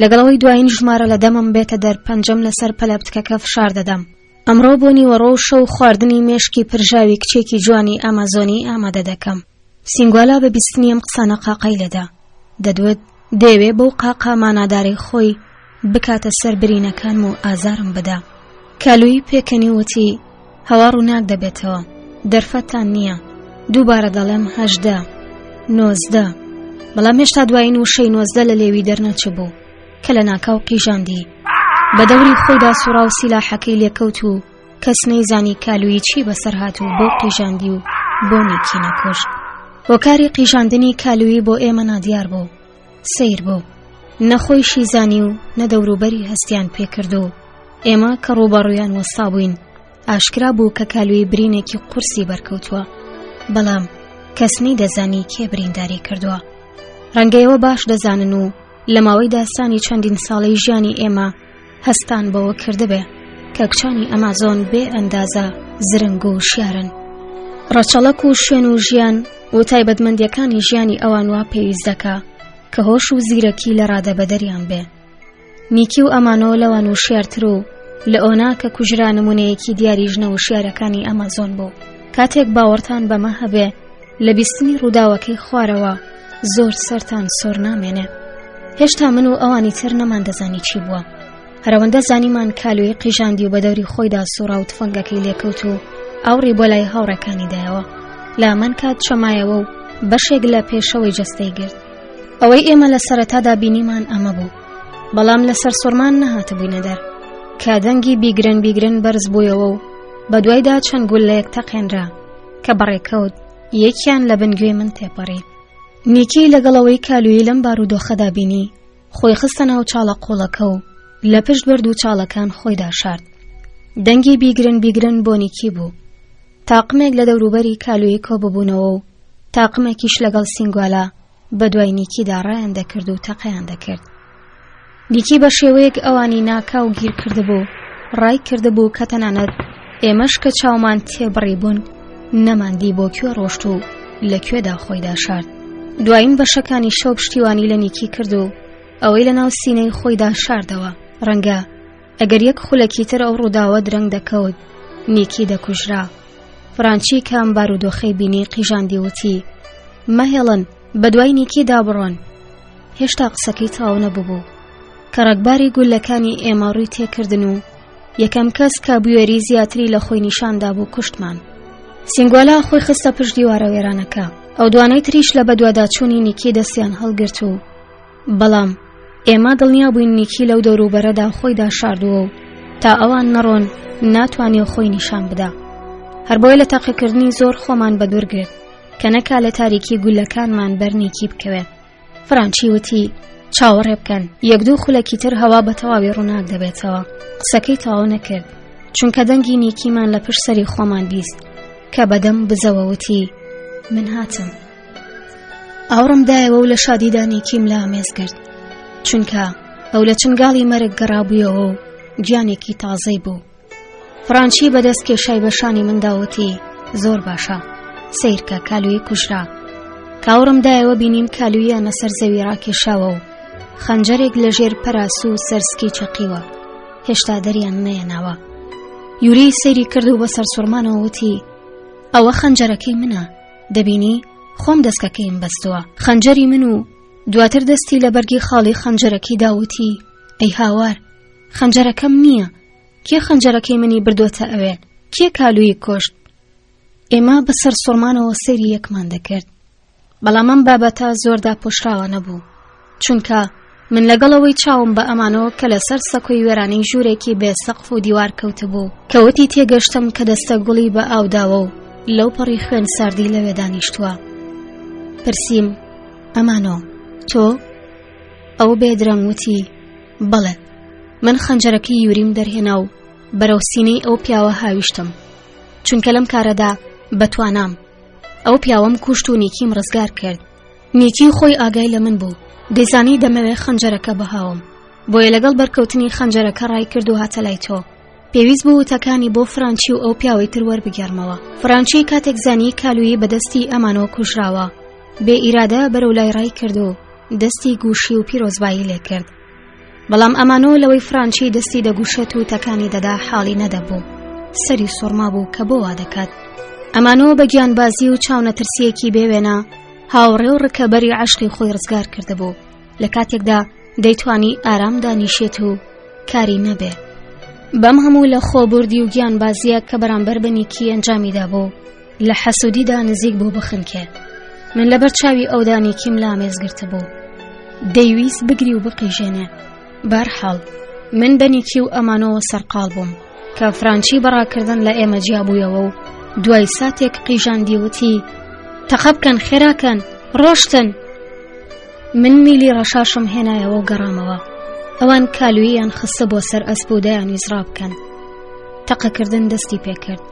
[SPEAKER 3] لەگەڵ ئەوەی دوایین ژمارە لە دەمم بێتە دەر پەنجەم لەسەر پەلەپتکەکە فشار دەدەم. ئەمڕۆ بۆ نیوەڕۆ و شەو خواردنی مێشکی پرژاوی کچێکی جوانی ئامازۆنی ئامادە دەکەم. سینگوالا بە بیستنی ئەم قسانە قاقای لێدا. دەدوت دەیەوێ بەو قاقا مانادارەی خۆی بکاتە سەر برینەکانم و ئازارم بدا. کالویی پێکەنی و وتی هەوا ڕووناک دەبێتەوە. دەرفەتتان نییە. دووبارە دەڵێم 18. 19.
[SPEAKER 1] بەڵام هێشتا دوایین وشەی 19 لە لێوی دەرنەچبوو کە لە ناکاو قیژاندی بە دەوری خۆیدا سوڕا و سیلاحەکەی لێکەوت و کەس نەیزانی کالویی چی بەسەر هات و بۆ قیژاندی و بۆ نیکی نەکوشت. هۆکاری قیژاندنی کالویی بۆ ئێمە نادیار بوو. سەیر بوو. نە خۆیشی زانی و نە دەوروبەری هەستیان پێکرد و ئێمە کە ڕووبەڕوویان وەستا بووین ئاشکرا بوو کە کالویی برینێکی قورسی بەرکەوتووە بەڵام کەس نەیدەزانی کێ برینداری کردووە. ڕەنگە ئێوە باش دەزانن و لە ماوەی داستانی چەندین ساڵەی ژیانی ئێمە هەستان بەوە کردبێ کە کچانی ئەمازۆن بێ ئەندازە زرنگ و شیارن. ڕەچەڵەک و شوێن و ژیان و تایبەتمەندیەکانی ژیانی ئەوان وا پێویست دەکا کە هۆش و زیرەکی لە ڕادەبەدەریان بێ. نیکی و ئەمانۆ لەوان وشیارتر و لە ئۆنا کە کوژرا نمونەیەکی دیاری ژنە وشیارەکانی ئەمازۆن بوو. کاتێک باوەڕتان بەمە هەبێ لە بیستنی ڕووداوەکەی خوارەوە زۆر سەرتان سۆر نامێنێ. هێشتا من و ئەوانی تر نەماندەزانی چی بووە. هەرەوەندە زانیمان کالوی قیژاندی و بە دەوری خۆیدا سوڕا و تفەنگەکەی لێکەوت و ئاوڕی بۆ لای هاوڕێکانی دایەوە. لە هەمان کات چەمایەوە و بەشێک لە پێشەوەی جەستەی گرت. ئەوەی ئێمە لە سەرەتادا بینیمان ئەمە بوو. بەڵام لە سەرسوڕمان نەهاتبووینە دەر. کە دەنگی بیگرن بیگرن بەرز بوویەوە و بە دوایدا چەند گوللەیەک تەقێنرا. کە بەڕێکەوت یەکیان لە بن گوێی من تێپەڕی. نیکی لەگەڵ ئەوەی کالویی لەم بارودۆخەدا بینی، خۆی خستە ناو چاڵە قوڵەکە و لە پشت بەرد و چاڵەکان خۆیدا شارد. دەنگی بیگرن بیگرن بۆ نیکی بوو. تاقمێک لە دەوروبەری کالویی کۆ ببوونەوە و تاقمێکیش لەگەڵ سینگوالا بەدوای نیکیدا ڕایان دەکرد و تەقەیان دەکرد. نیکی بە شێوەیەک ئەوانی ناکاو گیر کردبوو، ڕای کردبوو کە تەنانەت ئێمەش کە چاومان تێبڕی بوون نەماندی بۆ کوێ ڕۆشت و لە کوێدا خۆیدا شارد. دوایین بەشەکانی شەو پشتیوانی لە نیکی کرد و ئەوەی لە ناو سینەی خۆیدا شاردەوە. ڕەنگە ئەگەر یەک خولەکی تر ئەو ڕووداوە درەنگ دەکەوت نیکی دەکوژرا. فرانچی کە ئەم بارودۆخەی بینی قیژاندی وتی مەهێڵن بەدوای نیکیدا بڕۆن. هێشتا قسەکەی تەواو نەبووبوو کە ڕەگباری گوللەکانی ئێمە ڕووی تێکردن و یەکەم کەس کە بوێری زیاتری لە خۆی نیشان دابوو کوشتمان. سینگوالا خۆی خستە پشت دیوارە وێرانەکە. ئەو دوانەی تریش لە بەدواداچوونی نیکی دەستیان هەڵگرت و بەڵام ئێمە دڵنیا بووین نیکی لەو دەوروبەرەدا خۆیدا شاردووە و تا ئەوان نەڕۆن ناتوانێ خۆی نیشان بدا. هەر بۆیە لە تاقیکردنی زۆر خۆمان بەدوور گرت کە نەکا لە تاریکی گوللەکانمان بەر نیکی بکەوێ. فرانچی وتی چاوەڕێ بکەن یەک دوو خولەکی تر هەوا بە تەواوی ڕووناک دەبێتەوە. قسەکەی تەواو نەکرد چونکە دەنگی نیکیمان لە پشت سەری خۆمان بیست کە بەدەم بزەوە وتی من هاتم. ئاوڕم دایەوە و لە شادیدا نیکیم لە ئامێز گرت چونکە ئەو لە چنگاڵی مەرگ گەڕابوویەوە و گیانێکی تازەی بوو. فرانچی بەدەست کێشای بە شانی مندا وتی زۆر باشە سیرکە کالوی کوژرا کاوڕم دایەوە بینیم کالویان لەسەر زەوی ڕاکێشاوە و خەنجەرێک لە ژێر پەراسو و سەرسکی چەقیوە هێشتا دەریان نەیەناوە یوری سەیری کرد و بە سەرسوڕمانەوە وتی ئەوە خەنجەرەکەی منە دەبینی خۆم دەستکەکەیم بەستووە خەنجەری من و دواتر دەستی لە بەرگی خاڵی خەنجەرەکەی داوتی ئەی هاوار خەنجەرەکەم نییە کێ خەنجەرەکەی منی بردۆتە ئەوێ؟ کێ کالووی کوشت؟ ئێمە بە سەرسوڕمانەوە سەیری یەکمان دەکرد. بەڵام ئەم بابەتە زۆر داپۆشراوە نەبوو. چونکە من لەگەڵ ئەوەی چاوم بە ئەمانۆ کە لەسەر سەکۆی وێرانەی ژوورێکی بێ سەقف و دیوار کەوتبوو، کەوتی تێگەشتم کە دەستە گوڵی بە ئاو داوە و لەو پەڕی خوێن ساردی لەوێ دانیشتووە. پرسیم، ئەمانۆ، تۆ؟ ئەو بێدرەنگ وتی، بەڵێ. من خەنجەرەکەی یوریم دەرهێنا و بەرەو سینەی ئەو پیاوە هاویشتم چونکە لەم کارەدا بەتوانام ئەو پیاوەم کوشت و نیکیم ڕزگار کرد نیکی خۆی ئاگای لە من بوو دەیزانی دەمەوێ خەنجەرەکە بهاوم بۆیە لەگەڵ بەرکەوتنی خەنجەرەکە ڕای کرد و هاتە لای تۆ پێویست بوو وتەکانی بۆ فرانچی و ئەو پیاوەی تر وەربگێڕمەوە فرانچی کاتێک زانی کالویی بەدەستی ئەمانەوە کوژراوە بێ ئیرادە بەرەو لای ڕای کرد و دەستی گوشی و پیرۆزبایی لێ کرد بەڵام ئەمانۆ لەوەی فرانچی دەستی دەگوشێت و تەکانی دەدا حاڵی نەدەبوو سەری سوڕما بوو کە بۆ وا دەکات ئەمانۆ بە گیانبازی و چاونەترسیەکی بێوێنە هاوڕێ و ڕکەبەری عەشقی خۆی ڕزگار کردبوو لە کاتێکدا دەیتوانی ئارام دانیشێت و کاری نەبێ بەم هەموو لە خۆبوردی و گیانبازیە کە بەرامبەر بە نیکی ئەنجامی دابوو لە حەسوودیدا نزیک بوو بخنکێ. من لەبەر چاوی ئەودا نیکیم لامێز گرتبوو. دەیویست بگری و بقیژێنێ. بەرحاڵ من بە نیکی و ئەمانەوە سەرقاڵ بووم کە فرانچی بەڕاکردن لە ئێمە جیابوویەوە و دوای ساتێک قیژاندی وتی تەقە بکەن خێراکەن ڕۆشتن من میلی ڕەشاشم هێنایەوە و گەڕامەوە ئەوان کالوییان خستە بۆ سەر ئەسپ و دەیانویست ڕابکەن تەقەکردن دەستی پێکرد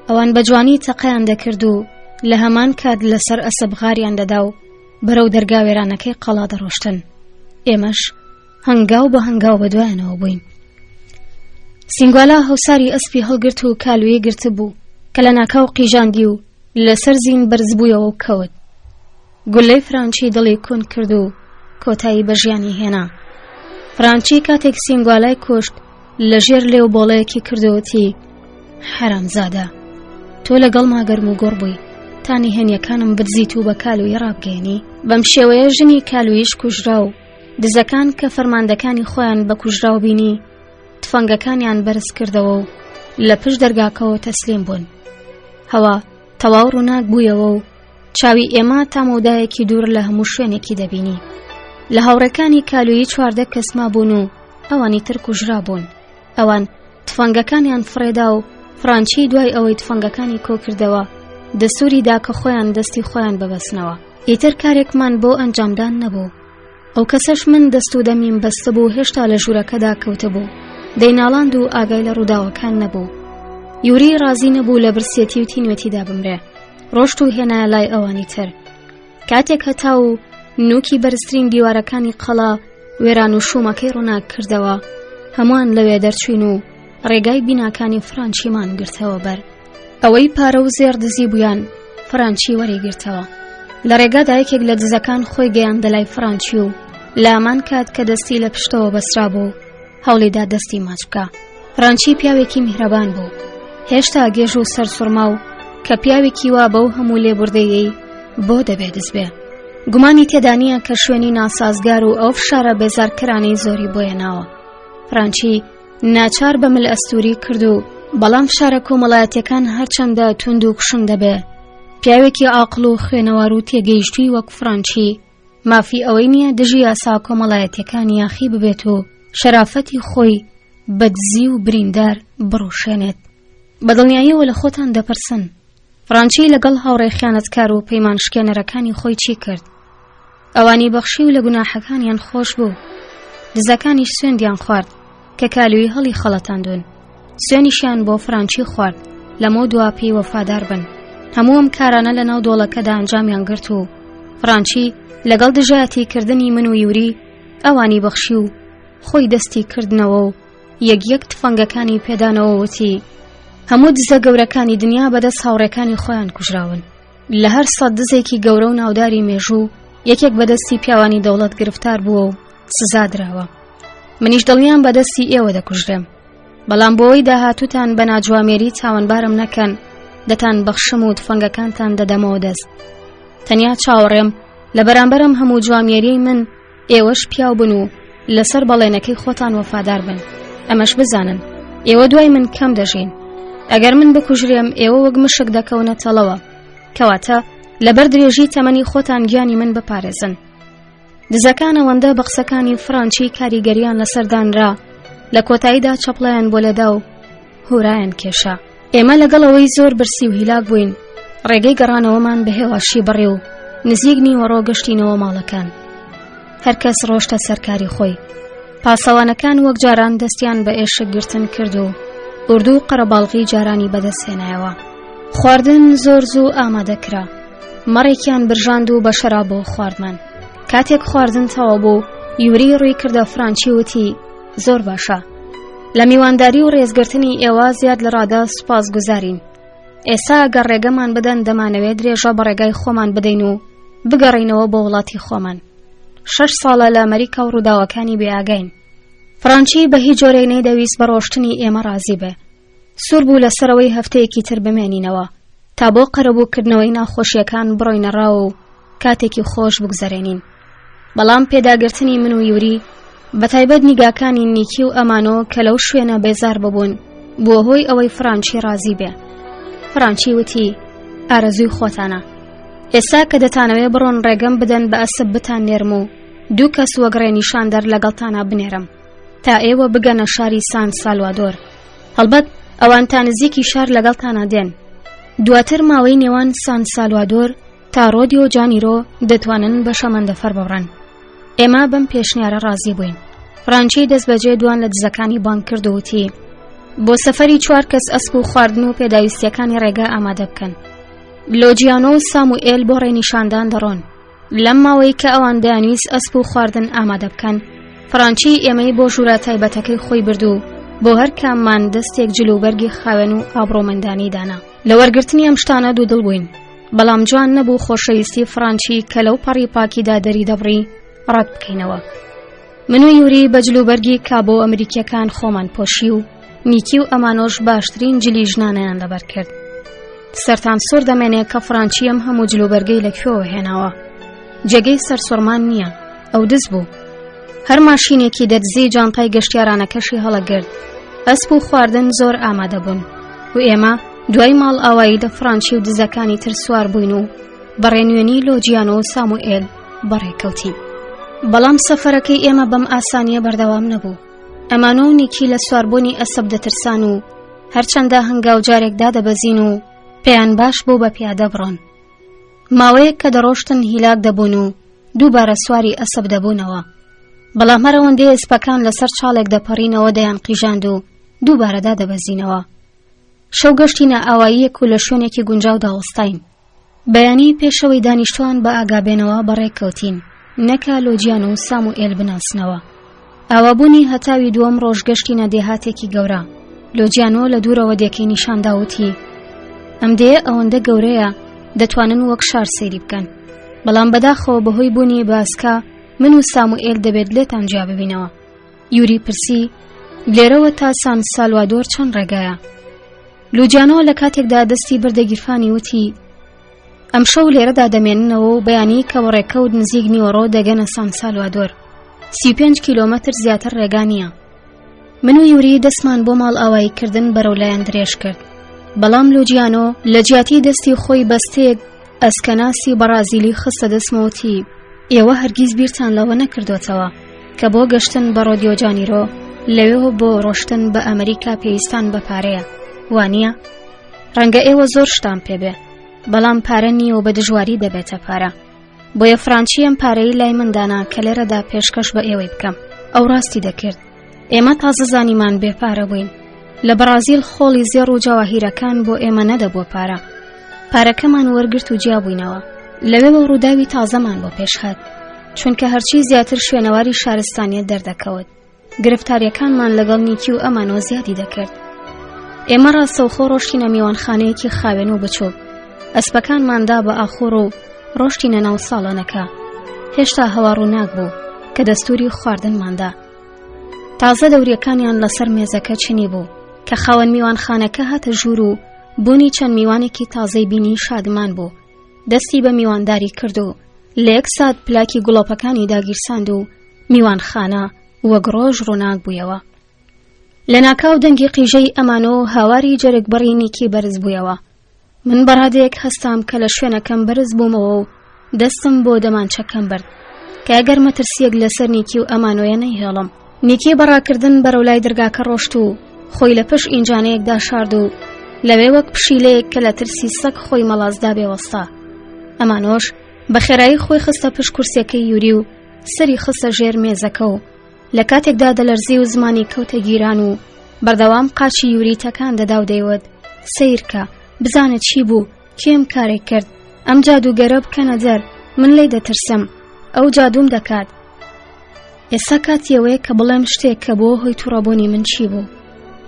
[SPEAKER 1] ئەوان بە جوانی تەقەیان دەکرد و لە هەمان کات لەسەر ئەسپ غاریان دەدا و بەرەو دەرگا وێرانەکەی قەڵا دەڕۆشتن ئێمەش هەنگاو بە هەنگاو بە دوایانەوە بووین سینگوالا هەوساری ئەسپی هەڵگرت و کالویی گرتبوو کە لە ناکاو قیژاندی و لەسەر زین بەرزبوویەوە و کەوت گولەی فرانچی دڵی کون کرد و کۆتایی بە ژیانی هێنا فرانچی کاتێک سینگوالای کوشت لە ژێر لێو بۆڵەیەکی کردووتی حەرامزادە تۆ لەگەڵما گەرم و گوڕ بووی تا نهێنیەکانم بدزیت و بە کالویی ڕابگەێنی بەم شێوەیە ژنی کالویش کوژرا و دزەکان کە فەرماندەکانی خۆیان بە کوژراو بینی تفەنگەکانیان بەرز کردەوە و لە پشت دەرگاکەوە تەسلیم بوون هەوا تەواو ڕووناک بوویەوە و چاوی ئێمە تا مەودایەکی دوور لە هەموو شوێنێکی دەبینی لە هاوڕێکانی کالویی 14 کەس مابوون و ئەوانی تر کوژرا بوون ئەوان تفەنگەکانیان فڕێدا و فرانچی دوای ئەوەی تفەنگەکانی کۆکردەوە دەسووری دا کە خۆیان دەستی خۆیان ببەستنەوە ئیتر کارێکمان بۆ ئەنجامدان نەبوو ئەو کەسەش من دەست و دەمیم بەستبوو هێشتا لە ژوورەکەدا کەوتبوو دەیناڵاند و ئاگای لە ڕووداوەکان نەبوو یوری ڕازی نەبوو لە برسێتی و تینوێتیدا بمرێ ڕۆشت و هێنایە لای ئەوانی تر کاتێک هەتا و نوکی بەرزترین دیوارەکانی قەڵا وێران و شومەکەی ڕووناک کردەوە هەمووان لەوێ دەرچوین و ڕێگای بیناکانی فرانچیمان گرتەوە بەر ئەوەی پارە و زێڕ دزی بوویان فرانچی وەری گرتەوە لە ڕێگادا یەکێک لە دزەکان خۆی گەیاندە لای فرانچی و لامان کات کە دەستی لە پشتەوە بەسرا بوو هەوڵیدا دەستی ماچ بکا فرانچی پیاوێکی میهرەبان بوو هێشتا گێژ و سەرسوڕما و کە پیاوێکی وا بەو هەموو لێبوردەیەی بۆ دەبێ دز بێ گومانی تێدا نییە کە شوێنی ناسازگار و ئەو فشارە بێزارکەرانەی زۆری بۆیە ناوە فرانچی ناچار بە مل ئەستوری کرد و بەڵام فشارە کۆمەڵایەتیەکان هەرچەندە توند و کوشندە بێ پیاوێکی عاقڵ و خوێنەوار و تێگەیشتووی وەک فرانچی مافی ئەوەی نییە دژی یاسا کۆمەڵایەتیەکان یاخی ببێت و شەرافەتی خۆی بە دزی و بریندار بڕوشێنێت بە دڵنیاییەوە لە خۆتان دەپرسن فرانچی لەگەڵ هاوڕێ خیانەتکار و پەیمان شکێنەرەکانی خۆی چی کرد ئەوانی بەخشی و لە گوناحەکانیان خۆش بوو دزەکانیش سوێندیان خوارد کە کالوی هەڵی خەڵەتاندون سوێنیشیان بۆ فرانچی خوارد لەمە دوا پێی وەفادار بن هەموو ئەم کارانە لە ناو دۆڵەکەدا ئەنجامیان گرت و فرانچی لەگەڵ دژایەتی کردنی من و یوری ئەوانی بەخشی و خۆی دەستی کردنەوە و یەک یەک تفەنگەکانی پێدانەوە وتی هەموو دزە گەورەکانی دنیا بەدەست هاوڕێکانی خۆیان کوژراون لە هەر سەد دزێکی گەورە و ناوداری مێژوو یەکێک بەدەستی پیاوانی دەوڵەت گرفتار بووە و سزا دراوە منیش دڵنیام بەدەستی ئێوە دەکوژرێم بەڵام بۆی داهاتووتان بە ناجوامێری تاوانبارم نەکەن دەتان بەخشم و تفەنگەکانتان دەدەمەوە دەست تەنیا چاوەڕێم لە بەرامبەرم هەموو جوامێریەی من ئێوەش پیاو بن و لەسەر بەڵێنەکەی خۆتان وەفادار بن ئەمەش بزانن ئێوە دوای من کەم دەژین ئەگەر من بکوژرێم ئێوە وەک مشک دەکەونە تەڵەوە کەواتە لەبەر درێژی تەمەنی خۆتان گیانی من بپارێزن دزەکان ئەوەندە بە قسەکانی فرانچی کاریگەریان لەسەر دانرا لە کۆتاییدا چەپڵەیان بۆ لێدا و هورایان کێشا ئێمە لەگەڵ ئەوەی زۆر برسی و هیلاک بووین ڕێگەی گەڕانەوەمان بە هێواشی بڕی و نزیک نیوەڕۆ گەشتینەوە ماڵەکان هەرکەس ڕۆشتە سەرکاری خۆی پاسەوانەکان وەک جاران دەستیان بە ئێشک گرتن کرد و ئوردو و قەرەباڵغی جارانی بەدەستهێنایەوە خواردن زۆر زوو ئامادە کرا مەڕێکیان برژاند و بە شەرابەوە خواردمان کاتێک خواردن تەواو بوو یوری ڕووی کردە فرانچی وتی زۆر باشە لە میوانداری و ڕێزگرتنی ئێوە زیاد لە ڕادە سوپاس گوزارین ئێستا گەر ڕێگەمان بدەن دەمانەوێت درێژە بە ڕێگای خۆمان بدەین و بگەڕینەوە بۆ وڵاتی خۆمان شەش ساڵە لە ئەمریکا و ڕووداوەکانی بێئاگاین فرانچی بە هیچ جۆرێک نەیدەویست بە ڕۆشتنی ئێمە ڕازی بێ سوور بوو لەسەرەوەی هەفتەیەکی تر بمێنینەوە تا بۆ قەرەبووکردنەوەی ناخۆشیەکان بڕۆینە ڕاوە و کاتێکی خۆش بگوزەرێنین بەڵام پێداگرتنی من و یوری بەتایبەت نیگاکانی نیکی و ئەمانۆ کە لەو شوێنە بێزار ببوون بووە هۆی ئەوەی فرانچی ڕازی بێ فرانچی وتی ئارەزووی خۆتانە. ئێستا کە دەتانەوێ بڕۆن ڕێگەم بدەن بە ئەسپ بتان نێرم و دوو کەس وەک ڕێنیشاندەر لەگەڵتانا بنێرم تا ئێوە بگەنە شاری سان سالوادۆر هەڵبەت ئەوان تا نزیکی شار لەگەڵتانا دێن دواتر ماوەی نێوان سان سالوادۆر تا ڕۆدیۆ جانیرۆ دەتوانن بە شەمەندەفەر ببڕن ئێمە بەم پێشنیارە ڕازی بووین ڕانچی دەستبەجێ دوان لە دزەکانی بانگ کرد و وتی بۆ سەفەری چوار کەس ئەسپ و خواردن و پێداویستیەکانی ڕێگا ئامادە بکەن لۆجیانۆ و ساموئێل بۆ ڕێنیشاندان دەڕۆن لەم ماوەی کە ئەوان دەیانویست ئەسپ و خواردن ئامادە بکەن فڕانچی ئێمەی بۆ ژوورە تایبەتەکەی خۆی برد و بۆ هەر کاممان دەستێک جل و بەرگی خاوێن و ئابڕۆمەندانی دانا لە وەرگرتنی ئەم شتانە دوودڵ بووین بەڵام جوان نەبوو خۆشەویستی فڕانچی کە لەو پەڕی پاکیدا دەری دەبڕی ڕەت بکەینەوە من و یوری بە جلوبەرگی کابۆ ئەمریکیەکان خۆمان پۆشی و نیکی و ئەمانۆش باشترین جلی ژنانیان لەبەر کرد سەرتان سوور دەمێنێ کە فڕانچی ئەم هەموو جلوبەرگەی لە کوێوە هێناوە جێگەی سەرسوڕمان نییە ئەو دز بوو هەر ماشینێکی دەدزی جانتای گەشتیارانەکەشی هەڵەگرت ئەسپ و خواردن زۆر ئامادە بوون و ئێمە دوای ماڵ ئاوایی لە فڕانچی و دزەکانی تر سوار بووین و بەڕێنوێنی لۆجیانۆ و ساموئێل بەڕێکەوتین بەڵام سەفەرەکەی ئێمە بەم ئاسانیە بەردەوام نەبوو ئەمانۆ و نیکی لە سواربوونی ئەسەب دەترسان و هەرچەندە هەنگاو جارێک دادەبەزین و پێیان باش بوو بە پیادە بڕۆن ماوەیەک کە دەڕۆشتن هیلاک دەبوون و دووبارە سواری ئەسپ دەبوونەوە بەڵام هەرەوەندەی ئەسپەکان لەسەر چاڵێک دەپەڕینەوە دەیان قیژاند و دووبارە دادەبەزینەوە شەو گەشتینە ئاواییەک و لە شوێنێکی گونجاودا وەستاین بەیانی پێشەوەی دانیشتوان بە ئاگابێنەوە بەڕێککەوتین نەکا لۆجیان و ساموئێل بناسنەوە ئاوابوونی هەتاوی دووەم ڕۆژ گەشتینە دێهاتێکی گەورە لۆجیانۆ لە دوورەوە دێکەی نیشاندا وتی ئەم دێیە ئەوەندە گەورەیە دەتوانن وەک شار سەیری بکەن بەڵام بەداخەوە بەهۆی بوونی باسکا من و ساموئێل دەبێت لێتان جیا ببینەوە یوری پرسی لێرەوە تا سان سالوادۆر چەند ڕێگایە لوجیانۆ لە کاتێکدا دەستی بردە گیرفانی وتی ئەمشەو لێرەدا دەمێننەوە و بەیانی کە وەڕێکەوت نزیک نیوەڕۆ دەگەنە سان سالوادۆر 35 کیلۆمەتر زیاتر ڕێگا نییە من و یوری دەستمان بۆ ماڵ ئاوایی کردن بەرەو لایەن درێژ کرد بەڵام لوجیانۆ لە جیاتی دەستی خۆی بەستەیەک ئەسکەناسی بەڕازیلی خستە دەستمەوتی ئێوە هەرگیز بیرتان لەوە نەکردوتەوە کە بۆ گەشتن بە ڕۆدیۆ جانیرۆ لەوێوە بۆ ڕۆشتن بە ئەمریکا پێویستان بە پارەیە وانە ڕەنگە ئێوە زۆر شتان پێبێ بەڵام پارە نییە و بە دژواری دەبێتە پارە بۆیە فرانچی ئەم پارەی لای من دانا کە لێرەدا پێشکەش بە ئێوەی بکەم ئەو ڕاستی دەکرد ئێمە تازە زانیمان بێ پارە بووین لە بەڕازیل خۆڵی زێڕ و جەواهیرەکان بۆ ئێمە نەدەبووە پارە پارەکەمان وەرگرت و جیابووینەوە لەوێوە ڕووداوی تازەمان بۆ پێشهات چونکە هەرچی زیاتر شوێنەواری شارستانیت دەردەکەوت گرفتاریەکانمان لەگەڵ نیکی و ئەمانۆ زیادی دەکرد ئێمە ڕاستەوخۆ ڕۆشتینە میوانخانەیەکی خاوێن و بچوو ئەسپەکانماندا بە ئاخۆڕ و ڕۆشتینە ناو ساڵۆنەکە هێشتا هەوا ڕووناک بوو کە دەستوری خواردنماندا تازە دەوریەکانیان لەسەر مێزەکە چنی بوو کە خاوەن میوانخانەکە هاتە ژوور و بوونی چەند میوانێکی تازەی بینی شادمان بوو دەستی بە میوانداری کرد و لە یەک سات پلاکی گوڵۆپەکانی داگیرساند و میوانخانە وەک ڕۆژ ڕووناک بوویەوە. لە ناکاو دەنگی قیژەی ئەمانۆ و هاواری جەرگبڕی نیکی بەرز بوویەوە. من بەڕادەیەک هەستام کە لە شوێنەکەم بەرز بوومەوە و دەستم بۆ دەمانچەکەم برد کە ئەگەر مەترسییەک لەسەر نیکی و ئەمانۆیە نەیهێڵم. نیکی بە ڕاکردن بەرەو لای دەرگاکە ڕۆشت و خۆی لە پشت ئینجانەیەکدا شارد و لەوێ وەک پشیلەیەک کە لە ترسی سەگ خۆی مەڵاسدا بێوەستا. ئەمانۆش بە خێرایی خۆی خستە پشت کورسیەکەی یوری و سەری خستە ژێر مێزەکە و لە کاتێکدا دەلەرزی و زمانی کەوتە گیران و بەردەوام قاچی یوری تەکان دەدا و دەیوت سەیرکە بزانە چی بوو کێم کارێک کرد ئەم جادووگەرە بکەنە دەر من لی دەترسم ئەو جادووم دەکات ئێستا کاتی ئەوەیە کە بڵێم شتێک کە بۆ هۆی تووڕەبوونی من چی بوو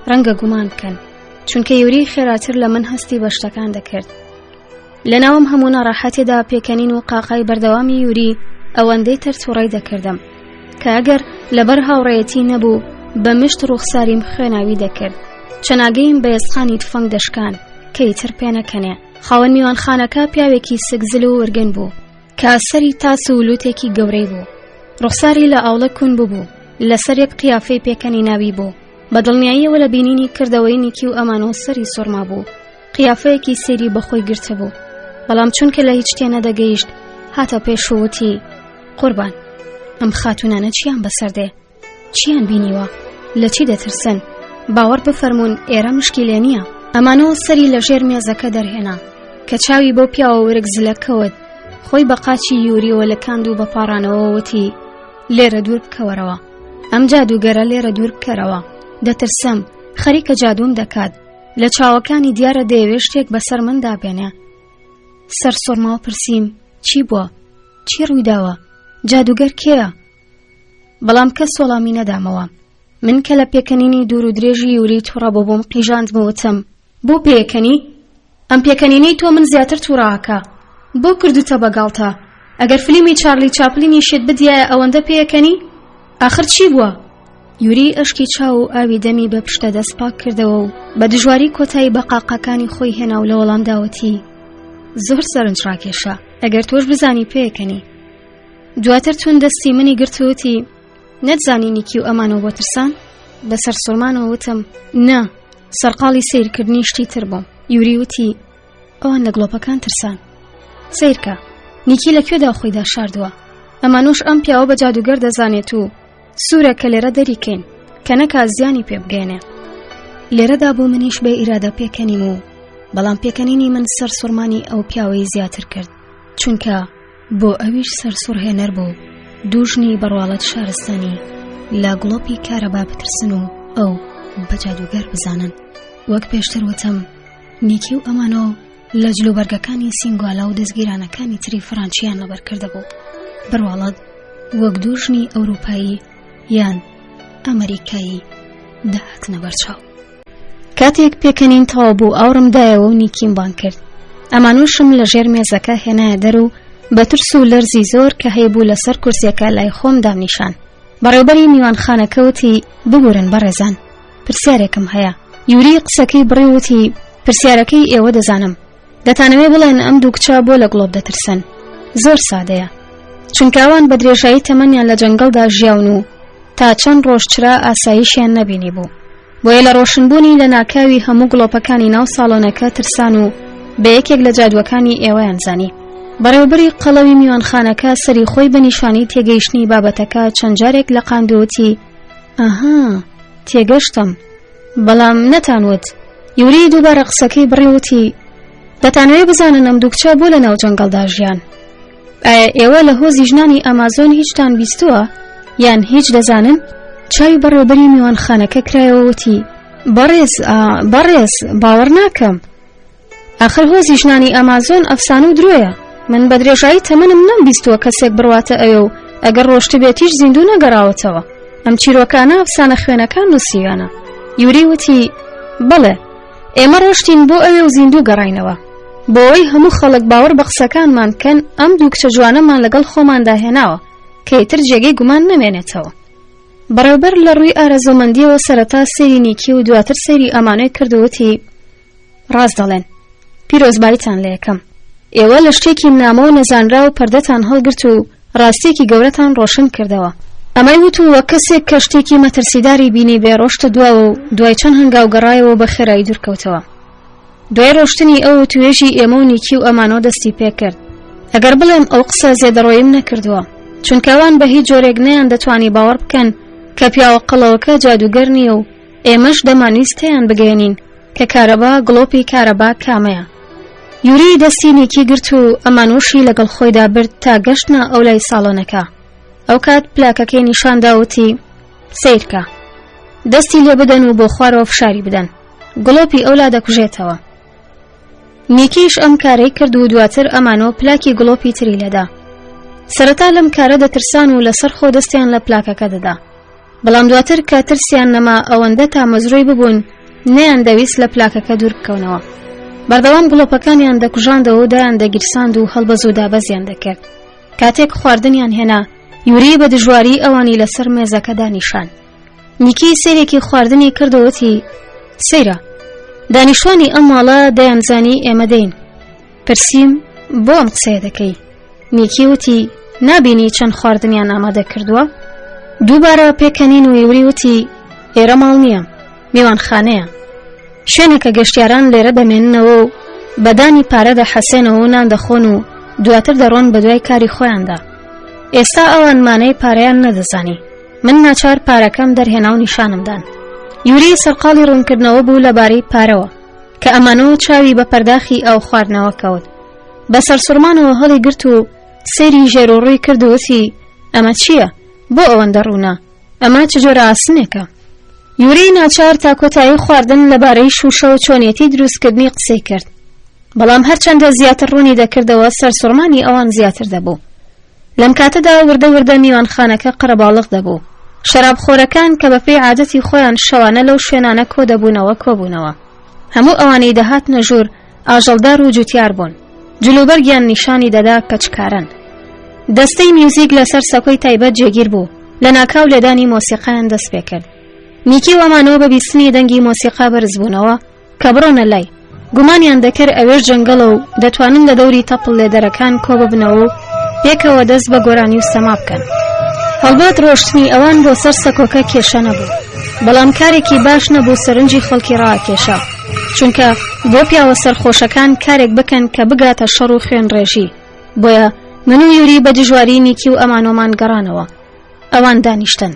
[SPEAKER 1] ڕەنگە گومان بکەن چونکە یوری خێراتر لە من هەستی بە شتەکان دەکرد لە ناوم هەموو ناڕەحەتێدا پێکەنین و قاقای بەردەوامی یوری ئەوەندەی تر تووڕەی دەکردم کە ئەگەر لەبەر هاوڕێیەتی نەبوو بە مشت ڕوخساریم خوێناوی دەکرد چەناگەیم بە ئێسقانی تفەنگ دەشکان کە ئیتر پێنەکەنێ خاوەن میوانخانەکە پیاوێکی سکزل و ورگن بوو کە سەری تاس و لوتێکی گەورەی بوو ڕوخساری لە ئاوڵە کون ببوو لەسەر یەک قیافەی پێکەنی ناوی بوو بە دڵنیاییەوە لە بینینی کردەوەی نیکی و ئەمانۆ سەری سوڕما بوو قیافەیەکی سەیری بەخۆی گرتبوو. بەڵام چونکە لە هیچ تێ نەدەگەیشت هاتە پێش و وتی قوربان ئەم خاتونانە چیان بەسەر دێ چیان بینیوە لە چی دەترسن باوەڕ بفەرمونون ئێرە مشکی لێ نییە ئەمانەوە سەری لە ژێر مێزەکە دەرهێنا کە چاوی بۆ پیاوە ورگ زلە کەوت خۆی بە قاچی یوریەوە لە کاند و بە پاڕانەوە وتی لێرە دوور بکەوەرەوە ئەم جادووگەرە لێرە دوور بکەرەوە دەترسم خەریکە جادووم دەکات لە چاوەکانی دیارە دەیەوێت شتێک بەسەر مندا بێنێ سەر سۆرماوە پرسییم چی بووە چی ڕوویداوە جادوگەر کێیە بەڵام کەس وەڵامی نەدامەوە من کە لە پێکەنینی دوور و درێژی یوری تووڕە بووم قیژاندم وتم بۆ پێکەنی ئەم پێکەنینەی تۆ من زیاتر تووڕاکە بۆ کردوتە بە گاڵتە ئەگەر فلیمی چارلی چاپلینیشت بدیایە ئەوەندە پێکەنی ئاخر چی بووە یوری ئەشکی چاو و ئاوی دەمی بە پشتە دەست پاک کردەوە و بە دژواری کۆتایی بە قاقاکانی خۆی هێنا و لە وەڵامدا وتی زۆر سەرنج ڕاکێشە ئەگەر تۆش بزانی پێکەنی دواتر توند دەستی منی گرت و وتی نەتزانی نیکی و ئەمانەوە بۆ ترسان بە سەرسوڕمانەوە وتم نا سەرقاڵی سەیرکردنی شتی تر بووم یوری وتی ئەوان لە گڵۆپەکان ترسان سەیرکە نیکی لە کوێدا خۆیدا شاردووە ئەمانوش ئەم پیاوە بە جادوگەر دەزانێت و سوورە کە لێرە دەریکەین کە نەکا زیانی پێ بگەێنێ لێرەدا بوو منیش بێ ئیرادە پێکەنیم و بەڵام پێکەنینی من سەر سوڕمانی ئەو پیاوەی زیاتر کرد چونکە بۆ ئەویش سەرسوڕهێنەر بوو دوو ژنی بەڕواڵەت شارستانی لە گڵۆپی کارەبا بترسن و ئەو بە جادوگەر بزانن وەک پێشتر وتم نیکی و ئەمانۆ لە جلوبەرگەکانی سینگوالا و دەستگیرانەکانی تری فڕانچیان لەبەر کردبوو بڕواڵەت وەک دوو ژنی ئەوروپایی یان ئەمریکایی دەهاتنە بەرچاو. کاتێک پێکەنین تەواو بوو ئاوڕم دایەوە و نیکیم بانگ کرد. ئەمانوشم لە ژێر مێزەکە هێنایە دەر و بە ترس و لەرزی زۆر کە هەیبوو لەسەر کورسیەکە لای خۆم دامنیشان. بەڕێوبەری میوانخانەکە وتی ببورن بەڕێزان پرسیارێکم هەیە. یوری قسەکەی بڕی وتی پرسیارەکەی ئێوە دەزانم. دەتانەوێ بڵێن ئەم دوو کچە بۆ لە گڵۆپ دەترسن زۆر سادەیە چونکە ئەوان بە درێژایی تەمەنیان لە جەنگەڵدا ژیاون و تا چەند ڕۆژ چرا ئاساییشیان نەبینی بوو بۆیە لە ڕۆشنبوونی لە ناکاوی هەموو گڵۆپەکانی ناو ساڵۆنەکە ترسان و بە یەکێک لە جادووەکانی ئێوەیان زانی بەڕێوبەری قەڵەوی میوانخانەکە سەری خۆی بە نیشانی تێگەیشتنی بابەتەکە چەند جارێک لە قاندووتی ئەها تێگەشتم بەڵام نەتان وت یوری دووبارە قسەکەی بڕی وتی دەتانەوێ بزانن ئەم دوو کچە بۆ لە ناو جەنگەڵدا ژیان ئایا ئێوە لە هۆزی ژنانی ئەمازۆن هیچتان بیستووە یان هیچ دەزانن چاوی بەڕێوبەری میوانخانەکە کرایەوە وتی بەڕێز بەڕێز باوەڕ ناکەم ئاخر هۆزی ژنانی ئەمازۆن ئەفسانە و درۆیە من بە درێژایی تەمەنم نەمبیستووە کەسێک بڕواتە ئەوێ و ئەگەر ڕۆشتبێتیش زیندوو نەگەڕاوەتەوە ئەم چیرۆکانە ئەفسانە خوێنەکان نووسیویانە یوری وتی بەڵێ ئێمە ڕۆشتین بۆ ئەوێ و زیندوو گەڕاینەوە بۆ ئەوەی هەموو خەڵک باوەڕ بە قسەکانمان بکەن ئەم دوو کچە جوانەمان لەگەڵ خۆماندا هێناوە کە ئیتر جێگەی گومان نەمێنێتەوە بەڕێوبەر لە ڕووی ئارەزوومەندیەوە سەرەتا سەیری نیکی و دواتر سەیری ئەمانەی کرد و وتی ڕاست دەڵێن پیرۆزباییتان لێ یەکەم ئێوە لە شتێکی نامۆ و نەزانراو پەردەتان هەڵگرت و ڕاستیەکی گەورەتان ڕۆشن کردەوە ئەمەی وت و وەک کەسێک کە شتێکی مەترسیداری بینی بێ ڕۆشتە دواوە و دوای چەند هەنگاو گەڕایەوە بە خێرایی دوورکەوتەوە دوای ڕۆشتنی ئەو وتوێژی ئێمە و نیکی و ئەمانۆ دەستی پێکرد ئەگەر بڵێم ئەو قسە زێدەڕۆییم نەکردووە چونکە ئەوان بە هیچ جۆرێک نەیان دەتوانی باوەڕ بکەن کە پیاوە قەڵەوەکە جادوگەر نییە و ئێمەش دەمانویست تێیان بگەیەنین کە کارەبا گڵۆپی کارەبا کامەیە. یوری دەستی نیکی گرت و ئەمانوشی لەگەڵ خۆیدا برد تا گەشتنە ئەولای ساڵۆنەکە. ئەوکات پلاکەکەی نیشاندا وتی سەیرکە. دەستی لێ بدەن و بۆ خوارەوە فشاری بدەن. گڵۆپی ئەولا دەکوژێتەوە. نیکیش ئەم کارەی کرد و دواتر ئەمانۆ پلاکی گڵۆپی تری لێدا. سەرەتا لەم کارە دەترسان و لەسەر خۆ دەستیان لە پلاکەکە دەدا. بەڵام دواتر کە ترسیان نەما ئەوەندە تامەزرۆی ببوون نەیان دەویست لە پلاکەکە دوور بکەونەوە بەردەوام گڵۆپەکانیان دەکوژاندەوە و دایان دەگیرساند و هەڵبەز و دابەزیان دەکرد کاتێک خواردنیان هێنا یوری بە دژواری ئەوانی لەسەر مێزەکە دانیشان نیکی سەیرێکی خواردنی کردەوەتی سەیرە دانیشتوانی ئەم ماڵە دەیانزانی ئێمە دەین پرسیم بۆ ئەم قسەیە دەکەی نیکی وتی نابینی چەند خواردنیان ئامادە کردووە دووبارە پێکەنین و یوری وتی ئێرە ماڵ نییە میوانخانەیە شوێنێکە گەشتیاران لێرە دەمێننەوە و بەدانی پارە دەحەسێنەوە و نان دەخۆن و دواتر دەڕۆن بەدوای کاری خۆیاندا. ئێستا ئەوان مانای پارەیان نەدەزانی. من ناچار پارەکەم دەرهێنا و نیشانم دان. یوری سەرقاڵی ڕوونکردنەوە بوو لەبارەی پارەوە کە ئەمانۆ چاوی بە پەرداخی ئاو خواردنەوە کەوت. بە سەرسوڕمانەوە هەڵی گرت و سەیری ژێر و ڕووی کرد و وتی ئەمە چییە؟ بۆ ئەوەندە ڕوونە؟ ئەمە چ جۆرە ئاسنێکە؟ یوری ناچار تا کۆتایی خواردن لەبارەی شووشە و چۆنیەتی دروستکردنی قسەی کرد. بەڵام هەرچەندە زیاتر ڕوونی دەکردەوە سەرسوڕمانی ئەوان زیاتر دەبوو. لەم کاتەدا وردە وردە میوانخانەکە قەرەباڵغ دەبوو. شەرابخۆرەکان کە بەپێی عادەتی خۆیان شەوانە لەو شوێنانە کۆ دەبوونەوە کۆبوونەوە. هەموو ئەوانەی دەهاتنە ژوور ئاژەڵدار و جوتیار بوون. جلوبەرگیان نیشانی دەدا کە چ کارەن. دەستەی میوزیک لەسەر سەکۆی تایبەت جێگیر بوو، لەناکاو لێدانی مۆسیقایان دەست پێکرد. نیکی و ئەمانۆ بە بیستنی دەنگی مۆسیقا بەرز بوونەوە کە بڕۆنە لای. گومانیان دەکرد ئەوێش جەنگەڵە و دەتوانن لە دەوری تەپڵ لێدەرەکان کۆ ببنەوە و پێکەوە دەست بە گۆرانی و سەما بکەن. هەڵبەت ڕۆشتنی ئەوان بۆ سەر سەکۆکە کێشە نەبوو، بەڵام کارێکی باش نەبوو سەرنجی خەڵکی ڕاکێشا، چونکە بۆ پیاوە سەرخۆشەکان کارێک بکەن کە بگاتە شەڕ و خوێنڕێژی. بۆیە من و یوری بە دژواری نیکی و ئەمانۆمان گەڕانەوە. ئەوان دانیشتن.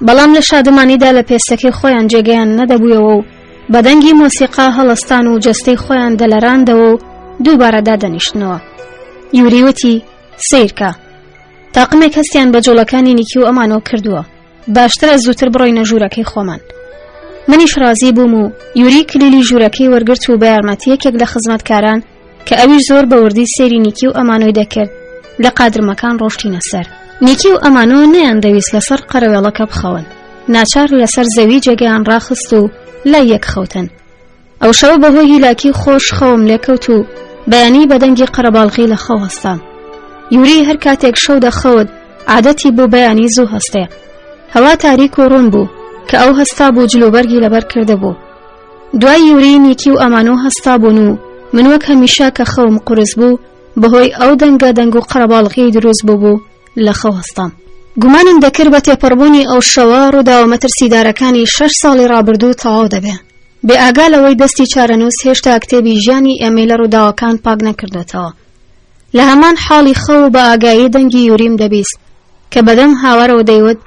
[SPEAKER 1] بەڵام لە شادمانیدا لە پێستەکەی خۆیان جێگەیان نەدەبوویەوە و بە دەنگی مۆسیقا هەڵەستان و جەستەی خۆیان دەلەراندەوە و دووبارە دادەنیشتنەوە. یوری وتی، سەیرکە. تاقمێک هەستیان بە جوڵەکانی نیکی و ئەمانۆ کردووە. باشترە زووتر بڕۆینە ژوورەکەی خۆمان. منیش ڕازی بووم و یوری کلیلی ژوورەکەی وەرگرت و بە یارمەتی یەکێک لە خزمەتکاران کە ئەویش زۆر بە وردی سەیری نیکی و ئەمانۆی دەکرد لە قادرمەکان ڕۆشتینە سەر. نیکی و ئەمانۆ نەیاندەویست لەسەر قەرەوێڵەکە بخەون، ناچار لەسەر زەوی جێگەیان ڕاخست و لای یەک خەوتن. ئەو شەوە بەهۆی هیلاکی خۆش خەوم لێکەوت و بەیانی بە دەنگی قەرەباڵغی لە خەو هەستام. یوری هەر کاتێک شەو دەخەوت عادەتی بۆ بەیانی زوو هەستێ. هەوا تاریک و ڕوون بوو کە ئەو هەستا بوو جلوبەرگی لەبەر کردبوو. دوای یوری نیکی و ئەمانۆ هەستابوون و من وەک هەمیشە کە خەوم قورس بوو بەهۆی ئەو دەنگە دەنگ و قەرەباڵغی دروست بووبوو لە خەو هەستام. گومانم دەکرد بە تێپەڕبوونی ئەو شەوە ڕووداوە مەترسیدارەکانی شەش ساڵی ڕابردوو تەواو دەبێ. بێ ئاگا لەوەی دەستی چارەنووس هێشتا کتێبی ژیانی ئێمەی لە ڕووداوەکان پاک نەکردۆتەوە. لە هەمان حاڵی خەو و بە ئاگایی دەنگی یوریم دەبیست کە بەدەم هاوارەوە دەیوت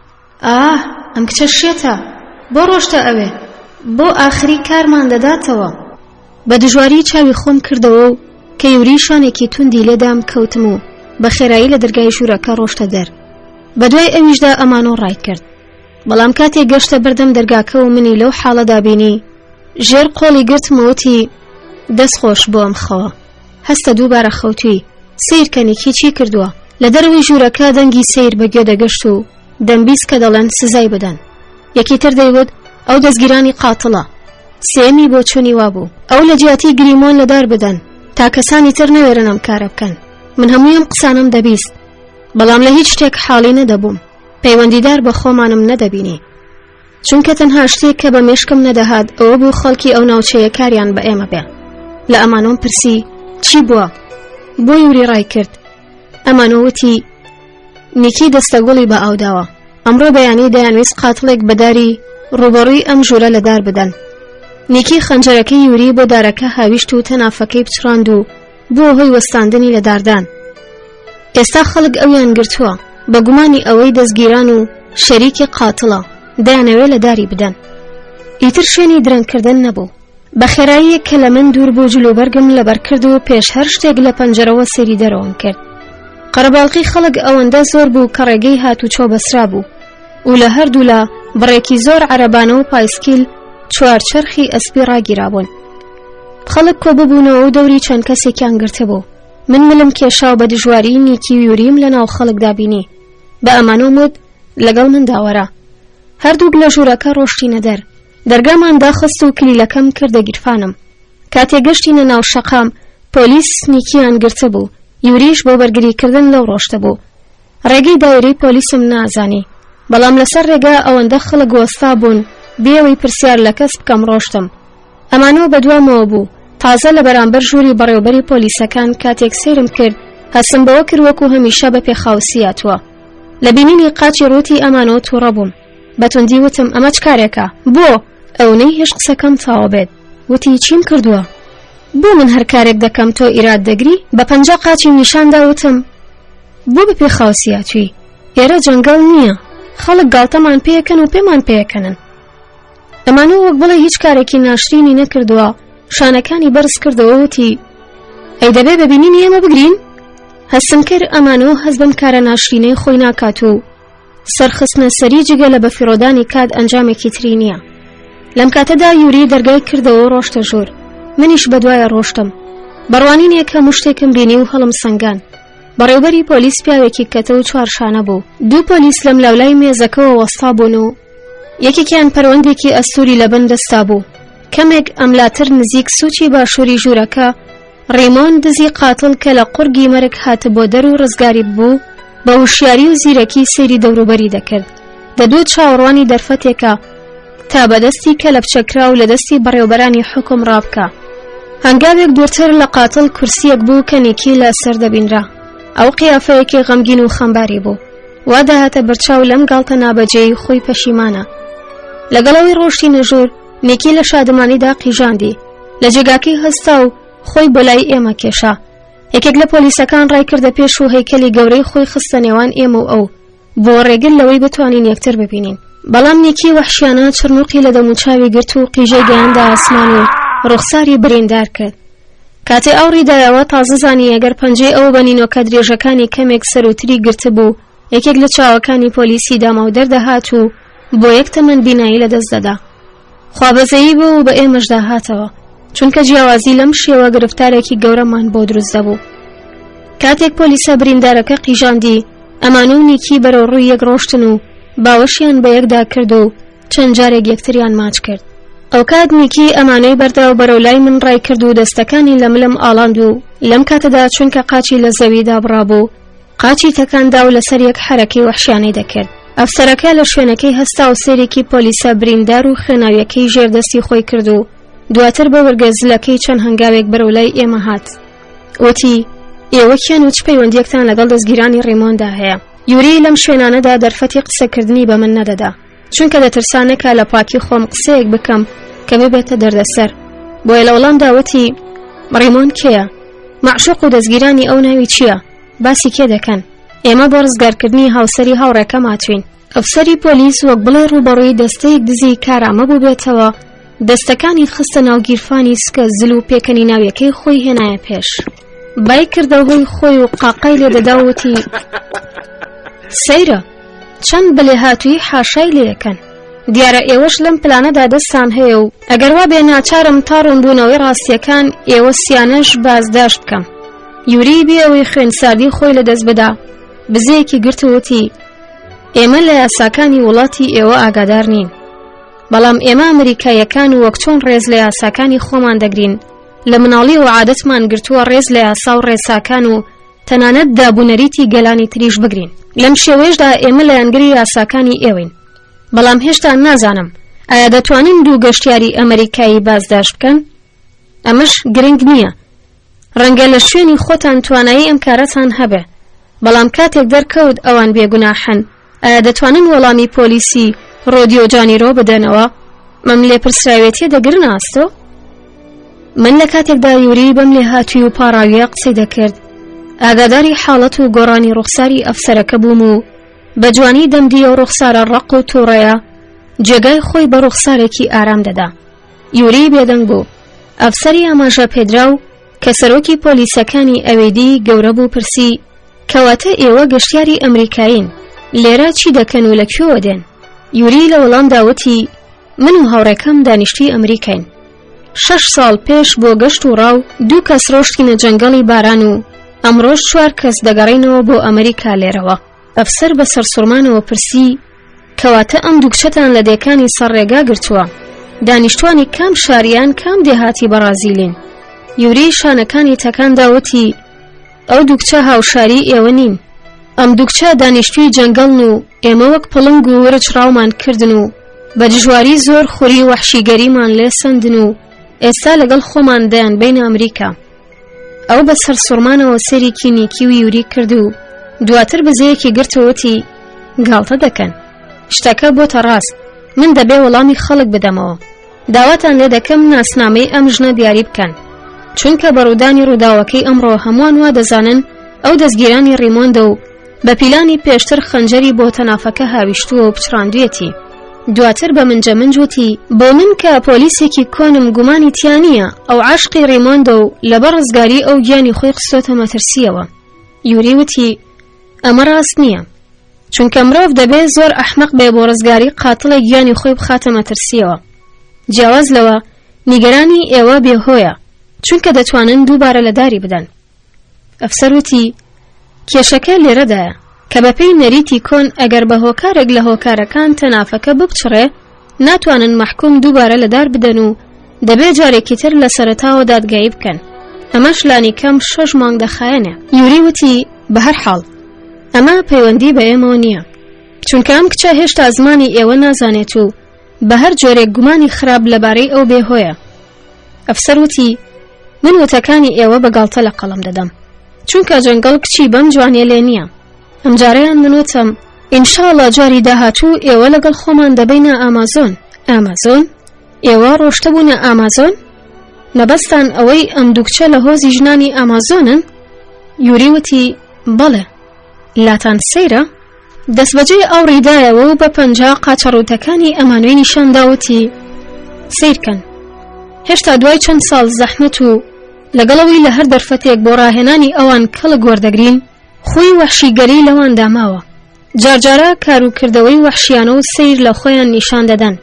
[SPEAKER 1] ئاه ئەم کچە شێتە بۆ ڕۆشتە ئەوێ بۆ ئاخری کارمان دەداتەوە. بە دژواری چاوی خۆم کردەوە و کە یوری شانێکی توندی لێدام کەوتم و بە خێرایی لە دەرگای ژوورەکە ڕۆشتە دەر. بە دوای ئەویشدا ئەمانۆ ڕای کرد. بەڵام کاتێک گەشتە بەردەم دەرگاکە و منی لەو حاڵەدا بینی ژێر قۆڵی گرتم و وتی دەست خۆش بۆ ئەم خەوە. هەستە دووبارە خەوتووی سەیر کە نیکی چی کردووە. لە دەرەوەی ژوورەکە دەنگی سەیر بە گوێ دەگەشت و دەمبیست کە دەڵێن سزای بدەن. یەکی تر دەیوت ئەو دەستگیرانی قاتڵە. سێیەمی بۆچوونی وابوو ئەو لە جیاتی گریمۆن لە دار بدەن تا کەسانی تر نەوێرن ئەم کارە بکەن. من هەمووی ئەم قسانەم دەبیست بەڵام لە هیچ شتێک حاڵی نەدەبووم. پەیوەندیدار بە خۆمانم نەدەبینی. چونکە تەنها شتێک کە بە مێشکم نەدەهات ئەوە بوو خەڵکی ئەو ناوچەیە کاریان بە ئێمە بێ. لە ئەمانۆم پرسی چی بووە؟ بۆ یوری ڕای کرد. ئەمانۆ وتی نیکی دەستەگوڵی بە ئاوداوە. ئەمڕۆ بەیانی دەیانویست قاتڵێک بە داری ڕووبەڕووی ئەم ژوورە لە دار بدەن. نیکی خەنجەرەکەی یوری بۆ دارەکە هاویشت و تەنافەکەی پچڕاند و بووە هۆی وەستاندنی لە داردان. ئێستا خەڵک ئەویان گرتووە بە گومانی ئەوەی دەستگیران و شەریکی قاتڵە، دەیانەوێ لە داری بدەن. ئیتر شوێنی درەنگکردن نەبوو. بە خێراییەک کە لە من دوور بوو جلوبەرگم لەبەر کرد و پێش هەر شتێک لە پەنجەرەوە سەیری دەرەوەم کرد. قەرەباڵغی خەڵک ئەوەندە زۆر بوو کە ڕێگەی هاتوچۆ بەسرا بوو و لە هەردوولا بڕێکی زۆر عەرەبانە و پایسکیل چوارچەرخی ئەسپی ڕاگیرابوون. خەڵک کۆببوونەوە و دەوری چەند کەسێکیان گرتبوو. من ملم کێشا و بە دژواری نیکی و یوریم لە ناو خەڵکدا بینی. بە ئەمانۆم وت لەگەڵ مندا وەرە. هەردووک لە ژوورەکە ڕۆشتینە دەر. دەرگامان داخست و کلیلەکەم کردە گیرفانم. کاتێ گەشتینە ناو شەقام، پۆلیس نیکیان گرتبوو، یوریش بۆ بەرگریکردن لەو ڕۆشتبوو. ڕێگەی دایرەی پۆلیسم نازانی، بەڵام لەسەر ڕێگا ئەوەندە خەڵک وەستا بوون، بێ ئەوەی پرسیار لە کەس بکەم ڕۆشتم. ئەمانۆ بەدوامەوە بوو، تازە لە بەرامبەر ژووری بەڕێوەبەری پۆلیسەکان کاتێک سەیرم کرد، هەستم بەوە کرد وەکو هەمیشە بە پێخاوسی هاتووە. لە بینینی قاچی ڕووتی ئەمانۆ تووڕە بووم. بە توندی وتم ئەمە چ کارێکە؟ بۆ؟ ئەو نەیهێشت قسەکەم تەواو بێت. وتی چیم کردووە؟
[SPEAKER 3] بۆ من هەر کارێک دەکەم تۆ ئیراد دەگری؟ بە پەنجە قاچیم نیشاندا وتم بۆ بە پێ خاوسیاتوی ئێرە جەنگەڵ نییە خەڵک گاڵتەمان پێکەن و پێمان پێکەنن ئەمانە وەک بڵێ هیچ کارێکی ناشرینی نەکردووە شانەکانی بەرز کردەوە وتی ئەی دەبێ بە بینینی ئێمە بگرین هەستم کرد ئەمانۆ هەست بەم کارە ناشرینەی خۆی ناکات و سەرخستنە سەری جگە لە بەفیڕۆدانی کات ئەنجامێکی تری نییە. لەم کاتەدا یوری دەرگای کردەوە و ڕۆشتە ژوور. منیش بەدوایە ڕۆشتم. بە ڕوانینێک هەموو شتێکم بینی و هەڵم سەنگان. بەڕێوبەری پۆلیس پیاوێکی کەتە و چوارشانە بوو. دوو پۆلیس لەم لاولای مێزەکەوە وەستا بوون و یەکێکیان پەروەندێکی ئەستووری لەبن دەستا بوو. کەمێک ئەملاتر نزیک سوچی باشووری ژوورەکە ڕیمۆن دزی قاتڵ کە لە قوڕگی مەرگ هاتبۆ دەر و ڕزگاری ببوو، بە وشیاری و زیرەکی سەیری دەوروبەری دەکرد. دەدوت چاوەڕوانی دەرفەتێکە تا بە دەستی کەلەپچەکراو لە دەستی بەڕێوبەرانی حوکم ڕابکا. هەنگاوێک دوورتر لە قاتڵ کورسییەک بوو کە نیکی لە سەر دەبینرا. ئەو قیافەیەکی غەمگین و خەمباری بوو. وا دەهاتە بەرچاو لەم گاڵتە نابەجێی خۆی پەشیمانە. لەگەڵ ئەوەی ڕۆشتینە ژوور، نیکی لە شادمانیدا قیژاندی. لە جێگاکەی هەستا و خۆی بۆ لای ئێمە کێشا. یەکێک لە پۆلیسەکان ڕای کردە پێش و هەیکەلی گەورەی خۆی خستە نێوان ئێمە و ئەو بۆ ڕێگر لەوەی بتوانین یەکتر ببینین. بەڵام نیکی وەحشیانە چڕنوقی لە دەموچاوی گرت و قیژەی گەیاندە ئاسمان و ڕوخساری بریندار کرد. کاتێ ئاوڕی دایەوە تازە زانی ئەگەر پەنجەی ئەو بە نینۆکە درێژەکانی کەمێک سەروتری گرتبوو یەکێک لە چاوەکانی پۆلیسی داماو دەردەهات و بۆ یەک تەمەن بینایی لەدەست دەدا. خوا بەزەیی بوو و بە ئێمەشدا هاتەوە چونکە جیاوازی لەم شێوە گرفتارێکی گەورەمان بۆ دروست دەبوو. کاتێک پۆلیسە بریندارەکە قیژاندی ئەمان و نیکی بەرەو ڕووی یەک ڕۆشتن و باوەشیان بە یەکدا کرد و چەند جارێک یەکتریان ماچ کرد. ئەوکات نیکی ئەمانەی بەردا و بەرەو لای من ڕای کرد و دەستەکانی لە ملم ئاڵاند و لەم کاتەدا چونکە قاچی لە زەوی دابڕابوو قاچی تەکاندا و لەسەر یەک حەرەکەی وەحشیانەی دەکرد. ئەفسەرەکە لە شوێنەکەی هەستا و سەیرێکی پۆلیسە بریندار و خوێناویەکەی ژێر دەستی خۆی کرد و دواتر بە ورگە زلەکەی چەند هەنگاوێک بەرەو لای ئێمە هات. وتی، ئێوە کێن و چ پەیوەندییەکتان لەگەڵ دەستگیرانی ڕیمۆندا هەیە؟ یوری لەم شوێنانەدا دەرفەتی قسەکردنی بە من نەدەدا، چونکە دەترسا نەکا لە پاکی خۆم قسەیەک بکەم کە ببێتە دەردەسەر. بۆیە لە وەڵامدا وتی، ڕیمۆن کێیە؟ مەعشوق و دەستگیرانی ئەو ناوی چییە؟ باسی کێ دەکەن؟ ئێمە بۆ ڕزگارکردنی هاوسەری هاوڕێکەم هاتوین. ئەفسەری پۆلیس وەک بڵێ ڕووبەڕووی دەستەیەک دزی کارامە بووبێتەوە، دەستەکانی خستە ناو گیرفانی سکە زل و پێکەنیناویەکەی خۆی هێنایە پێش. بای کردە هۆی خۆی و قاقای لێ دەدا و وتی، سەیرە، چەند بە لێهاتوویی حاشای لێ ئەکەن. دیارە ئێوەش لەم پلانەدا دەستتان هەیە و ئەگەر وا بێ ناچارم تا ڕوونبوونەوەی ڕاستییەکان ئێوە سیانەش بازداشت بکەم. یوری بێ ئەوەی خوێنساردی خۆی لەدەست بدا، بزەیەکی گرت و وتی، ئێمە لە یاساکانی وڵاتی ئێوە ئاگادار نین. بەڵام ئێمە ئەمریکاییەکان و وەک چۆن ڕێز لە یاساکانی خۆمان دەگرین، لە مناڵیەوە عادەتمان گرتووە ڕێز لە یاسا و ڕێساکان و تەنانەت دابونەریتی گەلانی تریش بگرین. لەم شێوەیەشدا ئێمە لایەنگری یاساکانی ئێوەین. بەڵام هێشتا نازانم ئایا دەتوانن دوو گەشتیاری ئەمریکایی بازداشت بکەن؟ ئەمەش گرنگ نییە. ڕەنگە لە شوێنی خۆتان توانایی ئەم کارەتان هەبێ، بەڵام کاتێک دەرکەوت ئەوان بێگوناحن، ئایا دەتوانن وەڵامی پۆلیسی ڕۆدیۆ جانیرۆ بدەنەوە؟ ئەم لێپرسراوێتیە دەگرنە ئاستۆ؟ من لە کاتێکدا یوری بەم لێهاتووی و پاڕاویە قسەی دەکرد، ئاگاداری حاڵەت و گۆڕانی ڕوخساری ئەفسەرەکە بووم و بە جوانی دەمدی ئەو ڕوخسارە ڕەق و تووڕەیە جێگای خۆی بە ڕوخسارێکی ئارام دەدا. یوری بێدەنگ بوو. ئەفسەری ئاماژە پێدراو کە سەرۆکی پۆلیسەکانی ئەویدی گەورە بوو پرسی، کەواتە ئێوە گەشتیاری ئەمریکایین، لێرە چی دەکەن و لە کوێوە دێن؟ یوری لە وەڵامدا وتی، من و هاوڕێکەم دانیشتووی ئەمریکاین. شەش ساڵ پێش بۆ گەشت و ڕاو دوو کەس ڕۆشتینە جەنگەڵی باران و ئەمڕۆش چوار کەس دەگەڕێینەوە بۆ ئەمریکا لێرەوە. ئەفسەر بە سەرسوڕمانەوە پرسی، کەواتە ئەم دوو کچەتان لە دێکانی سەر ڕێگا گرتووە، دانیشتوانی کام شار یان کام دێهاتی بەڕازیلین؟ یوری شانەکانی تەکاندا وتی، ئەو دوو کچە هاوشاریی ئێوە نین. ئەم دوو کچە دانیشتووی جەنگەڵن و ئێمە وەک پڵنگ و ورچ ڕاومان کردن و بە دژواری زۆر خوری وەحشیگەریمان لێ سەندن و ئێستا لەگەڵ خۆمان دەیانبەینە ئەمریکا. ئەو بە سەرسوڕمانەوە سەیرێکی نیکی و یوری کرد و دواتر بزەیەکی گرت و وتی گاڵتە دەکەن شتەکە بۆتە ڕاست من دەبێ وەڵامی خەڵک بدەمەوە داواتان لێ دەکەم ناسنامەی ئەم ژنە دیاری بکەن. چونکە بە ڕوودانی ڕووداوەکەی ئەمڕۆ هەمووان وا دەزانن ئەو دەستگیرانی ڕیمۆندە و بە پیلانی پێشتر خەنجەری بۆ تەنافەکە هاویشتووە و پچڕاندوێتی. دواتر بە منجە منج وتی بۆ من کە پۆلیسێکی کۆنم گومانی تیا نییە ئەو عاشقی ڕیمۆندە و لەبەر ڕزگاری ئەو گیانی خۆی خستۆتە مەترسییەوە. یوری وتی ئەمە ڕاست نییە. چونکە مرۆڤ دەبێ زۆر ئەحمەق بێ بۆ ڕزگاری قاتڵێک گیانی خۆی بخاتە مەترسییەوە. جیاواز لەوە نیگەرانی ئێوە بێهۆیە چونکە دەتوانن دووبارە لە داری بدەن. ئەفسەر وتی، کێشەکە لێرەدایە کە بەپێی نەریتی کۆن ئەگەر بە هۆکارێک لە هۆکارەکان تەنافەکە بپچڕێ ناتوانن مەحکوم دووبارە لە دار بدەن و دەبێ جارێکی تر لە سەرەتاوە دادگایی بکەن ئەمەش لانی کەم شەش مانگ دەخایەنێ. یوری وتی، بە هەر حاڵ ئەمە پەیوەندی بە ئێمەوە نییە چونکە ئەم کچە هێشتا زمانی ئێوە نازانێت و بە هەر جۆرێک گومانی خراپ لەبارەی ئەو بێ هۆیە. ئەفسەر وتی، من وتەکانی ئێوە بە گاڵتە لە قەڵەم دەدەم چونکە جەنگەڵ کچی بەم جوانیە لێ نییە ئەمجارەیان من وتم ئینشاڵڵا جاری داهاتوو ئێوە لەگەڵ خۆمان دەبەینە ئامازۆن ئامازۆن ئێوە ڕۆشتبوونە ئامازۆن مەبەستان ئەوەی ئەم دوو کچە لە هۆزی ژنانی ئامازۆنن یوری وتی بەڵێ لاتان سەیرە دەستبەجێ ئاوڕی دایەوە و بە پەنجا قاچە ڕووتەکانی ئەمانوێی نیشان دا وتی، سەیرکەن، هێشتا دوای چەند ساڵ زەحمەت و لەگەڵ ئەوەی لە هەر دەرفەتێک بۆ ڕاهێنانی ئەوان کەڵک وەردەگرین، خووی وەحشیگەری لەواندا ماوە. جارجارە کار و کردەوەی وەحشیانە و سەیر لە خۆیان نیشان دەدەن،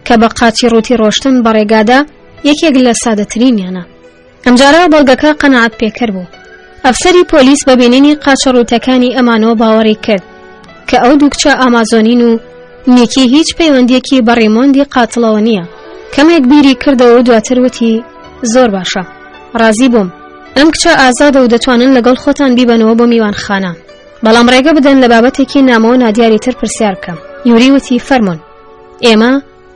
[SPEAKER 3] کە بە قاچی ڕووتی ڕۆشتن بە ڕێگادا یەکێک لە سادەترینیانە. ئەمجارە بەڵگەکە قەناعەت پێکەر بوو. ئەفسەری پۆلیس بە بینینی قاچە ڕووتەکانی ئەمانۆ باوەڕی کرد کە ئەو دوو کچە ئامازۆنین و نیکی هیچ پەیوەندیەکی بە ڕیمۆندی قاتڵەوە نییە. کەمێک بیری کردەوە و دواتر وتی زۆر باشە. ڕازی بووم. ئەم کچە ئازادە و دەتوانن لەگەڵ خۆتان بیبەنەوە بۆ میوانخانە. بەڵام ڕێگە بدەن لە بابەتێکی نامۆ و نادیاری تر پرسیار بکەم. یوری وتی فەرموون. ئێمە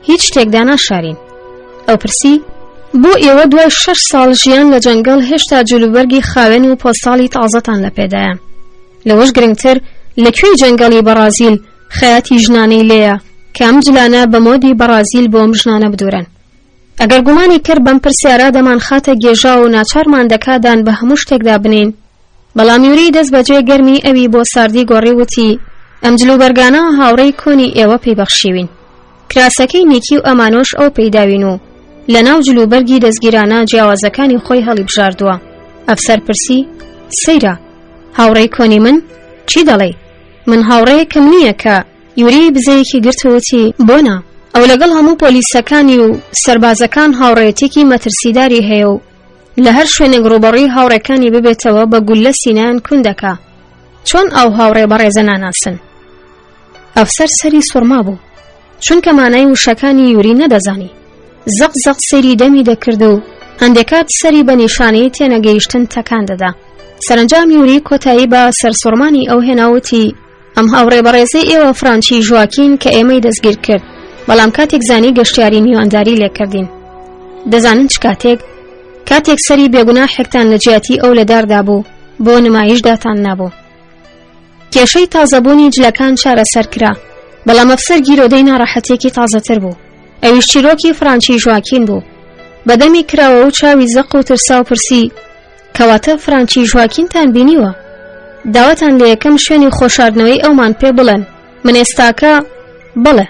[SPEAKER 3] هیچ شتێک داناشارین. ئەو پرسی، بۆ ئێوە دوای شەش ساڵ ژیان لە جەنگەڵ هێشتا جلوبەرگی خاوێن و پۆستاڵی تازەتان لە پێدایە؟ لەوەش گرنگتر لە کوێی جەنگەڵی بەڕازیل خەیاتی ژنانەی لێیە کە ئەم جلانە بە مۆدی بەڕازیل بۆ ئەم ژنانە بدورن؟ ئەگەر گومانی کرد بەم پرسیارە دەمانخاتە گێژاو و ناچارمان دەکا دان بە هەموو شتێکدا بنێین. بەڵام یوری دەست بەجێ گەرمی ئەوی بۆ ساردی گۆڕی وتی، ئەم جلوبەرگانە هاوڕێی کۆنی ئێوە پێی بەخشیوین. کراسەکەی نیکی و ئەمانۆش ئەو پێی داوین و لەناو جلوبەرگی دەستگیرانە جیاوازەکانی خۆی هەڵیبژاردووە. ئەفسەر پرسی، سەیرە، هاوڕێی کۆنی من؟ چی دەڵێی؟ من هاوڕێیەکم نییە کە. یوری بزەیەکی گرت و وتی، بۆ نا؟ ئەو لەگەڵ هەموو پۆلیسەکانی و سەربازەکان هاوڕێیەتیەکی مەترسیداری هەیە و لە هەر شوێنێک ڕووبەڕووی هاوڕێکانی ببێتەوە بە گوللە سینەیان کون دەکا. چۆن ئەو هاوڕێ بەڕێزە ناناسن؟ ئەفسەر سەری سوڕما بوو چونکە مانای وشەکانی یوری نەدەزانی. زەق زەق سەیری دەمی دەکرد و هەندێک کات سەری بە نیشانەی تێنەگەیشتن تەکان دەدا. سەرەنجام یوری کۆتایی بە سەرسوڕمانی ئەو هێنا وتی ئەم هاوڕێ بەڕێزەی ئێوە فرانچی ژواکین کە ئێمەی دەستگیر کرد بەڵام کاتێک زانی گەشتیاری میوانداری لێکردین دەزانن چ کاتێک کاتێک سەری بێگوناحێکتان لە جیاتی ئەو لە داردا بوو بۆ نمایش داتان نابوو کێشەی تازەبوونی جلەکان چارەسەر کرا بەڵام ئەفسەر گیرۆدەی ناڕەحەتێکی تازەتر بوو ئەویش چیرۆکی فرانچی ژواکین بوو بەدەمی کراوە و چاوی زەق و ترسا و پرسی کەواتە فرانچی ژواکینتان بینیوە؟ داواتان لە یەکەم شوێنی خۆشاردنەوەی ئەومان پێ بڵێن من ئێستاکە بەڵێ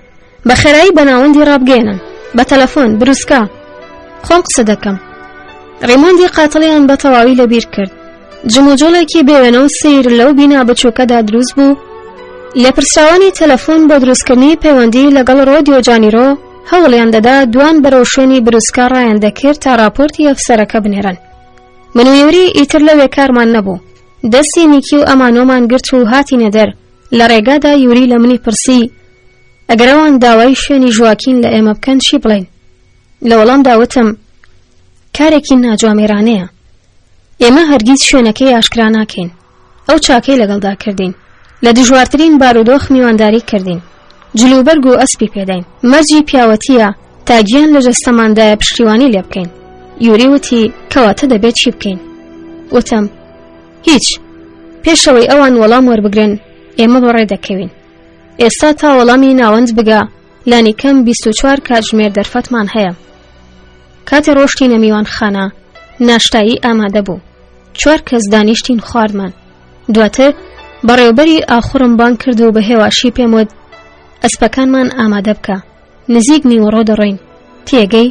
[SPEAKER 3] بە خێرایی بە ناوەندی ڕابگەێنن بە تەلەفۆن بروسکە خۆم قسە دەکەم ڕیمۆندی قاتڵیان بە تەواوی لەبیر کرد جموجۆڵێکی بێوێنە و سیر لەو بینا بچووکەدا دروست بوو لێپرسراوانی تەلەفۆن بۆ دروستکردنی پەیوەندی لەگەڵ ڕۆدیۆ جانیرۆ هەوڵیان دەدا دوان بەرەو شوێنی بروسکە ڕایان دەکرد تا راپۆرتی ئەفسەرەکە بنێرن من و یوری ئیتر لەوێ کارمان نەبوو دەستی نیکی و ئەمانۆمان گرت و هاتینە دەر لە ڕێگادا یوری لە منی پرسی ئەگەر ئەوان داوای شوێنی ژواکین لە ئێمە بکەن چی بڵێین لە وەڵامدا وتم کارێکی ناجوامێرانەیە ئێمە هەرگیز شوێنەکەی ئاشکرا ناکەین ئەو چاکەی لەگەڵدا کردین لە دژوارترین بارودۆخ میوانداری کردین جلوبەرگ و ئەسپی پێداین مەرجی پیاوەتیە تا گیان لە جەستەماندایە پشتیوانی لێ بکەین یوری وتی کەواتە دەبێت چی بکەین وتم هیچ پێشەوەی ئەوان وەڵام وەربگرن ئێمە بەڕێ دەکەوین ئێستا تا وەڵامی ناوەند بگا لانی کەم 24 کاتژمێر دەرفەتمان هەیە کاتێ ڕۆشتینە میوانخانە.
[SPEAKER 1] ناشتایی ئامادە بوو. چوار کەس دانیشتین خواردمان. دواتر بەڕێوبەری ئاخوڕم بانگ کرد و بە هێواشی پێم وت ئەسپەکانمان ئامادە بکە. نزیک نیوەڕۆ دەڕۆین. تێگەی؟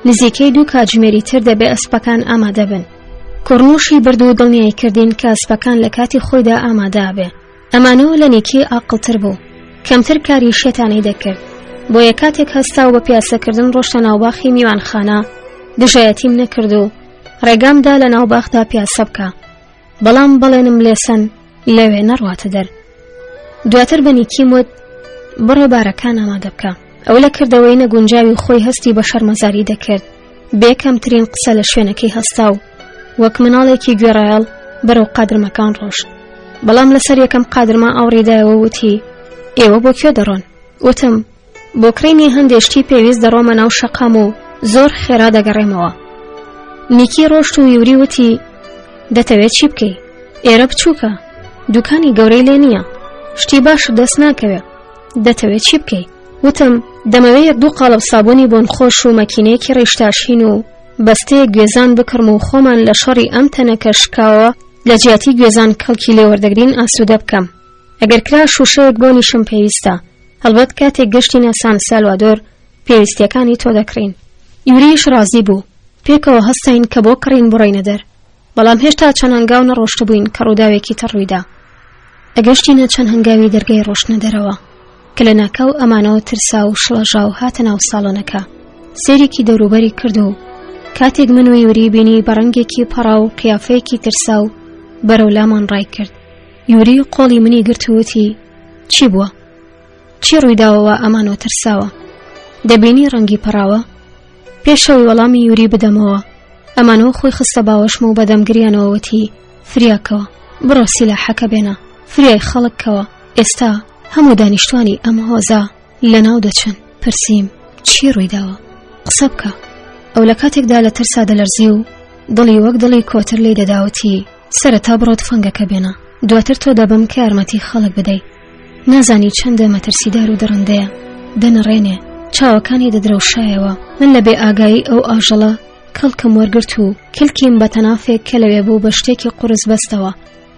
[SPEAKER 1] نزیکەی دوو کاتژمێری تر دەبێ ئەسپەکان ئامادە بن. کوڕنووشی برد و دڵنیای کردین کە ئەسپەکان لە کاتی خۆیدا ئامادە ئەبێ. ئەمانۆ لە نیکی ئاقڵتر بوو. کەمتر کاری شێتانەی دەکرد. بۆیە کاتێک هەستا و بە پیاسەکردن ڕۆشتە ناو باخی میوانخانە، دژایەتیم نەکرد و ڕێگام دا لە ناو باخدا پیاسە بکا. بەڵام بەڵێنم لێسەن لەوێ نەڕواتە دەر. دواتر بە نیکیم وت بڕۆ بارەکان ئامادە بکە. ئەو لە کردەوەی نەگونجاوی خۆی هەستی بە شەرمەزاری دەکرد. بێ کەمترین قسە لە شوێنەکەی هەستا و وەک مناڵێکی گوێڕایەڵ بەرەو قادرمەکان ڕۆشت. بەڵام لەسەر یەکەم قادرمە ئاوڕیدایەوە وتی ئێوە بۆ کوێ دەڕۆن؟ وتم بۆ کڕینی هەندێ شتی پێویست دەڕۆمە ناو شەقام و زۆر خێرا دەگەڕێمەوە. نیکی ڕۆشت و یوری وتی دەتەوێت چی بکەی؟ ئێرە بچووکە، دوکانی گەورەی لێ نییە، شتی باشت دەست ناکەوێ. دەتەوێت چی بکەی؟ وتم دەمەوێ یەک دوو قاڵب سابوونی بۆنخۆش و مەکینەیەکی ڕیشتاشین و بەستەیەک گوێزان بکڕم و خۆمان لە شەڕی ئەم تەنەکە شکاوە لە جیاتی گوێزان کەڵکی لێ وەردەگرین ئاسوودە بکەم. ئەگەر کرا شووشەیەک بۆنیشم پێویستە. هەڵبەت کاتێک گەشتینە سان سالوادۆر پێویستیەکانی تۆ دەکڕین. یوریش ڕازی بوو. پێکەوە هەستاین کە بۆ کڕین بڕۆینە دەر. بەڵام هێشتا چەند هەنگاو نەڕۆشتبووین کە ڕووداوێکی تر ڕوویدا. ئەگەشتینە چەند هەنگاوی دەرگای ڕۆشتنە دەرەوە کە لە ناکاو ئەمانەوە ترسا و شڵەژا و هاتە ناو ساڵۆنەکە. سەیرێکی دەوروبەری کرد و کاتێک من و یوری بینی بە ڕەنگێکی پەڕاو و قیافەیەکی ترساو بەرەو لامان ڕای کرد. یوری قۆڵی منی گرت و وتی چی بووە؟ چی ڕوویداوە وا ئەمانەوە ترساوە؟ دەبینی ڕەنگی پەڕاوە؟ پێشەوەی وەڵامی یوری بدەمەوە ئەمانۆ خۆی خستە باوەشم و بەدەم گریانەوە وتی فریاکەوە بڕۆ سیلاحەکە بێنە فریای خەڵک کەوە ئێستا هەموو دانیشتوانی ئەم هۆزە لەناو دەچن پرسیم چی ڕوویداوە قسە بکە ئەو لە کاتێکدا لە ترسا دەلەرزی و دڵی وەک دڵی کۆتر لی دەداوتی سەرەتا بڕۆ تفەنگەکە بێنە دواتر تۆ دەبم کە یارمەتی خەڵک بدەی نازانی چەندە مەترسیدار و دڕندەیە دەنەڕێنێ چاوەکانی دەدرەوشایەوە من لە بێ ئاگایی ئەو ئاژەڵە کەڵکم وەرگرت و کلکیم بە تەنافێک کە لەوێ بوو بە شتێکی قورس بەستەوە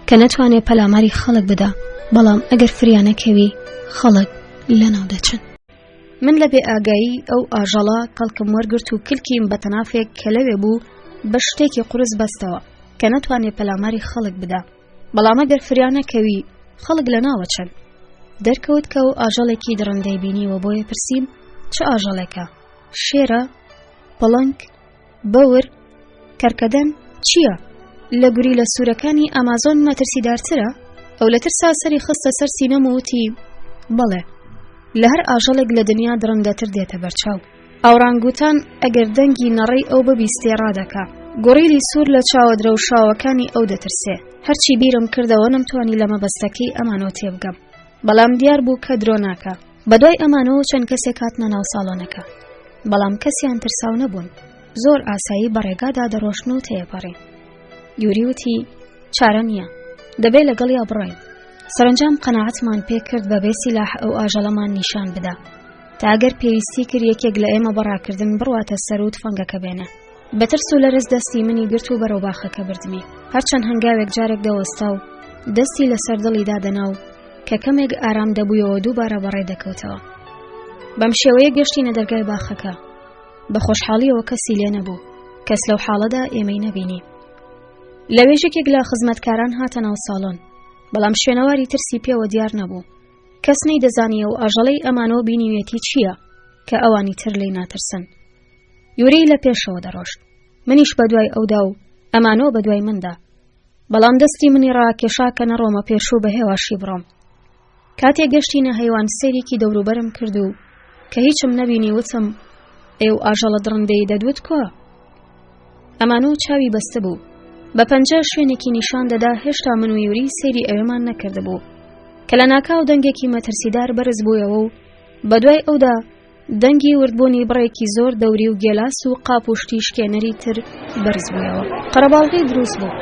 [SPEAKER 1] کە نەتوانێ پەلاماری خەڵک بدا بەڵام ئەگەر فریا نەکەوی خەڵک لەناو دەچن. من لە بێ ئاگایی ئەو ئاژەڵە کەڵکم وەرگرت و کلکیم بە تەنافێک کە لەوێ بوو بە شتێکی قورس بەستەوە کە نەتوانێ پەلاماری خەڵک بدا بەڵام ئەگەر فریا نەکەوی خەڵک لە ناوەچن دەرکەوت کە ئەو ئاژەڵێکی دڕندەی بینیوە بۆیە پرسیم چ ئاژەڵێکە شێرە پڵنگ بەور کەرکەدەن چییە؟ لە گوریلە سوورەکانی ئەمازۆن مەترسیدارترە؟ ئەو لە ترسا سەری خستە سەر سینەم و وتی بەڵێ لە هەر ئاژەڵێک لە دنیا دڕندەتر دێتە بەرچاو. ئاورانگوتان ئەگەر دەنگی نەڕەی ئەو ببیستێ ڕادەکا. گوریلی سوور لە چاوە درەوشاوەکانی ئەو دەترسێ. هەرچی بیرم کردەوە نەمتوانی لە مەبەستەکەی ئەمانەوە تێبگەم. بەڵام دیار بوو کە درۆ ناکا. بەدوای ئەمانەوە چەند کەسێک هاتنە ناو ساڵۆنەکە. بەڵام کەسیان ترساو نەبوون. زۆر ئاسایی بە ڕێگادا دەڕۆشتن و تێپەڕین. یوری وتی چارە نییە. دەبێ لەگەڵیا بڕۆین. سەرەنجام قەناعەتمان پێ کرد بە بێ سیلاح ئەو ئاژەڵەمان نیشان بدا. تا ئەگەر پێویستی کرد یەکێک لە ئێمە بە ڕاکردن بڕواتە سەر و تفەنگەکە بێنە. بە ترس و لەرز دەستی منی گرت و بەرەو باخەکە بردمی. هەرچەند هەنگاوێک جارێک دەوەستا و دەستی لەسەر دڵی دادەنا و کە کەمێک ئارام دەبوویەوە دووبارە بەڕێ دەکەوتەوە. بەم شێوەیە گەشتینە دەرگای باخەکە. بە خۆشحاڵیەوە کەسی لێ نەبوو. کەس لەو حاڵەدا ئێمەی نەبینی. لەوێش یەکێک لە خزمەتکاران هاتە ناو ساڵۆن. بەڵام شوێنەواری ترسی پێوە دیار نەبوو. کەس نەیدەزانی ئەو ئاژەڵەی ئەمانۆ بینیویەتی چییە کە ئەوانی تر لێی ناترسن. یوری لە پێشەوە دەڕۆشت. منیش بەدوای ئەودا و ئەمانۆ بەدوای مندا. بەڵام دەستی منی ڕاکێشا کە نەڕۆمە پێش و بە هێواشی بڕۆم. کاتێ گەشتینە هەیوان سەیرێکی دەوروبەرم کرد و کە هیچم نەبینی وتم ئێو ئاژەڵە دڕندەی دەدوت کوا؟ ئەمانۆ چاوی بەستبوو. بە پەنجە شوێنێکی نیشان دەدا هێشتا من و یوری سەیری ئەوێمان نەکردبوو. کە لە ناکاو دەنگێکی مەترسیدار بەرز بوویەوە و بەدوای ئەودا دەنگی وردبوونی بڕێکی زۆر دەوری و گێلاس و قاپ و شتی شکێنەری تر بەرز بوویەوە. قەرەباڵغی دروست بوو.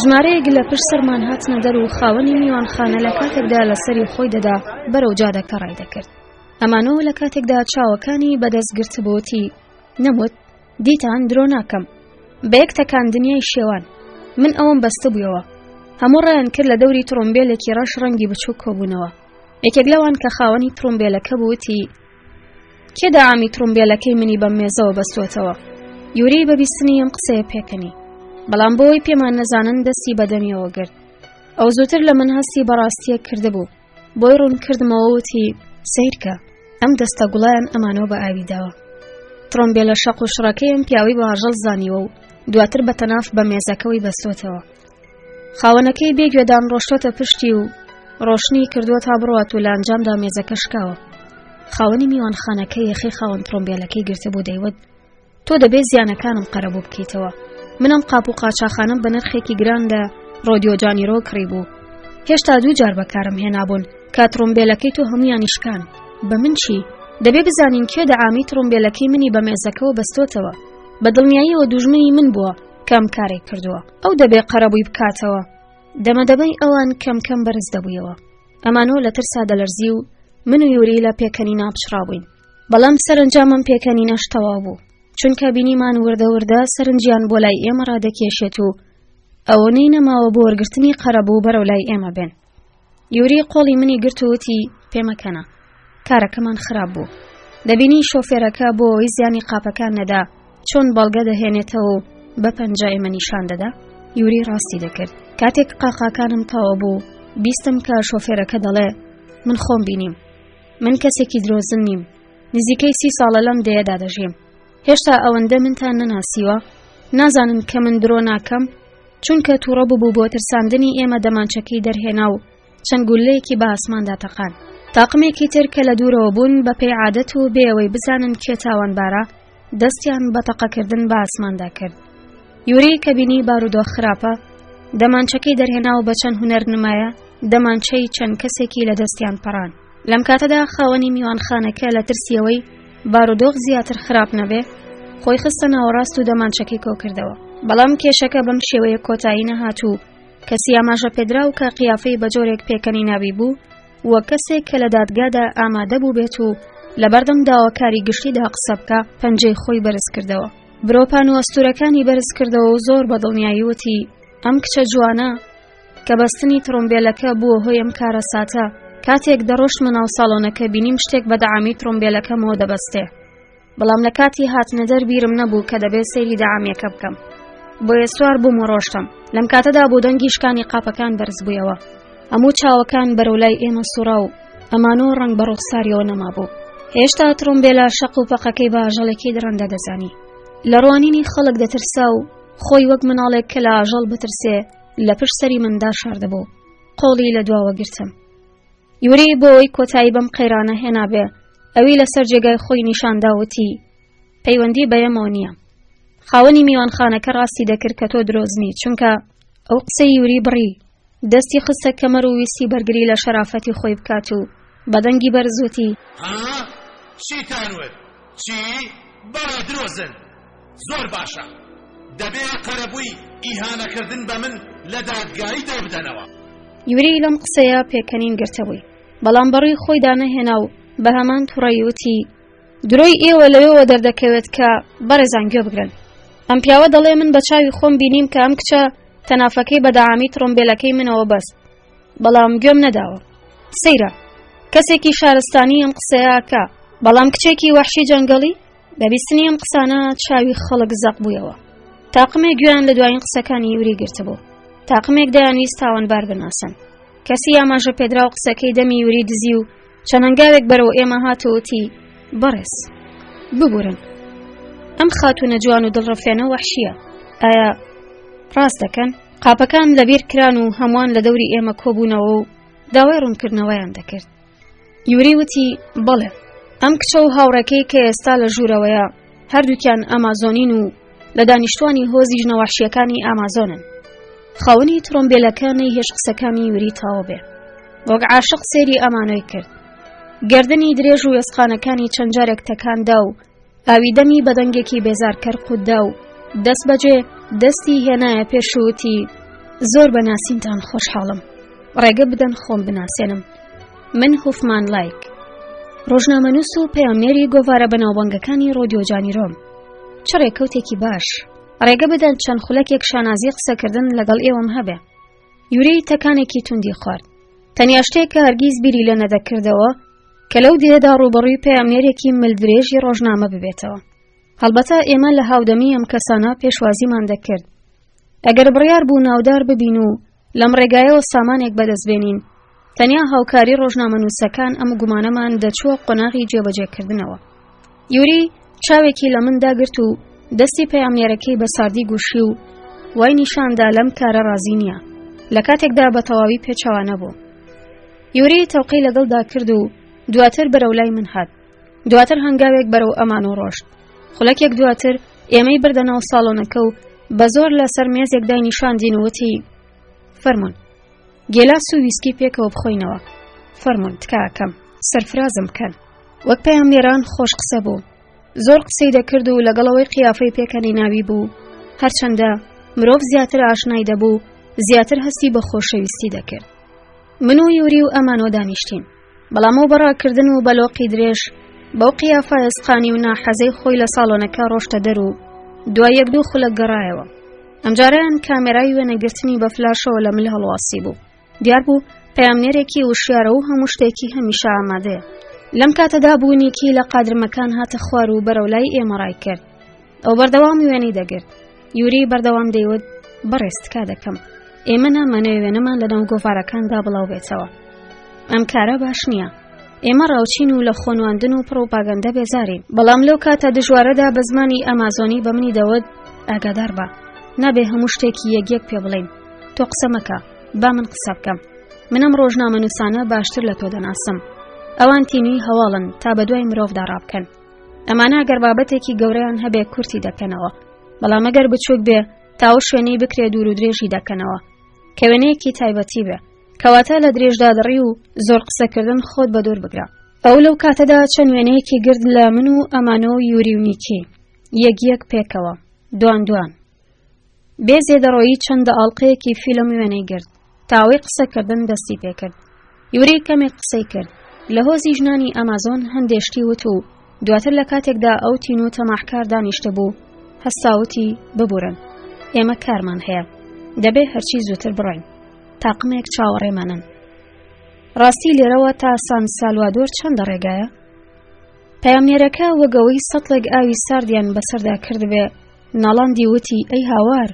[SPEAKER 1] ژمارەیەک لە پشت سەرمان هاتنە دەر و خاوەنی میوانخانە لە کاتێکدا لە سەری خۆی دەدا بەرەو جادەکە ڕای دەکرد. ئەمانۆ لە کاتێکدا چاوەکانی بەدەست گرتبووتی نەموت دیتان درۆ ناکەم.
[SPEAKER 3] بە یەک تەکان دنیای شێوان. من ئەوم بەستبوویەوە. هەموو ڕایان کرد لە دەوری تڕومبێلێکی ڕەش ڕەنگی بچووک کۆبوونەوە. یەکێک لەوان کە خاوەنی تڕومبێلەکە بوو وتی کێ دەعامی تڕومبێلەکەی منی بەم مێزەوە بەستووەتەوە؟ یوری بە بیستنی ئەم قسەیە پێکەنی. بەڵام بۆی پێمان نەزانن دەستی بە دەمیەوە گرت. ئەو زووتر لە من هەستی بەڕاستیەک کردبوو. بۆی ڕوون کردمەوە وتی سەیرکە ئەم دەستە گوڵیان ئەمانەوە بە ئاوی داوە ترۆمبێلە شەق و شڕەکەی ئەم پیاوی بە ئاژەڵ زانیوە و دواتر بە تەناف بە مێزەکەوەی بەستۆتەوە خاوەنەکەی بێگوێدان ڕۆشتۆتە پشتی و ڕۆشنی کردووە تا بڕوات و لە ئەنجامدا مێزەکە شکاوە خاوەنی میوانخانەکە یەخەی خاوەن ترۆمبێلەکەی گرتبوو دەیوت تۆ دەبێ زیانەکانم قەرەبوو بکەیتەوە من ئەم قاپ و قاچاخانەم بە نرخێکی گران لە ڕۆدیۆ جانیرۆ کڕی بوو هێشتا دوو جار بەکارم هێنابوون کە تڕومبێلەکەی تۆ هەمویانی شکان بە من چی دەبێ بزانین کێ دەعامی تڕومبێلەکەی منی بە مێزەکەوە بەستۆتەوە بە دڵنیاییەوە دوژمنی من بووە کەم کارێک کردووە ئەو دەبێ قەرەبووی بکاتەوە دەمەدەمەی ئەوان کەم کەم بەرز دەبوویەوە ئەمانۆ لە ترسا دەلەرزی و من و یوری لە پێکەنینا پچڕابووین بەڵام سەرەنجام ئەم پێکەنینەش تەواو بوو چونکە بینیمان وردە وردە سەرنجیان بۆ لای ئێمە ڕادەکێشێت و ئەوەنەی نەماوە بۆ وەرگرتنی قەرەبوو بەرەو لای ئێمە بێن یوری قۆڵی منی گرت و وتی پێمەکەنە کارەکەمان خراپ بوو دەبینی شۆفێرەکە بۆ ئەوەی زیانی قاپەکان نەدا چۆن بەڵگە دەهێنێتەوە و بە پەنجە ئێمە نیشان دەدا یوری ڕاستی دەکرد کاتێک قاقاکانم تەواو بوو بیستم کە شۆفێرەکە دەڵێ من خۆم بینیم من کەسێکی درۆزن نیم نزیکەی سی ساڵە لەم دێیەدا دەژیم هێشتا ئەوەندە منتان نەناسیوە نازانن کە من درۆ ناکەم چونکە تووڕە ببوو بۆ ترساندنی ئێمە دەمانچەکەی دەرهێنا و چەند گولەیەکی بە ئاسماندا تەقان تاقمێکی تر کە لە دوورەوە بوون بە پێی عادەت و بێەوەی بزانن کێ تاوانبارە دەستیان بە تەقەکردن بە ئاسماندا کرد یوری کە بینی بارودۆخ خراپە دەمانچەکەی دەرهێنا و بە چەند هونەر نمایە دەمانچەی چەند کەسێکی لە دەستیان پەڕان لەم کاتەدا خاوەنی میوانخانەکە لە ترسیەوەی بارودۆخ زیاتر خراپ نەبێ خۆی خستە ناوەڕاست و دەمانچەکەی کۆکردەوە بەڵام کێشەکە بەم شێوەیە کۆتایی نەهات و کەسی ئاماژە پێدراو کە قیافەی بە جۆرێک پێکەنی ناوی بوو وە کەسێک کە لە دادگادا ئامادە بوو بێت و لەبەردەم داواکاری گشتیدا قسە بکە پەنجەی خۆی بەرز کردەوە برۆپان و ئەستورەکانی بەرز کردەوە و زۆر بە دڵنیایی وتی ئەم کچە جوانە کە بەستنی تڕۆمبێلەکە بووە هۆی ئەم کارەساتە کاتێک دەڕۆشتمە ناو ساڵۆنەکە بینیم شتێک بە دەعامی تڕۆمبێلەکەمەوە دەبەستێ بەڵام لە کاتی هاتنە دەر بیرم نەبوو کە دەبێت سەیری دەعامیەکە بکەم بۆیە سوار بووم و ڕۆشتم لەم کاتەدا بۆ دەنگی شکانی قاپەکان بەرز بوویەوە هەموو چاوەکان بەرەو لای ئێمە سوڕا و ئەمانۆ ڕەنگ بە ڕوخساریەوە نەمابوو هێشتا تڕۆمبێلە شەق و پەقەکەی بە ئاژەڵێکی دڕندە دەزانی لە ڕوانینی خەڵک دەترسا و خۆی وەک مناڵێک کە لە ئاژەڵ بترسێ لە پشت سەری مندا شاردەبوو قۆڵی لە دواوە گرتم یوری بۆ ئەوەی کۆتایی بەم قەیرانە هێنابێ ئەوی لەسەر جێگای خۆی نیشاندا وتی پەیوەندی بە ئێمەوە نییە خاوەنی میوانخانەکە ڕاستی دەکرد کە تۆ درۆزنی چونکە ئەو قسەی یوری بڕی دەستی خستە کەمەر و ویستی بەرگری لە شەرافەتی خۆی بکات و بە دەنگی بەرز وتی
[SPEAKER 2] ها چیتان وت چی بەڵێ درۆزن زۆر باشە دەبێ قەرەبووی ئیهانەکردن بە من لە دادگاییدا بدەنەوە.
[SPEAKER 3] یوری لەم قسەیە پێکەنین گرتبووی بەڵام بەڕووی خۆیدا نەهێنا و بە هەمان توڕەیی وتی درۆی ئێوە لەوێوە دەردەکەوێت کە بەڕێزان گوێ بگرن ئەم پیاوە دەڵێ من بە چاوی خۆم بینیم کە ئەم کچە تەنافەکەی بە دەعامی تڕۆمبێلەکەی منەوە بەست بەڵام گوێم نەداوە سەیرە کەسێکی شارستانی ئەم قسەیە کە بەڵام کچێکی وەحشی جەنگەڵی بە بیستنی ئەم قسانە چاوی خەڵک زەق بوویەوە تاقمێک گوێیان لە دوایین قسەکانی یوری گرتبوو تاقمێک دەیانویست تاوانبار بناسن کەسی ئاماژە پێدراو قسەکەی دەمی یوری دزی و چەند هەنگاوێک بەرەو ئێمە هات و وتی بەڕێز ببورن ئەم خاتوونە جوان و دڵڕفێنە وەحشیە ئایا ڕاست دەکەن قاپەکان لەبیر کران و هەمووان لە دەوری ئێمە کۆبوونەوە و داوای ڕوونکردنەوەیان دەکرد یوری وتی بەڵێ ئەم کچە و هاوڕێکەی کە ئێستا لە ژوورەوەیە هەردووکیان ئەمازۆنین و لە دانیشتوانی هۆزی ژنە وەحشیەکانی ئامازۆنن خاوەنی ترۆمبێلەکە نەیهێشت قسەکانی یوری تەواو بێ وەک عاشق سێری ئەمانۆی کرد گردنی درێژ و وێستخانەکانی چەند جارێک تەکاندا و ئاوی دەمی بە دەنگێکی بێزارکەر قوتدا و دەست بەجێ دەستی هێنایە پێش و وتی زۆر بە ناسینتان خۆشحاڵم ڕێگە بدەن خۆم بناسێنم من هوفمان لایک ڕۆژنامەنووس و پەیامنێری گۆڤارە بەناوبانگەکانی ڕۆدیۆ جانیرۆم چ ڕێکەوتێکی باش.
[SPEAKER 1] ڕێگە بدەن چەند خولەکێک شانازی قسەکردن لەگەڵ ئێوەم هەبێ. یوری تەکانێکی توندی خوارد. تەنیا شتێک کە هەرگیز بیری لێ نەدەکردەوە کە لەو دێیەدا ڕووبەڕووی پەیامنێرێکی ملدرێژی ڕۆژنامە ببێتەوە. هەڵبەتە ئێمە لە هاودەمی ئەم کەسانە پێشوازیمان دەکرد. ئەگەر بڕیار بوو ناودار ببین و لەم ڕێگایەوە سامانێک بەدەست بێنین، تەنیا هاوکاری ڕۆژنامەنووسەکان ئەم گومانەمان دەچووە قۆناغی جێبەجێکردنەوە. یوری چاوێکی لە من داگرت و دەستی پەیامنێرەکەی بە ساردی گوشی و وای نیشاندا لەم کارە ڕازی نییە لە کاتێکدا بە تەواوی پێچەوانە بوو. یوری تەوقەی لەگەڵدا کرد و دواتر بەرەو لای من هات. دواتر هەنگاوێک بەرەو ئەمان و ڕۆشت. خولەکێک دواتر ئێمەی بردە ناو ساڵۆنەکە و بە زۆر لەسەر مێزێک دای نیشاندین و وتی فەرمونون گێلاس و ویسکی پێکەوە بخۆینەوە فەرمونون تکاکەم سەرفرازم بکەن وەک پەیامنێران خۆش قسە بوو زۆر قسەی دەکرد و لەگەڵەوەی قیافەی پێکەنی ناوی بوو هەرچەندە مرۆڤ زیاتر ئاشنای دەبوو زیاتر هەستی بە خۆشەویستی دەکرد من و یوری و ئەمانۆ دانیشتین بەڵام ئەو بەڕاکردن و بەلۆقی درێژ بەو قیافە ئێسقانی و ناحەزەی خۆی لە ساڵۆنەکە ڕۆشتە دەر و دوای یەک دوو خولەک گەڕایەوە ئەمجارەیان کامێرای وێنەگرتنی بە فلاشەوە لە مل هەڵواسی بوو دیار بوو پەیامنێرێکی وشیارە و هەموو شتێکی هەمیشە ئامادەیە لەم کاتەدا بوونێکی لە قادرمەکان هاتە خوار و بەرەو لای ئێمە ڕای کرد ئەو بەردەوام وێنەی دەگرت یوری بەردەوام دەیوت بەڕێز تکا دەکەم ئێمە نامانەوێ وێنەمان لەناو گۆڤارەکاندا بڵاو بێتەوە ئەم کارە باش نییە ئێمە ڕاوچین و لە خۆنواندن و پڕوپاگەندە بێزارین بەڵام لەو کاتە دژوارەدا بە زمانی ئەمازۆنی بە منی دەوت ئاگادار بە نابێ هەموو شتێکی یەک یەک پێ بڵێین تۆ قسە مەکە با من قسە بکەم من ئەم ڕۆژنامەنووسانە باشتر لە تۆ دەناسم ئەوان تینووی هەواڵن تا بە دوای مرۆڤدا ڕابکەن ئەمانە گەر بابەتێکی گەورەیان هەبێ کورتی دەکەنەوە بەڵام ئەگەر بچووک بێ تاو شوێنەی بکرێ دوور و درێژی دەکەنەوە کە وێنەیەکی تایبەتی بێ کەواتە لە درێژدادڕی و زۆر قسەکردن خۆت بە دوور بگرە ئەو لەو کاتەدا چەند وێنەیەکی گرت لە من و ئەمانۆ و یوری و نیکی یەک یەک پێکەوە دوان دوان بێ زێدەڕۆیی چەند ئاڵقەیەکی فیلم وێنەی گرت تاوەی قسەکردن دەستی پێکرد یوری کەمێک قسەی کرد لە هۆزی ژنانی ئەمازۆن هەندێ شتی وت و دواتر لە کاتێکدا ئەو تین و تەماحکار دانیشتبوو هەستاوتی ببورن ئێمە کارمان هەیە دەبێ هەرچی زووتر بڕۆین تاقمێک چاوەڕێمانن ڕاستی لێرەوە تا سان سالوادۆر چەندە ڕێگایە پەیامنێرەکە وەگەوەی سەتڵێک ئاوی ساردیان بەسەردا کردبێ ناڵاندی وتی ئەی هاوار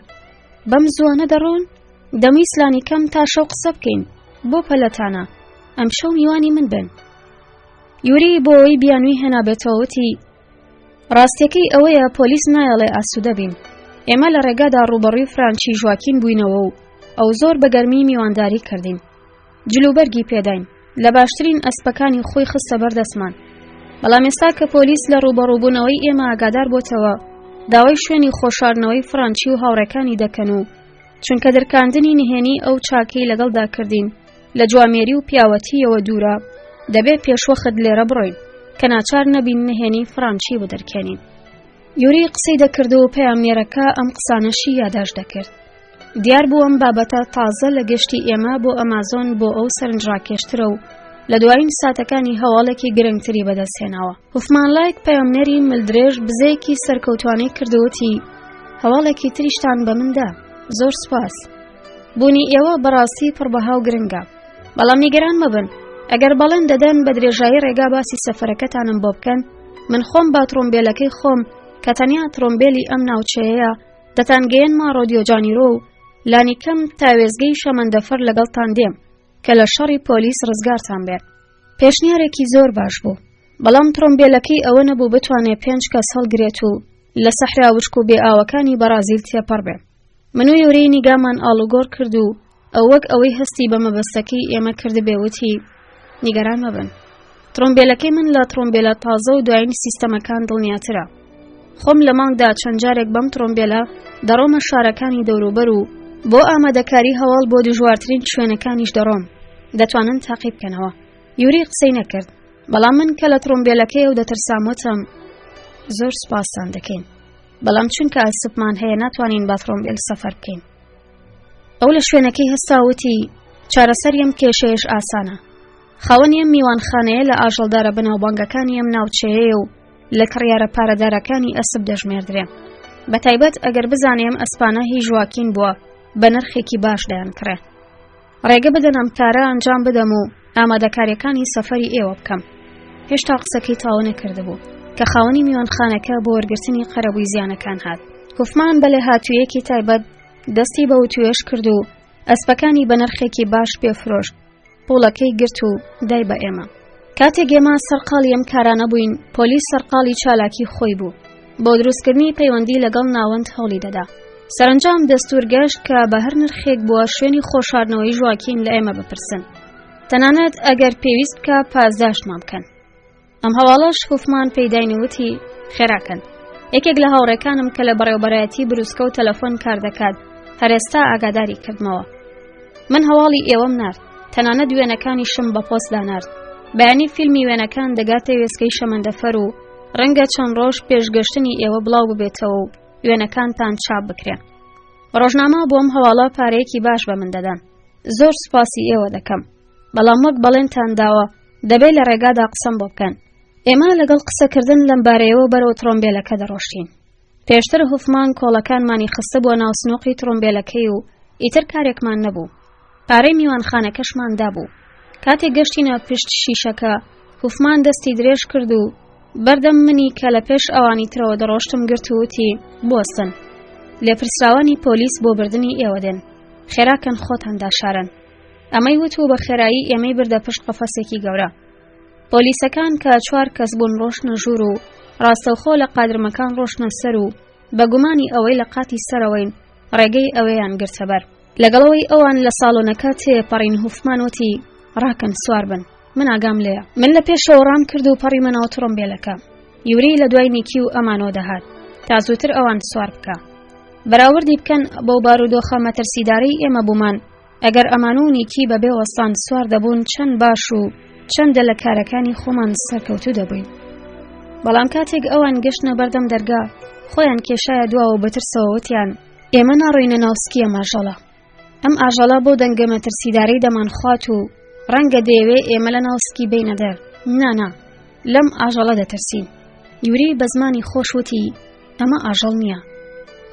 [SPEAKER 1] بەم زووانە دەڕۆن دەمویست لانیکەم تا شەو قسە بکەین بۆ پەلەتانە ئەمشەو میوانی من بن یوری بۆ ئەوەی بیانووی هێنابێتەوە وتی ڕاستیەکەی ئەوەیە پۆلیس نایەڵێ ئاسوودە بین ئێمە لە ڕێگادا ڕووبەڕووی فرانچی ژواکین بووینەوە و ئەو زۆر بە گەرمی میوانداری کردین جلوبەرگی پێداین لە باشترین ئەسپەکانی خۆی خستە بەردەستمان بەڵام ئێستا کە پۆلیس لە ڕووبەڕووبوونەوەی ئێمە ئاگادار بۆتەوە داوای شوێنی خۆشاردنەوەی فرانچی و هاوڕێکانی دەکەن و چونکە درکاندنی نهێنی ئەو چاکەی لەگەڵدا کردین لە جوامێری و پیاوەتییەوە دوورە دەبێ پێشوەخت لێرە بڕۆین کە ناچار نەبین نهێنی فرانچی بدرکێنین یوری قسەی دەکرد و پەیامنێرەکە ئەم قسانەشی یاداش دەکرد دیار بوو ئەم بابەتە تازە لە گەشتی ئێمە بۆ ئەمازۆن بۆ ئەو سەرنجڕاکێشترە و لە دوایین ساتەکانی هەواڵێکی گرنگتری بەدەستهێناوە هوفمان لایک پەیامنێری ملدرێژ بزەیەکی سەرکەوتوانەی کردووتی هەواڵێکی تریشتان بە مندا زۆر سوپاس بوونی ئێوە بەڕاستی پڕبەها و گرنگە بەڵام نیگەران مەبن ئەگەر بەڵێن دەدەن بە درێژایی ڕێگا باسی سەفەرەکەتانم بۆ بکەن من خۆم با ترۆمبێلەکەی خۆم کە تەنیا ترۆمبێلی ئەم ناوچەیە دەتانگەیەنمە ڕۆدیۆ جانیرۆ و لانیکەم تا وێستگەی شەمەندەفەر لەگەڵتان دێم کە لە شەڕی پۆلیس ڕزگارتان بێت. پێشنیارێکی زۆر باش بوو، بەڵام ترۆمبێلەکەی ئەوە نەبوو بتوانێ پێنج کەس هەڵگرێت و لە سەحرا وشک و بێ ئاوەکانی بەڕازیل تێپەڕ بێ. من و یوری نیگامان ئاڵوگۆڕ کرد و ئەو وەک ئەوەی هەستی بە مەبەستەکەی ئێمە کردبێ وتی نیگەران مەبن ترۆمبێلەکەی من لە ترۆمبێلە تازە و دوایین سیستەمەکان دڵنیاترە خۆم لە مانگدا چەند جارێک بەم ترۆمبێلە دەڕۆمە شارەکانی دەوروبەر و بۆ ئامادەکاری هەواڵ بۆ دژوارترین شوێنەکانیش دەڕۆم دەتوانن تاقی بکەنەوە یوری قسەی نەکرد بەڵام من کە لە ترۆمبێلەکەی و دەترسام وتم زۆر سوپاستان دەکەین بەڵام چونکە ئەسپمان هەیە ناتوانین بە ترۆمبێل سەفەر بکەین ئەو لە شوێنەکەی هەستا وتی چارەسەری ئەم کێشەیەش ئاسانە خاوەنی ئەم میوانخانەیە لە ئاژەڵدارە بەناوبانگەکانی ئەم ناوچەیەیە و لە کڕیارە پارەدارەکانی ئەسپ دەژمێردرێ. بە تایبەت ئەگەر بزانێ ئەم ئەسپانە هی ژواکین بووە بە نرخێکی باش دەیان کڕێ. ڕێگە بدەن ئەم کارە ئەنجام بدەم و ئامادەکاریەکانی سەفەری ئێوە بکەم. هێشتا قسەکەی تەواو نەکردبوو کە خاوەنی میوانخانەکە بۆ وەرگرتنی قەرەبووی زیانەکان هات. هوفمان بە لێهاتوویەکی تایبەت دەستی بە وتوێژ کرد و ئەسپەکانی بە نرخێکی باش پێفرۆشت. پوڵەکەی گرت و دای بە ئێمە. کاتێک ئێمە سەرقاڵی ئەم کارانە بووین، پۆلیس سەرقاڵی چالاکی خۆی بوو. بۆ دروستکردنی پەیوەندی لەگەڵ ناوەند هەوڵی دەدا. سەرەنجام دەستور گەشت کە بە هەر نرخێک بووە شوێنی خۆشاردنەوەی ژواکین لە ئێمە بپرسن. تەنانەت ئەگەر پێویست بکە پاسداشتمان بکەن. ئەم هەواڵەش هوفمان پێیداین و وتی خێراکەن. یەکێک لە هاوڕێکانم کە لە بەڕێوەبەرایەتی بروسکە و تەلەفۆن کار دەکات هەرێستا ئاگاداری کردمەوە. من هەواڵی ئێوەم نارد تەنانەت وێنەکانیشم بە پۆستدا نارد. بەیانی فیلمی وێنەکان دەگاتە وێستگەی شەمەندەفەر و ڕەنگە چەند ڕۆژ پێش گەشتنی ئێوە بڵاو ببێتەوە و وێنەکانتان چاپ بکرێن. ڕۆژنامە بۆم هەواڵە پارەیەکی باش بە من دەدەن. زۆر سوپاسی ئێوە دەکەم. بەڵام وەک بەڵێنتان داوە دەبێ لە ڕێگادا قسەم بۆ بکەن. ئێمە لەگەڵ قسەکردن لەم بارەیەوە بەرەو ترۆمبێلەکە دەڕۆشتین. پێشتر هوفمان کۆڵەکانمانی خستبووە ناو سنوقی ترۆمبێلەکەی و ئیتر کارێکمان نەبوو. پارەی میوانخانەکەشمان دابوو. کاتێک گەشتینە پشت شیشەکە، هوفمان دەستی درێژ کرد و بەردەم منی کە لە پێش ئەوانی ترەوە دەڕۆشتم گرت و وتی بوەستن. لێپرسراوانی پۆلیس بۆ بردنی ئێوە دێن. خێراکەن خۆتان داشارن. ئەمەی وت و بە خێرایی ئێمەی بردە پشت قەفەسێکی گەورە. پۆلیسەکان کە چوار کەس بوون ڕۆشتنە ژوور و ڕاستەوخۆ لە قادرمەکان ڕۆشتنە سەر و بە گومانی ئەوەی لە قاتی سەرەوەین ڕێگەی ئەوێیان گرتەبەر. لەگەڵەوەی ئەوان لە ساڵۆنەکە تێپەڕین هوفمان وتی ڕاکەن سوار بن من ئاگام لێیە. من لە پێشەوە ڕام کرد و پەڕیمە ناو تڕۆمبێلەکە. یوری لە دوای نیکی و ئەمانۆ دەهات تا زووتر ئەوان سوار بکە. بەراوردی بکەن بەو بارودۆخە مەترسیدارەی ئێمە بوومان ئەگەر ئەمان و نیکی بەبێ وەستان سوار دەبوون چەند باش و چەندە لە کارەکانی خۆمان سەرکەوتوو دەبووین. بەڵام کاتێک ئەوان گەشتنە بەردەم دەرگا خۆیان کێشایە دواوە بەترسەوە وتیان ئێمە ناڕۆینە ناو سکی ئەم ئاژەڵە. ئەم ئاژەڵە بۆ دەنگە مەترسیدارەی دەمانخوات و ڕەنگە دەیەوێ ئێمە لە ناو سکی بینە دەر. نانا لەم ئاژەڵە دەترسین. یوری بە زمانی خۆش وتی ئەمە ئاژەڵ نییە.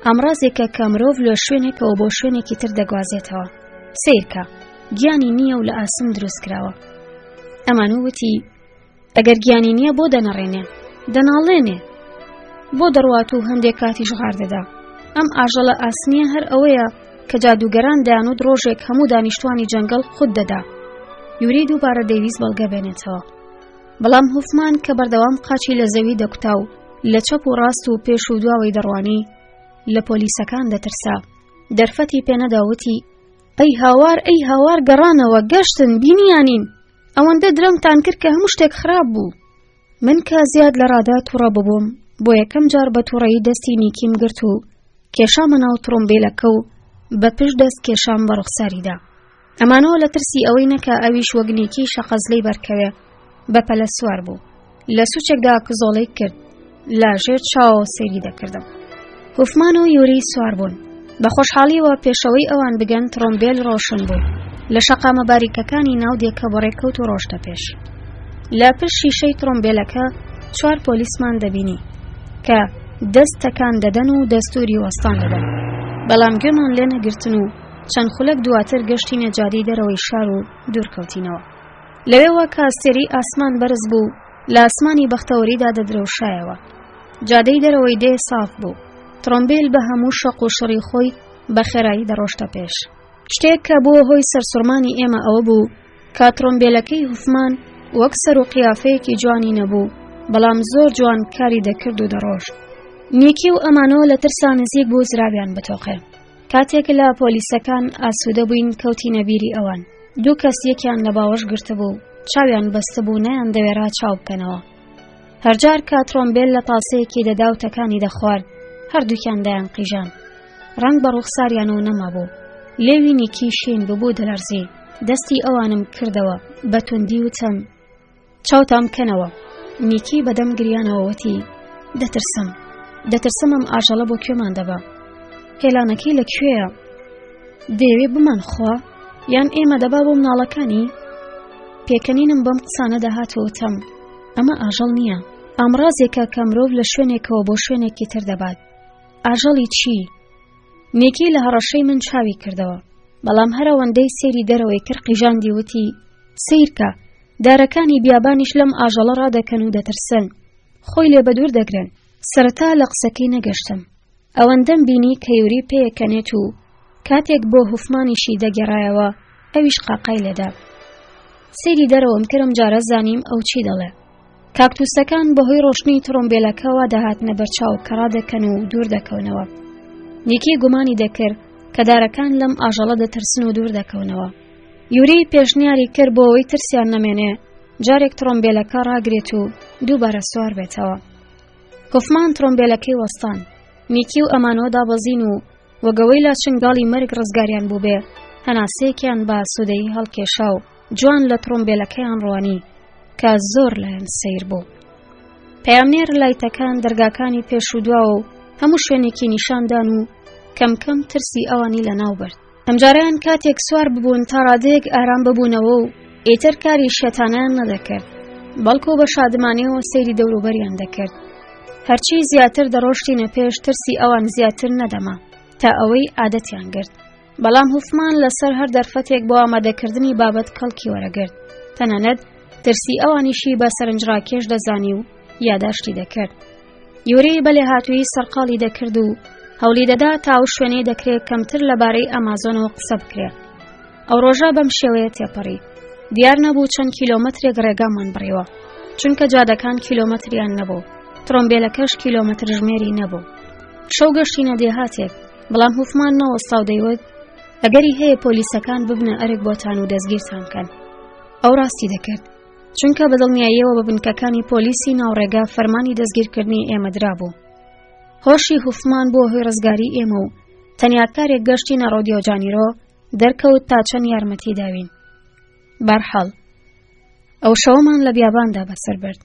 [SPEAKER 1] ئامرازێکە کە مرۆڤ لە شوێنێکەوە بۆ شوێنێکی تر دەگوازێتەوە. سەیرکە گیانی نییە و لە ئاسن دروست کراوە. ئەمانو وتی ئەگەر گیانی نییە بۆ دەنەڕێنێ دەناڵێنێ بۆ دەڕوات و هەندێک کاتیش غار دەدا ئەم ئاژەڵە ئاسنیە هەر ئەوەیە کە جادوگەران دەیانوت ڕۆژێک هەموو دانیشتوانی جەنگەڵ خود دەدا یوری دووبارە دەیویست بەڵگە بێنێتەوە بەڵام هوفمان کە بەردەوام قاچی لە زەوی دەکوتا و لە چەپ و ڕاست و پێش و دواوەی دەڕوانی لە پۆلیسەکان دەترسا دەرفەتی پێنەدا وتی ئەی هاوار ئەی هاوار گەڕانەوە گەشتن بینیانین ئەوەندە درەنگتان کرد کە هەموو شتێک خراپ بوو من کە زیاد لە ڕادە تووڕە ببووم بۆ یەکەم جار بە تووڕەیی دەستی نیکیم گرت و کێشامە ناو تڕۆمبیلەکە و بە پشت دەست کێشام بە ڕوخساریدا ئەمانەوە لە ترسی ئەوەی نەکا ئەویش وەک نیکی شەقەزلەی بەرکەوێ بە پەلە سوار بوو لە سوچێکدا کزۆڵەی کرد لە ژێر چاوەوە سەیری دەکردم هوفمان و یوری سوار بوون بە خۆشحاڵیەوە پێشەوەی ئەوان بگەن ترۆمبێل ڕۆشن بوو لە شەقامە باریکەکانی ناو دێکە بەڕێکەوت و ڕۆشتە پێش لە پشت شیشەی ترۆمبێلەکە چوار پۆلیسمان دەبینی کە دەست تەکان دەدەن و دەستوری وەستان دەدەن بەڵام گوێمان لێ نەگرتن و چەند خولەک دواتر گەشتینە جادەی دەرەوەی شار و دوورکەوتینەوە لەوێوە کە ئەستێرەی ئاسمان بەرز بوو لە ئاسمانی بەختەوەریدا دەدرەوشایەوە. جادەی دەرەوەی دێ ساف بوو. تڕۆمبیل بە هەموو شەق و شڕی خۆی بە خێرایی دەڕۆشتە پێش. شتێک کە بووە هۆی سەرسوڕمانی ئێمە ئەوە بوو کە تڕۆمبیلەکەی هوفمان وەک سەر و قیافەیەکی جوانی نەبوو، بەڵام زۆر جوان کاری دەکرد و دەڕۆشت. نیکی و ئەمانۆ لە ترسا نزیک بوو زراویان بتۆقێ. کاتێک لە پۆلیسەکان ئاسوودە بووین کەوتینە بیری ئەوان دوو کەس یەکیان لە باوەش گرتبوو چاویان بەستبوو نەیان دەوێرا چاو بکەنەوە هەرجار کە ترۆمبێل لە تاسەیەکی دەدا و تەکانی دەخوارد هەردووکیان دەیان قیژان ڕەنگ بە ڕوخساریان و نەمابوو لێوی نیکی شین ببوو دەلەرزی دەستی ئەوانم کردەوە بە توندی وتم چاوتان بکەنەوە. نیکی بەدەم گریانەوە وتی، دەترسم. دەترسم ئەم ئاژەڵە بۆ کوێمان دەبا. هێلانەکەی لە کوێیە؟ دەیەوێ بمان خوا؟ یان ئێمە دەبا بۆ مناڵەکانی؟ پێکەنینم بەم قسانە دەهات و وتم، ئەمە ئاژەڵ نییە. ئامڕازێکە کە مرۆڤ لە شوێنێکەوە بۆ شوێنێکی تر دەبات.
[SPEAKER 3] ئاژەڵی چی؟ نیکی لە هەڕەشەی من چاوی کردەوە بەڵام هەرەوەندەی سەیری دەرەوەی کرد قیژاندی وتی سەیرکە دارەکانی بیابانیش لەم ئاژەڵە ڕادەکەن و دەترسن خۆی لێ بەدوور دەگرن سەرەتا لە قسەکەی نەگەشتم ئەوەندەم بینی کە یوری پێیەکەنێت و کاتێک بۆ هوفمانیشی دەگەڕایەوە ئەویش قاقای لێدا سەیری دەرەوەم کرم جارە زانیم ئەو چی دەڵێ کاکتوسەکان بەهۆی ڕۆشنی تڕۆمبێلەکەوە دەهاتنە بەرچاو کە ڕادەکەن و دوور دەکەونەوە. نیکی گومانی دەکرد کە دارەکان لەم ئاژەڵە دەترسن و دوور دەکەونەوە. یوری پێشنیاری کرد بۆ ئەوەی ترسیان نەمێنێ جارێک تڕۆمبێلەکە ڕاگرێت و دووبارە سوار بێتەوە. هۆفمان تڕۆمبێلەکەی وەستان. نیکی و ئەمانۆ دابەزین و وەگەوەی لە چنگاڵی مەرگ ڕزگاریان بووبێ هەناسەیەکیان بە ئاسوودەیی هەڵکێشا و جوان لە تڕۆمبێلەکەیان ڕوانی کە زۆر لایەن سەیر بوو. پەیامنێر لایتەکان دەرگاکانی پێش و دواوە و هەموو شوێنێکی نیشاندان و کەم کەم ترسی ئەوانی لەناو برد. ئەمجارەیان کاتێک سوار ببوون تا ڕادەیەک ئارام ببوونەوە و ئیتر کاری شێتانەیان نەدەکرد بەڵکو بە شادمانیەوە سەیری دەوروبەریان دەکرد هەرچی زیاتر دەڕۆشتینە پێش ترسی ئەوان زیاتر نەدەما تا ئەوەی عادەتیان گرت بەڵام هوفمان لەسەر هەر دەرفەتێک بۆ ئامادەکردنی بابەت کەڵکی وەرەگرت تەنانەت ترسی ئەوانیشی بە سەرنجڕاکێش دەزانی و یاداشتی دەکرد یوری بە لێهاتوویی سەرقاڵی دەکرد و هەوڵی دەدا تا ئەو شوێنەی دەکرێت کەمتر لەبارەی ئەمازۆنەوە قسە بکرێ ئەو ڕۆژە بەم شێوەیە تێپەڕی دیار نەبوو چەند کیلۆمەترێک ڕێگامان بڕیوە چونکە جادەکان کیلۆمەتریان نەبوو ترۆمبێلەکەش کیلۆمەتر ژمێری نەبوو شەو گەشتینە دێهاتێک بەڵام هوفمان نەوەستا و دەیوت ئەگەری هەیە پۆلیسەکان ببنە ئەرک بۆتان و دەستگیرتان بکەن ئەو ڕاستی دەکرد چونکە بە دڵنیاییەوە بە بنکەکانی پۆلیسی ناوڕێگا فەرمانی دەستگیرکردنی ئێمە درابوو هۆشی هوفمان بۆ هۆی ڕزگاری ئێمە و تەنیا کارێک گەشتی نەڕۆدیۆ جانیرۆ دەرکەوت تا چەند یارمەتی داوین بەرحاڵ ئەو شەوەمان لە بیاباندا بەسەر برد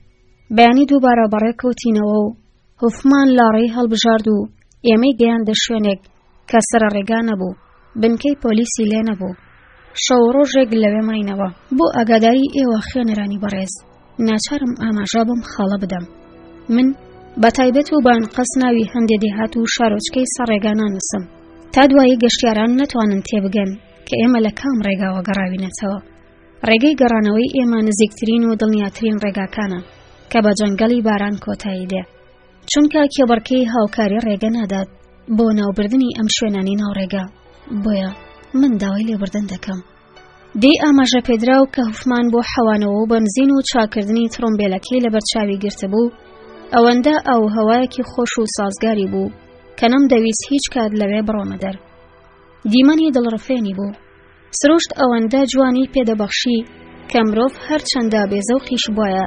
[SPEAKER 3] بەیانی دووبارە بەڕێ کەوتینەوە و هوفمان لاڕێی هەڵبژارد و ئێمەی گەیاندە شوێنێک کە سەرە ڕێگا نەبوو، بنکەی پۆلیسی لێ نەبوو. شەو و ڕۆژێک لەوێ ماینەوە. بۆ ئاگاداری ئێوە خوێنەرانی بەڕێز، ناچارم ئاماژە بەم خاڵە بدەم. من بە تایبەت و بە ئەنقەست ناوی هەندێ دێهات و شارۆچکەی سەر ڕێگا نانووسم، تا دوایی گەشتیاران نەتوانن تێبگەن کە ئێمە لە کام ڕێگاوە گەڕاوینەتەوە. ڕێگەی گەڕانەوەی ئێمە نزیکترین و دڵنیاترین ڕێگاکانە کە بە جەنگەڵی باران کۆتایی دێ. چونکە کێبڕکێی هاوکاری ڕێگە نادات بۆ ناوبردنی ئەم شوێنانی ناو ڕێگا بۆیە من داوای لێبوردن دەکەم. دێی ئاماژە پێدراو کە هوفمان بۆ حەوانەوە و بەنزین و چاکردنی تڕۆمبێلەکەی لەبەرچاوی گرتبوو ئەوەندە ئاو و هەوایەکی خۆش و سازگاری بوو کە نەمدەویست هیچ کات لەوێ بڕۆمە دەر. دیمەنی دڵڕفێنی بوو. سروشت ئەوەندە جوانی پێدەبەخشی کە مرۆڤ هەرچەندە بێزەوقیش بواە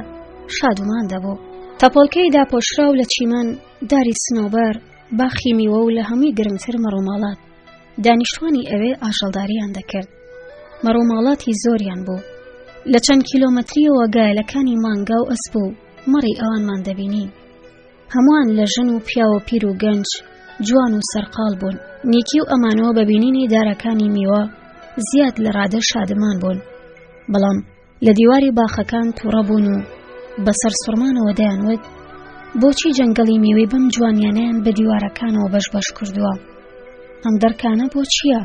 [SPEAKER 3] شادومان دەبوو. تەپۆڵکەی داپۆشراو لە چیمەن، داری سنۆبەر، باخی میوە و لە هەمووی گرنگتر مەڕوماڵات. دانیشتوانی ئەوێ ئاژەڵداریان دەکرد. مەڕوماڵاتی زۆریان بوو. لە چەند کیلۆمەتریەوە گایەلەکانی مانگا و ئەسپ و مەڕی ئەوانمان دەبینی. هەمووان لە ژن و پیاو و پیر و گەنج جوان و سەرقاڵ بوون نیکی و ئەمانەوە بە بینینی دارەکانی میوە زیاد لە ڕادە شادمان بوون بەڵام لە دیواری باخەکان تووڕە بوون و بەسەر سوڕمانەوە دەیانوت بۆچی جەنگەڵی میوەی بەم جوانیانیان بە دیوارەکانەوە بەش بەش کردووە ئەم دەرکانە بۆ چییە؟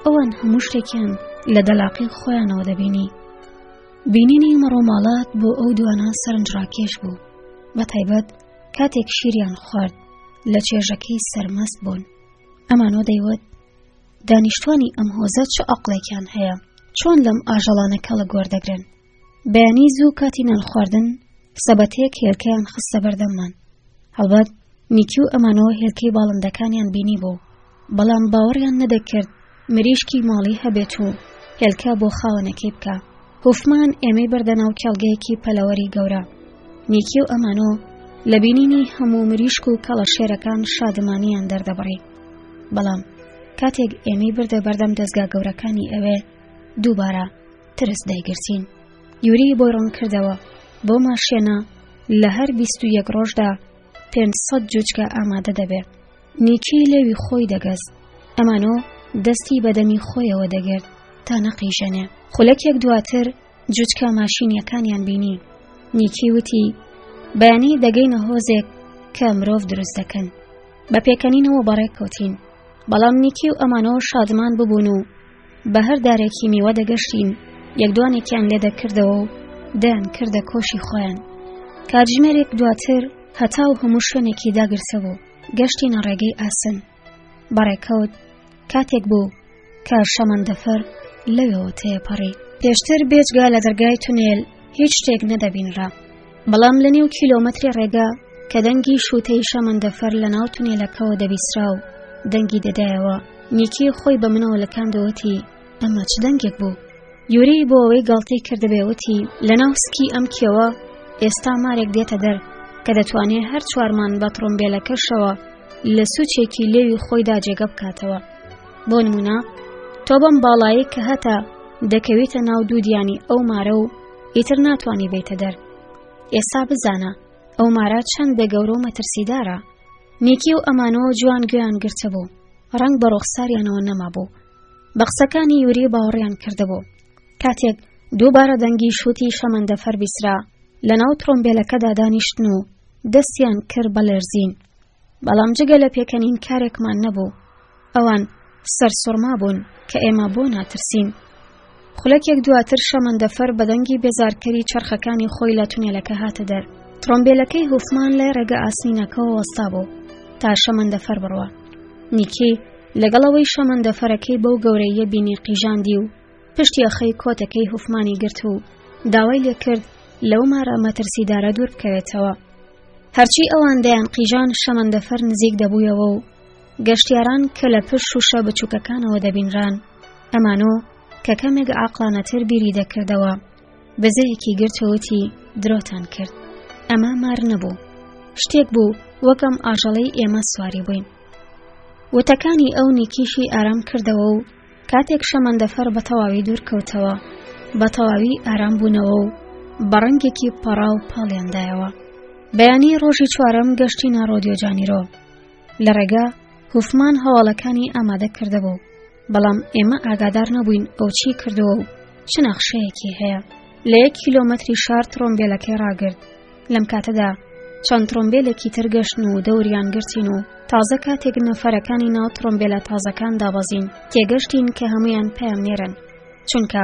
[SPEAKER 3] ئەوان هەموو شتێکیان لە دەلاقی خۆیانەوە دەبینی بینینی مەڕۆماڵات بۆ ئەو دوانە سەرنجڕاکێش بوو بە تایبەت کاتێک شیریان خوارد لە چێژەکەی سەرمەست بوون ئەمانۆ دەیوت دانیشتوانی ئەم هۆزە چ ئەقڵێکیان هەیە چۆن لەم ئاژەڵانە کەڵک وەردەگرن بەیانی زوو کاتی نان خواردن سەبەتەیەک هێلکەیان خستە بەردەممان هەڵبەت نیکی و ئەمانۆ هێلکەی باڵندەکانیان بینی بوو بەڵام باوەڕیان نەدەکرد مریشکی ماڵی هەبێت و هێلکە بۆ خاوەنەکەی بکا. هۆفمان ئێمەی بردە ناو کێڵگەیەکی پەلەوەری گەورە. نیکی و ئەمانۆ لە بینینی هەموو مریشک و کەڵەشێرەکان شادمانیان دەردەبڕی. بەڵام کاتێک ئێمەی بردە بەردەم دەزگا گەورەکانی ئەوێ، دووبارە ترس دایگرتین. یوری بۆی ڕوون کردەوە بۆ ماشێنە لە هەر 21 ڕۆژدا 500 جوچکە ئامادە دەبێ. نیکی لێوی خۆی دەگەست، ئەمانۆ دەستی بە دەمی خۆیەوە دەگرت تا نەقیژەنێ. خولەکێک دواتر جوچکە ماشینیەکانیان بینی. نیکی وتی، بەیانی دەگەینە هۆزێک کە مرۆڤ دروست دەکەن.
[SPEAKER 1] بە پێکەنینەوە بەڕێکەوتین بەڵام نیکی و ئەمانۆ شادمان ببوون و بە هەر دارێکی میوە دەگەشتین یەکدوانێکیان لێ دەکردەوە و دەیان کردە کۆشی خۆیان کاتژمێرێک دواتر هەتاو هەموو شوێنێکی داگرتبوو گەشتینە ڕێگەی ئاسن بەڕێکەوت کاتێک بوو کە شەمەندەفەر لەوێوە تێپەڕی پێشتر بێجگە لە دەرگای تونێل هیچ شتێک نەدەبینرا بەڵام لە نێو کیلۆمەتری ڕێگا کە دەنگی شووتەی شەمەندەفەر لە ناو تونێلەکەوە دەبیسرا و دەنگی دەدایەوە نیکی خۆی بە منەوە لەکاندەوەتی ئەمە چ دەنگێک بوو یوری بۆ ئەوەی گاڵتەی کردبێ وتی لەناو سکی ئەم کێوە ئێستا مارێک دێتە دەر کە دەتوانێ هەر چوارمان بە تڕۆمبێلەکەشەوە لە سوچێکی لێوی خۆیدا جێگە بکاتەوە بۆ نمونە تۆ بەم باڵایی کە هەتا دەکەویتە ناو دوودیانی ئەو مارە و ئیتر ناتوانی بیتە دەر ئێستا بزانە ئەو مارە چەندە گەورە و مەترسیدارە نیکی و ئەمانۆ جوان گوێیان گرتبوو ڕەنگ بە ڕوخساریانەوە نەمابوو بە قسەکانی یوری باوەڕیان کردبوو کاتێک دووبارە دەنگی شووتی شەمەندەفەر بیسرا لەناو ترۆمبێلەکەدا دانیشتن و دەستیان کرد بە لەرزین بەڵام جگە لە پێکەنین کارێکمان نەبوو ئەوان سەرسوڕما بوون کە ئێمە بۆ ناترسین خولەکێک دواتر شەمەندەفەر بە دەنگی بێزارکەری چەرخەکانی خۆی لە تونێلەکە هاتە دەر ترۆمبێلەکەی هوفمان لای ڕێگە ئاسنینەکەوە وەستا بوو تا شەمەندەفەر بڕوا نیکی لەگەڵ ئەوەی شەمەندەفەرەکەی بەو گەورەییە بینی قیژاندی و پشتی ئەخەی کۆتەکەی هوفمانی گرت و داوای لێکرد لەو مارە مەترسیدارە دوور بکەوێتەوە. هەرچی ئەوان دەیان قیژان شەمەندەفەر نزیک دەبوویەوە و گەشتیاران کە لە پشت شوشە بچووکەکانەوە دەبینران ئەمانۆ کە کەمێک عاقڵانەتر بیری دەکردەوە بزەیەکی گرت و وتی درۆتان کرد ئەمە مار نەبوو شتێک بوو وەکەم ئاژەڵەی ئێمە سواری بووین وتەکانی ئەو نیکیشی ئارام کردەوە و کاتێک شەمەندەفەر بە تەواوی دوور کەوتەوە بە تەواوی ئارام بوونەوە و بە ڕەنگێکی پەڕاو پاڵیاندایەوە بەیانی ڕۆژی چوارەم گەشتینە ڕۆدیۆ جانیرۆ لە ڕێگا هوفمان هەواڵەکانی ئامادە کردبوو بەڵام ئێمە ئاگادار نەبووین ئەو چی کردووە و چ نەخشەیەکی هەیە لە یەک کیلۆمەتری شار ترۆمبێلەکەی ڕاگرت لەم کاتەدا چەند ترۆمبێلێکی تر گەشتن و دەوریان گرتین و تازە کاتێک نەفەرەکانی ناو ترۆمبێلە تازەکان دابەزین تێگەشتین کە هەمویان پەیامنێرن چونکە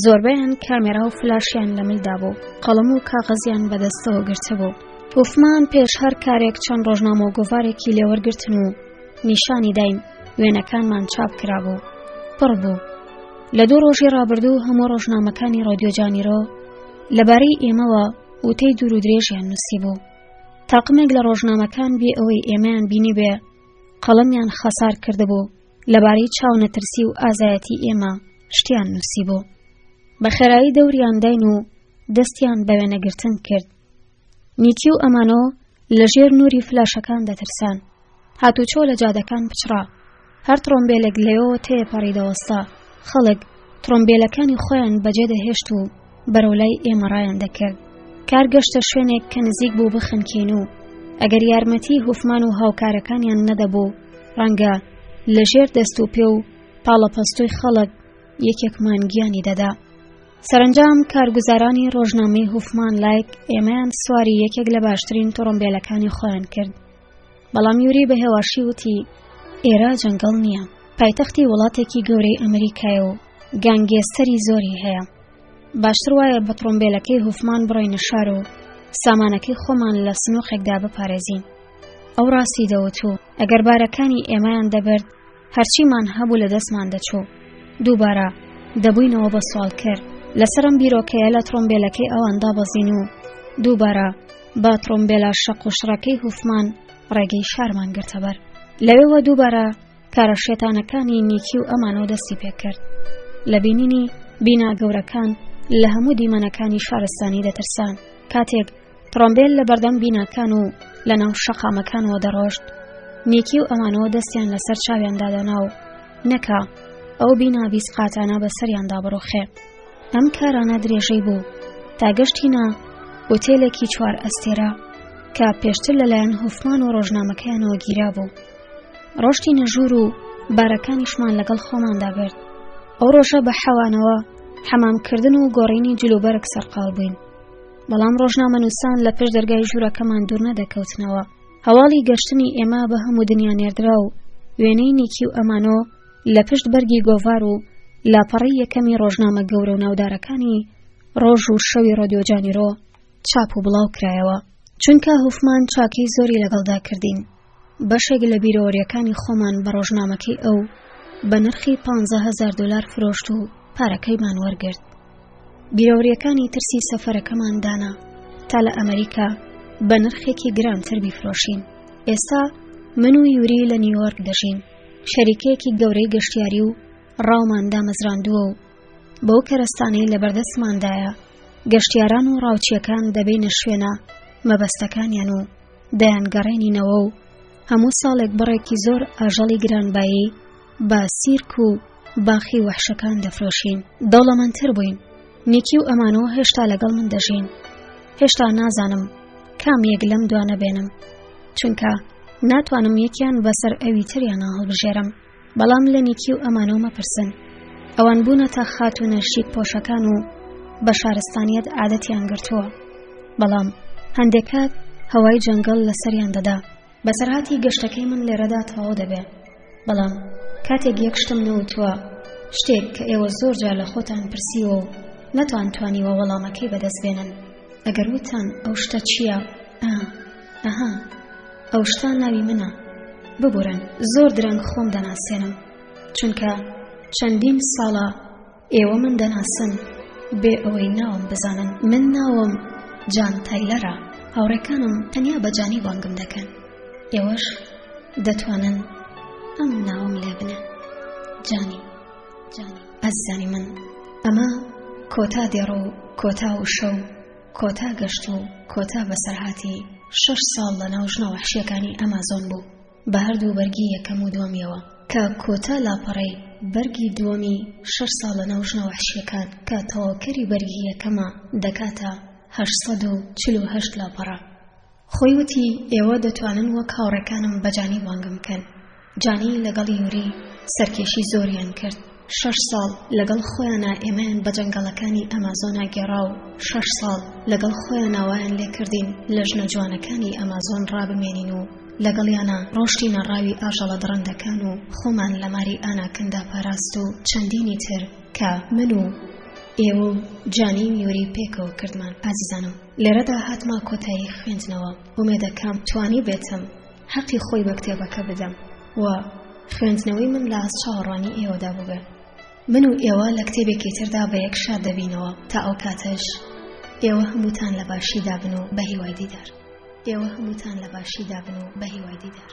[SPEAKER 1] زۆربەیان کامێرا و فلاشیان لە ملدا بوو قەڵەم و کاغەزیان بەدەستەوە گرتبوو هوفمان پێش هەر کارێک چەند ڕۆژنامە و گۆڤارێکی لێوەرگرتن و نیشانی داین وێنەکانمان چاپ کرابوو پڕ بوو لە دوو ڕۆژی ڕابردوو هەموو ڕۆژنامەکانی ڕۆدیۆ جانیرۆ لەبارەی ئێمەوە وتەی دوور و درێژیان نووسی بوو تاقمێک لە ڕۆژنامەکان بێ ئەوەی ئێمەیان بینی بێ قەڵەمیان خەسار کردبوو لەبارەی چاونەترسی و ئازایەتی ئێمە شتیان نووسی بوو بە خێرایی دەوریان داین و دەستیان بە وێنەگرتن کرد نیکی و ئەمانۆ لە ژێر نوری فلاشەکان دەترسان هاتوچۆ لە جادەکان پچڕا هەر ترۆمبێلێک لەوێوە تێپەڕی دەوەستا خەڵک ترۆمبێلەکانی خۆیان بەجێ دەهێشت و بەرەو لای ئێمە ڕایان دەکرد کار گەشتە شوێنێک کە نزیک بوو بخنکین و ئەگەر یارمەتی هوفمان و هاوکارەکانیان نەدەبوو ڕەنگە لە ژێر دەست و پێ و پاڵەپەستۆی خەڵک یەکێکمان گیانی دەدا سەرەنجام کارگوزارانی ڕۆژنامەی هوفمان لایک ئێمەیان سواری یەکێک لە باشترین تڕۆمبێلەکانی خۆیان کرد بەڵام یوری بە هێواشی وتی ئێرە جەنگەڵ نییە پایتەختی وڵاتێکی گەورەی ئەمریکایە و گانگێستەری زۆری هەیە باشتر وایە بە تڕۆمبێلەکەی هوفمان بڕۆینە شار و سامانەکەی خۆمان لە سنووقێکدا بپارێزین ئەو ڕاستی دەوت و ئەگەر بارەکانی ئێمەیان دەبرد هەرچیمان هەبوو لە دەستمان دەچوو دووبارە دەبووینەوە بە سواڵکەر لەسەرم بیرۆکەیە لە ترۆمبێلەکەی ئەوان دابەزین و دووبارە بە ترۆمبێلە شەق و شڕەکەی هوفمان ڕێگەی شارمان گرتەبەر لەوێوە دووبارە کارە شێتانەکانی نیکی و ئەمانەوە دەستی پێکرد لە بینینی بینا گەورەکان لە هەموو دیمەنەکانی شارستانی دەترسان کاتێک تڕۆمبێل لە بەردەم بیناکان و لە ناو شەقامەکانەوە دەڕۆشت نیکی و ئەمانەوە دەستیان لەسەر چاویان دادەنا و نەکا ئەو بینا بیسقاتانە بەسەریاندا بڕوخێ ئەم کارانە درێژەی بوو تا گەشتینە ئوتێلێکی چوار ئەستێرە کە پێشتر لەلایەن هوفمان و ڕۆژنامەکەیانەوە گیرا بوو ڕۆشتینە ژوور و بارەکانیشمان لەگەڵ خۆماندا برد ئەو ڕۆژە بە حەوانەوە حەمامکردن و گۆڕینی جلوبەرگ سەرقاڵ بووین بەڵام ڕۆژنامەنووسان لە پشت دەرگای ژوورەکەمان دوور نەدەکەوتنەوە. هەواڵی گەشتنی ئێمە بە هەموو دنیا نێردرا و وێنەی نیکی و ئەمانۆ لە پشت بەرگی گۆڤار و لاپەڕەی یەکەمی ڕۆژنامە گەورە و ناودارەکانی ڕۆژ و شەوی ڕۆدیۆجانیرۆ چاپ و بڵاو کرایەوە. چونکە هوفمان چاکەی زۆری لەگەڵدا کردین، بەشێک لە بیرەوەرییەکانی خۆمان بە ڕۆژنامەکەی ئەو بە نرخی 15,000 دۆلار فرۆشت و پارەکەیمان وەرگرت. بیرەوەرییەکانی ترسی سەفەرەکەمان دانا تا لە ئەمریکا بە نرخێکی گرانتر بیفرۆشین. ئێستا من و یوری لە نیویۆرک دەژین، شەریکەیەکی گەورەی گەشتیاری و ڕاومان دامەزراندووە و بەو کەرەستانەی لەبەردەستماندایە گەشتیاران و ڕاوچیەکان دەبینە شوێنە مەبەستەکانیان و دەیانگەڕێنینەوە و هەموو ساڵێک بڕێکی زۆر ئاژەڵی گرانبایی بە سیرک و باخی وەحشەکان دەفرۆشین. دەوڵەمەندتر بووین. نیکی و ئەمانۆ هێشتا لەگەڵ من دەژین. هێشتا نازانم کام یەک لەم دوانە بێنم، چونکە ناتوانم یەکیان بەسەر ئەوی تریانە هەڵبژێرم. بەڵام لە نیکی و ئەمانۆ مەپرسن. ئەوان بوونەتە خاتوونە شیک پۆشەکان و بە شارستانیەت عادەتیان گرتووە. بەڵام هەندێک کات هەوای جەنگەڵ لەسەریان دەدا. بەسەرهاتی گەشتەکەی من لێرەدا تەواو دەبێ. بەڵام کاتێک یەک شتم نەوتووە، شتێک کە ئێوە زۆر جار لە خۆتان پرسیوە و نەتان توانیوە وەڵامەکەی بەدەست بێنن. ئەگەر وتان ئەو شتە چییە؟ ئا، ئەها، ئەو شتە ناوی منە. ببورن، زۆر درەنگ خۆم دەناسێنم، چونکە چەندین ساڵە ئێوە من دەناسن بێ ئەوەی ناوم بزانن. من ناوم جان تایلەرە. هاوڕێکانم تەنیا بە جانی بانگم دەکەن. ئێوەش دەتوانن ئەم ناوم لێ بنێن. جانی. جانی. ئازیزانی من، ئەمە کۆتا دێڕ و کۆتا وشە و کۆتا گەشت و کۆتا بەسەرهاتی شەش ساڵ لەناو ژنە وەحشییەکانی ئەمازۆن بوو. بە هەردوو بەرگی یەکەم و دووەمیەوە، کە کۆتا لاپەڕەی بەرگی دووەمی شەش ساڵ لەناو ژنە وەحشییەکان کە تەواوکەری بەرگی یەکەمە دەکاتە 848 لاپەڕە. خۆی وتی ئێوە دەتوانن وەک هاوڕێکانم بە جانی بانگم بکەن. جانی لەگەڵ یوری سەرکێشی زۆریان کرد. شەش ساڵ لەگەڵ خۆیانا ئێمەیان بە جەنگەڵەکانی ئەمازۆنا گێڕا و شەش ساڵ لەگەڵ خۆیانا وایان لێکردین لە ژنە جوانەکانی ئەمازۆن ڕابمێنین و لەگەڵیانا ڕۆشتینە ڕاوی ئاژەڵە دڕندەکان و خۆمان لە ماری ئاناکندا پاراست و چەندینی تر کە من و ئێوە و جانی و یوری پێکەوە کردمان. ئازیزانم لێرەدا هاتمە کۆتایی خوێندنەوە، ئومێدەکەم توانیبێتم حەقی خۆی بە کتێبەکە بدەم و خوێندنەوەی من لە ئاست چاوەڕوانی ئێوەدا بووبێ. من و ئێوە لە کتێبێکی تردا بە یەک شاد دەبینەوە، تا ئەو کاتەش ئێوە هەمووتان لە باشیدا بن و بە هیوای دیدار. ئێوە هەمووتان لە باشیدا بن و بە هیوای دیدار.